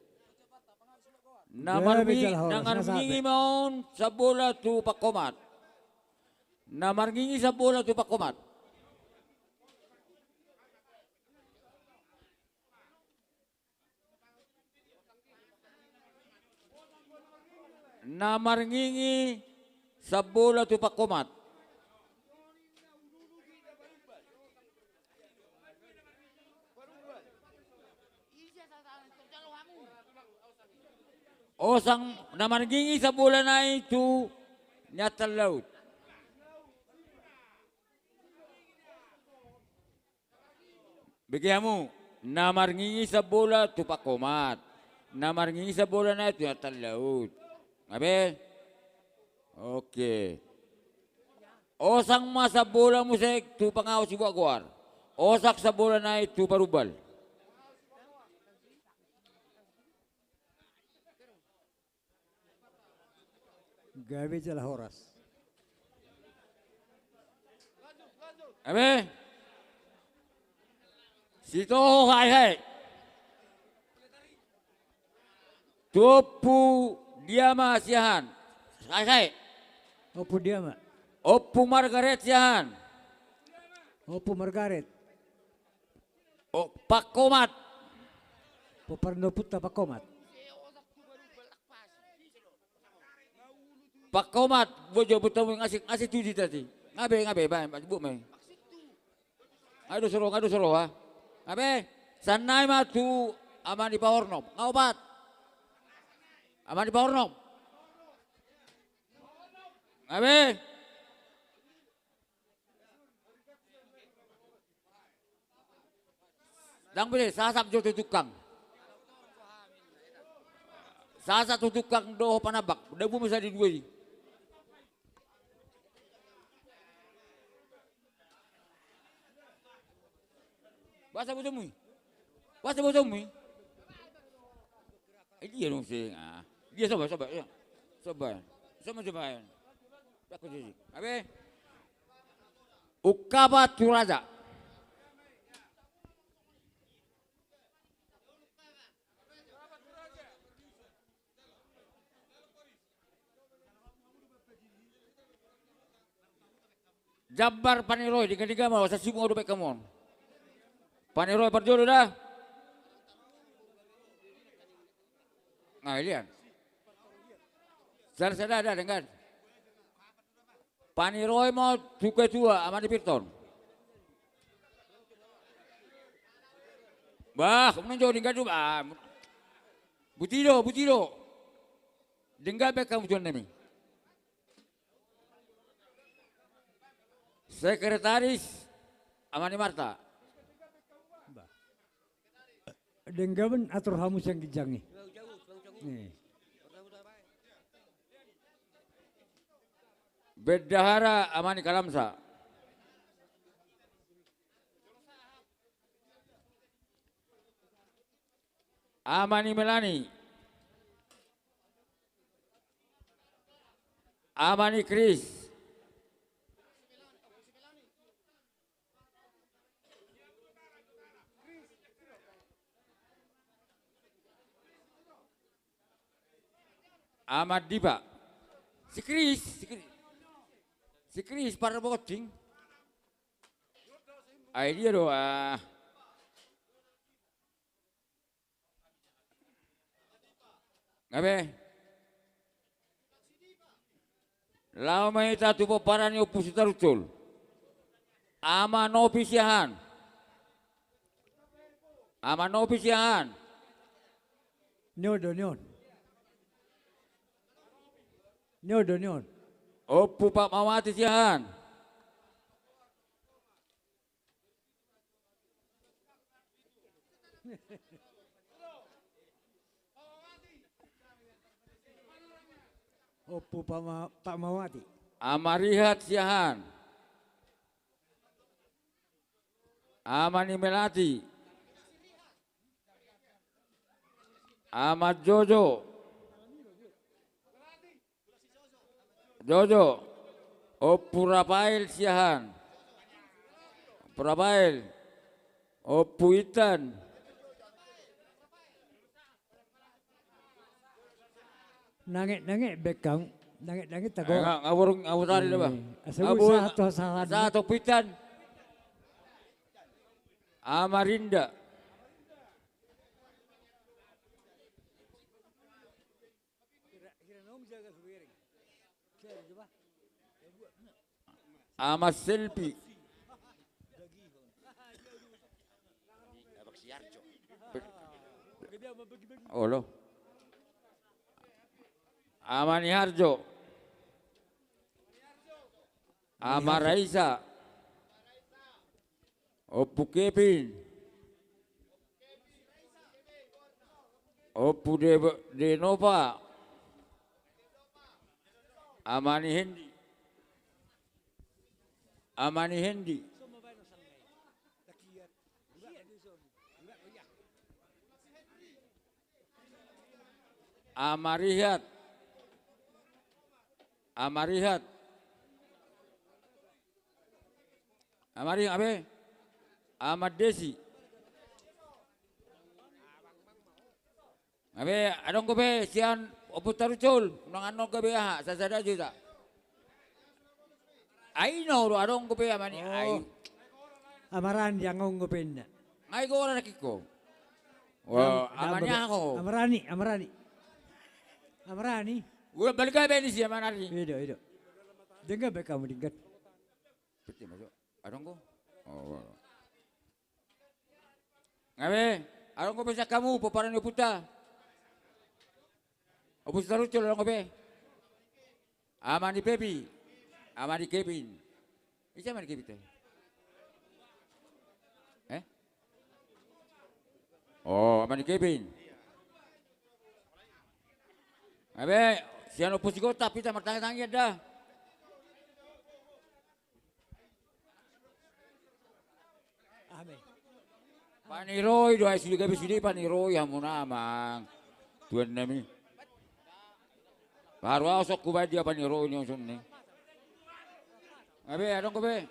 Na marmi-, na marmingi ma on sambola tu Pangkomat. Na marmingi sambola tu Pangkomat. Na marmingi sambola tu Pangkomat. Osang na marmingi sambola nai tu ni atas laut. Bege hamu, na marmingi sambola tu Pangkomat, na marmingi sambola nai tu atas laut. Abe? Oke. Osang ma sambola muse tu pangawa siboan goar. Osak sambola nai tu Parumbal. Gabe jala horas. Gabe. Sitoho Haehae. Tu Ompu Diama Siahaan. Haehae. Ompu Diama. Ompu Margaret Siahaan. Ompu Margaret. O, Pangkomat. Pomparan ni ompunta Pangkomat. Pangkomat, bojo, botamu ngasih, ngasih tuju tadi. Ngabe, ngabe, bae, bae, buk, bae. Nga dosa ro, nga dosa ro, ha. Ngabe, sian nai ma tu Ama ni Pahornom. Nga opat. Ama ni Pahornom. Ngabe. Ndang boi, sasap jo tu tungkang. Sasap tu tungkang dohot panambak. Dabu masa di dua i. Boasa botomu i? Boasa botomu i? Eh, dia dong sing. Ah. Dia coba, coba, ya. Coba. Coba, coba. Aku sisi. Abe. Ungkapan tu raja. Jambar paneroy, denggan-denggan ma, sasibuk do baen hamu on. Paneroy parjolo da. Nga lian. Sada sada da denggan. Paneroy ma tu ketua, Ama ni Pirton. Bah, unang jo denggan do, bah. Buti do, buti do. Denggan baen hamu tuan nami. Sekretaris, Ama ni Marta. Bah. Denggan atur hamu sian ginjang i. Nih. Bendahara, Ama ni Kalamsa. Ama ni Melani. Ama ni Kris. Ama ni Dipa. Si Kris, si Kris. Si Kris, parboting. Ai dia do, ah. Ngabe? Laho ma hita tu pomparan ni Ompu Sitaruntol. Ama Nopi Siahaan. Ama Nopi Siahaan. Ni on do, ni on. Ni on do, ni on. Ompu Fatmawati Siahaan. Ompu Pama-, Fatmawati. Ama Rihat Siahaan. Ama ni Melati. Ama Jojo. Jojo. Ompu Rafael Siahaan. Ompu Rafael. Ompu Intan. Nanget-nanget baen hamu. Nanget-nanget tago. Eh, nga, nga borung, nga botari da, bah. Eh, asa nga boi, sahat tu sahat. Sahat tu Ompu Intan. Ama Rinda. Ama Selpi. Olo. Ama ni Harjo. Ama Raisa. Ompu Kevin. Ompu De-, Denova. Ama ni Hendi. Ama ni Hendi. Amarihat. Amarihat. Amarihat, abe. Amadesi. Abe, adong dope sian Ompu Tarucul, unang annon gabe aha, sasada juta. Ai no do adong dope amani, oh, ai. Amarani, angon dope inna. Ngai gora na kiko. Wah, amani dope. Amarani, amarani. Amarani. Gua balik abe ni si amarani. Ido, ido. Denggan be hamu, denggan. Piti masuk. Adong do. Oh. Abe, adong dope sian hamu pomparan ni ompunta. Ompu Tarucul adong dope. Amani Pepi. Amani Kevin. Ise amani Kevin te? Eh? Oh, amani Kevin. Abe, sian Ompu Sigotap hita martangiang-tangiang da. Amen. Paniroi do, ai sude gabe sude paniroi hamu na amang. Tuan nami. Baru au sok kubaen dia paniroi ni oson ni. Abe, adong dope.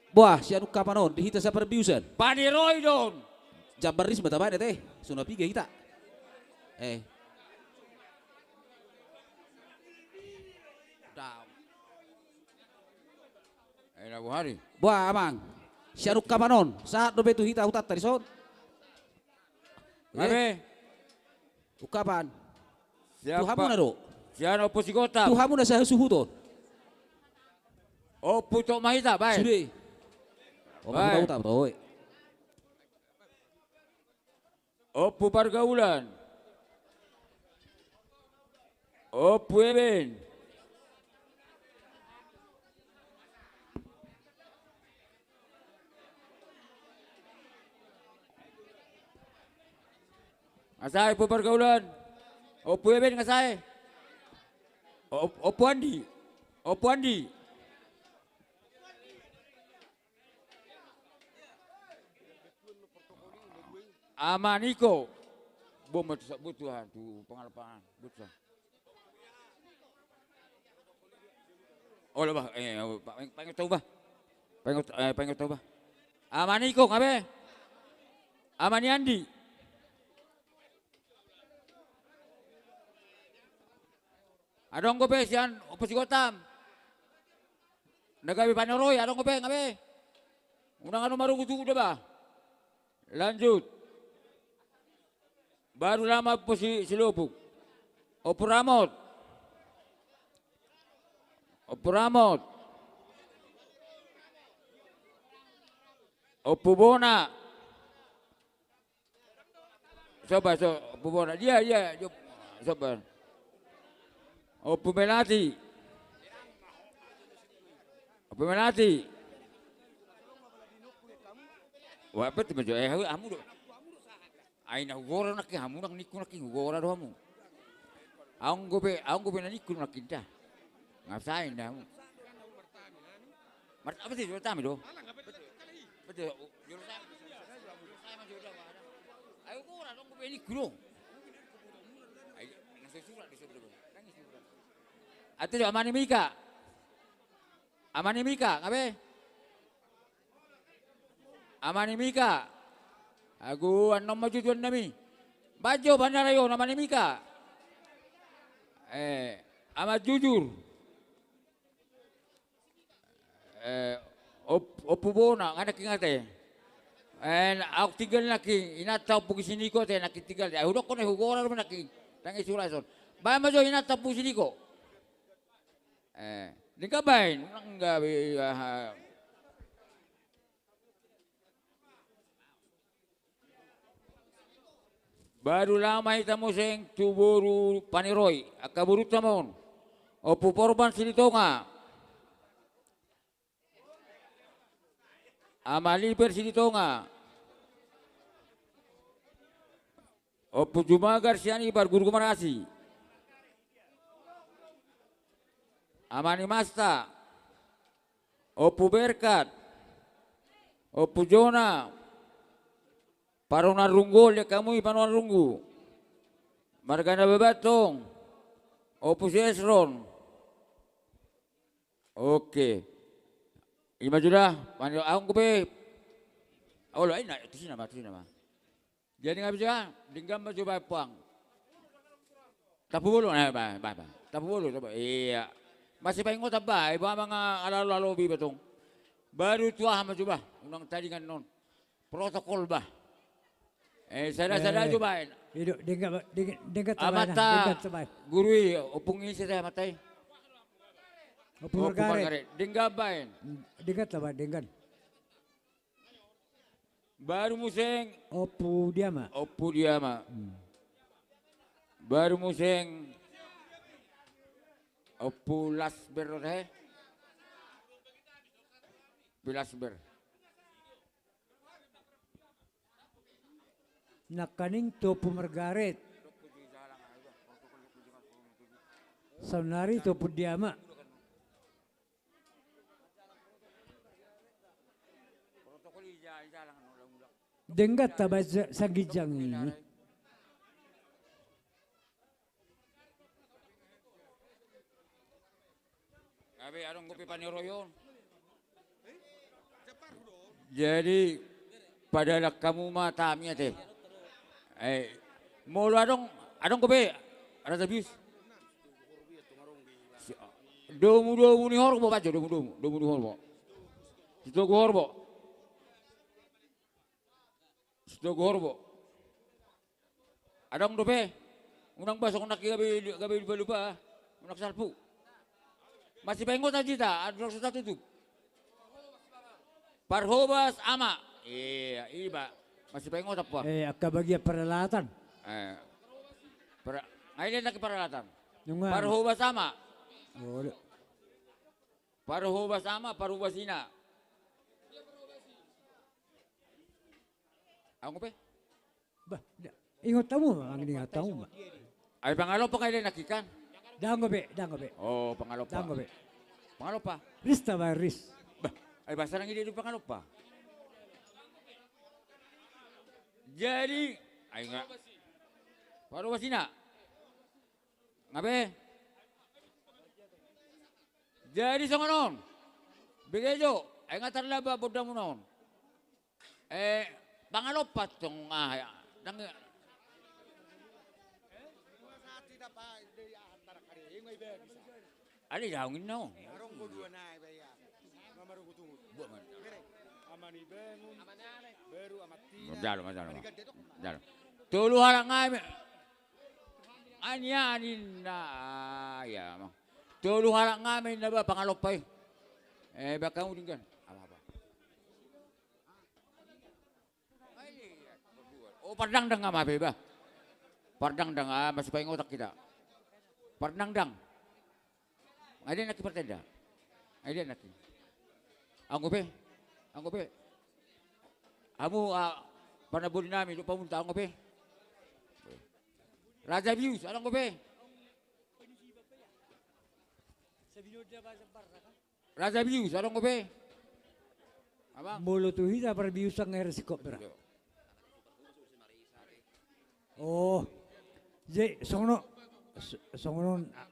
Buah, sian ungkapan on, di hita saparbiusan. Paniroi do on. Jambar ris mata baen ate, so na piga hita. Eh. Dam. Eh, na bohari. Buah, amang. Sian ungkapan on, sahat dope tu hita hutanta dison. Abe. Eh. Ungkapan. Siapa? Tu hamu na do. Sian Ompu Sigotap. Tu hamu na sahasuhuton. Ompu tok ma hita, baen. Sude. Ompu tok ma hita, baen. Ompu Pargaulan. Ompu Eben. Nga sae Ompu Pargaulan. Ompu Eben nga sae. Op-, Ompu Andi. Ompu Andi. Ama Niko. Bo, ma tu sa-, bo tu, ah, tu pangalapan. Bo tu sa-, olo bah, eh, pa-, paingot tau bah. Paingot, eh, paingot tau bah. Ama Niko, nga be? Ama ni Andi. Adong dope sian Ompu Sigotap. Na gabe paniroi, adong dope, nga be? Unang adong marugutugu da bah. Lanjut. Baru nama Ompu Si-, Silopuk. Ompu Ramot. Ompu Ramot. Ompu Bona. Soba, so-, Ompu Bona. Dia, dia, dia. Soba. Ompu Melati. Ompu Melati. Wah, betul, betul. Eh, hamu, hamu do. Ai na hugora nangkin hamu, nang ningku nangkin hugora do hamu. Aung gope, aung gope na ningku nangkin da. Nga sae da hamu. Mart-, apa sih, jolo tami do? Betul. Jolo tami. Ayo gora dong, gope ningku do. Ai, na so surat di surat do. Ate do, Ama ni Mika. Ama ni Mika, nga be? Ama ni Mika. Agu, annon ma jo tuan nami. Bajo, Bandara Yon, Ama ni Mika. Eh, Ama Jujur. Eh, Op-, Ompu Bona, nga nangkin ate. Eh, auk tinggal nangkin, inanta Ompu Gisiniko ate, nangkin tinggal. Ai hudok kone hugora do nangkin. Tangi sura son. Baen ma jo inanta Ompu Gisiniko. Eh, denggan baen, unang gabe, aha. Baru laho ma hita muse tu boru paniroi, angka borunta ma on. Ompu Porban Silitonga. Ama Liber Silitonga. Ompu Jumagar Sianibar, Guru Gumarasi. Ama ni Masta. Ompu Berkat. Ompu Jona. Parunan Runggu, lihat hamu i Parunan Runggu. Margana Babatong. Ompu si Esron. Oke. Ima jo da, mani anggo pe. Olo, ina, tusi nama, tusi nama. Jadi nga bisa, denggan ma jo baen puang. Tapu bolo, na, ba, ba, ba. Tapu bolo, coba. Iya. Masih paingot ba, iba manga alalo-alo bi batong. Baru tuah ma jo ba, unang tadi kan non. Protokol ba. Eh, sada-sada jo baen. Ido, denggan ba, denggan, denggan ta baen, amanta denggan ta baen. Guru i, opung i sada amanta i. Opung Margaret. Denggan baen. Denggan ta baen, denggan. Baru museng. Ompu Diama. Ompu Diama. Hmm. Baru museng. Ompu Lasber he. Ompu Lasber. Nangkaning tu Ompu Margaret. Saonari tu Ompu Diama. Denggan ta baen sa-, sangginjang i. Gabe adong dope paniroion. Jadi, padalan hamu ma hami ate. Eh, molo adong, adong dope, Raja Bius. Domu-domu ni horbo, bajo, domu-domu, domu ni horbo. Sitogu horbo. Sitogu horbo. Adong dope. Unang ba songon nangkin gabe, gabe lupa-lupa. Unang salpu. Masih paingot aja ta, adong so tatutup. Parhobas ama. Iya, iba. Masih paingot apa? Eh, angka bagian peralatan. Eh. Para-, ngai dia nangkin peralatan. Nunga. Parhobas ama. Oh, Parhobas ama, parhobas ina. Anggo pe? Bah, da-, ingot hamu ma, anggo ingot hamu ma. Ai pangalompa ngai dia nangkin kan? Dang dope, dang dope. Oh, pangalompa. Dang dope. Pangalompa. Ris ta baen ris. Bah, ai bahasa nang ide do pangalompa. Jadi, ai nga. Parhobas ina. Nga be? Jadi songon on. Bege jo, ai nga tarlambat bondamu na on. Eh, pangalompa tong, ah, ya. Dang. Ale daong inna on. Jalo, jalo. Jalo. Tolu halak ngai. Anian inna, ah, ya, mang. Tolu halak nga ma inna ba pangalompa i. Eh, baen hamu denggan. Apa, apa? Oh, pardangdang nga ma be ba. Pardangdang, ah, masih paingot hita. Pardangdang. Nga dia nangkin partenda. Nga dia nangkin. Anggo pe. Anggo pe. Hamu, ah, panamboli nami, dohot pamunta, anggo pe. Raja Bius, adong dope. Raja Bius, adong dope. Abang. Molo tu hita parbiusan nga hira singkop bera. Yo. Oh. Jadi, songon on, s-, songon on, a-,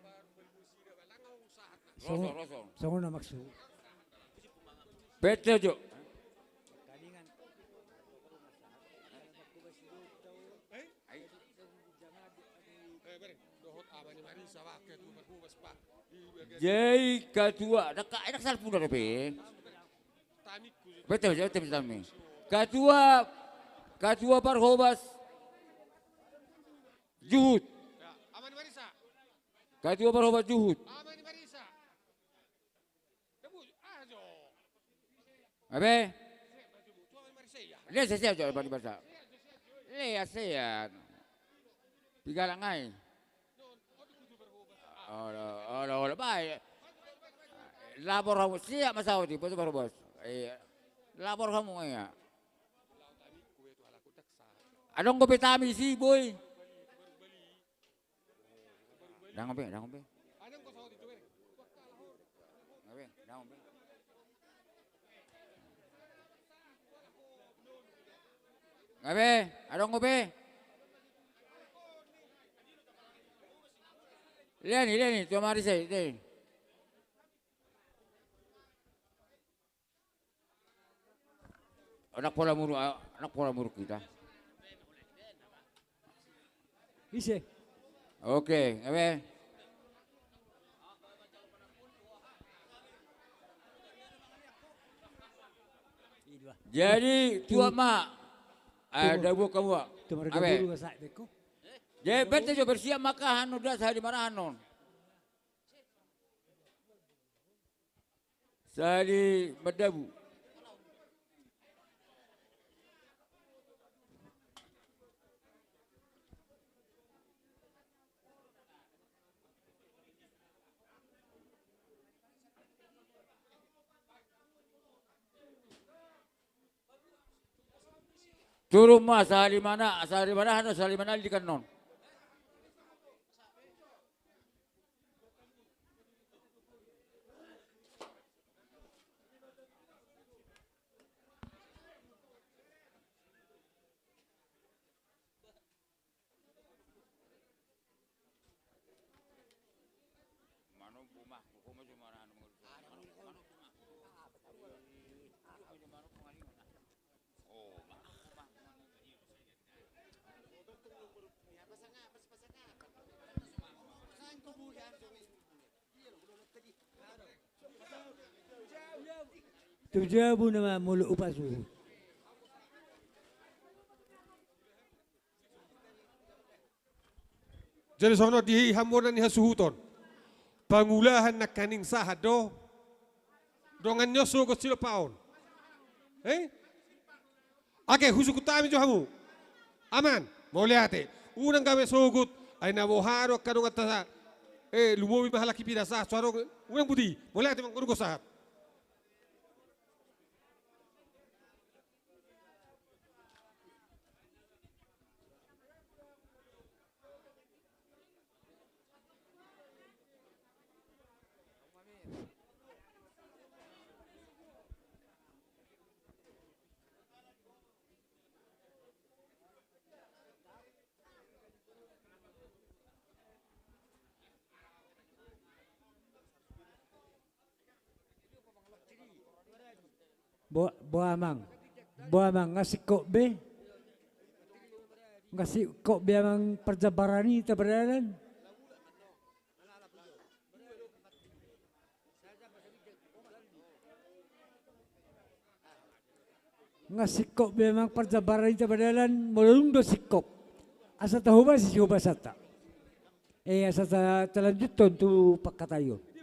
songon, songon on maksud. Pete jo. Jadi ketua, daka, enak salah puna dope. Betul, betul, betul, betul. Ketua, ketua Parhobas Juhut. Ketua Parhobas Juhut. Abe? Dia sesea jo Parhobas. Dia sesea. Piga nai. Olo, olo, olo, bae. Lapor hamu, siap ma saotik, betul Parhobas. Iya. Lapor hamu, iya. Adong dope tami si boi. Dang dope, dang dope. Nga be, dang dope. Nga be, adong dope. Lean i, lean i, tu amari sai, lean i. Anak pola muru, anak pola muru kita. Ise. Oke, eme. Jadi, tuat ma. Ada buka buka. Eme. Jadi, berarti jo bersiap maka hanu da sahali marahan non. Sahali mandabu. Turun ma, sahali mana, sahali mana, sahali mana di kanon. Tu jabu nama molo hupasuhut. Jadi songon on di hamu na nihasuhuton. Pangulahan nangkaning sahat do. Dongan ni on sogot silop on. Eh? Ake, husuhut hami jo hamu. Aman, mauliate. Unang gabe sogot, ai na boha do angka donganta sa. Eh, lumobi ma halak i pida sahat, so adong, unang buti. Mauliate, mangkorgo sahat. Bo, bo amang. Bo amang, nga singkop be. Nga singkop be amang parjambaran i tapadalan. Nga singkop be amang parjambaran i tapadalan, molo dung do singkop. Asa tahobasi sihobasanta. Eh, asa ta, talanjuthon tu pangkataion.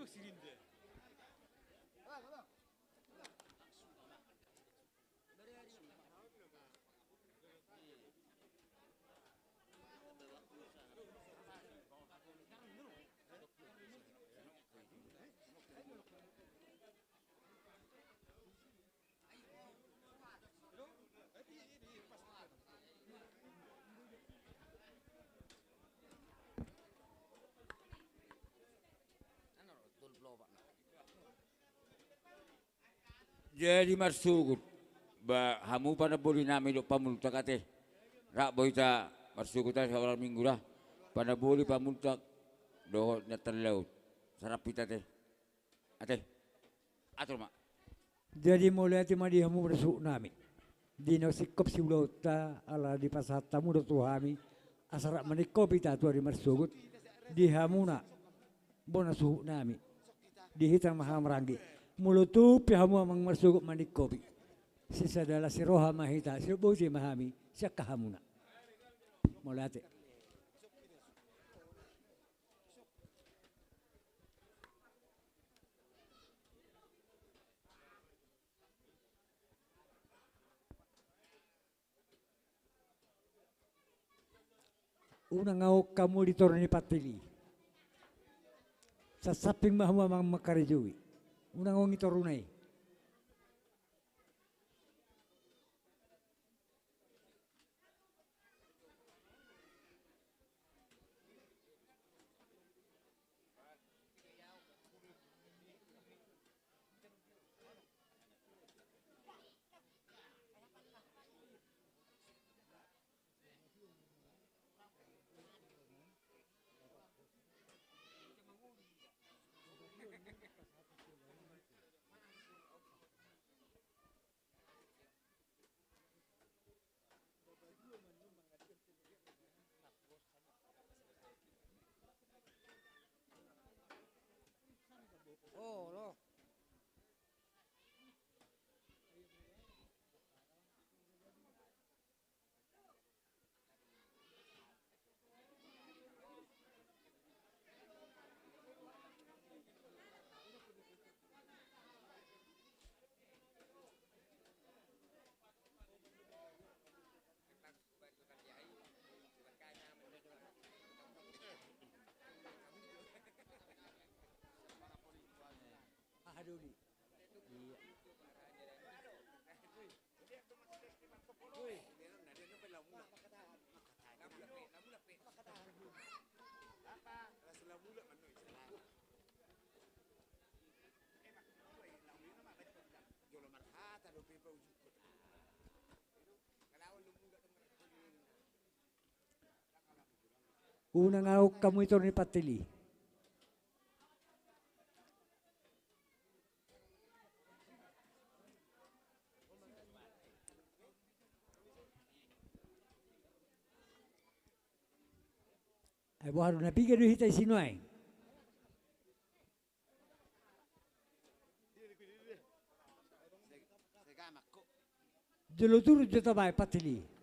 Jadi marsogot, ba hamu panamboli nami dohot pamultak ate. Rap do hita marsogot ate saola minggu da. Panamboli, pamultak dohot na tarlaot. Sarap hita ate. Ate. Atur ma. Jadi mauliate ma di hamu marsogot nami. Di na singkop siulaonta ala dipasahat hamu do tu hami. Asa rap maningkop hita tu ari marsogot. Di hamuna. Bona suhut nami. Di hita ma haha maranggi. Molo tung pe hamu amang marsogot maningkopi. Sisada las ni roha ma hita, sidok boti ma hami, sian hahamuna. Mauliate. Unang aok hamu di toru ni pantil i. Sasamping ma hamu amang mangkarejoi. Unang aok di toruna i. Unang ahu hamu i toru ni Pantili. Ai boha do na piga do hita i sinuaeng. Jolo turun jo tama i Pantili.